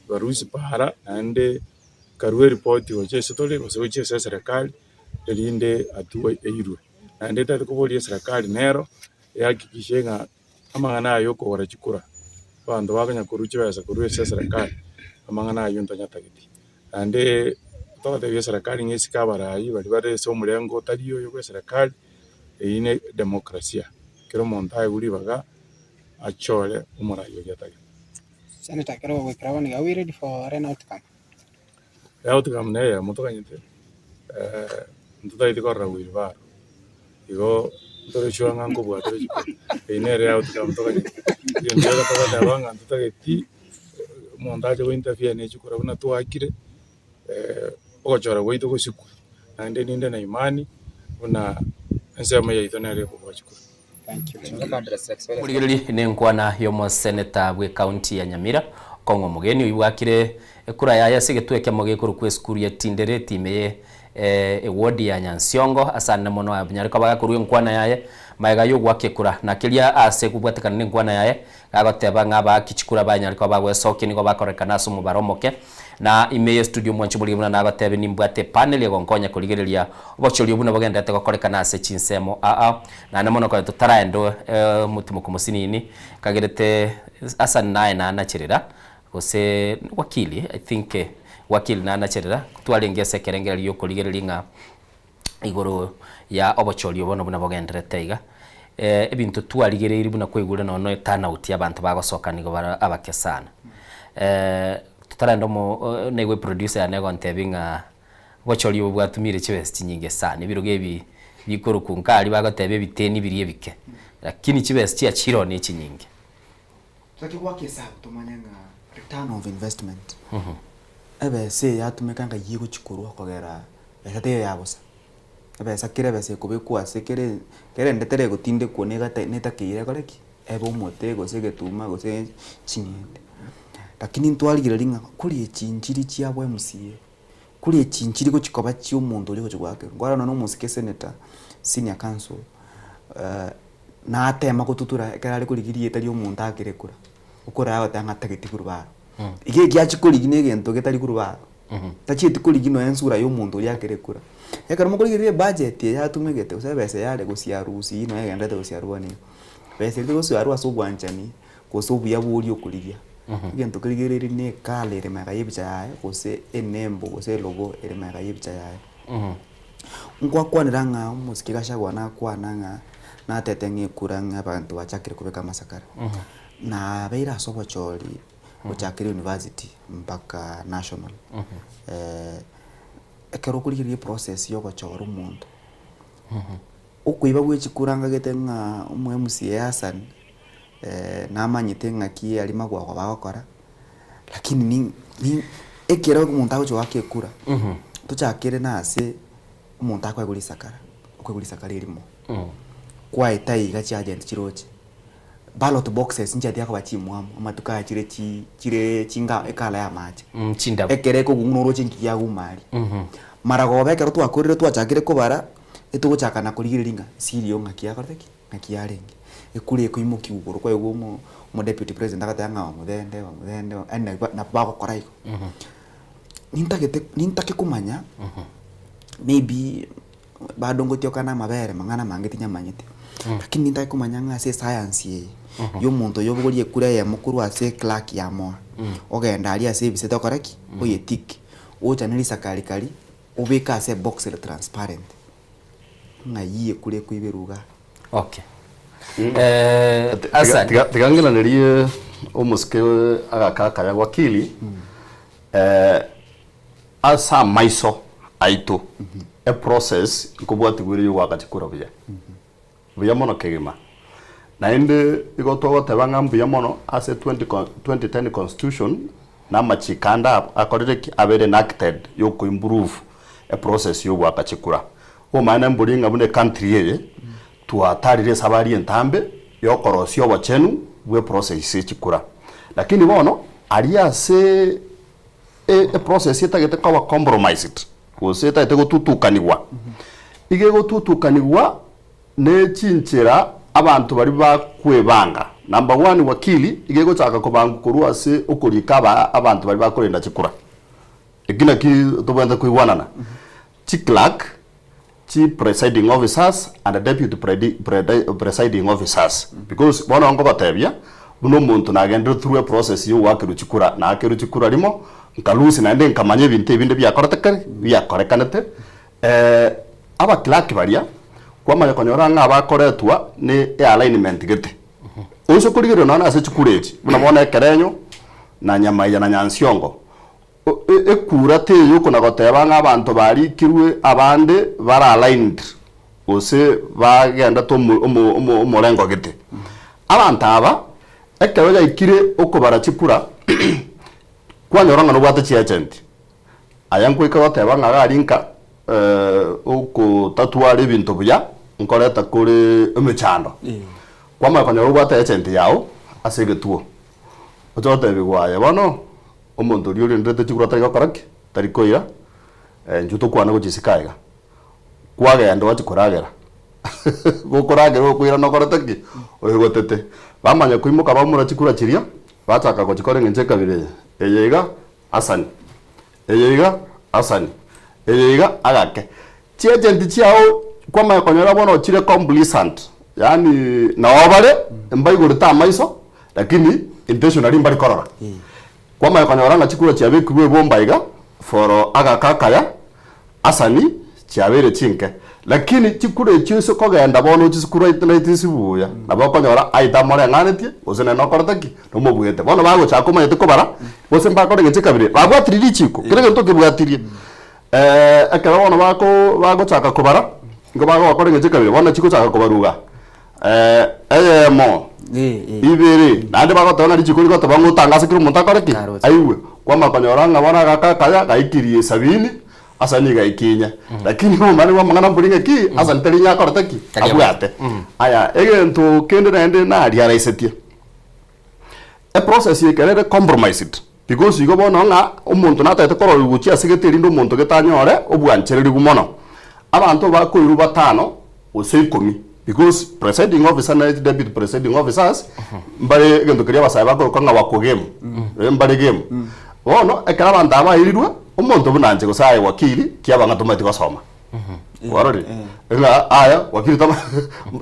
barusie paara naende karue eripoti gochia ase tore gose gochia ase eserekari erinde hatua eirwe. Naende tari koboria eserekari nero ehakikishe ng'a amang'ana aya ya okogora chikura, abanto bakonya korwa chibesa korwa ase eserekari, amang'ana aywo ntanyatageti. Naende togotebia eserekari ng'a esike abarai baria bare ase omorengo otari oyo bwa eserekari, eyio ne demokrasia, kera omonto aegwe ribaga achore omorai oria atagete. Senator ekero ogoikera bono iga, are we ready for an outcome? Outcome neye eyemo toganyete, ntotagete korora wheelbarrow, igo ntore sure ng'a nkobua tore chikura, eyio nere outcome toganyete. Egento gioka togoteba ng'a ntotageti omonto ache go interfere ne chikura buna twakire, ogochora gwaito gosikwe, naende ninde na imani buna ensemo yaito nere ekobua chikura. Omorigereria nenkwana y'omoseneta bw'ecounty ya Nyamira, Okong'u Omogeni oyio bwakire ekura yaye ase egetuo ekemo gekorokwa esukuru ya Tindereti ime ye eward ya Nyansiongo ase anene mono anyare koba gakorua enkwana yaye magega y'ogoaka ekura na keria ase kobwatekana nenkwana yaye gagoteba ng'a abaaki chikura banyare koba bagwesokia nigo bakorekana ase omobaro omoke Na ime ye studio mwanche morigie buna nagotebie nimbwate epanel egonkonya korigereria obochoria buna bogendererete gokorekana ase chinsemo aa. Naende mono konya totaraenda omotimoko mosinini kagerete Hassan naye nanacherera gose wakili I think wakili nanacherera twarenge ase ekerengererio giokorigereria ng'a igoro ya obochoria obo buna bogendererete iga. Ebinto twarigereirie buna kwaigure nonya eturnout ya abanto bagosoka nigo bare abake sana. Totarenda omo naigwe eproducer yane egontebia ng'a obochori obo bwatumire chibesa chinyinge sana, ebirogo ebi bikorokwa nkaria bagoteba ebiteni biria ebike, lakini chibesa chiachire oo nechinyinge. Tochake goaka esabu tomanye ng'a return of investment, ebesa eye yatumeka ng'ai egochi korwa kogera besa teiyo ya bosa. Ebesa kera ebesa ekobekwa ase kere kera ende teri egotindekwa negate netakeire ekore ki? Ebe omote gose egetuma gose ching'ende. Lakini ntwarigereria ng'a kore echi nchiri chiabo MCA, kore echi nchiri gochi koba chia omonto oria ogochi goakerwa. Nkorora nonye na omosike senator, senior counsel, natema gotutura ekero are korigia rieta ria omonto akere kura, okorora agoteba ng'a tageti korwa aro. Iga eki achia korigia na egento getari korwa aro, tachieti korigia nonya ensura ya omonto oria akere kura. Ekero mokorigereria ebudget eye atumegete gose ebesa eye are gosiarwa gusii nonya egendererete gosiarwa bono iga, besa eria tegosiarwa ase obwanchani gose obuya bwa oria okorigia. Egento kerigereiri na ecolour ere magega ya ebicha yaye gose enembo gose elogo ere magega ya ebicha yaye. Nkwakwanera ng'a omosike Gachagua nakwana ng'a natete ng'a ekura ng'a abanto bachakire kobeka amasakara. Nabeire ase obochori gochakera university mpaka national. Ekero okorigereria eprocess ya ogochora omonto, okoiba gwe chikura ngagete ng'a omo MCA Hassan namanyete ng'aki aria magwagwa bagokora, lakini ni ni ekero omonto agocha goaka ekura, tochakere na ase omonto akoegwa risakara, okoegwa risakara erimo, kwaeta iga chiagent chiroche, ballot boxes nchiatiga koba chimwamu, amatuko aya chire chi chire chinga ecolour ya amache, Chindabu. ekero ekogung'u noroche nki kiaguma aria. Maragoba ekero twakorire twachakire kobara, etogochaka na korigereria ng'a sirio ng'aki yakorete ki? Ng'aki yarenge. Ekura ekoimokiwa igoro kwaigwa omo omodeputy president agoteba ng'a omodende omodende yaani nabo nabo bagokora igo. Nintagete nintake komanya maybe bado ngotioka na amabere mang'ana amange tinyamanyete, lakini nintake komanya ng'a ase escience eye ya omonto oyo obogorie ekura eyemo korwa ase eclerk ya moa, ogenda aria ase ebisete okore ki? Oyetick, ochane risakari karia, obeke ase ebox ere transparent. Ng'ai ekure ekoiberwa igaa? Okay. Hassan. Tiga ng'iranerie omosike agaka akaya wakili, ase amaiso aito, eprocess nkobwatigwa ere yogoaka chikura buya, buya mono kegima. Naende igo togoteba ng'a mbuya mono ase 20 2010 constitution, na amachiko ande akorire ki? Abeire enacted ya okoimprove eprocess ya ogoaka chikura. Omanyete mbori ng'a buna ecountry eye, twatarire esabari entambe ya okorosia obochenu bwa eprocess ya chikura. Lakini bono, aria ase eprocess etagete koba compromised, gose etagete gotutukanigwa, iga egotutukanigwa ne chinchera abanto baria bakwebanga. Number one wakili iga egochaka kobangwa korwa ase okorika aba abanto baria bakorenda chikura. Eki naki tobwenerete koigwanana. Chi clerk, chi presiding officers and deputy presiding officers because bono nkogotebia buna omonto nagenderete through a process ya ogoakerwa chikura, naakerwe chikura rimo, nka lose naende nkamanya ebinto ebinde biakorete ki? Biakorekanete. Aba clerk baria, kwamanya konyora ng'a abakoretwa ne ealignment gete. Oise korigereria nonya ase chikura echi, buna bono ekerenyo, na Nyamaiya na Nyansiongo, ekura teiyo okona goteba ng'a abanto barikirwe abande bare aligned gose bagendete omorengo gete. Abanto aba, ekero yaikire okobara chikura, kwanyora ng'a nobwate chiagent. Aya nkoika goteba ng'a iga aria nka okotatwara ebinto buya nkoreta kore emechando. Kwamanya konyora obwate agent yao ase egetuo, oche gotebigwa aye bono omonto oria orenderete chikura tari gokora ki? Tari koira, intwe tokwane gochia isiko aiga. Kwagenda gwachia koragera, gokoragera okoirana okorete ki? Oigotete. Bamanya koimoka baumora chikura chiria, bachaka gochikora eng'encho ekabira eye, eye iga Asani, eye iga Asani, eye iga agake. Chiagent chiao kwamanya konyora bono chire complicent, yaani nao bare mbaigorete amaiso lakini intentionally mbari korora. Kwamanya konyora ng'a chikura chiabekirwe ebomba iga for agaka akaya, Asani chiabeire chinke, lakini chikura echio ase kogenda bono ochisikuraitinaitie buya, nabo okonyora aye tamoreng'anetie, gose nere nokorete ki? Nomobuete. Bono bagochaka omanyete kobara, gose mbakore ng'a chikabira, babwatirie richiko, kera egento okebwatirie. Ekero bono bako bagochaka kobara, nigo bagokora ng'a chikabira, bono chigochaka kobaruga eyemo, ibere, naende bagoteba ng'a richiko rigoteba ng'a otangase kera omonto akore ki? Aigwe. Kwamanya konyora ng'a bono agaka akaya gaikirie sabini, asa nigo aikinye. Lakini obomani bwa amang'ana mbori ng'a ki, asa tari inye akorete ki? Abwate. Aya, egento kende naende nariaraisetie, eprocess ekero ere compromised, because igo bono ng'a omonto natagete kororigwa gochia ase gete erinde omonto gete anyore obwanchererigu mono. Abanto bakoirwa batano gose ikomi because presiding officer na deputy presiding officers mbare egento keria abasae bakoroka ng'a wako game, mbare game. Bono ekero abanto aba bairirwe, omonto buna inche gose aye wakili kiaba ng'a tomaeti gosoma. Kwarorire? Ng'a aya wakili tama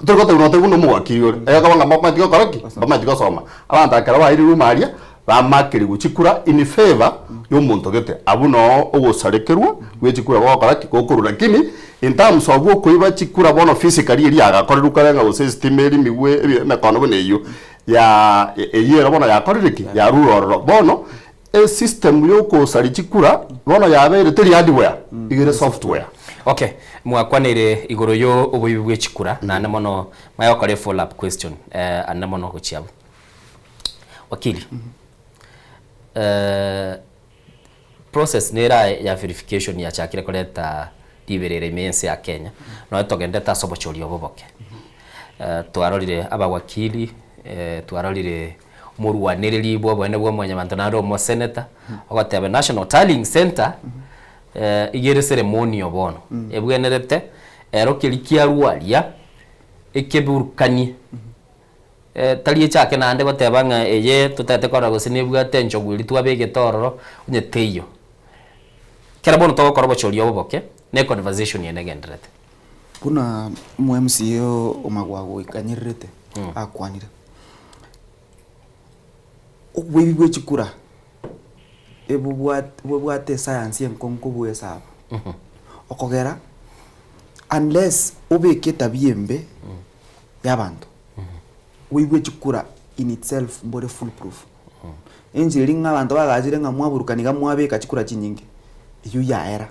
tori gotebia nonya buna omowakili ore, egekogera ng'a mbamaeti gokora ki? Mbamaeti gosoma. Abanto ekero bairirwe ime aria, bamakerigwe chikura in favour ya omonto gete, abwo noo ogosarekerwa gwe chikura gogokora ki? Gokorwa. Lakini in terms of okoiba chikura bono physically eria yagakorerwe kare ng'a gose esitima erimigwe ebi emekono buna eyio, ya eyio ero bono yakorire ki? Yarure ororo. Bono, esystem ya okosaria chikura bono yabeire teri hardware, iga ere software. Okay, mwakwanire igoro yo oboibi bwe chikura naende mono maya gokora e follow up question ande mono gochia abwo. Wakili, process nere aye ya verification yachakire koreta riberera ime y'ense ya Kenya, nonya togenderete ase obochori obo boke. Twarorire abawakili, twarorire omorwanereri bwa oboene bwa mwanyabanto naende omoseneta, ogoteba National Tallying Centre, iga ere ceremonial bono, ebwenerete ero keria kiarwa aria, ekeburukanie. Tari echake naende goteba ng'a eye totagete korora gose nebwate enchogu eria twabegete ororo, onye teiyo. Ekero bono togokora obochori obo boke, na econversation eye negendererete. Buna omo MCA o Magwagwa oikanyererete akwanire, oboibi bwe chikura ebobwate bobwate esayansi enkong'u kobua esabu. Okogera unless obeke etabia embe. y'abanto, oigwe chikura in itself mbore full proof. Enchera eria ng'a abanto bagachire ng'a mwaburukani iga mwabeka chikura chinyinge, eyio yaera.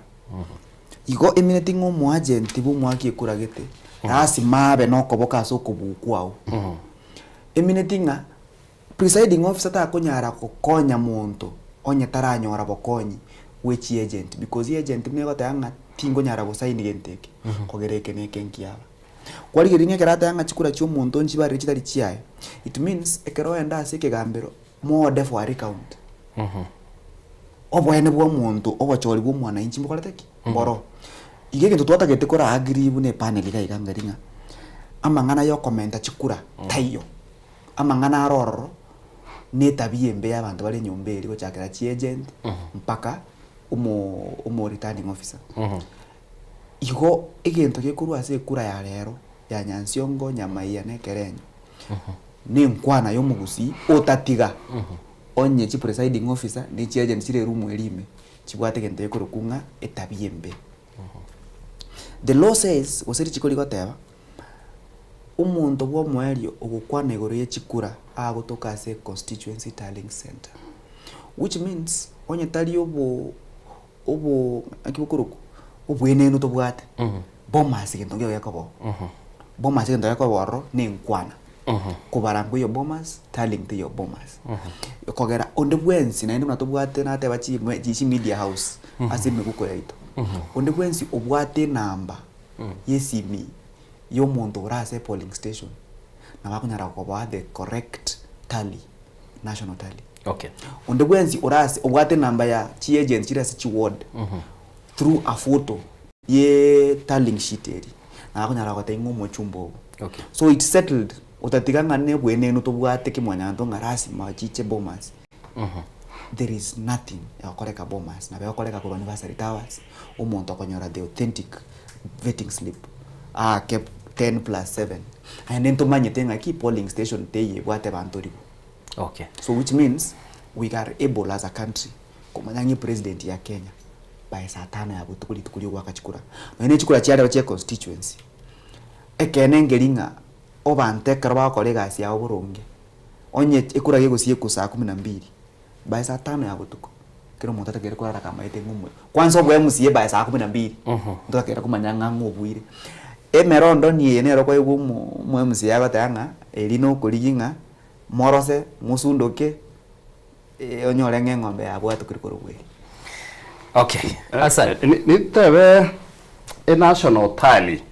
Igo emineti ng'a omoagent bwa omoaki ekura gete, lasima abe na okoboko ase okobua kwao. Emineti ng'a presiding officer takonyara gokonya monto. Onye taranyora bokonyi bwe chiagent because agent buna egoteba ng'a tingonyara gosaini gento eke, kogera eke na eke nkiaba. Kwarigereria ng'a ekero ateba ng'a chikura chia omonto nchibarire chitari chiaye, it means ekero oenda ase ekegambero moode for a recount. Oboene bwa omonto obochori bwa omwananchi mbokorete ki? Mboro. Iga egento twatagete kora agree buna epanel iga iga ngari ng'a amang'ana ya okomenta chikura taiyo. Amang'ana aro ororo na etabia embe ya abanto bare enyomba eria gochakera chiagent mpaka omo omo returning officer. Igo egento gekorwa ase ekura ya rero ya Nyansiongo, Nyamaiya na Ekerenyo na enkwana ya omogusii otatiga onye chi presiding officer na chiagent chire eroom eria ime chibwate egento gekorokwa ng'a etabia embe. The law says gose richiko rigoteba. Omonto bw'omoerio ogokwana igoro ye chikura agotoka ase constituency tallying centre. Which means onye tari obo obo naki bokorokwa obwenenu tobwate, bomas gento nkeigo gekoba oo. Bomas egento gekoba ororo na enkwana. Kobara nkoiyo bomas, tallying teiyo bomas. Kogera onde bwensi naende buna tobwate nateba chi chi media house ase emegoko yaito, onde bwensi obwate enamba y'esimi y'omonto ore ase epolling station, nabo akonyara koboa the correct tally, national tally. Okay. Onde bwensi ore ase obwate enamba ya chiagents chire ase chiward, through a photo ye tallying sheet eria, nabo akonyara gotebia ng'a omochumba obo. Okay. So it's settled, otatiga ng'a na obwenenu tobwate kimwanyabanto ng'a lasima bachiche bomas. There is nothing egokoreka bomas, nabo egokoreka korwa Anniversary Towers, omonto okonyora the authentic vetting slip, aake ten plus seven, naende ntomanyete ng'aki polling station teiyo ebwate abanto ribu. Okay. So which means we are able as a country komanya ng'a epresident ya Kenya by saa tano ya botuko rituko ria ogoaka chikura, nonya ne chikura chia rero chia econstituency, ekeene nkeri ng'a obanto ekero bagokora egasi yabo boronge. Onye ekura gegosiekwa saa kumi na mbili, by saa tano ya botuko, kera omonto atakeire korara kamaete ng'a omo kwanza oboe omosie by saa kumi na mbili, ntotakeire komanya ng'a ng'o obuire. Emerondoni eye nero kwaigwa omo omo mca agoteba ng'a eri nokorigia ng'a morose, mosundoke, onyore ng'a eng'ombe yabwatokire korwa bweri. Okay, Hassan. Nitebe e national tally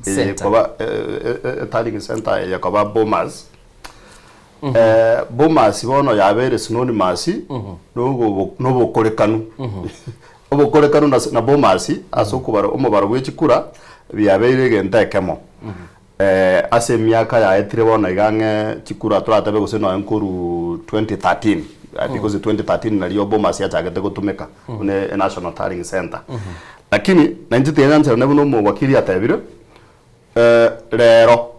eye Center. koba e tallying center eye koba Bomas. Bomas bono yabeire synonymous nogobo nobokorekanu. Obokorekanu na na Bomas ase okobara omobaro bwe chikura biabeire egento ekemo. Ase emiaka yaetire bono iga ang'e chikura toratebe gose nonya nkorwa 2013 because 2013 nario Bomas yachagete gotumeka buna e National Tallying Centre. Lakini nainche tiga nyancherane buna omowakili atebire, rero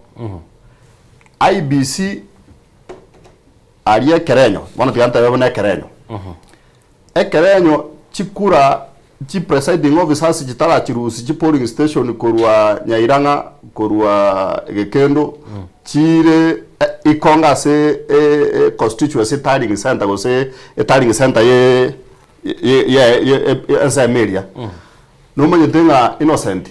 IEBC aria ekerenyo, bono tiga ntebe buna ekerenyo, Ekerenyo chikura chi presiding officers chitarachirusia chi polling station korwa Nyairang'a korwa Gekendo chire ikonga ase constituency tallying centre gose etallying centre ye ye ensemo eria. Nomanyete ng'a Innocent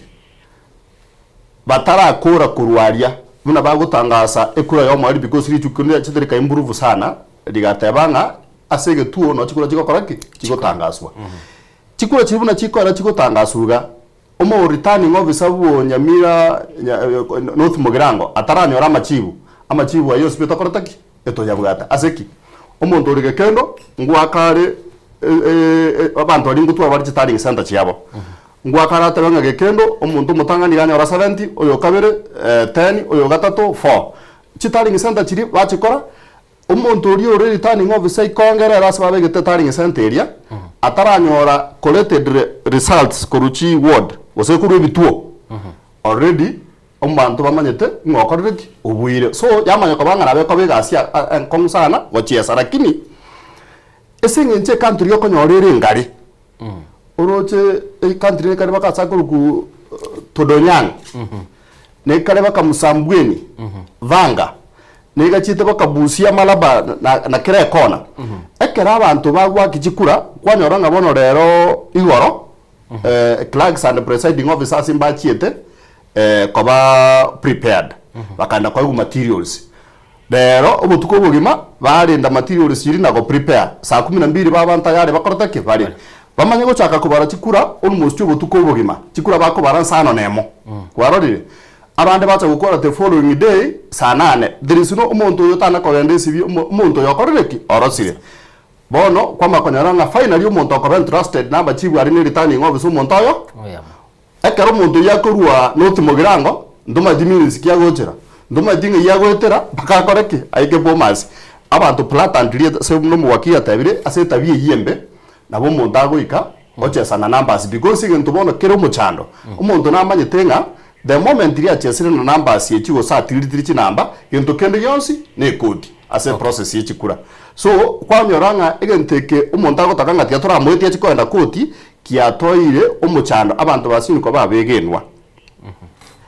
batarakora korwa aria buna bagotangasa ekura yomoerio because richuko riachete rika improve sana rigateba ng'a Ase egetuo nao chikura chigokora ki? Chigotangaswa. Chikura chiria buna chikoera chigotangaswa iga, omo returning officer bwo Nyamira North Mugirango ataranyora amachibu, amachibu ayio osibe tokorete ki? Etoyabwate. Ase ki? Omonto ore gekendo ngoaka are abanto baria ngotwara bare chitallying centre chiabo. Ngoaka are atebe ng'a gekendo omonto omotang'ani iga anyora 70, oyo kabere 10, oyo gatato 4. Chitallying centre chiria bachikora, Omonto oria ore returning officer ikongera ere ase babegete tallying centre eria, ataranyora collated results korwa chi ward gose korwa ebituo, already omonto bamanyete ng'a okorire ki? Obuire. So yamanya koba ng'a nabo ekoba egasi enkong'u sana gochiesa lakini ase eng'encho ecountry okonyora ere engare, oroche ecountry ekare baka ase akorokwa Todonyang, na ekare baka Msambweni, Vanga, na egachiete baka Busia, Malaba na na kera ekona. Ekero abanto bagwaki chikura, kwanyora ng'a bono rero igoro, clerks and presiding officers mbachiete koba prepared, bakaenda koegwa materials. Rero obotuko obogima barenda materials chiria na go prepare saa kumi na mbili baba ntayari bakorete ki? Bare. Bamanye gochaka kobara chikura almost obotuko obogima, chikura bakobara nsano na emo. Kwarorire? Abande bacha gokora the following day saa nane. There is no omonto oyo otana kogenda esibi omo omonto oyo okorire ki? Orosire. Bono kwamanya konyora ng'a finally omonto okoba entrusted na amachibu aria ne returning officer omonto oyo Ekero omonto oyio akorua North Mugirango, ntomanyeti minutes ki agochera, ntomanyeti ng'ai agoetera mpaka akore ki? Aike Bomas. Abanto blatantly ase buna omowakili atebire, ase etabia eyio embe, nabo omonto agoika ochesana numbers because egento bono kere omochando, omonto namanyete ng'a the moment riachesire na numbers echi gose atiritiri chinamba, gento kende gionsi na ekoti ase eprocess ye chikura. So, kwanyora ng'a egento eke omonto agotaka ng'a tiga toramoetie achi kogenda koti, Kiatoeire omochando abanto ba Sioni koba abegenwa.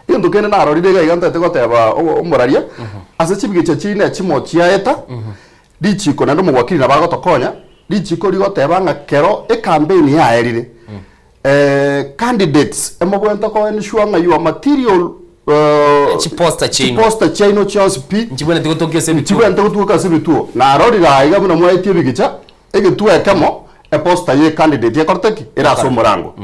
Egento kende narorire iga iga ntagete goteba omoraria, ase chibigecha chiaino echimo chiaeta, richiko naende omowakili nabo agotokonya, richiko rigoteba ng'a kero ecampaign yaerire, candidates emobwenerete ko ensure ng'a your material Chiposter chiaino. chiposter chiaino chionsi pi, Nchibwenereti gotokia ase ebituo. nchibwenerete gotuoka ase ebituo. Narorire aa iga buna mwaetie ebigicha, Egetuo ekemo, eposta ye candidate ekorete ki? Ere ase omorango.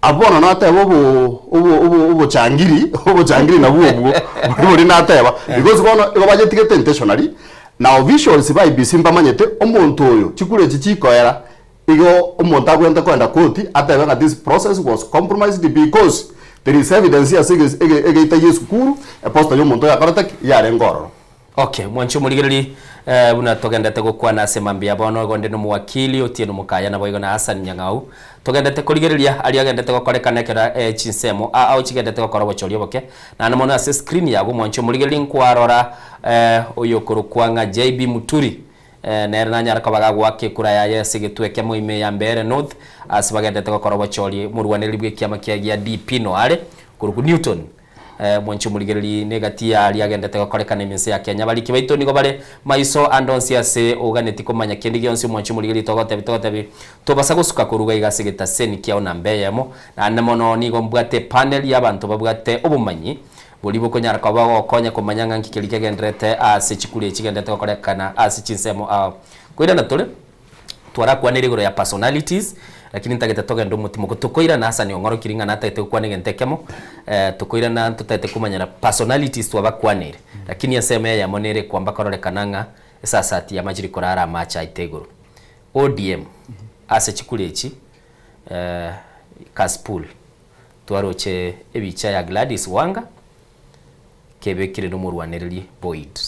Abwo bono nateba obo obo obo obochangiri, obochangiri nabwo obwo, bori bori nateba. Because bono igo bayetigete intentionally, na officials ba IEBC mbamanyete omonto oyo chikura echi chikoera, igo omonto abwenerete koenda koti atebe ng'a this process was compromised because there is evidence ase ege ege egeita ya esukuru, eposta ya omonto oyo akorete ki? Yarenge ororo. Okay, mwanche omorigererie eh, buna togendete gokwana ase mambia bono igo onde nomowakili Otieno Mokaya naboigo na Hassan Nyang'au togendete korigereria aria agendete gokorekana ekero eh, chinsemo a ao chigendete gokora obochori oboke naende mono ase screen yago mwanche omorigererie nkwarora eh, oyokorokwa ng'a JB Muturi eh, nere nanyare koba gagoaka ekura yaye ase egetwe ekemo ime ya Mbeere North ase bagendete gokora obochori morwanereri bw'ekiama kia gia DP noare korokwa Newton Mwanche omorigererie negati y'aria agendete gokorekana emense ya Kenya. Abariki baito nigo bare maiso ande onsi ase oganeti komanya kende gionsi. Omwanche omorigererie togotebi togotebi tobasa gosuka koruga iga ase egetaseni kiao namba eyemo. Naende mono nigo mbwate epanel y'abanto babwate obomanyi boria bokonyara koba gokonya komanya ng'a nki keria kegendererete ase chikura echi chigendete gokorekana ase chinsemo ao. Koirana tore. Twarakwanire igoro ya personalities, lakini ntagete togende omotimo tokoirana Hassan ong'orokirie ng'a natagete gokwana egento ekemo, tokoirana ntotagete komanyana personalities twabakwaneire, lakini ensemo eyemo nere ekwamba kororekana ng'a esasati yamachire korara amache aito igoro. ODM, ase chikura echi, Kasipul, twaroche ebicha ya Gladys Wanga, kebekire nomorwanereri Boyd.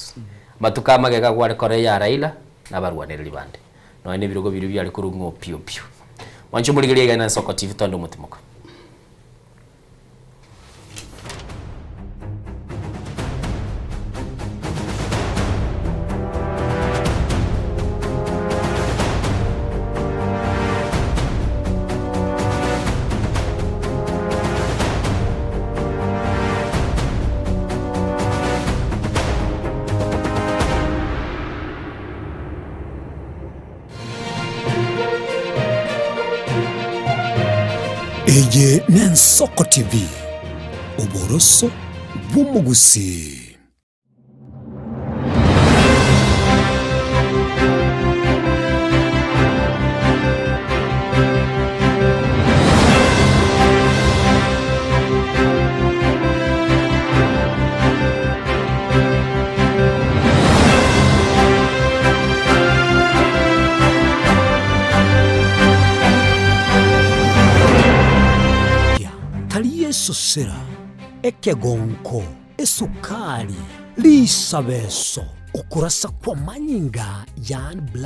Amatuko amagega gware kore ya Raila na abarwanereri bande. Nonya nebirogo biria biare korwa ng'a opio opio. Mwanche omorigereria iga na Ensoko TV tonde omotimoka. Eye n'Ensoko TV, oboroso bw'omogusii. Tari esosera, ekegonko. Esukari, risabeso, okorasa kw'amanyinga, yaani blood.